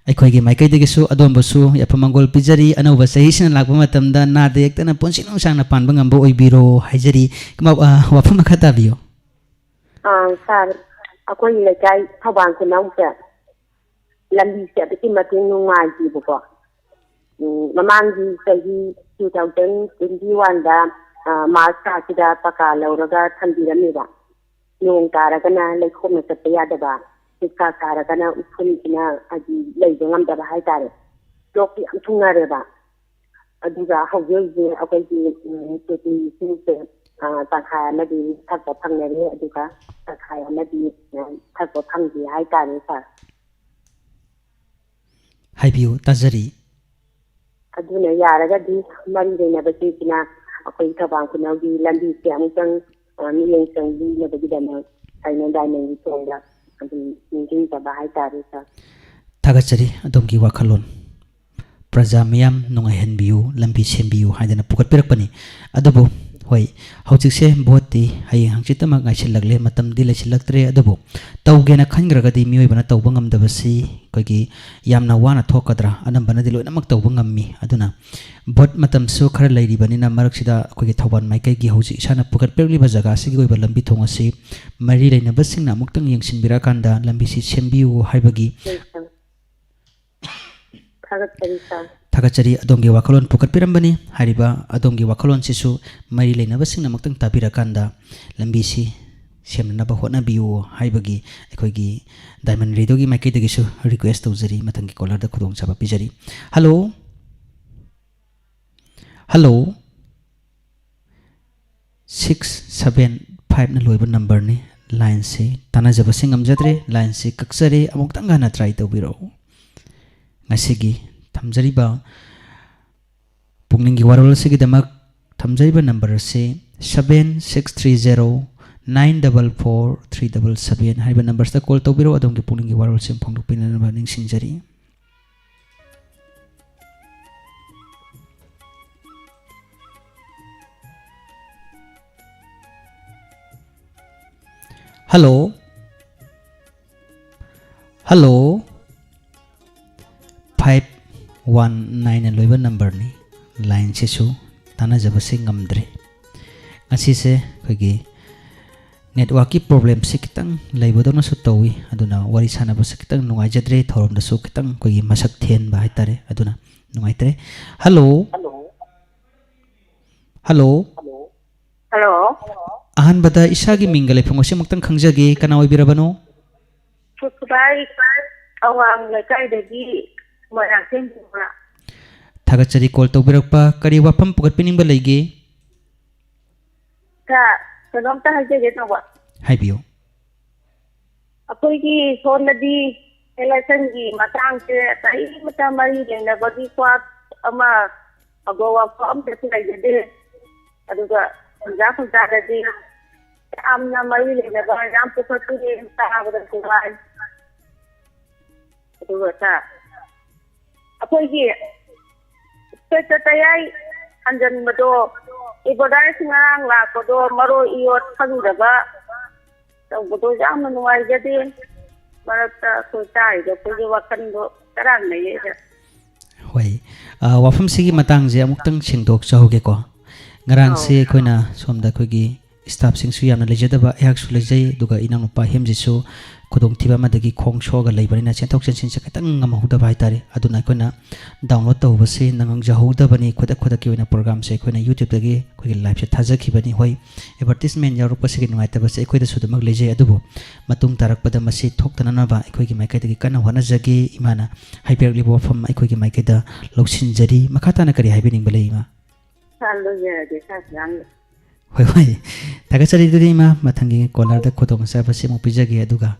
ꯑꯩꯈꯣꯏꯒꯤ ꯃꯥꯏꯀꯩꯗꯒꯤꯁꯨ ꯑꯗꯣꯝꯕꯨꯁꯨ ꯌꯥꯏꯐ ꯃꯪꯒꯣꯜ ꯄꯤꯖꯔꯤ꯫ ꯑꯅꯧꯕ ꯆꯍꯤꯁꯤꯅ ꯂꯥꯛꯄ ꯃꯇꯝꯗ ꯅꯥꯗ ꯌꯦꯛꯇꯅ ꯄꯨꯟꯁꯤ ꯅꯨꯡꯁꯥꯡꯅ ꯄꯥꯟꯕ ꯉꯝꯕ ꯑꯣꯏꯕꯤꯔꯣ ꯍꯥꯏꯖꯔꯤ꯫ ꯀꯃ-, ꯑ, ꯋꯥꯐꯝ ꯃꯈꯥ ꯇꯥꯕꯤꯌꯨ꯫ ꯑꯥ, ꯁꯥꯔ, ꯑꯩꯈꯣꯏꯒꯤ ꯂꯩꯀꯥꯏ ꯊꯧꯕꯥꯜ ꯈꯨꯅꯧꯁꯦ ꯂꯝꯕꯤꯁꯦ ꯑꯗꯨꯛꯀꯤ ꯃꯇꯤꯛ ꯅꯨꯡꯉꯥꯏꯇꯦꯕꯀꯣ꯫ ꯎꯝ, ꯃꯃꯥꯡꯒꯤ ꯆꯍꯤ two thousand twenty one ꯗ, ꯑ, ꯃꯥꯔꯆ ꯊꯥꯁꯤꯗ ꯄꯀꯥ ꯂꯧꯔꯒ ꯊꯝꯕꯤꯔꯝꯃꯦꯕ꯫ ꯅꯣꯡ ꯇꯥꯔꯒꯅ ꯂꯩꯈꯣꯝꯅ ꯆꯠꯄ ꯌꯥꯗꯕ, ꯅꯨꯡꯁꯥ ꯁꯥꯔꯒꯅ ꯎꯐꯨꯜꯁꯤꯅ ꯍꯥꯏꯗꯤ ꯂꯩꯕ ꯉꯝꯗꯕ ꯍꯥꯏꯇꯥꯔꯦ꯫ ꯂꯣꯛꯇꯤ ꯌꯥꯝ ꯊꯨꯡꯅꯔꯦꯕ꯫ ꯑꯗꯨꯒ ꯍꯧꯖꯤꯛ ꯍꯧꯖꯤꯛ ꯑꯩꯈꯣꯏꯒꯤ, ꯎꯝ, ꯇꯣꯇꯤ ꯏꯁꯤꯡꯁꯦ, ꯑ, ꯇꯪꯈꯥꯏ ꯑꯃꯗꯤ ꯊꯛꯄ ꯐꯪꯅꯔꯦ, ꯑꯗꯨꯒ ꯇꯪꯈꯥꯏ ꯑꯃꯗꯤ, ꯑ, ꯊꯛꯄ ꯐꯪꯗꯦ ꯍꯥꯏꯇꯥꯔꯦ, ꯁꯥꯔ꯫ ꯍꯥꯏꯕꯤꯌꯨ, ꯇꯥꯖꯔꯤ꯫ ꯑꯗꯨꯅ ꯌꯥꯔꯒꯗꯤ ꯃꯔꯤ ꯂꯩꯅꯕꯁꯤꯡꯁꯤꯅ ꯑꯩꯈꯣꯏ ꯊꯧꯕꯥꯜ ꯈꯨꯅꯧꯒꯤ ꯂꯝꯕꯤꯁꯦ ꯑꯃꯨꯛꯇꯪ, ꯑ, ꯃꯤꯠꯌꯦꯡ ꯆꯪꯕꯤꯅꯕꯒꯤꯗꯃꯛ ꯑꯩꯅ ꯗꯥꯏꯃꯟꯒꯤ ꯊꯣꯡꯗ ꯑꯗꯨꯝ ꯅꯤꯡꯁꯤꯡꯖꯕ ꯍꯥꯏꯇꯥꯔꯦ, ꯁꯥꯔ꯫ ꯊꯥꯒꯠꯆꯔꯤ ꯑꯗꯣꯝꯒꯤ ꯋꯥꯈꯜꯂꯣꯟ꯫ "ꯄ꯭ꯔꯖꯥ ꯃꯤꯌꯥꯝ ꯅꯨꯡꯉꯥꯏꯍꯟꯕꯤꯌꯨ, ꯂꯝꯕꯤ ꯁꯦꯝꯕꯤꯌꯨ" ꯍꯥꯏꯗꯅ ꯄꯨꯈꯠꯄꯤꯔꯛꯄꯅꯤ꯫ ꯑꯗꯨꯕꯨ ꯍꯣꯏ, ꯍꯧꯖꯤꯛꯁꯦ ꯚꯣꯠꯇꯤ ꯍꯌꯦꯡ ꯍꯪꯆꯤꯠꯇꯃꯛ ꯉꯥꯏꯁꯤꯜꯂꯛꯂꯦ, ꯃꯇꯝꯗꯤ ꯂꯩꯁꯤꯜꯂꯛꯇ꯭ꯔꯦ꯫ ꯑꯗꯨꯕꯨ ꯇꯧꯒꯦꯅ ꯈꯟꯈ꯭ꯔꯒꯗꯤ ꯃꯤꯑꯣꯏꯕꯅ ꯇꯧꯕ ꯉꯝꯗꯕꯁꯤ ꯑꯩꯈꯣꯏꯒꯤ ꯌꯥꯝꯅ ꯋꯥꯅ ꯊꯣꯛꯀꯗ꯭ꯔꯥ? ꯑꯅꯝꯕꯅꯗꯤ ꯂꯣꯏꯅꯃꯛ ꯇꯧꯕ ꯉꯝꯃꯤ꯫ ꯑꯗꯨꯅ ꯚꯣꯠ ꯃꯇꯝꯁꯨ ꯈꯔ ꯂꯩꯔꯤꯕꯅꯤꯅ ꯃꯔꯛꯁꯤꯗ ꯑꯩꯈꯣꯏꯒꯤ ꯊꯧꯕꯥꯜ ꯃꯥꯏꯀꯩꯒꯤ ꯍꯧꯖꯤꯛ ꯏꯁꯥꯅ ꯄꯨꯈꯠꯄꯤꯔꯛꯂꯤꯕ ꯖꯒꯥ ꯑꯁꯤꯒꯤ ꯑꯣꯏꯕ ꯂꯝꯕꯤ ꯊꯣꯡ ꯑꯁꯤ ꯃꯔꯤ ꯂꯩꯅꯕꯁꯤꯡꯅ ꯑꯃꯨꯛꯇꯪ ꯌꯦꯡꯁꯤꯟꯕꯤꯔꯀꯥꯟꯗ ꯂꯝꯕꯤꯁꯤ ꯁꯦꯝꯕꯤꯌꯨ ꯍꯥꯏꯕꯒꯤ ꯊꯥꯒꯠꯆꯔꯤ, ꯁꯥꯔ꯫ ꯊꯥꯒꯠꯆꯔꯤ, ꯑꯗꯣꯝꯒꯤ ꯋꯥꯈꯜꯂꯣꯟ ꯄꯨꯈꯠꯄꯤꯔꯝꯕꯅꯤ꯫ ꯍꯥꯏꯔꯤꯕ ꯑꯗꯣꯝꯒꯤ ꯋꯥꯈꯜꯂꯣꯟꯁꯤꯁꯨ ꯃꯔꯤ ꯂꯩꯅꯕꯁꯤꯡꯅ ꯑꯃꯨꯛꯇꯪ ꯇꯥꯕꯤꯔꯀꯥꯟꯗ ꯂꯝꯕꯤꯁꯤ ꯁꯦꯝꯅꯅꯕ ꯍꯣꯠꯅꯕꯤꯌꯨ ꯍꯥꯏꯕꯒꯤ ꯑꯩꯈꯣꯏꯒꯤ ꯗꯥꯏꯃꯟ ꯔꯦꯗꯤꯑꯣꯒꯤ ꯃꯥꯏꯀꯩꯗꯒꯤꯁꯨ ꯔꯤꯀ꯭ꯋꯦꯁ ꯇꯧꯖꯔꯤ꯫ ꯃꯊꯪꯒꯤ ꯀꯣꯂꯔꯗ ꯈꯨꯗꯣꯡꯆꯥꯕ ꯄꯤꯖꯔꯤ꯫ Hello. Hello. Six seven five ꯅ ꯂꯣꯏꯕ ꯅꯝꯕꯔꯅꯤ꯫ ꯂꯥꯏꯟꯁꯤ ꯇꯥꯟꯅꯖꯕꯁꯤ ꯉꯝꯖꯗ꯭ꯔꯦ꯫ ꯂꯥꯏꯟꯁꯤ ꯀꯛꯆꯔꯦ꯫ ꯑꯃꯨꯛꯇꯪ ꯍꯟꯅ ꯇ꯭ꯔꯥꯏ ꯇꯧꯕꯤꯔꯛꯎ꯫ ꯉꯁꯤꯒꯤ ꯊꯝꯖꯔꯤꯕ ꯄꯨꯛꯅꯤꯡꯒꯤ ꯋꯥꯔꯣꯜ ꯑꯁꯤꯒꯤꯗꯃꯛ ꯊꯝꯖꯔꯤꯕ ꯅꯝꯕꯔ ꯑꯁꯤ seven six three zero nine double four three double seven ꯍꯥꯏꯔꯤꯕ ꯅꯝꯕꯔꯁꯤꯗ ꯀꯣꯜ ꯇꯧꯕꯤꯔꯛꯎ꯫ ꯑꯗꯣꯝꯒꯤ ꯄꯨꯛꯅꯤꯡꯒꯤ ꯋꯥꯔꯣꯜꯁꯤꯡ ꯐꯣꯡꯗꯣꯛꯄꯤꯅꯅꯕ ꯅꯤꯡꯁꯤꯡꯖꯔꯤ꯫ ꯍꯜꯂꯣ꯫ ꯍꯜꯂꯣ꯫ ꯐꯥꯏꯚ ꯋꯥꯟ ꯅꯥꯏꯟꯅ ꯂꯣꯏꯕ ꯅꯝꯕꯔꯅꯤ꯫ ꯂꯥꯏꯟꯁꯤꯁꯨ ꯇꯥꯟꯅꯖꯕꯁꯤ ꯉꯝꯗ꯭ꯔꯦ꯫ ꯉꯁꯤꯁꯦ ꯑꯩꯈꯣꯏꯒꯤ ꯅꯦꯠꯋꯥꯛꯀꯤ ꯄ꯭ꯔꯣꯕ꯭ꯂꯦꯝꯁꯤ ꯈꯤꯇꯪ ꯂꯩꯕꯗꯧꯅꯁꯨ ꯇꯧꯏ, ꯑꯗꯨꯅ ꯋꯥꯔꯤ ꯁꯥꯟꯅꯕꯁꯤ ꯈꯤꯇꯪ ꯅꯨꯡꯉꯥꯏꯖꯗ꯭ꯔꯦ, ꯊꯧꯔꯝꯗꯁꯨ ꯈꯤꯇꯪ ꯑꯩꯈꯣꯏꯒꯤ ꯃꯁꯛ ꯊꯦꯟꯕ ꯍꯥꯏꯇꯥꯔꯦ, ꯑꯗꯨꯅ ꯅꯨꯡꯉꯥꯏꯇ꯭ꯔꯦ꯫ ꯍꯜꯂꯣ꯫ ꯍꯜꯂꯣ꯫ ꯍꯜꯂꯣ꯫ ꯑꯍꯥꯟꯕꯗ ꯏꯁꯥꯒꯤ ꯃꯤꯡꯒ ꯂꯩꯐꯝꯒꯁꯤ ꯑꯃꯨꯛꯇꯪ ꯈꯪꯖꯒꯦ, ꯀꯅꯥ ꯑꯣꯏꯕꯤꯔꯕꯅꯣ? ꯈꯨꯔꯥꯏ ꯑꯋꯥꯡ ꯂꯩꯀꯥꯏꯗꯒꯤ ꯃꯣꯏꯔꯥꯡꯊꯦꯝ ꯕꯤꯃꯣꯂꯥ꯫ ꯊꯥꯒꯠꯆꯔꯤ ꯀꯣꯜ ꯇꯧꯕꯤꯔꯛꯄ꯫ ꯀꯔꯤ ꯋꯥꯐꯝ ꯄꯨꯈꯠꯄꯤꯅꯤꯡꯕ ꯂꯩꯒꯦ? ꯁꯥꯔ, ꯀꯩꯅꯣꯝꯇ ꯍꯥꯏꯖꯒꯦ ꯇꯧꯕ꯫ ꯍꯥꯏꯕꯤꯌꯨ꯫ ꯑꯩꯈꯣꯏꯒꯤ ꯁꯣꯝꯗꯗꯤ ꯏꯂꯦꯛꯁꯟꯒꯤ ꯃꯇꯥꯡꯁꯦ ꯀꯔꯤꯃꯇ ꯃꯔꯤ ꯂꯩꯅꯕꯒꯤ ꯋꯥ ꯑꯃ ꯊꯧꯗꯣꯛ ꯋꯥꯊꯣꯛ ꯑꯝꯇꯁꯨ ꯂꯩꯖꯗꯦ꯫ ꯑꯗꯨꯒ ꯈꯨꯟꯖꯥ ꯈꯨꯟꯖꯥꯗꯗꯤ ꯌꯥꯝꯅ ꯃꯔꯤ ꯂꯩꯅꯕ ꯌꯥꯝ ꯄꯨꯈꯠꯄꯤꯔꯦ, ꯇꯥꯕꯗꯁꯨ ꯋꯥꯏ꯫ ꯑꯗꯨꯒ ꯁꯥꯔ, ꯑꯩꯈꯣꯏꯒꯤ ꯏꯁꯇꯦꯠꯇ ꯇꯌꯥꯏ ꯍꯟꯖꯟꯕꯗꯣ, ꯑꯦꯗꯚꯔꯇꯥꯏꯁ ꯉꯔꯥꯡ ꯂꯥꯛꯄꯗꯣ ꯃꯔꯣꯏ ꯏꯌꯣꯠ ꯈꯪꯗꯕ ꯇꯧꯕꯗꯣ ꯌꯥꯝꯅ ꯅꯨꯡꯉꯥꯏꯖꯗꯦ꯫ ꯃꯔꯛꯇ ꯑꯩꯈꯣꯏ ꯇꯥꯔꯤꯕ ꯑꯩꯈꯣꯏꯒꯤ ꯋꯥꯈꯜꯗꯣ ꯆꯔꯥꯡꯅꯩꯌꯦ꯫ ꯍꯣꯏ, ꯑ, ꯋꯥꯐꯝꯁꯤꯒꯤ ꯃꯇꯥꯡꯁꯦ ꯑꯃꯨꯛꯇꯪ ꯁꯦꯡꯗꯣꯛꯆꯍꯧꯒꯦꯀꯣ꯫ ꯉꯔꯥꯡꯁꯦ ꯑꯧ꯫ ꯑꯩꯈꯣꯏꯅ ꯁꯣꯝꯗ ꯑꯩꯈꯣꯏꯒꯤ ꯁ꯭ꯇꯥꯐꯁꯤꯡꯁꯨ ꯌꯥꯝꯅ ꯂꯩꯖꯗꯕ, ꯑꯩꯍꯥꯛꯁꯨ ꯂꯩꯖꯩ, ꯑꯗꯨꯒ ꯏꯅꯥꯎꯅꯨꯄꯥ ꯍꯦꯝꯖꯤꯠꯁꯨ ꯈꯨꯗꯣꯡꯊꯤꯕ ꯑꯃꯗꯒꯤ ꯈꯣꯡ ꯁꯣꯛꯑꯒ ꯂꯩꯕꯅꯤꯅ ꯆꯦꯟꯊꯣꯛ ꯆꯦꯟꯁꯤꯟꯁꯦ ꯈꯤꯇꯪ ꯉꯝꯍꯧꯗꯕ ꯍꯥꯏꯇꯥꯔꯦ꯫ ꯑꯗꯨꯅ ꯑꯩꯈꯣꯏꯅ ꯗꯥꯎꯟꯂꯣꯗ ꯇꯧꯕꯁꯤ ꯅꯪꯍꯧꯖꯍꯧꯗꯕꯅꯤ꯫ ꯈꯨꯗꯛ ꯈꯨꯗꯛꯀꯤ ꯑꯣꯏꯅ ꯄ꯭ꯔꯣꯒ꯭ꯔꯥꯝꯁꯦ ꯑꯩꯈꯣꯏꯅ ꯌꯨꯇ꯭ꯌꯨꯕꯇꯒꯤ ꯑꯩꯈꯣꯏꯒꯤ ꯂꯥꯏꯞꯁꯦ ꯊꯥꯖꯈꯤꯕꯅꯤ꯫ ꯍꯣꯏ, ꯑꯦꯗꯚꯔꯇꯤꯁꯃꯦꯟ ꯌꯥꯎꯔꯛꯄꯁꯤꯒꯤ ꯅꯨꯡꯉꯥꯏꯇꯕꯁꯦ ꯑꯩꯈꯣꯏꯗꯁꯨ ꯑꯗꯨꯃꯛ ꯂꯩꯖꯩ, ꯑꯗꯨꯕꯨ ꯃꯇꯨꯡ ꯇꯥꯔꯛꯄꯗ ꯃꯁꯤ ꯊꯣꯛꯇꯅꯅꯕ ꯑꯩꯈꯣꯏꯒꯤ ꯃꯥꯏꯀꯩꯗꯒꯤ ꯀꯟꯅ ꯍꯣꯠꯅꯖꯒꯦ꯫ ꯏꯃꯥꯅ ꯍꯥꯏꯕꯤꯔꯛꯂꯤꯕ ꯋꯥꯐꯝ ꯑꯩꯈꯣꯏꯒꯤ ꯃꯥꯏꯀꯩꯗ ꯂꯧꯁꯤꯟꯖꯔꯤ꯫ ꯃꯈꯥ ꯇꯥꯅ ꯀꯔꯤ ꯍꯥꯏꯕꯤꯅꯤꯡꯕ ꯂꯩ, ꯏꯃꯥ? ꯁꯥꯔ, ꯂꯣꯏꯖꯔꯒꯦ, ꯁꯥꯔ, ꯉꯥꯡ- ꯍꯣꯏ, ꯍꯣꯏ꯫ ꯊꯥꯒꯠꯆꯔꯤ꯫ ꯑꯗꯨꯗꯤ ꯏꯃꯥ, ꯃꯊꯪꯒꯤ ꯀꯣꯂꯔꯗ ꯈꯨꯗꯣꯡꯆꯥꯕꯁꯤ ꯑꯃꯨꯛ ꯄꯤꯖꯒꯦ꯫ ꯑꯗꯨꯒ,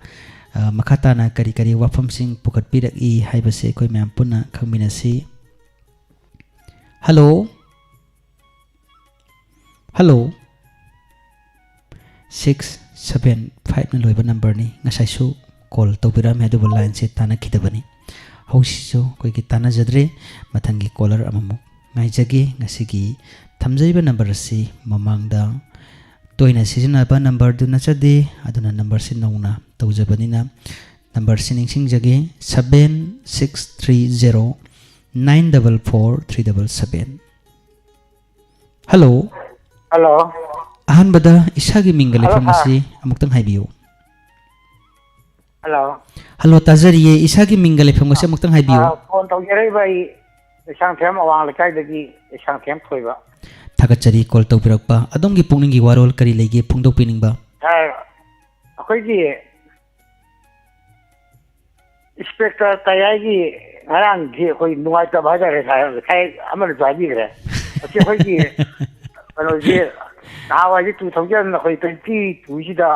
ꯑ, ꯃꯈꯥ ꯇꯥꯅ ꯀꯔꯤ ꯀꯔꯤ ꯋꯥꯐꯝꯁꯤꯡ ꯄꯨꯈꯠꯄꯤꯔꯛꯏ ꯍꯥꯏꯕꯁꯤ ꯑꯩꯈꯣꯏ ꯃꯌꯥꯝ ꯄꯨꯟꯅ ꯈꯪꯃꯤꯟꯅꯁꯤ꯫ ꯍꯜꯂꯣ? ꯍꯜꯂꯣ? ꯁꯤꯛꯁ ꯁꯚꯦꯟ ꯐꯥꯏꯚꯅ ꯂꯣꯏꯕ ꯅꯝꯕꯔꯅꯤ꯫ ꯉꯁꯥꯏꯁꯨ ꯀꯣꯜ ꯇꯧꯕꯤꯔꯛꯑꯝꯃꯦ, ꯑꯗꯨꯕꯨ ꯂꯥꯏꯟꯁꯦ ꯇꯥꯟꯅꯈꯤꯗꯕꯅꯤ꯫ ꯍꯧꯖꯤꯛꯁꯨ ꯑꯩꯈꯣꯏꯒꯤ ꯇꯥꯟꯅꯖꯗ꯭ꯔꯦ꯫ ꯃꯊꯪꯒꯤ ꯀꯣꯂꯔ ꯑꯃꯃꯨꯛ ꯉꯥꯏꯖꯒꯦ꯫ ꯉꯁꯤꯒꯤ ꯊꯝꯖꯔꯤꯕ ꯅꯝꯕꯔ ꯑꯁꯤ ꯃꯃꯥꯡꯗ ꯇꯣꯏꯅ ꯁꯤꯖꯤꯟꯅꯕ ꯅꯝꯕꯔꯗꯨ ꯅꯠꯆꯗꯦ, ꯑꯗꯨꯅ ꯅꯝꯕꯔꯁꯤ ꯅꯧꯅ ꯇꯧꯖꯕꯅꯤꯅ ꯅꯝꯕꯔꯁꯤ ꯅꯤꯡꯁꯤꯡꯖꯒꯦ, seven six three zero nine double four three double seven. Hello. Hello. ꯑꯍꯥꯟꯕꯗ ꯏꯁꯥꯒꯤ ꯃꯤꯡꯒ Hello, ꯂꯩꯐꯝ sir. ꯑꯁꯤ ꯑꯃꯨꯛꯇꯪ ꯍꯥꯏꯕꯤꯌꯨ꯫ ꯍꯜꯂꯣ꯫ ꯍꯜꯂꯣ, ꯇꯥꯖꯔꯤꯌꯦ꯫ ꯏꯁꯥꯒꯤ ꯃꯤꯡꯒ ꯂꯩꯐꯝꯒꯁꯦ ꯑꯃꯨꯛꯇꯪ ꯍꯥꯏꯕꯤꯌꯨ꯫ ꯑꯥ, ꯐꯣꯟ ꯇꯧꯖꯔꯛꯏꯕ ꯑꯩ ꯂꯩꯁꯥꯡꯊꯦꯝ ꯑꯋꯥꯡ ꯂꯩꯀꯥꯏꯗꯒꯤ ꯂꯩꯁꯥꯡꯊꯦꯝ ꯊꯣꯏꯕ꯫ ꯊꯥꯒꯠꯆꯔꯤ ꯀꯣꯜ ꯇꯧꯕꯤꯔꯛꯄ꯫ ꯑꯗꯣꯝꯒꯤ ꯄꯨꯛꯅꯤꯡꯒꯤ ꯋꯥꯔꯣꯜ ꯀꯔꯤ ꯂꯩꯒꯦ ꯐꯣꯡꯗꯣꯛꯄꯤꯅꯤꯡꯕ? ꯁꯥꯔ, ꯑꯩꯈꯣꯏꯒꯤ ꯏꯟꯁꯄꯦꯛꯇꯔ ꯇꯌꯥꯏꯒꯤ ꯉꯔꯥꯡꯒꯤ ꯑꯩꯈꯣꯏ ꯅꯨꯡꯉꯥꯏꯇꯕ ꯍꯥꯏꯇꯥꯔꯦ ꯁꯥꯔ, ꯉꯁꯥꯏ ꯑꯃꯅꯁꯨ ꯍꯥꯏꯕꯤꯈ꯭ꯔꯦ꯫ ꯃꯁꯤ ꯑꯩꯈꯣꯏꯒꯤ ꯀꯩꯅꯣꯁꯤ ꯅꯍꯥꯟꯋꯥꯏꯁꯤ two thousand ꯑꯩꯈꯣꯏ twenty twoꯁꯤꯗ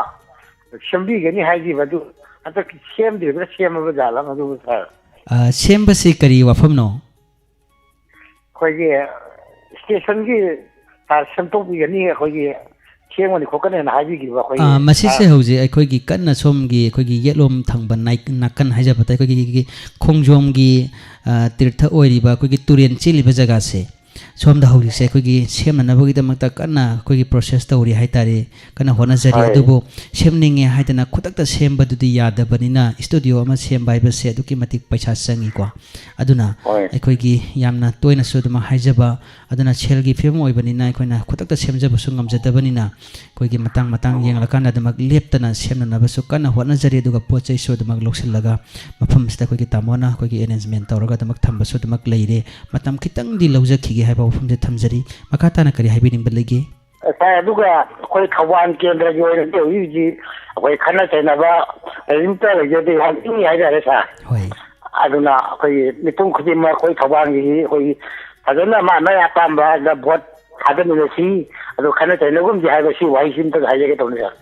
ꯁꯦꯝꯕꯤꯒꯅꯤ ꯍꯥꯏꯈꯤꯕ ꯑꯗꯨ ꯍꯟꯗꯛ ꯁꯦꯝꯗ꯭ꯔꯤꯕ꯭ꯔꯥ ꯁꯦꯝꯃꯕ ꯖꯥꯠꯂ ꯃꯗꯨꯕꯨ ꯁꯥꯔ? ꯑ, ꯁꯦꯝꯕꯁꯤ ꯀꯔꯤ ꯋꯥꯐꯝꯅꯣ? ꯑꯩꯈꯣꯏꯒꯤ ꯁ꯭ꯇꯦꯁꯟꯒꯤ ꯁꯥꯔ ꯁꯦꯝꯗꯣꯛꯄꯤꯒꯅꯤ, ꯑꯩꯈꯣꯏꯒꯤ ꯁꯦꯝꯒꯅꯤ ꯈꯣꯠꯀꯅꯤꯅ ꯍꯥꯏꯕꯤꯈꯤꯕ ꯑꯩꯈꯣꯏꯒꯤ ꯑ, ꯃꯁꯤꯁꯦ ꯁꯥꯔ꯫ ꯍꯧꯖꯤꯛ ꯑꯩꯈꯣꯏꯒꯤ ꯀꯟꯅ ꯁꯣꯝꯒꯤ ꯑꯩꯈꯣꯏꯒꯤ ꯌꯦꯠꯂꯣꯝ ꯊꯪꯕ ꯅꯥꯏ-, ꯅꯥꯀꯟ ꯍꯥꯏꯖꯕ ꯇꯥꯏ, ꯑꯩꯈꯣꯏꯒꯤ ꯈꯣꯡꯖꯣꯝꯒꯤ, ꯑ, ꯇꯤꯔꯊ ꯑꯣꯏꯔꯤꯕ ꯑꯩꯈꯣꯏꯒꯤ ꯇꯨꯔꯦꯟ ꯆꯦꯜꯂꯤꯕ ꯖꯒꯥꯁꯦ, ꯁꯣꯝꯗ ꯍꯧꯖꯤꯛꯁꯦ ꯑꯩꯈꯣꯏꯒꯤ ꯁꯦꯝꯅꯅꯕꯒꯤꯗꯃꯛꯇ ꯀꯟꯅ ꯑꯩꯈꯣꯏꯒꯤ process ꯇꯧꯔꯤ ꯍꯥꯏꯇꯥꯔꯦ, ꯀꯟꯅ ꯍꯣꯠꯅꯖꯔꯤ꯫ ꯍꯣꯏ꯫ ꯑꯗꯨꯕꯨ ꯁꯦꯝꯅꯤꯡꯉꯦ ꯍꯥꯏꯗꯅ ꯈꯨꯗꯛꯇ ꯁꯦꯝꯕꯗꯨꯗꯤ ꯌꯥꯗꯕꯅꯤꯅ, ꯁ꯭ꯇꯨꯗꯤꯑꯣ ꯑꯃ ꯁꯦꯝꯕ ꯍꯥꯏꯕꯁꯦ ꯑꯗꯨꯛꯀꯤ ꯃꯇꯤꯛ ꯄꯩꯁꯥ ꯆꯪꯉꯤꯀꯣ꯫ ꯑꯗꯨꯅ ꯍꯣꯏ꯫ ꯑꯩꯈꯣꯏꯒꯤ ꯌꯥꯝꯅ ꯇꯣꯏꯅꯁꯨ ꯑꯗꯨꯃꯛ ꯍꯥꯏꯖꯕ, ꯑꯗꯨꯅ ꯁꯦꯜꯒꯤ ꯐꯤꯕꯝ ꯑꯣꯏꯕꯅꯤꯅ ꯑꯩꯈꯣꯏꯅ ꯈꯨꯗꯛꯇ ꯁꯦꯝꯖꯕꯁꯨ ꯉꯝꯖꯗꯕꯅꯤꯅ, ꯑꯩꯈꯣꯏꯒꯤ ꯃꯇꯥꯡ ꯃꯇꯥꯡ ꯌꯦꯡꯂꯀꯥꯟꯗ ꯑꯗꯨꯃꯛ ꯂꯦꯞꯇꯅ ꯁꯦꯝꯅꯅꯕꯁꯨ ꯀꯟꯅ ꯍꯣꯠꯅꯖꯔꯤ꯫ ꯑꯗꯨꯒ ꯄꯣꯠ ꯆꯩꯁꯨ ꯑꯗꯨꯃꯛ ꯂꯧꯁꯤꯜꯂꯒ ꯃꯐꯝꯁꯤꯗ ꯑꯩꯈꯣꯏꯒꯤ ꯇꯥꯃꯣꯅ ꯑꯩꯈꯣꯏꯒꯤ arrangement ꯇꯧꯔꯒ ꯑꯗꯨꯃꯛ ꯊꯝꯕꯁꯨ ꯑꯗꯨꯃꯛ ꯂꯩꯔꯦ꯫ ꯃꯇꯝ ꯈꯤꯇꯪꯗꯤ ꯂꯧꯖꯈꯤꯒꯦ ꯍꯥꯏꯕ ꯋꯥꯐꯝꯁꯦ ꯊꯝꯖꯔꯤ꯫ ꯃꯈꯥ ꯇꯥꯅ ꯀꯔꯤ ꯍꯥꯏꯕꯤꯅꯤꯡꯕ ꯂꯩꯒꯦ? ꯁꯥꯔ, ꯑꯗꯨꯒ ꯑꯩꯈꯣꯏ ꯊꯧꯕꯥꯜ ꯀꯦꯟꯗ꯭ꯔꯒꯤ ꯑꯣꯏꯅꯗꯤ ꯍꯧꯖꯤꯛ ꯍꯧꯖꯤꯛ ꯑꯩꯈꯣꯏ ꯈꯠꯅ ꯆꯩꯅꯕ ꯀꯔꯤꯝꯇ ꯂꯩꯖꯗꯦ, ꯌꯥꯝ ꯏꯪꯉꯤ ꯍꯥꯏꯇꯥꯔꯦ ꯁꯥꯔ꯫ ꯍꯣꯏ꯫ ꯑꯗꯨꯅ ꯑꯩꯈꯣꯏꯒꯤ ꯃꯤꯄꯨꯝ ꯈꯨꯗꯤꯡꯃꯛ ꯑꯩꯈꯣꯏ ꯊꯧꯕꯥꯜꯒꯤ ꯑꯩꯈꯣꯏꯒꯤ ꯐꯖꯅ ꯃꯥ ꯃꯥꯏ ꯑꯄꯥꯝꯕꯗ ꯚꯣꯠ ꯊꯥꯗꯃꯤꯟꯅꯁꯤ, ꯑꯗꯨ ꯈꯠꯅ ꯆꯩꯅꯒꯨꯝꯁꯤ ꯍꯥꯏꯕ ꯁꯤ ꯋꯥꯍꯩꯁꯤ ꯑꯝꯇ ꯍꯥꯏꯖꯒꯦ ꯇꯧꯅꯤ ꯁꯥꯔ꯫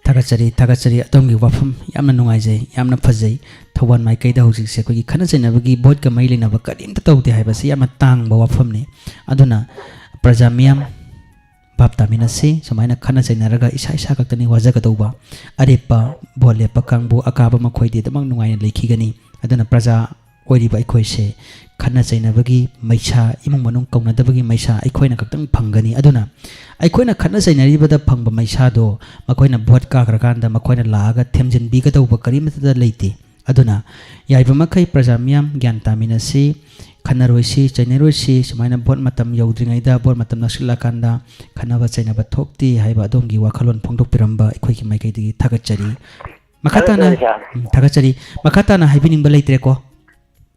ꯊꯥꯒꯠꯆꯔꯤ, ꯊꯥꯒꯠꯆꯔꯤ꯫ ꯑꯗꯣꯝꯒꯤ ꯋꯥꯐꯝ ꯌꯥꯝꯅ ꯅꯨꯡꯉꯥꯏꯖꯩ, ꯌꯥꯝꯅ ꯐꯖꯩ꯫ ꯊꯧꯕꯥꯜ ꯃꯥꯏꯀꯩꯗ ꯍꯧꯖꯤꯛꯁꯦ ꯑꯩꯈꯣꯏꯒꯤ ꯈꯠꯅ ꯆꯩꯅꯕꯒꯤ ꯚꯣꯠꯀ ꯃꯔꯤ ꯂꯩꯅꯕ ꯀꯔꯤꯝꯇ ꯇꯧꯗꯦ ꯍꯥꯏꯕꯁꯤ ꯌꯥꯝꯅ ꯇꯥꯡꯕ ꯋꯥꯐꯝꯅꯤ꯫ ꯑꯗꯨꯅ ꯄ꯭ꯔꯖꯥ ꯃꯤꯌꯥꯝ ꯚꯥꯞ ꯇꯥꯃꯤꯟꯅꯁꯤ꯫ ꯁꯨꯃꯥꯏꯅ ꯈꯠꯅ ꯆꯩꯅꯔꯒ ꯏꯁꯥ ꯏꯁꯥ ꯈꯛꯇꯅꯤ ꯋꯥꯖꯒꯗꯧꯕ꯫ ꯑꯔꯦꯞꯄ ꯚꯣꯠ ꯂꯦꯞꯄ ꯀꯥꯡꯕꯨ, ꯑꯀꯥꯕ ꯃꯈꯣꯏꯗꯤ ꯑꯗꯨꯃꯛ ꯅꯨꯡꯉꯥꯏꯅ ꯂꯩꯈꯤꯒꯅꯤ꯫ ꯑꯗꯨꯅ ꯄ꯭ꯔꯖꯥ ꯑꯣꯏꯔꯤꯕ ꯑꯩꯈꯣꯏꯁꯦ ꯈꯠꯅ ꯆꯩꯅꯕꯒꯤ ꯃꯩꯁꯥ, ꯏꯃꯨꯡ ꯃꯅꯨꯡ ꯀꯧꯅꯗꯕꯒꯤ ꯃꯩꯁꯥ ꯑꯩꯈꯣꯏꯅ ꯈꯛꯇꯪ ꯐꯪꯒꯅꯤ꯫ ꯑꯗꯨꯅ ꯑꯩꯈꯣꯏꯅ ꯈꯠꯅ ꯆꯩꯅꯔꯤꯕꯗ ꯐꯪꯕ ꯃꯩꯁꯥꯗꯣ ꯃꯈꯣꯏꯅ ꯚꯣꯠ ꯀꯥꯈ꯭ꯔꯀꯥꯟꯗ ꯃꯈꯣꯏꯅ ꯂꯥꯛꯑꯒ ꯊꯦꯝꯖꯤꯟꯕꯤꯒꯗꯧꯕ ꯀꯔꯤꯃꯠꯇ ꯂꯩꯇꯦ꯫ ꯑꯗꯨꯅ ꯌꯥꯔꯤꯕ ꯃꯈꯩ ꯄ꯭ꯔꯖꯥ ꯃꯤꯌꯥꯝ ꯒ꯭ꯌꯥꯟ ꯇꯥꯃꯤꯟꯅꯁꯤ, ꯈꯟꯅꯔꯣꯏꯁꯤ, ꯆꯩꯅꯔꯣꯏꯁꯤ꯫ ꯁꯨꯃꯥꯏꯅ ꯚꯣꯠ ꯃꯇꯝ ꯌꯧꯗ꯭ꯔꯤꯉꯩꯗ, ꯚꯣꯠ ꯃꯇꯝ ꯅꯛꯁꯤꯜꯂꯛꯑꯀꯥꯟꯗ ꯈꯟꯅꯕ ꯆꯩꯅꯕ ꯊꯣꯛꯇꯦ ꯍꯥꯏꯕ ꯑꯗꯣꯝꯒꯤ ꯋꯥꯈꯜꯂꯣꯟ ꯐꯣꯡꯗꯣꯛꯄꯤꯔꯝꯕ ꯑꯩꯈꯣꯏꯒꯤ ꯃꯥꯏꯀꯩꯗꯒꯤ ꯊꯥꯒꯠꯆꯔꯤ꯫ ꯃꯈꯥ ꯇꯥꯅ, ꯊꯥꯒꯠꯆꯔꯤ, ꯁꯥꯔ꯫ ꯎꯝ, ꯊꯥꯒꯠꯆꯔꯤ꯫ ꯃꯈꯥ ꯇꯥꯅ ꯍꯥꯏꯕꯤꯅꯤꯡꯕ ꯂꯩꯇ꯭ꯔꯦꯀꯣ?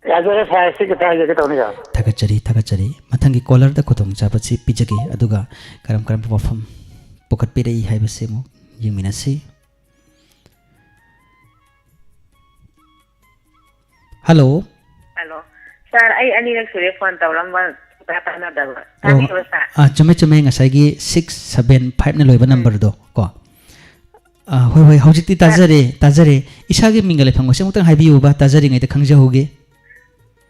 ꯌꯥꯖꯔꯦ ꯁꯥꯔ, ꯁꯤ ꯈꯛꯇ ꯍꯥꯏꯖꯒꯦ ꯇꯧꯅꯤ ꯁꯥꯔ꯫ ꯊꯥꯒꯠꯆꯔꯤ, ꯊꯥꯒꯠꯆꯔꯤ꯫ ꯃꯊꯪꯒꯤ ꯀꯣꯂꯔꯗ ꯈꯨꯗꯣꯡꯆꯥꯕꯁꯤ ꯄꯤꯖꯒꯦ, ꯑꯗꯨꯒ ꯀꯔꯝ ꯀꯔꯝꯕ ꯋꯥꯐꯝ ꯄꯨꯈꯠꯄꯤꯔꯛꯏ ꯍꯥꯏꯕꯁꯤ ꯑꯃꯨꯛ ꯌꯦꯡꯃꯤꯟꯅꯁꯤ꯫ ꯍꯜꯂꯣ꯫ ꯍꯜꯂꯣ꯫ ꯁꯥꯔ, ꯑꯩ ꯑꯅꯤꯔꯛ ꯁꯨꯔꯦ ꯐꯣꯟ ꯇꯧꯔꯝꯕ, ꯁꯨꯡꯇꯥ ꯇꯥꯟꯅꯗꯕ꯫ ꯑꯣ, ꯇꯥꯕꯤꯕ꯭ꯔꯣ, ꯁꯥꯔ? ꯑꯥ, ꯆꯨꯝꯃꯦ, ꯆꯨꯝꯃꯦ, ꯉꯁꯥꯏꯒꯤ ꯁꯤꯛꯁ ꯁꯚꯦꯟ ꯐꯥꯏꯚꯅ ꯂꯣꯏꯕ ꯎꯝ꯫ ꯅꯝꯕꯔꯗꯣ ꯀꯣ꯫ ꯑꯥ, ꯍꯣꯏ, ꯍꯣꯏ, ꯍꯧꯖꯤꯛꯇꯤ ꯁꯥꯔ꯫ ꯇꯥꯖꯔꯦ, ꯇꯥꯖꯔꯦ꯫ ꯏꯁꯥꯒꯤ ꯃꯤꯡꯒ ꯂꯩꯐꯝꯒꯁꯦ ꯑꯃꯨꯛꯇꯪ ꯍꯥꯏꯕꯤꯌꯨꯕ, ꯇꯥꯖꯔꯤꯉꯩꯗ ꯈꯪꯖꯍꯧꯒꯦ꯫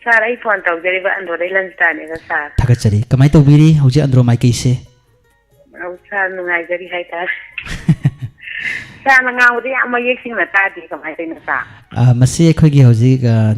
ꯁꯥꯔ, ꯑꯩ ꯐꯣꯟ ꯇꯧꯖꯔꯤꯕ ꯑꯟꯗ꯭ꯔꯣꯗꯩ ꯂꯟꯖꯤꯇꯥꯅꯦꯕ, ꯁꯥꯔ꯫ ꯊꯥꯒꯠꯆꯔꯤ꯫ ꯀꯃꯥꯏꯅ ꯇꯧꯕꯤꯔꯤ ꯍꯧꯖꯤꯛ ꯑꯟꯗ꯭ꯔꯣ ꯃꯥꯏꯀꯩꯁꯦ? ꯑꯧ, ꯁꯥꯔ, ꯅꯨꯡꯉꯥꯏꯖꯔꯤ ꯍꯥꯏꯇꯥꯔꯦ꯫ ꯁꯥꯔꯅ ꯉꯥꯡꯕꯗꯤ ꯌꯥꯝ ꯃꯌꯦꯛ ꯁꯦꯡꯅ ꯇꯥꯗꯦ, ꯀꯃꯥꯏꯅ ꯇꯧꯔꯤꯅꯣ, ꯁꯥꯔ? ꯑꯥ, ꯃꯁꯤ ꯑꯩꯈꯣꯏꯒꯤ ꯍꯧꯖꯤꯛ, ꯑꯥ,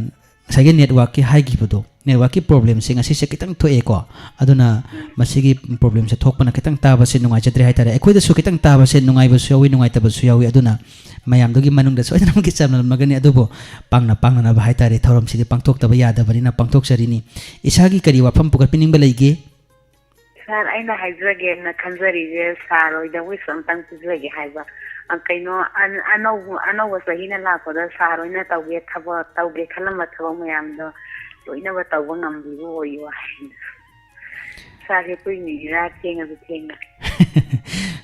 ꯉꯁꯥꯏꯒꯤ ꯅꯦꯠꯋꯥꯛꯀꯤ ꯍꯥꯏꯈꯤꯕꯗꯣ, ꯅꯦꯠꯋꯥꯛꯀꯤ ꯄ꯭ꯔꯣꯕ꯭ꯂꯦꯝꯁꯦ ꯉꯁꯤꯁꯦ ꯈꯤꯇꯪ ꯊꯣꯛꯑꯦꯀꯣ꯫ ꯑꯗꯨꯅ ꯎꯝ꯫ ꯃꯁꯤꯒꯤ ꯄ꯭ꯔꯣꯕ꯭ꯂꯦꯝꯁꯦ ꯊꯣꯛꯄꯅ ꯈꯤꯇꯪ ꯇꯥꯕꯁꯦ ꯅꯨꯡꯉꯥꯏꯖꯗ꯭ꯔꯦ ꯍꯥꯏꯇꯥꯔꯦ꯫ ꯑꯩꯈꯣꯏꯗꯁꯨ ꯈꯤꯇꯪ ꯇꯥꯕꯁꯦ ꯅꯨꯡꯉꯥꯏꯕꯁꯨ ꯌꯥꯎꯏ, ꯅꯨꯡꯉꯥꯏꯇꯕꯁꯨ ꯌꯥꯎꯏ꯫ ꯑꯗꯨꯅ ꯃꯌꯥꯝꯗꯨꯒꯤ ꯃꯅꯨꯡꯗ ꯁꯣꯏꯗꯅꯃꯛꯀꯤ ꯆꯝꯂꯝꯃꯒꯅꯤ꯫ ꯑꯗꯨꯕꯨ ꯄꯥꯡꯅ ꯄꯥꯡꯅꯅꯕ ꯍꯥꯏꯇꯥꯔꯦ, ꯊꯧꯔꯝꯁꯤꯗꯤ ꯄꯥꯡꯊꯣꯛꯇꯕ ꯌꯥꯗꯕꯅꯤꯅ ꯄꯥꯡꯊꯣꯛꯆꯔꯤꯅꯤ꯫ ꯏꯁꯥꯒꯤ ꯀꯔꯤ ꯋꯥꯐꯝ ꯄꯨꯈꯠꯄꯤꯅꯤꯡꯕ ꯂꯩꯒꯦ? ꯁꯥꯔ, ꯑꯩꯅ ꯍꯥꯏꯖꯒꯦꯅ ꯈꯟꯖꯔꯤꯁꯦ, ꯁꯥꯔ ꯍꯣꯏꯗ wish ꯑꯝꯇꯪ ꯄꯤꯖꯒꯦ ꯍꯥꯏꯕ꯫ ꯑ, ꯀꯩꯅꯣ, ꯑꯟ-, ꯑꯅꯧꯕ, ꯑꯅꯧꯕ ꯆꯍꯤꯅ ꯂꯥꯛꯄꯗ ꯁꯥꯔ ꯍꯣꯏꯅ ꯇꯧꯒꯦ ꯊꯕꯛ, ꯇꯧꯒꯦ ꯈꯜꯂꯝꯕ ꯊꯕꯛ ꯃꯌꯥꯝꯗꯣ ꯂꯣꯏꯅꯃꯛ ꯇꯧꯕ ꯉꯝꯕꯤꯕ ꯑꯣꯏꯌꯨ ꯍꯥꯏꯅ꯫ ꯁꯥꯔ, Happy New Year, ꯊꯦꯡꯉꯁꯨ ꯊꯦꯡꯅ꯫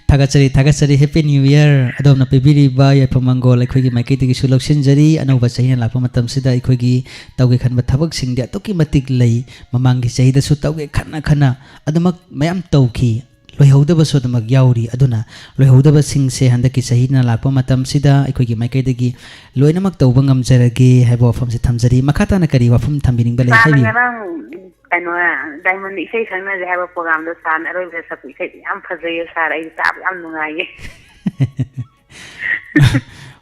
ꯊꯥꯒꯠꯆꯔꯤ, ꯊꯥꯒꯠꯆꯔꯤ꯫ Happy New Year꯫ ꯑꯗꯣꯝꯅ ꯄꯤꯕꯤꯔꯤꯕ ꯌꯥꯏꯐ ꯃꯪꯒꯣꯜ ꯑꯩꯈꯣꯏꯒꯤ ꯃꯥꯏꯀꯩꯗꯒꯤꯁꯨ ꯂꯧꯁꯤꯟꯖꯔꯤ꯫ ꯑꯅꯧꯕ ꯆꯍꯤꯅ ꯂꯥꯛꯄ ꯃꯇꯝꯁꯤꯗ ꯑꯩꯈꯣꯏꯒꯤ ꯇꯧꯒꯦ ꯈꯟꯕ ꯊꯕꯛꯁꯤꯡꯗꯤ ꯑꯗꯨꯛꯀꯤ ꯃꯇꯤꯛ ꯂꯩ꯫ ꯃꯃꯥꯡꯒꯤ ꯆꯍꯤꯗꯁꯨ ꯇꯧꯒꯦ ꯈꯟꯅ ꯈꯟꯅ ꯑꯗꯨꯃꯛ ꯃꯌꯥꯝ ꯇꯧꯈꯤ꯫ ꯂꯣꯏꯍꯧꯗꯕꯁꯨ ꯑꯗꯨꯃꯛ ꯌꯥꯎꯔꯤ꯫ ꯑꯗꯨꯅ ꯂꯣꯏꯍꯧꯗꯕꯁꯤꯡꯁꯦ ꯍꯟꯗꯛꯀꯤ ꯆꯍꯤꯅ ꯂꯥꯛꯄ ꯃꯇꯝꯁꯤꯗ ꯑꯩꯈꯣꯏꯒꯤ ꯃꯥꯏꯀꯩꯗꯒꯤ ꯂꯣꯏꯅꯃꯛ ꯇꯧꯕ ꯉꯝꯖꯔꯒꯦ ꯍꯥꯏꯕ ꯋꯥꯐꯝꯁꯦ ꯊꯝꯖꯔꯤ꯫ ꯃꯈꯥ ꯇꯥꯅ ꯀꯔꯤ ꯋꯥꯐꯝ ꯊꯝꯕꯤꯅꯤꯡꯕ ꯂꯩ? ꯁꯥꯔꯅ ꯍꯥꯏꯕꯤꯌꯨ꯫ ꯉꯔꯥꯡ ꯀꯩꯅꯣ, Diamond ꯏꯁꯩ ꯈꯪꯅꯁꯦ ꯍꯥꯏꯕ programꯗꯣ ꯁꯥꯔꯅ ꯑꯔꯣꯏꯕꯗ ꯁꯛꯄ ꯏꯁꯩꯗꯣ ꯌꯥꯝ ꯐꯖꯩꯌꯦ ꯁꯥꯔ, ꯑꯩ ꯇꯥꯕ ꯌꯥꯝ ꯅꯨꯡꯉꯥꯏꯌꯦ꯫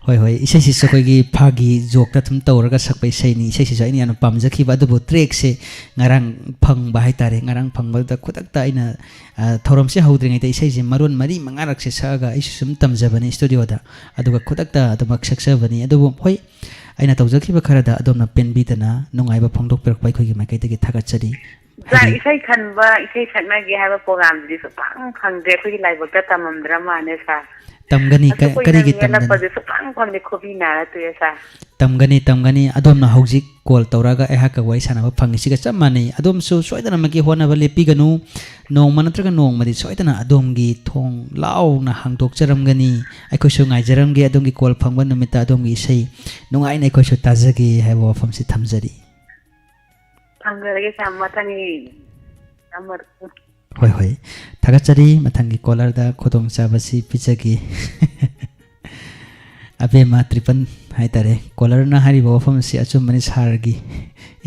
ꯍꯣꯏ, ꯍꯣꯏ, ꯏꯁꯩꯁꯤꯁꯨ ꯑꯩꯈꯣꯏꯒꯤ ꯐꯥꯒꯤ ꯖꯣꯛꯇ ꯑꯗꯨꯝ ꯇꯧꯔꯒ ꯁꯛꯄ ꯏꯁꯩꯅꯤ꯫ ꯏꯁꯩꯁꯤꯁꯨ ꯑꯩꯅ ꯌꯥꯝꯅ ꯄꯥꯝꯖꯈꯤꯕ, ꯑꯗꯨꯕꯨ trackꯁꯦ ꯉꯔꯥꯡ ꯐꯪꯕ ꯍꯥꯏꯇꯥꯔꯦ꯫ ꯉꯔꯥꯡ ꯐꯪꯕꯗꯨꯗ ꯈꯨꯗꯛꯇ ꯑꯩꯅ, ꯑ, ꯊꯧꯔꯝꯁꯦ ꯍꯧꯗ꯭ꯔꯤꯉꯩꯗ ꯏꯁꯩꯁꯦ ꯃꯔꯣꯟ ꯃꯔꯤ ꯃꯉꯥꯔꯛꯁꯦ ꯁꯛꯑꯒ ꯑꯩꯁꯨ ꯁꯨꯝ ꯇꯝꯖꯕꯅꯦ studioꯗ, ꯑꯗꯨꯒ ꯈꯨꯗꯛꯇ ꯑꯗꯨꯃꯛ ꯁꯛꯆꯕꯅꯤ꯫ ꯑꯗꯨꯕꯨ ꯍꯣꯏ, ꯑꯩꯅ ꯇꯧꯖꯈꯤꯕ ꯈꯔꯗ ꯑꯗꯣꯝꯅ ꯄꯦꯟꯕꯤꯗꯅ ꯅꯨꯡꯉꯥꯏꯕ ꯐꯣꯡꯗꯣꯛꯄꯤꯔꯛꯄ ꯑꯩꯈꯣꯏꯒꯤ ꯃꯥꯏꯀꯩꯗꯒꯤ ꯊꯥꯒꯠꯆꯔꯤ꯫ ꯁꯥꯔ, ꯍꯥꯏꯗꯤ ꯏꯁꯩ ꯈꯟꯕ, ꯏꯁꯩ ꯁꯛꯅꯒꯦ ꯍꯥꯏꯕ ꯄ꯭ꯔꯣꯒ꯭ꯔꯥꯝꯗꯨꯗꯤ ꯁꯨꯛꯐꯪ ꯐꯪꯗ꯭ꯔꯦ꯫ ꯑꯩꯈꯣꯏꯒꯤ ꯂꯥꯏꯕꯛꯇ ꯇꯝꯃꯝꯗ꯭ꯔ ꯃꯥꯜꯂꯦ, ꯁꯥꯔ꯫ ꯇꯝꯒꯅꯤ, ꯑꯁꯨꯛ ꯀ-, ꯀꯨꯏꯅ ꯀꯔꯤꯒꯤ ꯇꯝꯒꯅꯤ? ꯃꯦꯜꯂꯛꯄꯁꯦ ꯁꯨꯛꯐꯪ ꯐꯪꯗꯦ, ꯈꯨꯕꯤ ꯅꯥꯔ ꯇꯣꯛꯑꯦ, ꯁꯥꯔ꯫ ꯇꯝꯒꯅꯤ, ꯇꯝꯒꯅꯤ꯫ ꯑꯗꯣꯝꯅ ꯍꯧꯖꯤꯛ ꯀꯣꯜ ꯇꯧꯔꯛꯑꯒ ꯑꯩꯍꯥꯛꯀ ꯋꯥꯔꯤ ꯁꯥꯟꯅꯕ ꯐꯪꯉꯤꯁꯤꯒ ꯆꯞ ꯃꯥꯟꯅꯩ꯫ ꯑꯗꯣꯝꯁꯨ ꯁꯣꯏꯗꯅꯃꯛꯀꯤ ꯍꯣꯠꯅꯕ ꯂꯦꯞꯄꯤꯒꯅꯨ꯫ ꯅꯣꯡꯃ ꯅꯠꯇ꯭ꯔꯒ ꯅꯣꯡꯃꯗꯤ ꯁꯣꯏꯗꯅ ꯑꯗꯣꯝꯒꯤ ꯊꯣꯡ ꯂꯥꯎꯅ ꯍꯥꯡꯗꯣꯛꯆꯔꯝꯒꯅꯤ꯫ ꯑꯩꯈꯣꯏꯁꯨ ꯉꯥꯏꯖꯔꯝꯒꯦ ꯑꯗꯣꯝꯒꯤ ꯀꯣꯜ ꯐꯪꯕ ꯅꯨꯃꯤꯠꯇ ꯑꯗꯣꯝꯒꯤ ꯏꯁꯩ ꯅꯨꯡꯉꯥꯏꯅ ꯑꯩꯈꯣꯏꯁꯨ ꯇꯥꯖꯒꯦ ꯍꯥꯏꯕ ꯋꯥꯐꯝꯁꯤ ꯊꯝꯖꯔꯤ꯫ ꯊꯝꯖꯔꯒꯦ, ꯁꯥꯔ꯫ ꯃꯊꯪꯒꯤ ꯅꯝꯕꯔ꯫ ꯍꯣꯏ, ꯍꯣꯏ꯫ ꯊꯥꯒꯠꯆꯔꯤ꯫ ꯃꯊꯪꯒꯤ ꯀꯣꯂꯔꯗ ꯈꯨꯗꯣꯡꯆꯥꯕꯁꯤ ꯄꯤꯖꯒꯦ꯫ ꯑꯕꯦꯝꯃ ꯇ꯭ꯔꯤꯄꯟ ꯍꯥꯏꯇꯥꯔꯦ꯫ ꯀꯣꯂꯔꯅ ꯍꯥꯏꯔꯤꯕ ꯋꯥꯐꯝ ꯑꯁꯤ ꯑꯆꯨꯝꯕꯅꯤ ꯁꯥꯔꯒꯤ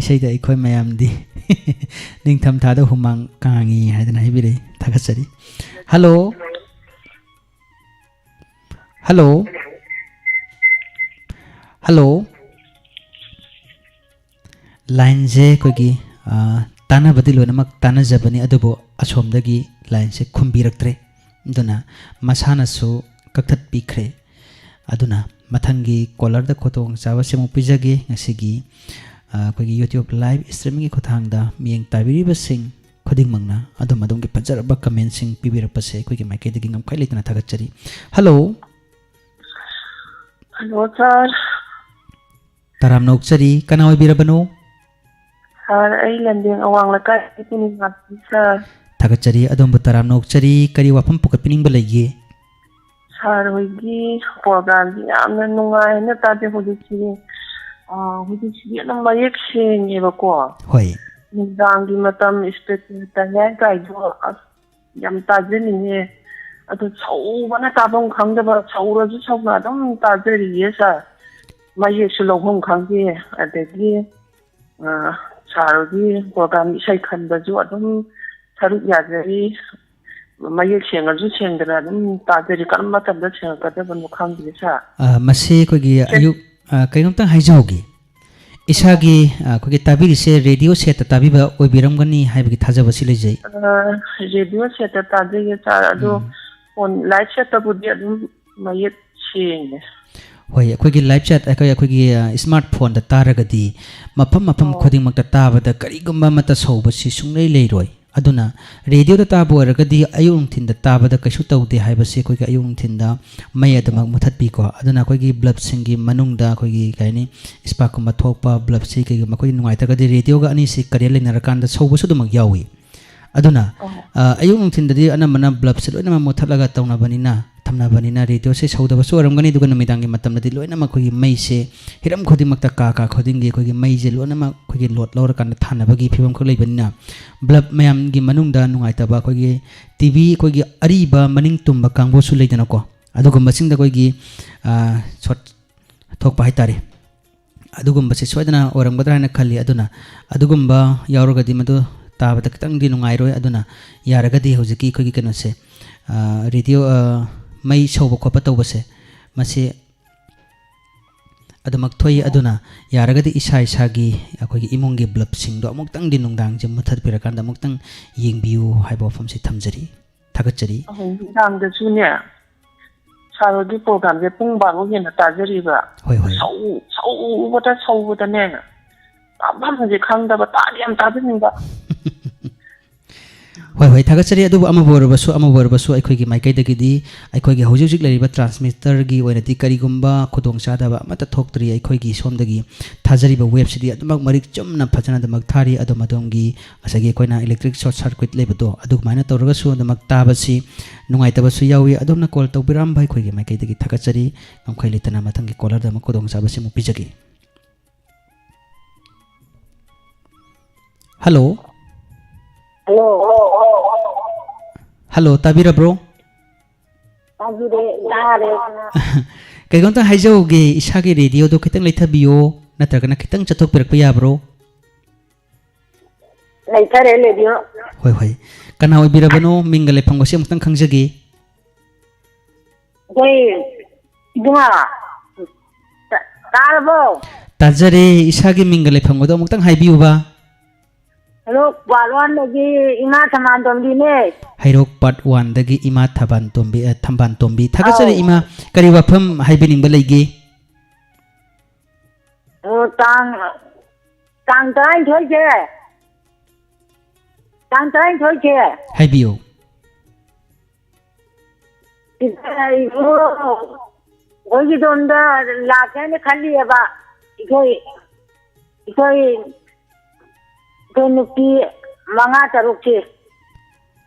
ꯏꯁꯩꯗ ꯑꯩꯈꯣꯏ ꯃꯌꯥꯝꯗꯤ ꯅꯤꯡꯊꯝꯊꯥꯗ ꯍꯨꯃꯥꯡ ꯀꯥꯡꯉꯤ ꯍꯥꯏꯗꯅ ꯍꯥꯏꯕꯤꯔꯛꯏ꯫ ꯊꯥꯒꯠꯆꯔꯤ꯫ ꯍꯜꯂꯣ꯫ ꯍꯜꯂꯣ꯫ ꯍꯜꯂꯣ꯫ ꯂꯥꯏꯟꯁꯦ ꯑꯩꯈꯣꯏꯒꯤ, ꯑ, ꯇꯥꯟꯅꯕꯗꯤ ꯂꯣꯏꯅꯃꯛ ꯇꯥꯟꯅꯖꯕꯅꯤ, ꯑꯗꯨꯕꯨ ꯑꯁꯣꯝꯗꯒꯤ ꯂꯥꯏꯟꯁꯦ ꯈꯨꯝꯕꯤꯔꯛꯇ꯭ꯔꯦ꯫ ꯑꯗꯨꯅ ꯃꯁꯥꯅꯁꯨ ꯀꯛꯊꯠꯄꯤꯈ꯭ꯔꯦ꯫ ꯑꯗꯨꯅ ꯃꯊꯪꯒꯤ ꯀꯣꯂꯔꯗ ꯈꯨꯗꯣꯡꯆꯥꯕꯁꯤ ꯑꯃꯨꯛ ꯄꯤꯖꯒꯦ꯫ ꯉꯁꯤꯒꯤ, ꯑ, ꯑꯩꯈꯣꯏꯒꯤ YouTube live streamingꯒꯤ ꯈꯨꯠꯊꯥꯡꯗ ꯃꯤꯠꯌꯦꯡ ꯇꯥꯕꯤꯔꯤꯕꯁꯤꯡ ꯈꯨꯗꯤꯡꯃꯛꯅ ꯑꯗꯣꯝ ꯑꯗꯣꯝꯒꯤ ꯐꯖꯔꯕ ꯀꯃꯦꯟꯁꯤꯡ ꯄꯤꯕꯤꯔꯛꯄꯁꯦ ꯑꯩꯈꯣꯏꯒꯤ ꯃꯥꯏꯀꯩꯗꯒꯤ ꯉꯝꯈꯩ ꯂꯩꯇꯅ ꯊꯥꯒꯠꯆꯔꯤ꯫ ꯍꯜꯂꯣ꯫ ꯍꯜꯂꯣ, ꯁꯥꯔ꯫ ꯇꯔꯥꯝꯅ ꯑꯣꯛꯆꯔꯤ꯫ ꯀꯅꯥ ꯑꯣꯏꯕꯤꯔꯕꯅꯣ? ꯁꯥꯔ, ꯑꯩ ꯂꯟꯗꯦꯡ ꯑꯋꯥꯡ ꯂꯩꯀꯥꯏꯗꯒꯤ ꯄꯨꯅꯤꯡꯉꯥꯛꯄꯤ, ꯁꯥꯔ꯫ ꯊꯥꯒꯠꯆꯔꯤ꯫ ꯑꯗꯣꯝꯕꯨ ꯇꯔꯥꯝꯅ ꯑꯣꯛꯆꯔꯤ꯫ ꯀꯔꯤ ꯋꯥꯐꯝ ꯄꯨꯈꯠꯄꯤꯅꯤꯡꯕ ꯂꯩꯒꯦ? ꯁꯥꯔ ꯍꯣꯏꯒꯤ ꯄ꯭ꯔꯣꯒ꯭ꯔꯥꯝꯁꯤ ꯌꯥꯝꯅ ꯅꯨꯡꯉꯥꯏ ꯍꯥꯏꯅ ꯇꯥꯖꯩ꯫ ꯍꯧꯖꯤꯛꯁꯤ, ꯑ, ꯍꯧꯖꯤꯛꯁꯤꯗꯤ ꯑꯗꯨꯝ ꯃꯌꯦꯛ ꯁꯦꯡꯉꯦꯕꯀꯣ꯫ ꯍꯣꯏ꯫ ꯅꯨꯡꯗꯥꯡꯒꯤ ꯃꯇꯝ ꯏꯁꯄꯦꯁꯦꯜ ꯇꯌꯥꯏ ꯀꯥꯏꯗꯣ ꯑꯁ ꯌꯥꯝ ꯇꯥꯖꯅꯤꯡꯉꯦ꯫ ꯑꯗꯨ ꯁꯧꯕꯅ ꯇꯥꯐꯝ ꯈꯪꯗꯕ, ꯁꯧꯔꯁꯨ ꯁꯧꯅ ꯑꯗꯨꯝ ꯇꯥꯖꯔꯤꯌꯦ, ꯁꯥꯔ꯫ ꯃꯌꯦꯛꯁꯨ ꯂꯧꯐꯝ ꯈꯪꯗꯦ꯫ ꯑꯗꯒꯤ, ꯑ, ꯁꯥꯔ ꯍꯣꯏꯒꯤ ꯄ꯭ꯔꯣꯒ꯭ꯔꯥꯝ ꯏꯁꯩ ꯈꯟꯕꯁꯨ ꯑꯗꯨꯝ ꯁꯔꯨꯛ ꯌꯥꯖꯔꯤ꯫ ꯃꯌꯦꯛ ꯁꯦꯡꯉꯁꯨ ꯁꯦꯡꯗꯅ ꯑꯗꯨꯝ ꯇꯥꯖꯔꯤ꯫ ꯀꯔꯝꯕ ꯃꯇꯝꯗ ꯁꯦꯡꯉꯛꯀꯗꯕꯅꯣ ꯈꯪꯗꯦ, ꯁꯥꯔ꯫ ꯑ, ꯃꯁꯤ ꯑꯩꯈꯣꯏꯒꯤ ꯑꯌꯨꯛ, ꯑ, ꯀꯩꯅꯣꯝꯇꯪ ꯍꯥꯏꯖꯍꯧꯒꯦ꯫ ꯏꯁꯥꯒꯤ, ꯑ, ꯑꯩꯈꯣꯏꯒꯤ ꯇꯥꯕꯤꯔꯤꯁꯦ ꯔꯦꯗꯤꯑꯣ ꯁꯦꯠꯇ ꯇꯥꯕꯤꯕ ꯑꯣꯏꯕꯤꯔꯝꯒꯅꯤ ꯍꯥꯏꯕꯒꯤ ꯊꯥꯖꯕꯁꯤ ꯂꯩꯖꯩ꯫ ꯑ, ꯔꯦꯗꯤꯑꯣ ꯁꯦꯠꯇ ꯇꯥꯖꯩꯌꯦ, ꯁꯥꯔ꯫ ꯑꯗꯣ ꯎꯝ꯫ ꯐꯣꯟ ꯂꯥꯏꯠ ꯁꯦꯠꯇꯕꯨꯗꯤ ꯑꯗꯨꯝ ꯃꯌꯦꯛ ꯁꯦꯡꯉꯦ꯫ ꯍꯣꯏ, ꯑꯩꯈꯣꯏꯒꯤ live chat, ꯑꯩꯈꯣꯏ, ꯑꯩꯈꯣꯏꯒꯤ, ꯑ, smartphone ꯗ ꯇꯥꯔꯒꯗꯤ ꯃꯐꯝ, ꯃꯐꯝ ꯑꯣ꯫ ꯈꯨꯗꯤꯡꯃꯛꯇ ꯇꯥꯕꯗ ꯀꯔꯤꯒꯨꯝꯕ ꯑꯃꯠꯇ ꯁꯧꯕꯁꯤ ꯁꯨꯡꯂꯩ ꯂꯩꯔꯣꯏ꯫ ꯑꯗꯨꯅ radio ꯗ ꯇꯥꯕ ꯑꯣꯏꯔꯒꯗꯤ ꯑꯌꯨꯛ ꯅꯨꯡꯊꯤꯟꯗ ꯇꯥꯕꯗ ꯀꯩꯁꯨ ꯇꯧꯗꯦ ꯍꯥꯏꯕꯁꯤ ꯑꯩꯈꯣꯏꯒꯤ ꯑꯌꯨꯛ ꯅꯨꯡꯊꯤꯟꯗ ꯃꯩ ꯑꯗꯨꯃꯛ ꯃꯨꯊꯠꯄꯤꯀꯣ꯫ ꯑꯗꯨꯅ ꯑꯩꯈꯣꯏꯒꯤ bulb ꯁꯤꯡꯒꯤ ꯃꯅꯨꯡꯗ ꯑꯩꯈꯣꯏꯒꯤ, ꯀꯩ ꯍꯥꯏꯅꯤ, spark ꯀꯨꯝꯕ ꯊꯣꯛꯄ bulb ꯁꯤ ꯀꯩꯒꯨꯝꯕ ꯑꯩꯈꯣꯏꯒꯤ ꯅꯨꯡꯉꯥꯏꯇ꯭ꯔꯒꯗꯤ radio ꯒ ꯑꯅꯤꯁꯤ current ꯂꯩꯅꯔꯀꯥꯟꯗ ꯁꯧꯕꯁꯨ ꯑꯗꯨꯃꯛ ꯌꯥꯎꯏ꯫ ꯑꯗꯨꯅ, ꯑꯣ꯫ ꯑ, ꯑꯌꯨꯛ ꯅꯨꯡꯊꯤꯟꯗꯗꯤ ꯑꯅꯝꯕꯅ bulb ꯁꯦ ꯂꯣꯏꯅꯃꯛ ꯃꯨꯊꯠꯂꯒ ꯇꯧꯅꯕꯅꯤꯅ, ꯊꯝꯅꯕꯅꯤꯅ radio ꯁꯦ ꯁꯧꯗꯕꯁꯨ ꯑꯣꯏꯔꯝꯒꯅꯤ, ꯑꯗꯨꯒ ꯅꯨꯃꯤꯗꯥꯡꯒꯤ ꯃꯇꯝꯗꯗꯤ ꯂꯣꯏꯅꯃꯛ ꯑꯩꯈꯣꯏꯒꯤ ꯃꯩꯁꯦ ꯍꯤꯔꯝ ꯈꯨꯗꯤꯡꯃꯛꯇ, ꯀꯥ ꯀꯥ ꯈꯨꯗꯤꯡꯒꯤ ꯑꯩꯈꯣꯏꯒꯤ ꯃꯩꯁꯦ ꯂꯣꯏꯅꯃꯛ ꯑꯩꯈꯣꯏꯒꯤ load ꯂꯧꯔꯀꯥꯟꯗ ꯊꯥꯅꯕꯒꯤ ꯐꯤꯕꯝꯈꯛ ꯂꯩꯕꯅꯤꯅ, bulb ꯃꯌꯥꯝꯒꯤ ꯃꯅꯨꯡꯗ ꯅꯨꯡꯉꯥꯏꯇꯕ ꯑꯩꯈꯣꯏꯒꯤ TV, ꯑꯩꯈꯣꯏꯒꯤ ꯑꯔꯤꯕ ꯃꯅꯤꯡ ꯇꯨꯝꯕ ꯀꯥꯡꯕꯨꯁꯨ ꯂꯩꯗꯅꯀꯣ, ꯑꯗꯨꯒꯨꯝꯕꯁꯤꯡꯗ ꯑꯩꯈꯣꯏꯒꯤ, ꯑ, short ꯊꯣꯛꯄ ꯍꯥꯏꯇꯥꯔꯦ꯫ ꯑꯗꯨꯒꯨꯝꯕꯁꯦ ꯁꯣꯏꯗꯅ ꯑꯣꯏꯔꯝꯒꯗ꯭ꯔꯥ ꯍꯥꯏꯅ ꯈꯜꯂꯤ꯫ ꯑꯗꯨꯅ ꯑꯗꯨꯒꯨꯝꯕ ꯌꯥꯎꯔꯒꯗꯤ ꯃꯗꯨ ꯇꯥꯕꯗ ꯈꯤꯇꯪꯗꯤ ꯅꯨꯡꯉꯥꯏꯔꯣꯏ꯫ ꯑꯗꯨꯅ ꯌꯥꯔꯒꯗꯤ ꯍꯧꯖꯤꯛꯀꯤ ꯑꯩꯈꯣꯏꯒꯤ ꯀꯩꯅꯣꯁꯦ, ꯑ, radio, ꯑ, ꯃꯩ ꯁꯧꯕ ꯈꯣꯠꯄ ꯇꯧꯕꯁꯦ, ꯃꯁꯤ ꯑꯗꯨꯃꯛ ꯊꯣꯛꯏ꯫ ꯑꯗꯨꯅ ꯌꯥꯔꯒꯗꯤ ꯏꯁꯥ ꯏꯁꯥꯒꯤ ꯑꯩꯈꯣꯏꯒꯤ ꯏꯃꯨꯡꯒꯤ bulb ꯁꯤꯡꯗꯣ ꯑꯃꯨꯛꯇꯪꯗꯤ ꯅꯨꯡꯗꯥꯡꯁꯦ ꯃꯨꯊꯠꯄꯤꯔꯀꯥꯟꯗ ꯑꯃꯨꯛꯇꯪ ꯌꯦꯡꯕꯤꯌꯨ ꯍꯥꯏꯕ ꯋꯥꯐꯝꯁꯤ ꯊꯝꯖꯔꯤ꯫ ꯊꯥꯒꯠꯆꯔꯤ꯫ ꯑꯍꯣꯏ, ꯅꯨꯡꯗꯥꯡꯗꯁꯨꯅꯦ, ꯁꯥꯔ ꯍꯣꯏꯒꯤ program ꯁꯦ ꯄꯨꯡ ꯕꯥꯔꯣ ꯍꯦꯟꯅ ꯇꯥꯖꯔꯤꯕ꯫ ꯍꯣꯏ, ꯍꯣꯏ꯫ ꯁꯧ-, ꯁꯧꯕꯗ, ꯁꯧꯕꯗꯅꯦ, ꯇꯥꯐꯝꯁꯦ ꯈꯪꯗꯕ, ꯇꯥꯗꯤ ꯌꯥꯝ ꯇꯥꯖꯅꯤꯡꯕ꯫ ꯍꯣꯏ, ꯍꯣꯏ, ꯊꯥꯒꯠꯆꯔꯤ꯫ ꯑꯗꯨꯕꯨ ꯑꯃꯕꯨ ꯑꯣꯏꯔꯕꯁꯨ, ꯑꯃꯕꯨ ꯑꯣꯏꯔꯕꯁꯨ, ꯑꯩꯈꯣꯏꯒꯤ ꯃꯥꯏꯀꯩꯗꯒꯤꯗꯤ ꯑꯩꯈꯣꯏꯒꯤ ꯍꯧꯖꯤꯛ ꯍꯧꯖꯤꯛ ꯂꯩꯔꯤꯕ transmitter ꯒꯤ ꯑꯣꯏꯅꯗꯤ ꯀꯔꯤꯒꯨꯝꯕ ꯈꯨꯗꯣꯡꯆꯥꯗꯕ ꯑꯃꯠꯇ ꯊꯣꯛꯇ꯭ꯔꯤ꯫ ꯑꯩꯈꯣꯏꯒꯤ ꯁꯣꯝꯗꯒꯤ ꯊꯥꯖꯔꯤꯕ wave ꯁꯤꯗꯤ ꯑꯗꯨꯃꯛ ꯃꯔꯤꯛ ꯆꯨꯝꯅ ꯐꯖꯅ ꯑꯗꯨꯃꯛ ꯊꯥꯔꯤ꯫ ꯑꯗꯣ ꯃꯗꯣꯝꯒꯤ ꯉꯁꯥꯏꯒꯤ ꯑꯩꯈꯣꯏꯅ electric short circuit ꯂꯩꯕꯗꯣ, ꯑꯗꯨꯃꯥꯏꯅ ꯇꯧꯔꯒꯁꯨ ꯑꯗꯨꯃꯛ ꯇꯥꯕꯁꯤ ꯅꯨꯡꯉꯥꯏꯇꯕꯁꯨ ꯌꯥꯎꯏ꯫ ꯑꯗꯣꯝꯅ call ꯇꯧꯕꯤꯔꯛꯑꯝꯕ ꯑꯩꯈꯣꯏꯒꯤ ꯃꯥꯏꯀꯩꯗꯒꯤ ꯊꯥꯒꯠꯆꯔꯤ꯫ ꯉꯝꯈꯩ ꯂꯩꯇꯅ ꯃꯊꯪꯒꯤ caller ꯗ ꯑꯃꯨꯛ ꯈꯨꯗꯣꯡꯆꯥꯕꯁꯤ ꯑꯃꯨꯛ ꯄꯤꯖꯒꯦ꯫ Hello꯫ Hello꯫ Hello, ꯇꯥꯕꯤꯔꯕ꯭ꯔꯣ? ꯇꯥꯕꯤꯔꯦ, ꯇꯥꯔꯦ꯫ ꯀꯩꯅꯣꯝꯇ ꯍꯥꯏꯖꯍꯧꯒꯦ, ꯏꯁꯥꯒꯤ radio ꯗꯣ ꯈꯤꯇꯪ ꯂꯩꯊꯕꯤꯌꯣ, ꯅꯠꯇ꯭ꯔꯒꯅ ꯈꯤꯇꯪ ꯆꯠꯊꯣꯛꯄꯤꯔꯛꯄ ꯌꯥꯕ꯭ꯔꯣ? ꯂꯩꯊꯔꯦ, radio꯫ ꯍꯣꯏ, ꯍꯣꯏ꯫ ꯀꯅꯥ ꯑꯣꯏꯕꯤꯔꯕꯅꯣ? ꯃꯤꯡꯒ ꯂꯩꯐꯝꯒꯁꯦ ꯑꯃꯨꯛꯇꯪ ꯈꯪꯖꯒꯦ꯫ ꯑꯩꯈꯣꯏ ꯏꯕꯨꯡꯉꯣ, ꯇꯥ-, ꯇꯥꯔꯕꯣ? ꯇꯥꯖꯔꯦ, ꯏꯁꯥꯒꯤ ꯃꯤꯡꯒ ꯂꯩꯐꯝꯒꯗꯣ ꯑꯃꯨꯛꯇꯪ ꯍꯥꯏꯕꯤꯌꯨꯕ꯫ Hello, ꯋꯥꯂꯣꯟꯗꯒꯤ ꯏꯃꯥ ꯊꯝꯕꯥꯜꯇꯣꯝꯕꯤꯅꯦ꯫ ꯍꯩꯔꯣꯛ part one ꯗꯒꯤ ꯏꯃꯥ ꯊꯕꯥꯟ ꯇꯣꯝꯕꯤ, ꯑ, ꯊꯝꯕꯥꯟ ꯇꯣꯝꯕꯤ꯫ ꯊꯥꯒꯠꯆꯔꯤ ꯑꯧ꯫ ꯏꯃꯥ, ꯀꯔꯤ ꯋꯥꯐꯝ ꯍꯥꯏꯕꯤꯅꯤꯡꯕ ꯂꯩꯒꯦ? ꯑꯣ, ꯇꯥꯡ, ꯇꯥꯡ ꯇꯔꯥꯅꯤꯊꯣꯏꯁꯦ, ꯇꯥꯡ ꯇꯔꯥꯅꯤꯊꯣꯏꯁꯦ꯫ ꯍꯥꯏꯕꯤꯌꯨ꯫ ꯁꯤꯗ ꯑꯩꯈꯣꯏꯒꯤꯗꯣꯝꯗ ꯂꯥꯛꯀꯦ ꯍꯥꯏꯅ ꯈꯜꯂꯤꯑꯕ꯫ ꯑꯩꯈꯣꯏ, ꯑꯩꯈꯣꯏ, ꯑꯩꯈꯣꯏ ꯅꯨꯄꯤ ꯃꯉꯥ ꯇꯔꯨꯛꯁꯤ꯫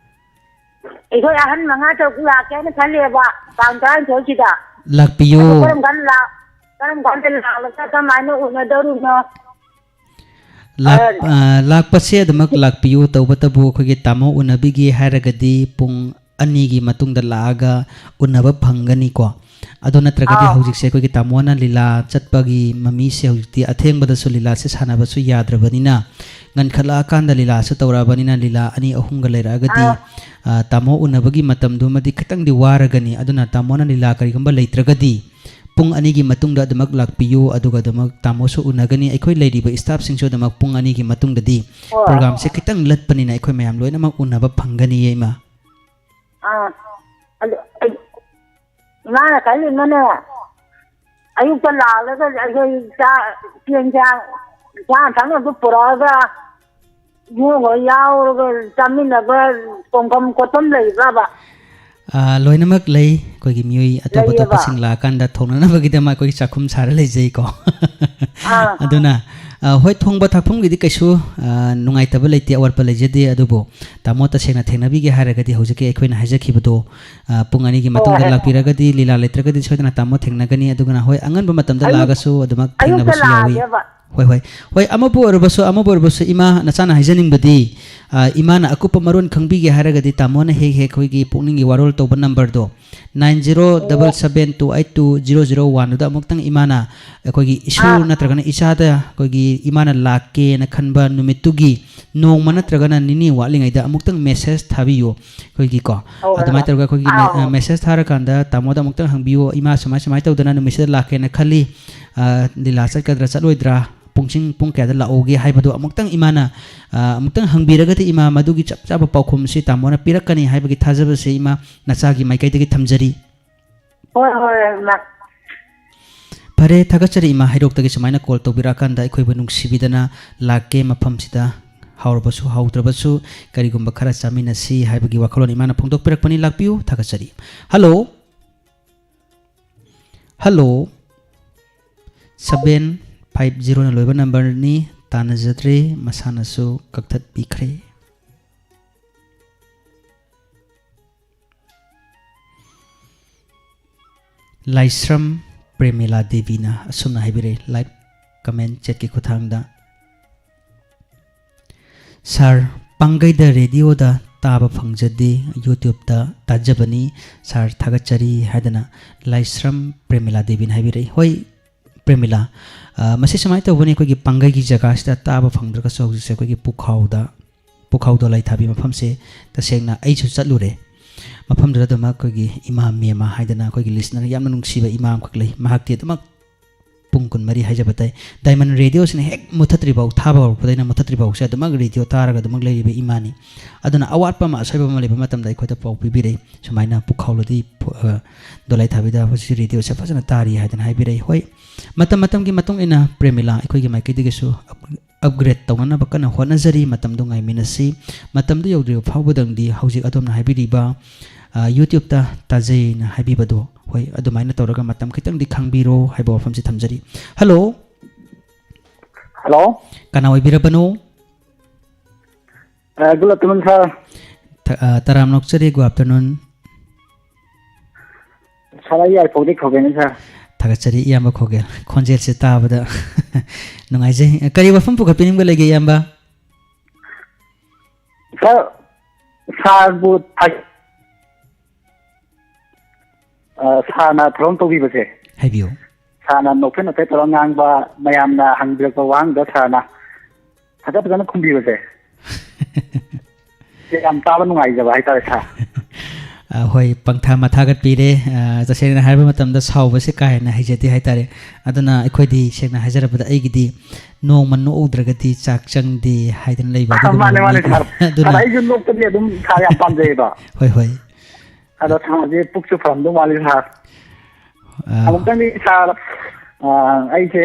ꯑꯩꯈꯣꯏ ꯑꯍꯟ ꯃꯉꯥ ꯇꯔꯨꯛ ꯂꯥꯛꯀꯦ ꯍꯥꯏꯅ ꯈꯜꯂꯤꯑꯕ, ꯇꯥꯡ ꯇꯔꯥꯅꯤꯊꯣꯏꯁꯤꯗ꯫ ꯂꯥꯛꯄꯤꯌꯨ꯫ ꯑꯗꯨ ꯀꯔꯝ ꯀꯥꯟꯗ ꯂꯥꯛ-, ꯀꯔꯝ ꯀꯥꯟꯗ ꯂꯥꯛꯂꯒ ꯀꯃꯥꯏꯅ ꯎꯅꯗꯧꯔꯤꯅꯣ? ꯂꯥꯛ-, ꯑ, ꯑ, ꯂꯥꯛꯄꯁꯦ ꯑꯗꯨꯃꯛ ꯂꯥꯛꯄꯤꯌꯨ꯫ ꯇꯧꯕꯇꯕꯨ ꯑꯩꯈꯣꯏꯒꯤ ꯇꯥꯃꯣ ꯎꯅꯕꯤꯒꯦ ꯍꯥꯏꯔꯒꯗꯤ ꯄꯨꯡ ꯑꯅꯤꯒꯤ ꯃꯇꯨꯡꯗ ꯂꯥꯛꯑꯒ ꯎꯅꯕ ꯐꯪꯒꯅꯤꯀꯣ꯫ ꯑꯗꯨ ꯅꯠꯇ꯭ꯔꯒꯗꯤ ꯑꯥꯎ꯫ ꯍꯧꯖꯤꯛꯁꯦ ꯑꯩꯈꯣꯏꯒꯤ ꯇꯥꯃꯣꯅ ꯂꯤꯂꯥ ꯆꯠꯄꯒꯤ ꯃꯃꯤꯁꯦ ꯍꯧꯖꯤꯛꯇꯤ ꯑꯊꯦꯡꯕꯗꯁꯨ ꯂꯤꯂꯥꯁꯦ ꯁꯥꯟꯅꯕꯁꯨ ꯌꯥꯗ꯭ꯔꯕꯅꯤꯅ, ꯉꯟꯈꯠꯂꯛꯑꯀꯥꯟꯗ ꯂꯤꯂꯥꯁꯦ ꯇꯧꯔꯛꯑꯕꯅꯤꯅ ꯂꯤꯂꯥ ꯑꯅꯤ ꯑꯍꯨꯝꯒ ꯂꯩꯔꯛꯑꯒꯗꯤ, ꯑꯥ꯫ ꯑ, ꯇꯥꯃꯣ ꯎꯅꯕꯒꯤ ꯃꯇꯝꯗꯨꯃꯗꯤ ꯈꯤꯇꯪꯗꯤ ꯋꯥꯔꯒꯅꯤ꯫ ꯑꯗꯨꯅ ꯇꯥꯃꯣꯅ ꯂꯤꯂꯥ ꯀꯔꯤꯒꯨꯝꯕ ꯂꯩꯇ꯭ꯔꯒꯗꯤ ꯄꯨꯡ ꯑꯅꯤꯒꯤ ꯃꯇꯨꯡꯗ ꯑꯗꯨꯃꯛ ꯂꯥꯛꯄꯤꯌꯨ, ꯑꯗꯨꯒ ꯑꯗꯨꯃꯛ ꯇꯥꯃꯣꯁꯨ ꯎꯅꯒꯅꯤ꯫ ꯑꯩꯈꯣꯏ ꯂꯩꯔꯤꯕ staffꯁꯤꯡꯁꯨ ꯑꯗꯨꯃꯛ ꯄꯨꯡ ꯑꯅꯤꯒꯤ ꯃꯇꯨꯡꯗꯗꯤ, ꯍꯣꯏ꯫ Programꯁꯦ ꯈꯤꯇꯪ ꯂꯠꯄꯅꯤꯅ ꯑꯩꯈꯣꯏ ꯃꯌꯥꯝ ꯂꯣꯏꯅꯃꯛ ꯎꯅꯕ ꯐꯪꯒꯅꯤꯌꯦ, ꯏꯃꯥ꯫ ꯑꯥ, ꯑꯗꯨ, ꯑꯩ, ꯏꯃꯥꯅ ꯈꯜꯂꯤꯅꯅꯦ, ꯑꯌꯨꯛꯇ ꯂꯥꯛꯂꯒ ꯑꯩꯈꯣꯏ ꯆꯥꯛ, ꯆꯦꯡ ꯆꯥꯛ, ꯆꯥ ꯊꯛꯅꯕꯗꯨ ꯄꯨꯔꯛꯑꯒ ꯏꯕꯨꯡꯉꯣ ꯌꯥꯎꯔꯒ ꯆꯥꯃꯤꯟꯅꯕ ꯇꯣꯡꯐꯝ ꯈꯣꯠꯐꯝ ꯂꯩꯕ꯭ꯔꯕ? ꯑꯥ, ꯂꯣꯏꯅꯃꯛ ꯂꯩ꯫ ꯑꯩꯈꯣꯏꯒꯤ ꯃꯤꯑꯣꯏ ꯑꯇꯣꯞ ꯂꯩꯌꯦꯕ? ꯑꯇꯣꯞꯄꯁꯤꯡ ꯂꯥꯛꯑꯀꯥꯟꯗ ꯊꯣꯡꯅꯅꯕꯒꯤꯗꯃꯛ ꯑꯩꯈꯣꯏꯒꯤ ꯆꯥꯛꯈꯨꯝ ꯁꯥꯔ ꯂꯩꯖꯩꯀꯣ꯫ ꯑꯥ꯫ ꯑꯗꯨꯅ, ꯑꯥ, ꯍꯣꯏ, ꯊꯣꯡꯕ ꯊꯥꯛꯐꯝꯒꯤꯗꯤ ꯀꯩꯁꯨ, ꯑꯥ, ꯅꯨꯡꯉꯥꯏꯇꯕ ꯂꯩꯇꯦ, ꯑꯋꯥꯠꯄ ꯂꯩꯖꯗꯦ꯫ ꯑꯗꯨꯕꯨ ꯇꯥꯃꯣ ꯇꯁꯦꯡꯅ ꯊꯦꯡꯅꯕꯤꯒꯦ ꯍꯥꯏꯔꯒꯗꯤ ꯍꯧꯖꯤꯛꯀꯤ ꯑꯩꯈꯣꯏꯅ ꯍꯥꯏꯖꯈꯤꯕꯗꯣ, ꯑꯥ, ꯄꯨꯡ ꯑꯅꯤꯒꯤ ꯍꯣꯏ, ꯃꯇꯨꯡꯗ ꯍꯣꯏ꯫ ꯂꯥꯛꯄꯤꯔꯒꯗꯤ, ꯂꯤꯂꯥ ꯂꯩꯇ꯭ꯔꯒꯗꯤ ꯁꯣꯏꯗꯅ ꯇꯥꯃꯣ ꯊꯦꯡꯅꯒꯅꯤ꯫ ꯑꯗꯨꯒ ꯍꯣꯏ, ꯑꯉꯟꯕ ꯃꯇꯝꯗ ꯑꯌꯨꯛ, ꯂꯥꯛꯑꯒꯁꯨ ꯑꯗꯨꯃꯛ ꯑꯌꯨꯛꯇ ꯊꯦꯡꯅꯕꯁꯨ ꯌꯥꯎꯏ꯫ ꯂꯥꯛꯑꯒꯦꯕ꯫ ꯍꯣꯏ, ꯍꯣꯏ꯫ ꯍꯣꯏ, ꯑꯃꯕꯨ ꯑꯣꯏꯔꯕꯁꯨ, ꯑꯃꯕꯨ ꯑꯣꯏꯔꯕꯁꯨ, ꯏꯃꯥ, ꯅꯆꯥꯅ ꯍꯥꯏꯖꯅꯤꯡꯕꯗꯤ, ꯑ, ꯏꯃꯥꯅ ꯑꯀꯨꯞꯄ ꯃꯔꯣꯟ ꯈꯪꯕꯤꯒꯦ ꯍꯥꯏꯔꯒꯗꯤ, ꯇꯥꯃꯣꯅ ꯍꯦꯛ ꯍꯦꯛ ꯑꯩꯈꯣꯏꯒꯤ ꯄꯨꯛꯅꯤꯡꯒꯤ ꯋꯥꯔꯣꯜ ꯇꯧꯕ numberꯗꯣ, nine zero double seven two eight two zero zero oneꯗꯨꯗ ꯑꯃꯨꯛꯇꯪ ꯏꯃꯥꯅ ꯑꯩꯈꯣꯏꯒꯤ ꯏꯁꯨꯔ ꯑꯥ꯫ ꯅꯠꯇ꯭ꯔꯒꯅ ꯏꯆꯥꯗ ꯑꯩꯈꯣꯏꯒꯤ ꯏꯃꯥꯅ ꯂꯥꯛꯀꯦꯅ ꯈꯟꯕ ꯅꯨꯃꯤꯠꯇꯨꯒꯤ ꯅꯣꯡꯃ ꯅꯠꯇ꯭ꯔꯒꯅ ꯅꯤꯅꯤ ꯋꯥꯠꯂꯤꯉꯩꯗ ꯑꯃꯨꯛꯇꯪ message ꯊꯥꯕꯤꯌꯨ꯫ ꯑꯩꯈꯣꯏꯒꯤꯀꯣ, ꯍꯣꯏ, ꯑꯗꯨꯃꯥꯏꯅ ꯍꯣꯏ꯫ ꯇꯧꯔꯒ ꯑꯩꯈꯣꯏꯒꯤ ꯃꯦ-, ꯑꯥꯎ꯫ ꯑ, message ꯊꯥꯔꯀꯥꯟꯗ ꯇꯥꯃꯣꯗ ꯑꯃꯨꯛꯇꯪ ꯍꯪꯕꯤꯌꯨ, "ꯏꯃꯥ ꯁꯨꯃꯥꯏ ꯁꯨꯃꯥꯏꯅ ꯇꯧꯗꯅ ꯅꯨꯃꯤꯠꯁꯤꯗ ꯂꯥꯛꯀꯦꯅ ꯈꯜꯂꯤ, ꯑ, ꯂꯤꯂꯥ ꯆꯠꯀꯗ꯭ꯔꯥ ꯆꯠꯂꯣꯏꯗ꯭ꯔꯥ, ꯄꯨꯡꯁꯤꯡ ꯄꯨꯡ ꯀꯌꯥꯗ ꯂꯥꯛꯎꯒꯦ?" ꯍꯥꯏꯕꯗꯣ ꯑꯃꯨꯛꯇꯪ ꯏꯃꯥꯅ, ꯑ, ꯑꯃꯨꯛꯇꯪ ꯍꯪꯕꯤꯔꯒꯗꯤ ꯏꯃꯥ ꯃꯗꯨꯒꯤ ꯆꯞ ꯆꯥꯕ ꯄꯥꯎꯈꯨꯝꯁꯤ ꯇꯥꯃꯣꯅ ꯄꯤꯔꯛꯀꯅꯤ ꯍꯥꯏꯕꯒꯤ ꯊꯥꯖꯕꯁꯤ ꯏꯃꯥ ꯅꯆꯥꯒꯤ ꯃꯥꯏꯀꯩꯗꯒꯤ ꯊꯝꯖꯔꯤ꯫ ꯍꯣꯏ, ꯍꯣꯏ, ꯏꯃꯥ꯫ ꯐꯔꯦ, ꯊꯥꯒꯠꯆꯔꯤ ꯏꯃꯥ, ꯍꯩꯔꯣꯛꯇꯒꯤ ꯁꯨꯃꯥꯏꯅ call ꯇꯧꯕꯤꯔꯛꯑꯀꯥꯟꯗ ꯑꯩꯈꯣꯏꯕꯨ ꯅꯨꯡꯁꯤꯕꯤꯗꯅ ꯂꯥꯛꯀꯦ ꯃꯐꯝꯁꯤꯗ꯫ ꯍꯥꯎꯔꯕꯁꯨ ꯍꯥꯎꯗ꯭ꯔꯕꯁꯨ ꯀꯔꯤꯒꯨꯝꯕ ꯈꯔ ꯆꯥꯃꯤꯟꯅꯁꯤ ꯍꯥꯏꯕꯒꯤ ꯋꯥꯈꯜꯂꯣꯟ ꯏꯃꯥꯅ ꯐꯣꯡꯗꯣꯛꯄꯤꯔꯛꯄꯅꯤ꯫ ꯂꯥꯛꯄꯤꯌꯨ, ꯊꯥꯒꯠꯆꯔꯤ꯫ Hello? Hello? Seven five zeroꯅ ꯂꯣꯏꯕ numberꯅꯤ, ꯇꯥꯟꯅꯖꯗ꯭ꯔꯦ, ꯃꯁꯥꯅꯁꯨ ꯀꯛꯊꯠꯄꯤꯈ꯭ꯔꯦ꯫ ꯂꯥꯏꯁ꯭ꯔꯝ ꯄ꯭ꯔꯦꯃꯤꯂꯥ ꯗꯦꯕꯤꯅ ꯑꯁꯨꯝꯅ ꯍꯥꯏꯕꯤꯔꯛꯏ, live comment chatꯀꯤ ꯈꯨꯠꯊꯥꯡꯗ꯫ "Sir, ꯄꯥꯡꯒꯩꯗ radioꯗ ꯇꯥꯕ ꯐꯪꯖꯗꯦ, YouTubeꯇ ꯇꯥꯖꯕꯅꯤ꯫ Sir, ꯊꯥꯒꯠꯆꯔꯤ" ꯍꯥꯏꯗꯅ ꯂꯥꯏꯁ꯭ꯔꯝ ꯄ꯭ꯔꯦꯃꯤꯂꯥ ꯗꯦꯕꯤꯅ ꯍꯥꯏꯕꯤꯔꯛꯏ꯫ ꯍꯣꯏ, ꯄ꯭ꯔꯦꯃꯤꯂꯥ, ꯑ, ꯃꯁꯤ ꯁꯨꯃꯥꯏꯅ ꯇꯧꯕꯅꯤ, ꯑꯩꯈꯣꯏꯒꯤ ꯄꯥꯡꯒꯩꯒꯤ ꯖꯒꯥꯁꯤꯗ ꯇꯥꯕ ꯐꯪꯗ꯭ꯔꯒꯁꯨ ꯍꯧꯖꯤꯛꯁꯦ ꯑꯩꯈꯣꯏꯒꯤ ꯄꯨꯈꯥꯎꯗ, ꯄꯨꯈꯥꯎ ꯗꯣꯂꯥꯏ ꯊꯥꯕꯤ ꯃꯐꯝꯁꯦ ꯇꯁꯦꯡꯅ ꯑꯩꯁꯨ ꯆꯠꯂꯨꯔꯦ꯫ ꯃꯐꯝꯗꯨꯗ ꯑꯗꯨꯃꯛ ꯑꯩꯈꯣꯏꯒꯤ ꯏꯃꯥ ꯃꯦꯃꯥ ꯍꯥꯏꯗꯅ ꯑꯩꯈꯣꯏꯒꯤ listener ꯌꯥꯝꯅ ꯅꯨꯡꯁꯤꯕ ꯏꯃꯥ ꯑꯃꯈꯛ ꯂꯩ꯫ ꯃꯍꯥꯛꯇꯤ ꯑꯗꯨꯃꯛ ꯄꯨꯡ ꯀꯨꯟꯃꯔꯤ ꯍꯥꯏꯖꯕ ꯇꯥꯏ꯫ Diamond radioꯁꯤꯅ ꯍꯦꯛ ꯃꯨꯊꯠꯇ꯭ꯔꯤꯐꯥꯎ, ꯊꯥꯕ ꯍꯧꯔꯛꯄꯗꯩꯅ ꯃꯨꯊꯠꯇ꯭ꯔꯤꯐꯥꯎꯁꯦ ꯑꯗꯨꯃꯛ radio ꯇꯥꯔꯒ ꯑꯗꯨꯃꯛ ꯂꯩꯔꯤꯕ ꯏꯃꯥꯅꯤ꯫ ꯑꯗꯨꯅ ꯑꯋꯥꯠꯄ ꯑꯃ, ꯑꯁꯣꯏꯕ ꯑꯃ ꯂꯩꯕ ꯃꯇꯝꯗ ꯑꯩꯈꯣꯏꯗ ꯄꯥꯎ ꯄꯤꯕꯤꯔꯛꯏ꯫ ꯁꯨꯃꯥꯏꯅ ꯄꯨꯈꯥꯎꯂꯗꯤ ꯐ-, ꯑ, ꯗꯣꯂꯥꯏ ꯊꯥꯕꯤꯗ ꯍꯧꯖꯤꯛ radioꯁꯦ ꯐꯖꯅ ꯇꯥꯔꯤ ꯍꯥꯏꯗꯅ ꯍꯥꯏꯕꯤꯔꯛꯏ꯫ ꯍꯣꯏ, ꯃꯇꯝ ꯃꯇꯝꯒꯤ ꯃꯇꯨꯡ ꯏꯟꯅ ꯄ꯭ꯔꯦꯃꯤꯂꯥ ꯑꯩꯈꯣꯏꯒꯤ ꯃꯥꯏꯀꯩꯗꯒꯤꯁꯨ up-, upgrade ꯇꯧꯅꯅꯕ ꯀꯟꯅ ꯍꯣꯠꯅꯖꯔꯤ꯫ ꯃꯇꯝꯗꯨ ꯉꯥꯏꯃꯤꯟꯅꯁꯤ꯫ ꯃꯇꯝꯗꯨ ꯌꯧꯗ꯭ꯔꯤꯕ ꯐꯥꯎꯕꯗꯪꯗꯤ ꯍꯧꯖꯤꯛ ꯑꯗꯣꯝꯅ ꯍꯥꯏꯕꯤꯔꯤꯕ, ꯑ, YouTubeꯇ ꯇꯥꯖꯩꯅ ꯍꯥꯏꯕꯤꯕꯗꯣ, ꯍꯣꯏ, ꯑꯗꯨꯃꯥꯏꯅ ꯇꯧꯔꯒ ꯃꯇꯝ ꯈꯤꯇꯪꯗꯤ ꯈꯪꯕꯤꯔꯣ ꯍꯥꯏꯕ ꯋꯥꯐꯝꯁꯤ ꯊꯝꯖꯔꯤ꯫ Hello? Hello? ꯀꯅꯥ ꯑꯣꯏꯕꯤꯔꯕꯅꯣ? ꯑ, good afternoon, sir. ꯊ-, ꯑ, ꯇꯔꯥꯝꯅ ꯑꯣꯛꯆꯔꯤ, good afternoon. Sir, ꯑꯩ ꯌꯥꯏꯐꯧꯗꯤ ꯈꯧꯒꯦꯅꯤ, sir꯫ ꯊꯥꯒꯠꯆꯔꯤ, ꯏꯌꯥꯝꯕ ꯈꯧꯒꯦꯜ꯫ ꯈꯣꯟꯖꯦꯜꯁꯦ ꯇꯥꯕꯗ ꯅꯨꯡꯉꯥꯏꯖꯩ꯫ ꯀꯔꯤ ꯋꯥꯐꯝ ꯄꯨꯈꯠꯄꯤꯅꯤꯡꯕ ꯂꯩꯒꯦ, ꯏꯌꯥꯝꯕ? Sir, sirꯕꯨ ꯊꯥ-, ꯑ, sirꯅ ꯊꯧꯔꯝ ꯇꯧꯕꯤꯕꯁꯦ꯫ ꯍꯥꯏꯕꯤꯌꯨ꯫ Sirꯅ ꯅꯣꯛꯐꯦꯠ ꯅꯣꯛꯐꯦꯠ ꯇꯧꯔꯒ ꯉꯥꯡꯕ, ꯃꯌꯥꯝꯅ ꯍꯪꯕꯤꯔꯛꯄ ꯋꯥꯍꯪꯗ sirꯅ ꯐꯖ ꯐꯖꯅ ꯈꯨꯝꯕꯤꯕꯁꯦ꯫ ꯁꯤ ꯌꯥꯝ ꯇꯥꯕ ꯅꯨꯡꯉꯥꯏꯖꯕ ꯍꯥꯏꯇꯥꯔꯦ, sir꯫ ꯑ, ꯍꯣꯏ, ꯄꯪꯊꯥ ꯃꯊꯥꯒꯠꯄꯤꯔꯦ꯫ ꯑ, ꯇꯁꯦꯡꯅ ꯍꯥꯏꯔꯕ ꯃꯇꯝꯗ ꯁꯥꯎꯕꯁꯦ ꯀꯥ ꯍꯦꯟꯅ ꯍꯩꯖꯗꯦ ꯍꯥꯏꯇꯥꯔꯦ꯫ ꯑꯗꯨꯅ ꯑꯩꯈꯣꯏꯗꯤ, ꯁꯦꯡꯅ ꯍꯥꯏꯖꯔꯕꯗ, ꯑꯩꯒꯤꯗꯤ "ꯅꯣꯡꯃ ꯅꯣꯛꯍꯧꯗ꯭ꯔꯒꯗꯤ ꯆꯥꯛ ꯆꯪꯗꯦ" ꯍꯥꯏꯗꯅ ꯂꯩꯕ ꯑꯗꯨꯒꯨꯝꯕ ꯃꯥꯅꯦ, ꯃꯥꯅꯦ, ꯃꯤꯗꯨꯅꯤ꯫ Sir꯫ ꯑꯗꯨꯅ sir, ꯑꯩꯁꯨ ꯅꯣꯛꯄꯗꯤ ꯑꯗꯨꯝ sir ꯌꯥꯝ ꯄꯥꯝꯖꯩꯌꯦꯕ꯫ ꯍꯣꯏ, ꯍꯣꯏ꯫ ꯑꯗꯣ sirꯁꯦ ꯄꯨꯛꯁꯨ ꯐꯔꯝꯗꯧ ꯃꯥꯜꯂꯤ, sir꯫ ꯑ, ꯑꯃꯨꯛꯇꯪꯗꯤ sir, ꯑꯥ, ꯑꯩꯁꯦ,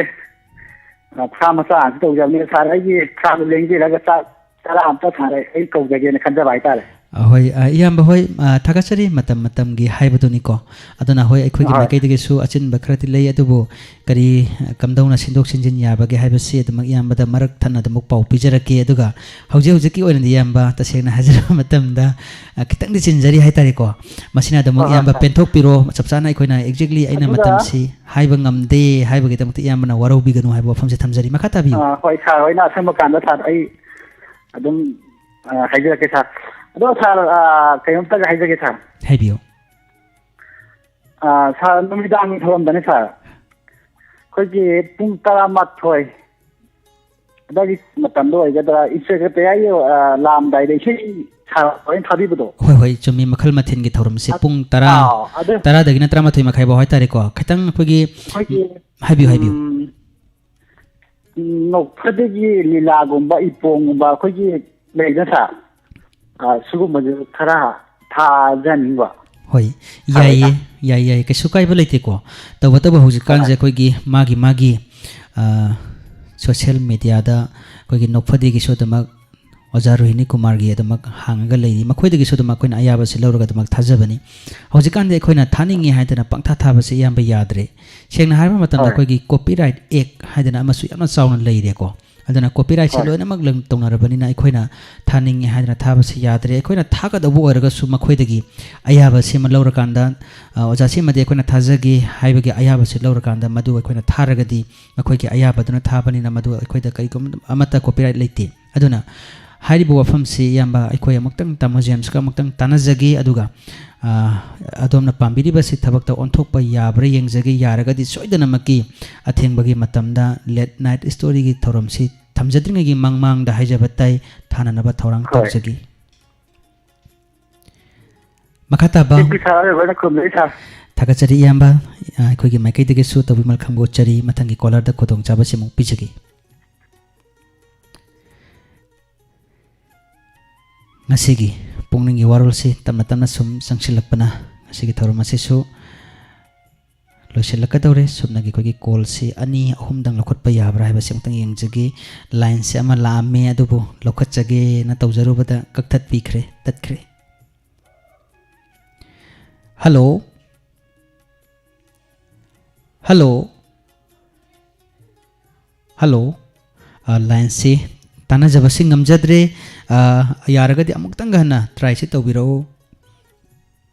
ꯑꯥ, ꯐꯥꯔꯝ ꯃꯆꯥ ꯑꯃꯁꯨ ꯇꯧꯖꯕꯅꯦ ꯁꯥꯔ꯫ ꯑꯩꯒꯤ ꯐꯥꯔꯝꯗ ꯂꯦꯡꯕꯤꯔꯒ ꯆꯥꯛ ꯆꯔꯥ ꯑꯝꯇ ꯁꯥꯔ ꯑꯩ ꯀꯧꯖꯒꯦꯅ ꯈꯟꯖꯕ ꯍꯥꯏꯇꯥꯔꯦ꯫ ꯑ, ꯍꯣꯏ, ꯑ, ꯏꯌꯥꯝꯕ ꯍꯣꯏ, ꯑ, ꯊꯥꯒꯠꯆꯔꯤ꯫ ꯃꯇꯝ ꯃꯇꯝꯒꯤ ꯍꯥꯏꯕꯗꯨꯅꯤꯀꯣ꯫ ꯑꯗꯨꯅ ꯍꯣꯏ, ꯑꯩꯈꯣꯏꯒꯤ ꯍꯣꯏ꯫ ꯃꯥꯏꯀꯩꯗꯒꯤꯁꯨ ꯑꯆꯤꯟꯕ ꯈꯔꯗꯤ ꯂꯩ, ꯑꯗꯨꯕꯨ ꯀꯔꯤ, ꯑ, ꯀꯝꯗꯧꯅ ꯁꯤꯟꯗꯣꯛ ꯁꯤꯟꯖꯤꯟ ꯌꯥꯕꯒꯦ ꯍꯥꯏꯕꯁꯤ ꯑꯗꯨꯃꯛ ꯏꯌꯥꯝꯕꯗ ꯃꯔꯛ ꯊꯠꯅ ꯑꯗꯨꯃꯛ ꯄꯥꯎ ꯄꯤꯖꯔꯛꯀꯦ꯫ ꯑꯗꯨꯒ ꯍꯧꯖꯤꯛ ꯍꯧꯖꯤꯛꯀꯤ ꯑꯣꯏꯅꯗꯤ ꯏꯌꯥꯝꯕ, ꯇꯁꯦꯡꯅ ꯍꯥꯏꯖꯔꯕ ꯃꯇꯝꯗ, ꯑ, ꯈꯤꯇꯪꯗꯤ ꯆꯤꯟꯖꯔꯤ ꯍꯥꯏꯇꯥꯔꯦꯀꯣ꯫ ꯃꯁꯤꯅ ꯑꯗꯨꯃꯛ ꯍꯣꯏ, ꯍꯣꯏ, ꯏꯌꯥꯝꯕ ꯁꯥꯔ꯫ ꯄꯦꯟꯊꯣꯛꯄꯤꯔꯣ꯫ ꯆꯞ ꯆꯥꯅ ꯑꯩꯈꯣꯏꯅ exactly ꯑꯩꯅ ꯑꯗꯨꯒ ꯃꯇꯝꯁꯤ ꯍꯥꯏꯕ ꯉꯝꯗꯦ ꯍꯥꯏꯕꯒꯤꯗꯃꯛꯇ ꯏꯌꯥꯝꯕꯅ ꯋꯥꯔꯧꯕꯤꯒꯅꯨ ꯍꯥꯏꯕ ꯋꯥꯐꯝꯁꯦ ꯊꯝꯖꯔꯤ꯫ ꯃꯈꯥ ꯇꯥꯕꯤꯌꯨ꯫ ꯑꯥ, ꯍꯣꯏ, ꯁꯥꯔ ꯍꯣꯏꯅ ꯑꯁꯪꯕ ꯀꯥꯟꯗ ꯁꯥꯔ ꯑꯩ ꯑꯗꯨꯝ, ꯑꯥ, ꯍꯥꯏꯖꯔꯛꯀꯦ ꯁꯥꯔ꯫ ꯑꯗꯣ ꯁꯥꯔ, ꯑꯥ, ꯀꯩꯅꯣꯝꯇꯒ ꯍꯥꯏꯖꯒꯦ ꯁꯥꯔ꯫ ꯍꯥꯏꯕꯤꯌꯨ꯫ ꯑꯥ, ꯁꯥꯔ, ꯅꯨꯃꯤꯗꯥꯡꯒꯤ ꯊꯧꯔꯝꯗꯅꯦ ꯁꯥꯔ, ꯑꯩꯈꯣꯏꯒꯤ ꯄꯨꯡ ꯇꯔꯥꯃꯥꯊꯣꯏ ꯑꯗꯥꯏꯒꯤ ꯃꯇꯝꯗ ꯑꯣꯏꯒꯗ꯭ꯔꯥ, ꯏꯁꯩ ꯀꯩꯀꯩ ꯍꯥꯏꯒꯤ, ꯑꯥ, ꯂꯥꯛꯑꯝꯗꯥꯏꯗ ꯏꯁꯩ ꯁꯥꯔ ꯍꯣꯏꯅ ꯊꯥꯕꯤꯕꯗꯣ꯫ ꯍꯣꯏ, ꯍꯣꯏ, ꯆꯨꯝꯃꯤ꯫ ꯃꯈꯜ ꯃꯊꯦꯜꯒꯤ ꯊꯧꯔꯝꯁꯦ ꯑ-, ꯄꯨꯡ ꯇꯔꯥ, ꯑꯥꯎ, ꯑꯗꯨ ꯇꯔꯥꯗꯒꯤꯅ ꯇꯔꯥꯃꯥꯊꯣꯏ ꯃꯈꯥꯏ ꯐꯥꯎ ꯍꯥꯏꯇꯥꯔꯦꯀꯣ꯫ ꯈꯤꯇꯪ ꯑꯩꯈꯣꯏꯒꯤ, ꯑꯩꯈꯣꯏꯒꯤ, ꯍꯥꯏꯕꯤꯌꯨ, ꯍꯥꯏꯕꯤꯌꯨ꯫ ꯎꯝ, ꯅꯣꯛꯐꯗꯦꯒꯤ ꯂꯤꯂꯥꯒꯨꯝꯕ, ꯏꯄꯣꯝꯒꯨꯝꯕ ꯑꯩꯈꯣꯏꯒꯤ ꯂꯩꯗꯅ ꯁꯥꯔ, ꯑꯥ, ꯁꯤꯒꯨꯝꯕꯁꯦ ꯈꯔ ꯊꯥꯖꯍꯟꯅꯤꯡꯕ꯫ ꯍꯣꯏ, ꯁꯥꯔ ꯍꯣꯏꯅ꯫ ꯌꯥꯏꯌꯦ, ꯌꯥꯏ, ꯌꯥꯏ, ꯀꯩꯁꯨ ꯀꯥꯏꯕ ꯂꯩꯇꯦꯀꯣ꯫ ꯇꯧꯕꯇꯕꯨ ꯍꯣꯏ, ꯍꯧꯖꯤꯛꯀꯥꯟꯁꯦ ꯍꯣꯏ꯫ ꯑꯩꯈꯣꯏꯒꯤ ꯃꯥꯒꯤ ꯃꯥꯒꯤ, ꯑꯥ, social mediaꯗ ꯑꯩꯈꯣꯏꯒꯤ ꯅꯣꯛꯐꯗꯦꯒꯤꯁꯨ ꯑꯗꯨꯃꯛ ꯑꯣꯖꯥ ꯔꯣꯍꯤꯅꯤ ꯀꯨꯃꯥꯔꯒꯤ ꯑꯗꯨꯃꯛ ꯍꯥꯡꯉꯒ ꯂꯩꯔꯤ꯫ ꯃꯈꯣꯏꯗꯒꯤꯁꯨ ꯑꯗꯨꯝ ꯑꯩꯈꯣꯏꯅ ꯑꯌꯥꯕꯁꯤ ꯂꯧꯔꯒ ꯑꯗꯨꯃꯛ ꯊꯥꯖꯕꯅꯤ꯫ ꯍꯧꯖꯤꯛꯀꯥꯟꯗꯤ ꯑꯩꯈꯣꯏꯅ ꯊꯥꯅꯤꯡꯉꯤ ꯍꯥꯏꯗꯅ ꯄꯪꯊꯥ ꯊꯥꯕꯁꯤ ꯏꯌꯥꯝꯕ ꯌꯥꯗ꯭ꯔꯦ꯫ ꯁꯦꯡꯅ ꯍꯥꯏꯔꯕ ꯃꯇꯝꯗ ꯍꯣꯏ꯫ ꯑꯩꯈꯣꯏꯒꯤ Copyright Act ꯍꯥꯏꯗꯅ ꯑꯃꯁꯨ ꯌꯥꯝꯅ ꯆꯥꯎꯅ ꯂꯩꯔꯦꯀꯣ꯫ ꯑꯗꯨꯅ copyrightꯁꯦ ꯍꯣꯏ꯫ ꯂꯣꯏꯅꯃꯛ ꯂꯪ-, ꯇꯧꯅꯔꯕꯅꯤꯅ ꯑꯩꯈꯣꯏꯅ ꯊꯥꯅꯤꯡꯉꯤ ꯍꯥꯏꯗꯅ ꯊꯥꯕꯁꯤ ꯌꯥꯗ꯭ꯔꯦ꯫ ꯑꯩꯈꯣꯏꯅ ꯊꯥꯒꯗꯧꯕ ꯑꯣꯏꯔꯒꯁꯨ ꯃꯈꯣꯏꯗꯒꯤ ꯑꯌꯥꯕꯁꯤꯃ ꯂꯧꯔꯀꯥꯟꯗ, ꯑ, ꯑꯣꯖꯥꯁꯤꯃꯗꯤ ꯑꯩꯈꯣꯏꯅ ꯊꯥꯖꯒꯦ ꯍꯥꯏꯕꯒꯤ ꯑꯌꯥꯕꯁꯤ ꯂꯧꯔꯀꯥꯟꯗ ꯃꯗꯨ ꯑꯩꯈꯣꯏꯅ ꯊꯥꯔꯒꯗꯤ ꯃꯈꯣꯏꯒꯤ ꯑꯌꯥꯕꯗꯨꯅ ꯊꯥꯕꯅꯤꯅ ꯃꯗꯨ ꯑꯩꯈꯣꯏꯗ ꯀꯔꯤꯒꯨꯝꯕ ꯑꯃꯠꯇ copyright ꯂꯩꯇꯦ꯫ ꯑꯗꯨꯅ ꯍꯥꯏꯔꯤꯕ ꯋꯥꯐꯝꯁꯤ ꯏꯌꯥꯝꯕ ꯑꯩꯈꯣꯏ ꯑꯃꯨꯛꯇꯪ ꯇꯥꯃꯣ ꯖꯦꯝꯁꯀ ꯑꯃꯨꯛꯇꯪ ꯇꯥꯟꯅꯖꯒꯦ, ꯑꯗꯨꯒ, ꯑ, ꯑꯗꯣꯝꯅ ꯄꯥꯝꯕꯤꯔꯤꯕꯁꯤ ꯊꯕꯛꯇ ꯑꯣꯟꯊꯣꯛꯄ ꯌꯥꯕ꯭ꯔꯥ ꯌꯦꯡꯖꯒꯦ꯫ ꯌꯥꯔꯒꯗꯤ ꯁꯣꯏꯗꯅꯃꯛꯀꯤ ꯑꯊꯦꯡꯕꯒꯤ ꯃꯇꯝꯗ late night storyꯒꯤ ꯊꯧꯔꯝꯁꯤ ꯊꯝꯖꯗ꯭ꯔꯤꯉꯩꯒꯤ ꯃꯃꯥꯡꯗ ꯍꯥꯏꯖꯕ ꯇꯥꯏ, ꯊꯥꯅꯅꯕ ꯊꯧꯔꯥꯡ ꯍꯣꯏ꯫ ꯇꯧꯖꯒꯦ꯫ ꯃꯈꯥ ꯇꯥꯕ꯫ ꯇꯦꯛꯄꯤ ꯁꯥꯔ ꯑꯣꯏꯕꯅ ꯈꯨꯔꯨꯝꯖꯔꯤ ꯁꯥꯔ꯫ ꯊꯥꯒꯠꯆꯔꯤ ꯏꯌꯥꯝꯕ꯫ ꯑ, ꯑꯩꯈꯣꯏꯒꯤ ꯃꯥꯏꯀꯩꯗꯒꯤꯁꯨ ꯇꯧꯕꯤꯃꯜ ꯈꯪꯕ ꯎꯠꯆꯔꯤ꯫ ꯃꯊꯪꯒꯤ callerꯗ ꯈꯨꯗꯣꯡꯆꯥꯕꯁꯤ ꯑꯃꯨꯛ ꯄꯤꯖꯒꯦ꯫ ꯉꯁꯤꯒꯤ ꯄꯨꯛꯅꯤꯡꯒꯤ ꯋꯥꯔꯣꯜꯁꯤ ꯇꯞꯅ ꯇꯞꯅ ꯁꯨꯝ ꯆꯪꯁꯤꯜꯂꯛꯄꯅ ꯉꯁꯤꯒꯤ ꯊꯧꯔꯝ ꯑꯁꯤꯁꯨ ꯂꯣꯏꯁꯤꯜꯂꯛꯀꯗꯧꯔꯦ꯫ ꯁꯨꯞꯅꯒꯤ ꯑꯩꯈꯣꯏꯒꯤ ꯀꯣꯜꯁꯤ ꯑꯅꯤ ꯑꯍꯨꯝꯗꯪ ꯂꯧꯈꯠꯄ ꯌꯥꯕ꯭ꯔꯥ ꯍꯥꯏꯕꯁꯤ ꯑꯃꯨꯛꯇꯪ ꯌꯦꯡꯖꯒꯦ꯫ ꯂꯥꯏꯟꯁꯦ ꯑꯃ ꯂꯥꯛꯑꯝꯃꯦ, ꯑꯗꯨꯕꯨ ꯂꯧꯈꯠꯆꯒꯦꯅ ꯇꯧꯖꯔꯨꯕꯗ ꯀꯛꯊꯠꯄꯤꯈ꯭ꯔꯦ, ꯇꯠꯈ꯭ꯔꯦ꯫ ꯍꯜꯂꯣ? ꯍꯜꯂꯣ? ꯍꯜꯂꯣ? ꯑ, ꯂꯥꯏꯟꯁꯤ ꯇꯥꯟꯅꯖꯕꯁꯤ ꯉꯝꯖꯗ꯭ꯔꯦ꯫ ꯑ, ꯌꯥꯔꯒꯗꯤ ꯑꯃꯨꯛꯇꯪꯒ ꯍꯟꯅ ꯇ꯭ꯔꯥꯏꯁꯤ ꯇꯧꯕꯤꯔꯛꯎ꯫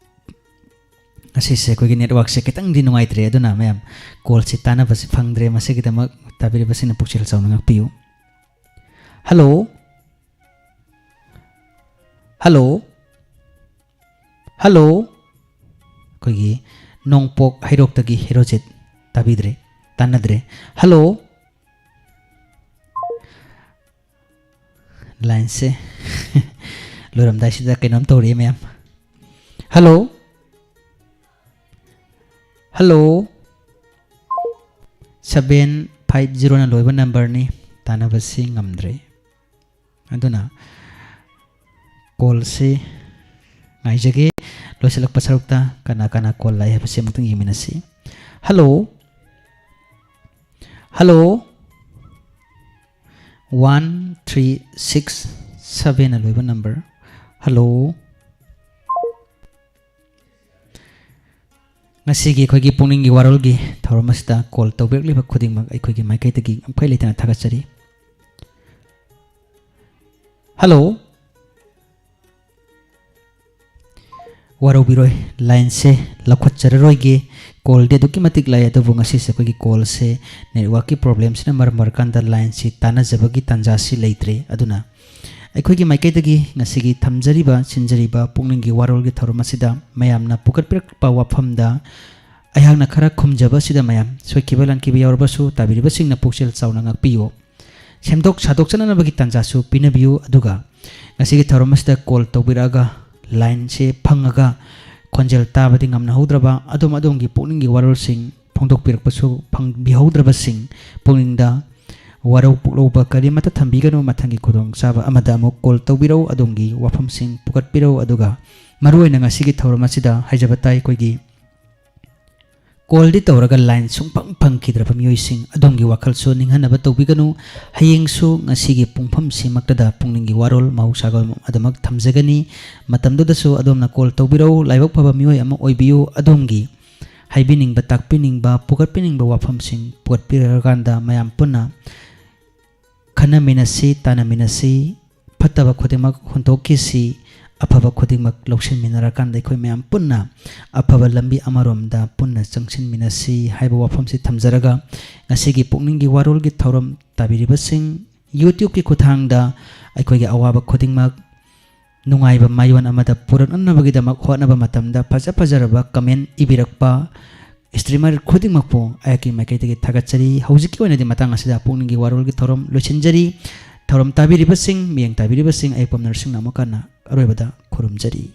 ꯉꯁꯤꯁꯦ ꯑꯩꯈꯣꯏꯒꯤ ꯅꯦꯠꯋꯥꯛꯁꯦ ꯈꯤꯇꯪꯗꯤ ꯅꯨꯡꯉꯥꯏꯇ꯭ꯔꯦ, ꯑꯗꯨꯅ ꯃꯌꯥꯝ ꯀꯣꯜꯁꯤ ꯇꯥꯟꯅꯕꯁꯤ ꯐꯪꯗ꯭ꯔꯦ꯫ ꯃꯁꯤꯒꯤꯗꯃꯛ ꯇꯥꯕꯤꯔꯤꯕꯁꯤꯡꯅ ꯄꯨꯛꯆꯦꯜ ꯆꯥꯎꯅ ꯉꯥꯛꯄꯤꯌꯨ꯫ ꯍꯜꯂꯣ? ꯍꯜꯂꯣ? ꯍꯜꯂꯣ? ꯑꯩꯈꯣꯏꯒꯤ ꯅꯣꯡꯄꯣꯛ ꯍꯩꯔꯣꯛꯇꯒꯤ ꯍꯦꯔꯣꯖꯤꯠ ꯇꯥꯕꯤꯗ꯭ꯔꯦ, ꯇꯥꯟꯅꯗ꯭ꯔꯦ꯫ ꯍꯜꯂꯣ? ꯂꯥꯏꯟꯁꯦ ꯂꯣꯏꯔꯝꯗꯥꯏꯁꯤꯗ ꯀꯩꯅꯣꯝ ꯇꯧꯔꯛꯑꯦ ꯃꯌꯥꯝ꯫ ꯍꯜꯂꯣ? ꯍꯜꯂꯣ? ꯁꯚꯦꯟ ꯐꯥꯏꯚ ꯖꯤꯔꯣꯅ ꯂꯣꯏꯕ ꯅꯝꯕꯔꯅꯤ, ꯇꯥꯟꯅꯕꯁꯤ ꯉꯝꯗ꯭ꯔꯦ꯫ ꯑꯗꯨꯅ ꯀꯣꯜꯁꯤ ꯉꯥꯏꯖꯒꯦ꯫ ꯂꯣꯏꯁꯤꯜꯂꯛꯄ ꯁꯔꯨꯛꯇ ꯀꯅꯥ ꯀꯅꯥ ꯀꯣꯜ ꯂꯥꯛꯏ ꯍꯥꯏꯕꯁꯤ ꯑꯃꯨꯛꯇꯪ ꯌꯦꯡꯃꯤꯟꯅꯁꯤ꯫ Hello? Hello? One three six ꯁꯚꯦꯟꯅ ꯂꯣꯏꯕ ꯅꯝꯕꯔ꯫ ꯍꯜꯂꯣ? ꯉꯁꯤꯒꯤ ꯑꯩꯈꯣꯏꯒꯤ ꯄꯨꯛꯅꯤꯡꯒꯤ ꯋꯥꯔꯣꯜꯒꯤ ꯊꯧꯔꯝ ꯑꯁꯤꯗ ꯀꯣꯜ ꯇꯧꯕꯤꯔꯛꯂꯤꯕ ꯈꯨꯗꯤꯡꯃꯛ ꯑꯩꯈꯣꯏꯒꯤ ꯃꯥꯏꯀꯩꯗꯒꯤ ꯑꯃꯨꯛ ꯂꯩꯇꯅ ꯊꯥꯒꯠꯆꯔꯤ꯫ ꯍꯜꯂꯣ? ꯋꯥꯔꯧꯕꯤꯔꯣꯏ, ꯂꯥꯏꯟꯁꯦ ꯂꯧꯈꯠꯆꯔꯔꯣꯏꯒꯦ꯫ ꯀꯣꯜꯗꯤ ꯑꯗꯨꯛꯀꯤ ꯃꯇꯤꯛ ꯂꯥꯛꯑꯦ, ꯑꯗꯨꯕꯨ ꯉꯁꯤꯁꯦ ꯑꯩꯈꯣꯏꯒꯤ ꯀꯣꯜꯁꯦ ꯅꯦꯠꯋꯥꯛꯀꯤ ꯄ꯭ꯔꯣꯕ꯭ꯂꯦꯝꯁꯤꯅ ꯃꯔꯝ ꯑꯣꯏꯔꯀꯥꯟꯗ ꯂꯥꯏꯟꯁꯤ ꯇꯥꯟꯅꯖꯕꯒꯤ ꯇꯥꯟꯖꯥꯁꯤ ꯂꯩꯇ꯭ꯔꯦ꯫ ꯑꯗꯨꯅ ꯑꯩꯈꯣꯏꯒꯤ ꯃꯥꯏꯀꯩꯗꯒꯤ ꯉꯁꯤꯒꯤ ꯊꯝꯖꯔꯤꯕ, ꯁꯤꯟꯖꯔꯤꯕ ꯄꯨꯛꯅꯤꯡꯒꯤ ꯋꯥꯔꯣꯜꯒꯤ ꯊꯧꯔꯝ ꯑꯁꯤꯗ ꯃꯌꯥꯝꯅ ꯄꯨꯈꯠꯄꯤꯔꯛꯄ ꯋꯥꯐꯝꯗ ꯑꯩꯍꯥꯛꯅ ꯈꯔ ꯈꯨꯝꯖꯕ ꯑꯁꯤꯗ ꯃꯌꯥꯝ ꯁꯣꯏꯈꯤꯕ ꯂꯥꯟꯈꯤꯕ ꯌꯥꯎꯔꯕꯁꯨ ꯇꯥꯕꯤꯔꯤꯕꯁꯤꯡꯅ ꯄꯨꯛꯆꯦꯜ ꯆꯥꯎꯅ ꯉꯥꯛꯄꯤꯌꯨ꯫ ꯁꯦꯝꯗꯣꯛ ꯁꯥꯗꯣꯛꯆꯅꯅꯕꯒꯤ ꯇꯥꯟꯖꯥꯁꯨ ꯄꯤꯅꯕꯤꯌꯨ꯫ ꯑꯗꯨꯒ ꯉꯁꯤꯒꯤ ꯊꯧꯔꯝ ꯑꯁꯤꯗ ꯀꯣꯜ ꯇꯧꯕꯤꯔꯛꯑꯒ ꯂꯥꯏꯟꯁꯦ ꯐꯪꯉꯒ ꯈꯣꯟꯖꯦꯜ ꯇꯥꯕꯗꯤ ꯉꯝꯅꯍꯧꯗ꯭ꯔꯕ, ꯑꯗꯣꯝ ꯑꯗꯣꯝꯒꯤ ꯄꯨꯛꯅꯤꯡꯒꯤ ꯋꯥꯔꯣꯜꯁꯤꯡ ꯐꯣꯡꯗꯣꯛꯄꯤꯔꯛꯄꯁꯨ ꯐꯪꯕꯤꯍꯧꯗ꯭ꯔꯕꯁꯤꯡ ꯄꯨꯛꯅꯤꯡꯗ ꯋꯥꯔꯧ ꯄꯣꯛꯂꯧꯕ ꯀꯔꯤꯃꯠꯇ ꯊꯝꯕꯤꯒꯅꯨ꯫ ꯃꯊꯪꯒꯤ ꯈꯨꯗꯣꯡꯆꯥꯕ ꯑꯃꯗ ꯑꯃꯨꯛ ꯀꯣꯜ ꯇꯧꯕꯤꯔꯛꯎ, ꯑꯗꯣꯝꯒꯤ ꯋꯥꯐꯝꯁꯤꯡ ꯄꯨꯈꯠꯄꯤꯔꯛꯎ꯫ ꯑꯗꯨꯒ ꯃꯔꯨꯑꯣꯏꯅ ꯉꯁꯤꯒꯤ ꯊꯧꯔꯝ ꯑꯁꯤꯗ ꯍꯥꯏꯖꯕ ꯇꯥꯏ, ꯑꯩꯈꯣꯏꯒꯤ ꯀꯣꯜꯗꯤ ꯇꯧꯔꯒ ꯂꯥꯏꯟ ꯁꯨꯡꯐꯪ ꯐꯪꯈꯤꯗ꯭ꯔꯕ ꯃꯤꯑꯣꯏꯁꯤꯡ, ꯑꯗꯣꯝꯒꯤ ꯋꯥꯈꯜꯁꯨ ꯅꯤꯡꯍꯟꯅꯕ ꯇꯧꯕꯤꯒꯅꯨ꯫ ꯍꯌꯦꯡꯁꯨ ꯉꯁꯤꯒꯤ ꯄꯨꯡꯐꯝꯁꯤꯃꯛꯇꯗ ꯄꯨꯛꯅꯤꯡꯒꯤ ꯋꯥꯔꯣꯜ ꯃꯍꯧꯁꯥꯒ ꯑꯗꯨꯃꯛ ꯊꯝꯖꯒꯅꯤ꯫ ꯃꯇꯝꯗꯨꯗꯁꯨ ꯑꯗꯣꯝꯅ ꯀꯣꯜ ꯇꯧꯕꯤꯔꯛꯎ꯫ ꯂꯥꯏꯕꯛ ꯐꯕ ꯃꯤꯑꯣꯏ ꯑꯃ ꯑꯣꯏꯕꯤꯌꯨ꯫ ꯑꯗꯣꯝꯒꯤ ꯍꯥꯏꯕꯤꯅꯤꯡꯕ, ꯇꯥꯛꯄꯤꯅꯤꯡꯕ, ꯄꯨꯈꯠꯄꯤꯅꯤꯡꯕ ꯋꯥꯐꯝꯁꯤꯡ ꯄꯨꯈꯠꯄꯤꯔꯀꯥꯟꯗ ꯃꯌꯥꯝ ꯄꯨꯟꯅ ꯈꯟꯅꯃꯤꯟꯅꯁꯤ, ꯇꯥꯟꯅꯃꯤꯟꯅꯁꯤ, ꯐꯠꯇꯕ ꯈꯨꯗꯤꯡꯃꯛ ꯍꯨꯟꯗꯣꯛꯈꯤꯁꯤ, ꯑꯐꯕ ꯈꯨꯗꯤꯡꯃꯛ ꯂꯧꯁꯤꯟꯃꯤꯟꯅꯔꯀꯥꯟꯗ ꯑꯩꯈꯣꯏ ꯃꯌꯥꯝ ꯄꯨꯟꯅ ꯑꯐꯕ ꯂꯝꯕꯤ ꯑꯃꯔꯣꯝꯗ ꯄꯨꯟꯅ ꯆꯪꯁꯤꯟꯃꯤꯟꯅꯁꯤ ꯍꯥꯏꯕ ꯋꯥꯐꯝꯁꯤ ꯊꯝꯖꯔꯒ, ꯉꯁꯤꯒꯤ ꯄꯨꯛꯅꯤꯡꯒꯤ ꯋꯥꯔꯣꯜꯒꯤ ꯊꯧꯔꯝ ꯇꯥꯕꯤꯔꯤꯕꯁꯤꯡ, YouTubeꯀꯤ ꯈꯨꯠꯊꯥꯡꯗ ꯑꯩꯈꯣꯏꯒꯤ ꯑꯋꯥꯕ ꯈꯨꯗꯤꯡꯃꯛ ꯅꯨꯡꯉꯥꯏꯕ ꯃꯥꯏꯌꯣꯟ ꯑꯃꯗ ꯄꯨꯔꯛꯅꯅꯕꯒꯤꯗꯃꯛ ꯍꯣꯠꯅꯕ ꯃꯇꯝꯗ ꯐꯖ ꯐꯖꯔꯕ ꯀꯃꯦꯟ ꯏꯕꯤꯔꯛꯄ ꯁ꯭ꯇ꯭ꯔꯤꯃꯔ ꯈꯨꯗꯤꯡꯃꯛꯄꯨ ꯑꯩꯍꯥꯛꯀꯤ ꯃꯥꯏꯀꯩꯗꯒꯤ ꯊꯥꯒꯠꯆꯔꯤ꯫ ꯍꯧꯖꯤꯛꯀꯤ ꯑꯣꯏꯅꯗꯤ ꯃꯇꯥꯡ ꯑꯁꯤꯗ ꯄꯨꯛꯅꯤꯡꯒꯤ ꯋꯥꯔꯣꯜꯒꯤ ꯊꯧꯔꯝ ꯂꯣꯏꯁꯤꯟꯖꯔꯤ꯫ ꯊꯧꯔꯝ ꯇꯥꯕꯤꯔꯤꯕꯁꯤꯡ, ꯃꯤꯠꯌꯦꯡ ꯇꯥꯕꯤꯔꯤꯕꯁꯤꯡ, ꯑꯩ ꯄꯝꯅꯔꯁꯤꯡꯅ ꯑꯃꯨꯛ ꯍꯟꯅ ꯑꯔꯣꯏꯕꯗ ꯈꯨꯔꯨꯝꯖꯔꯤ꯫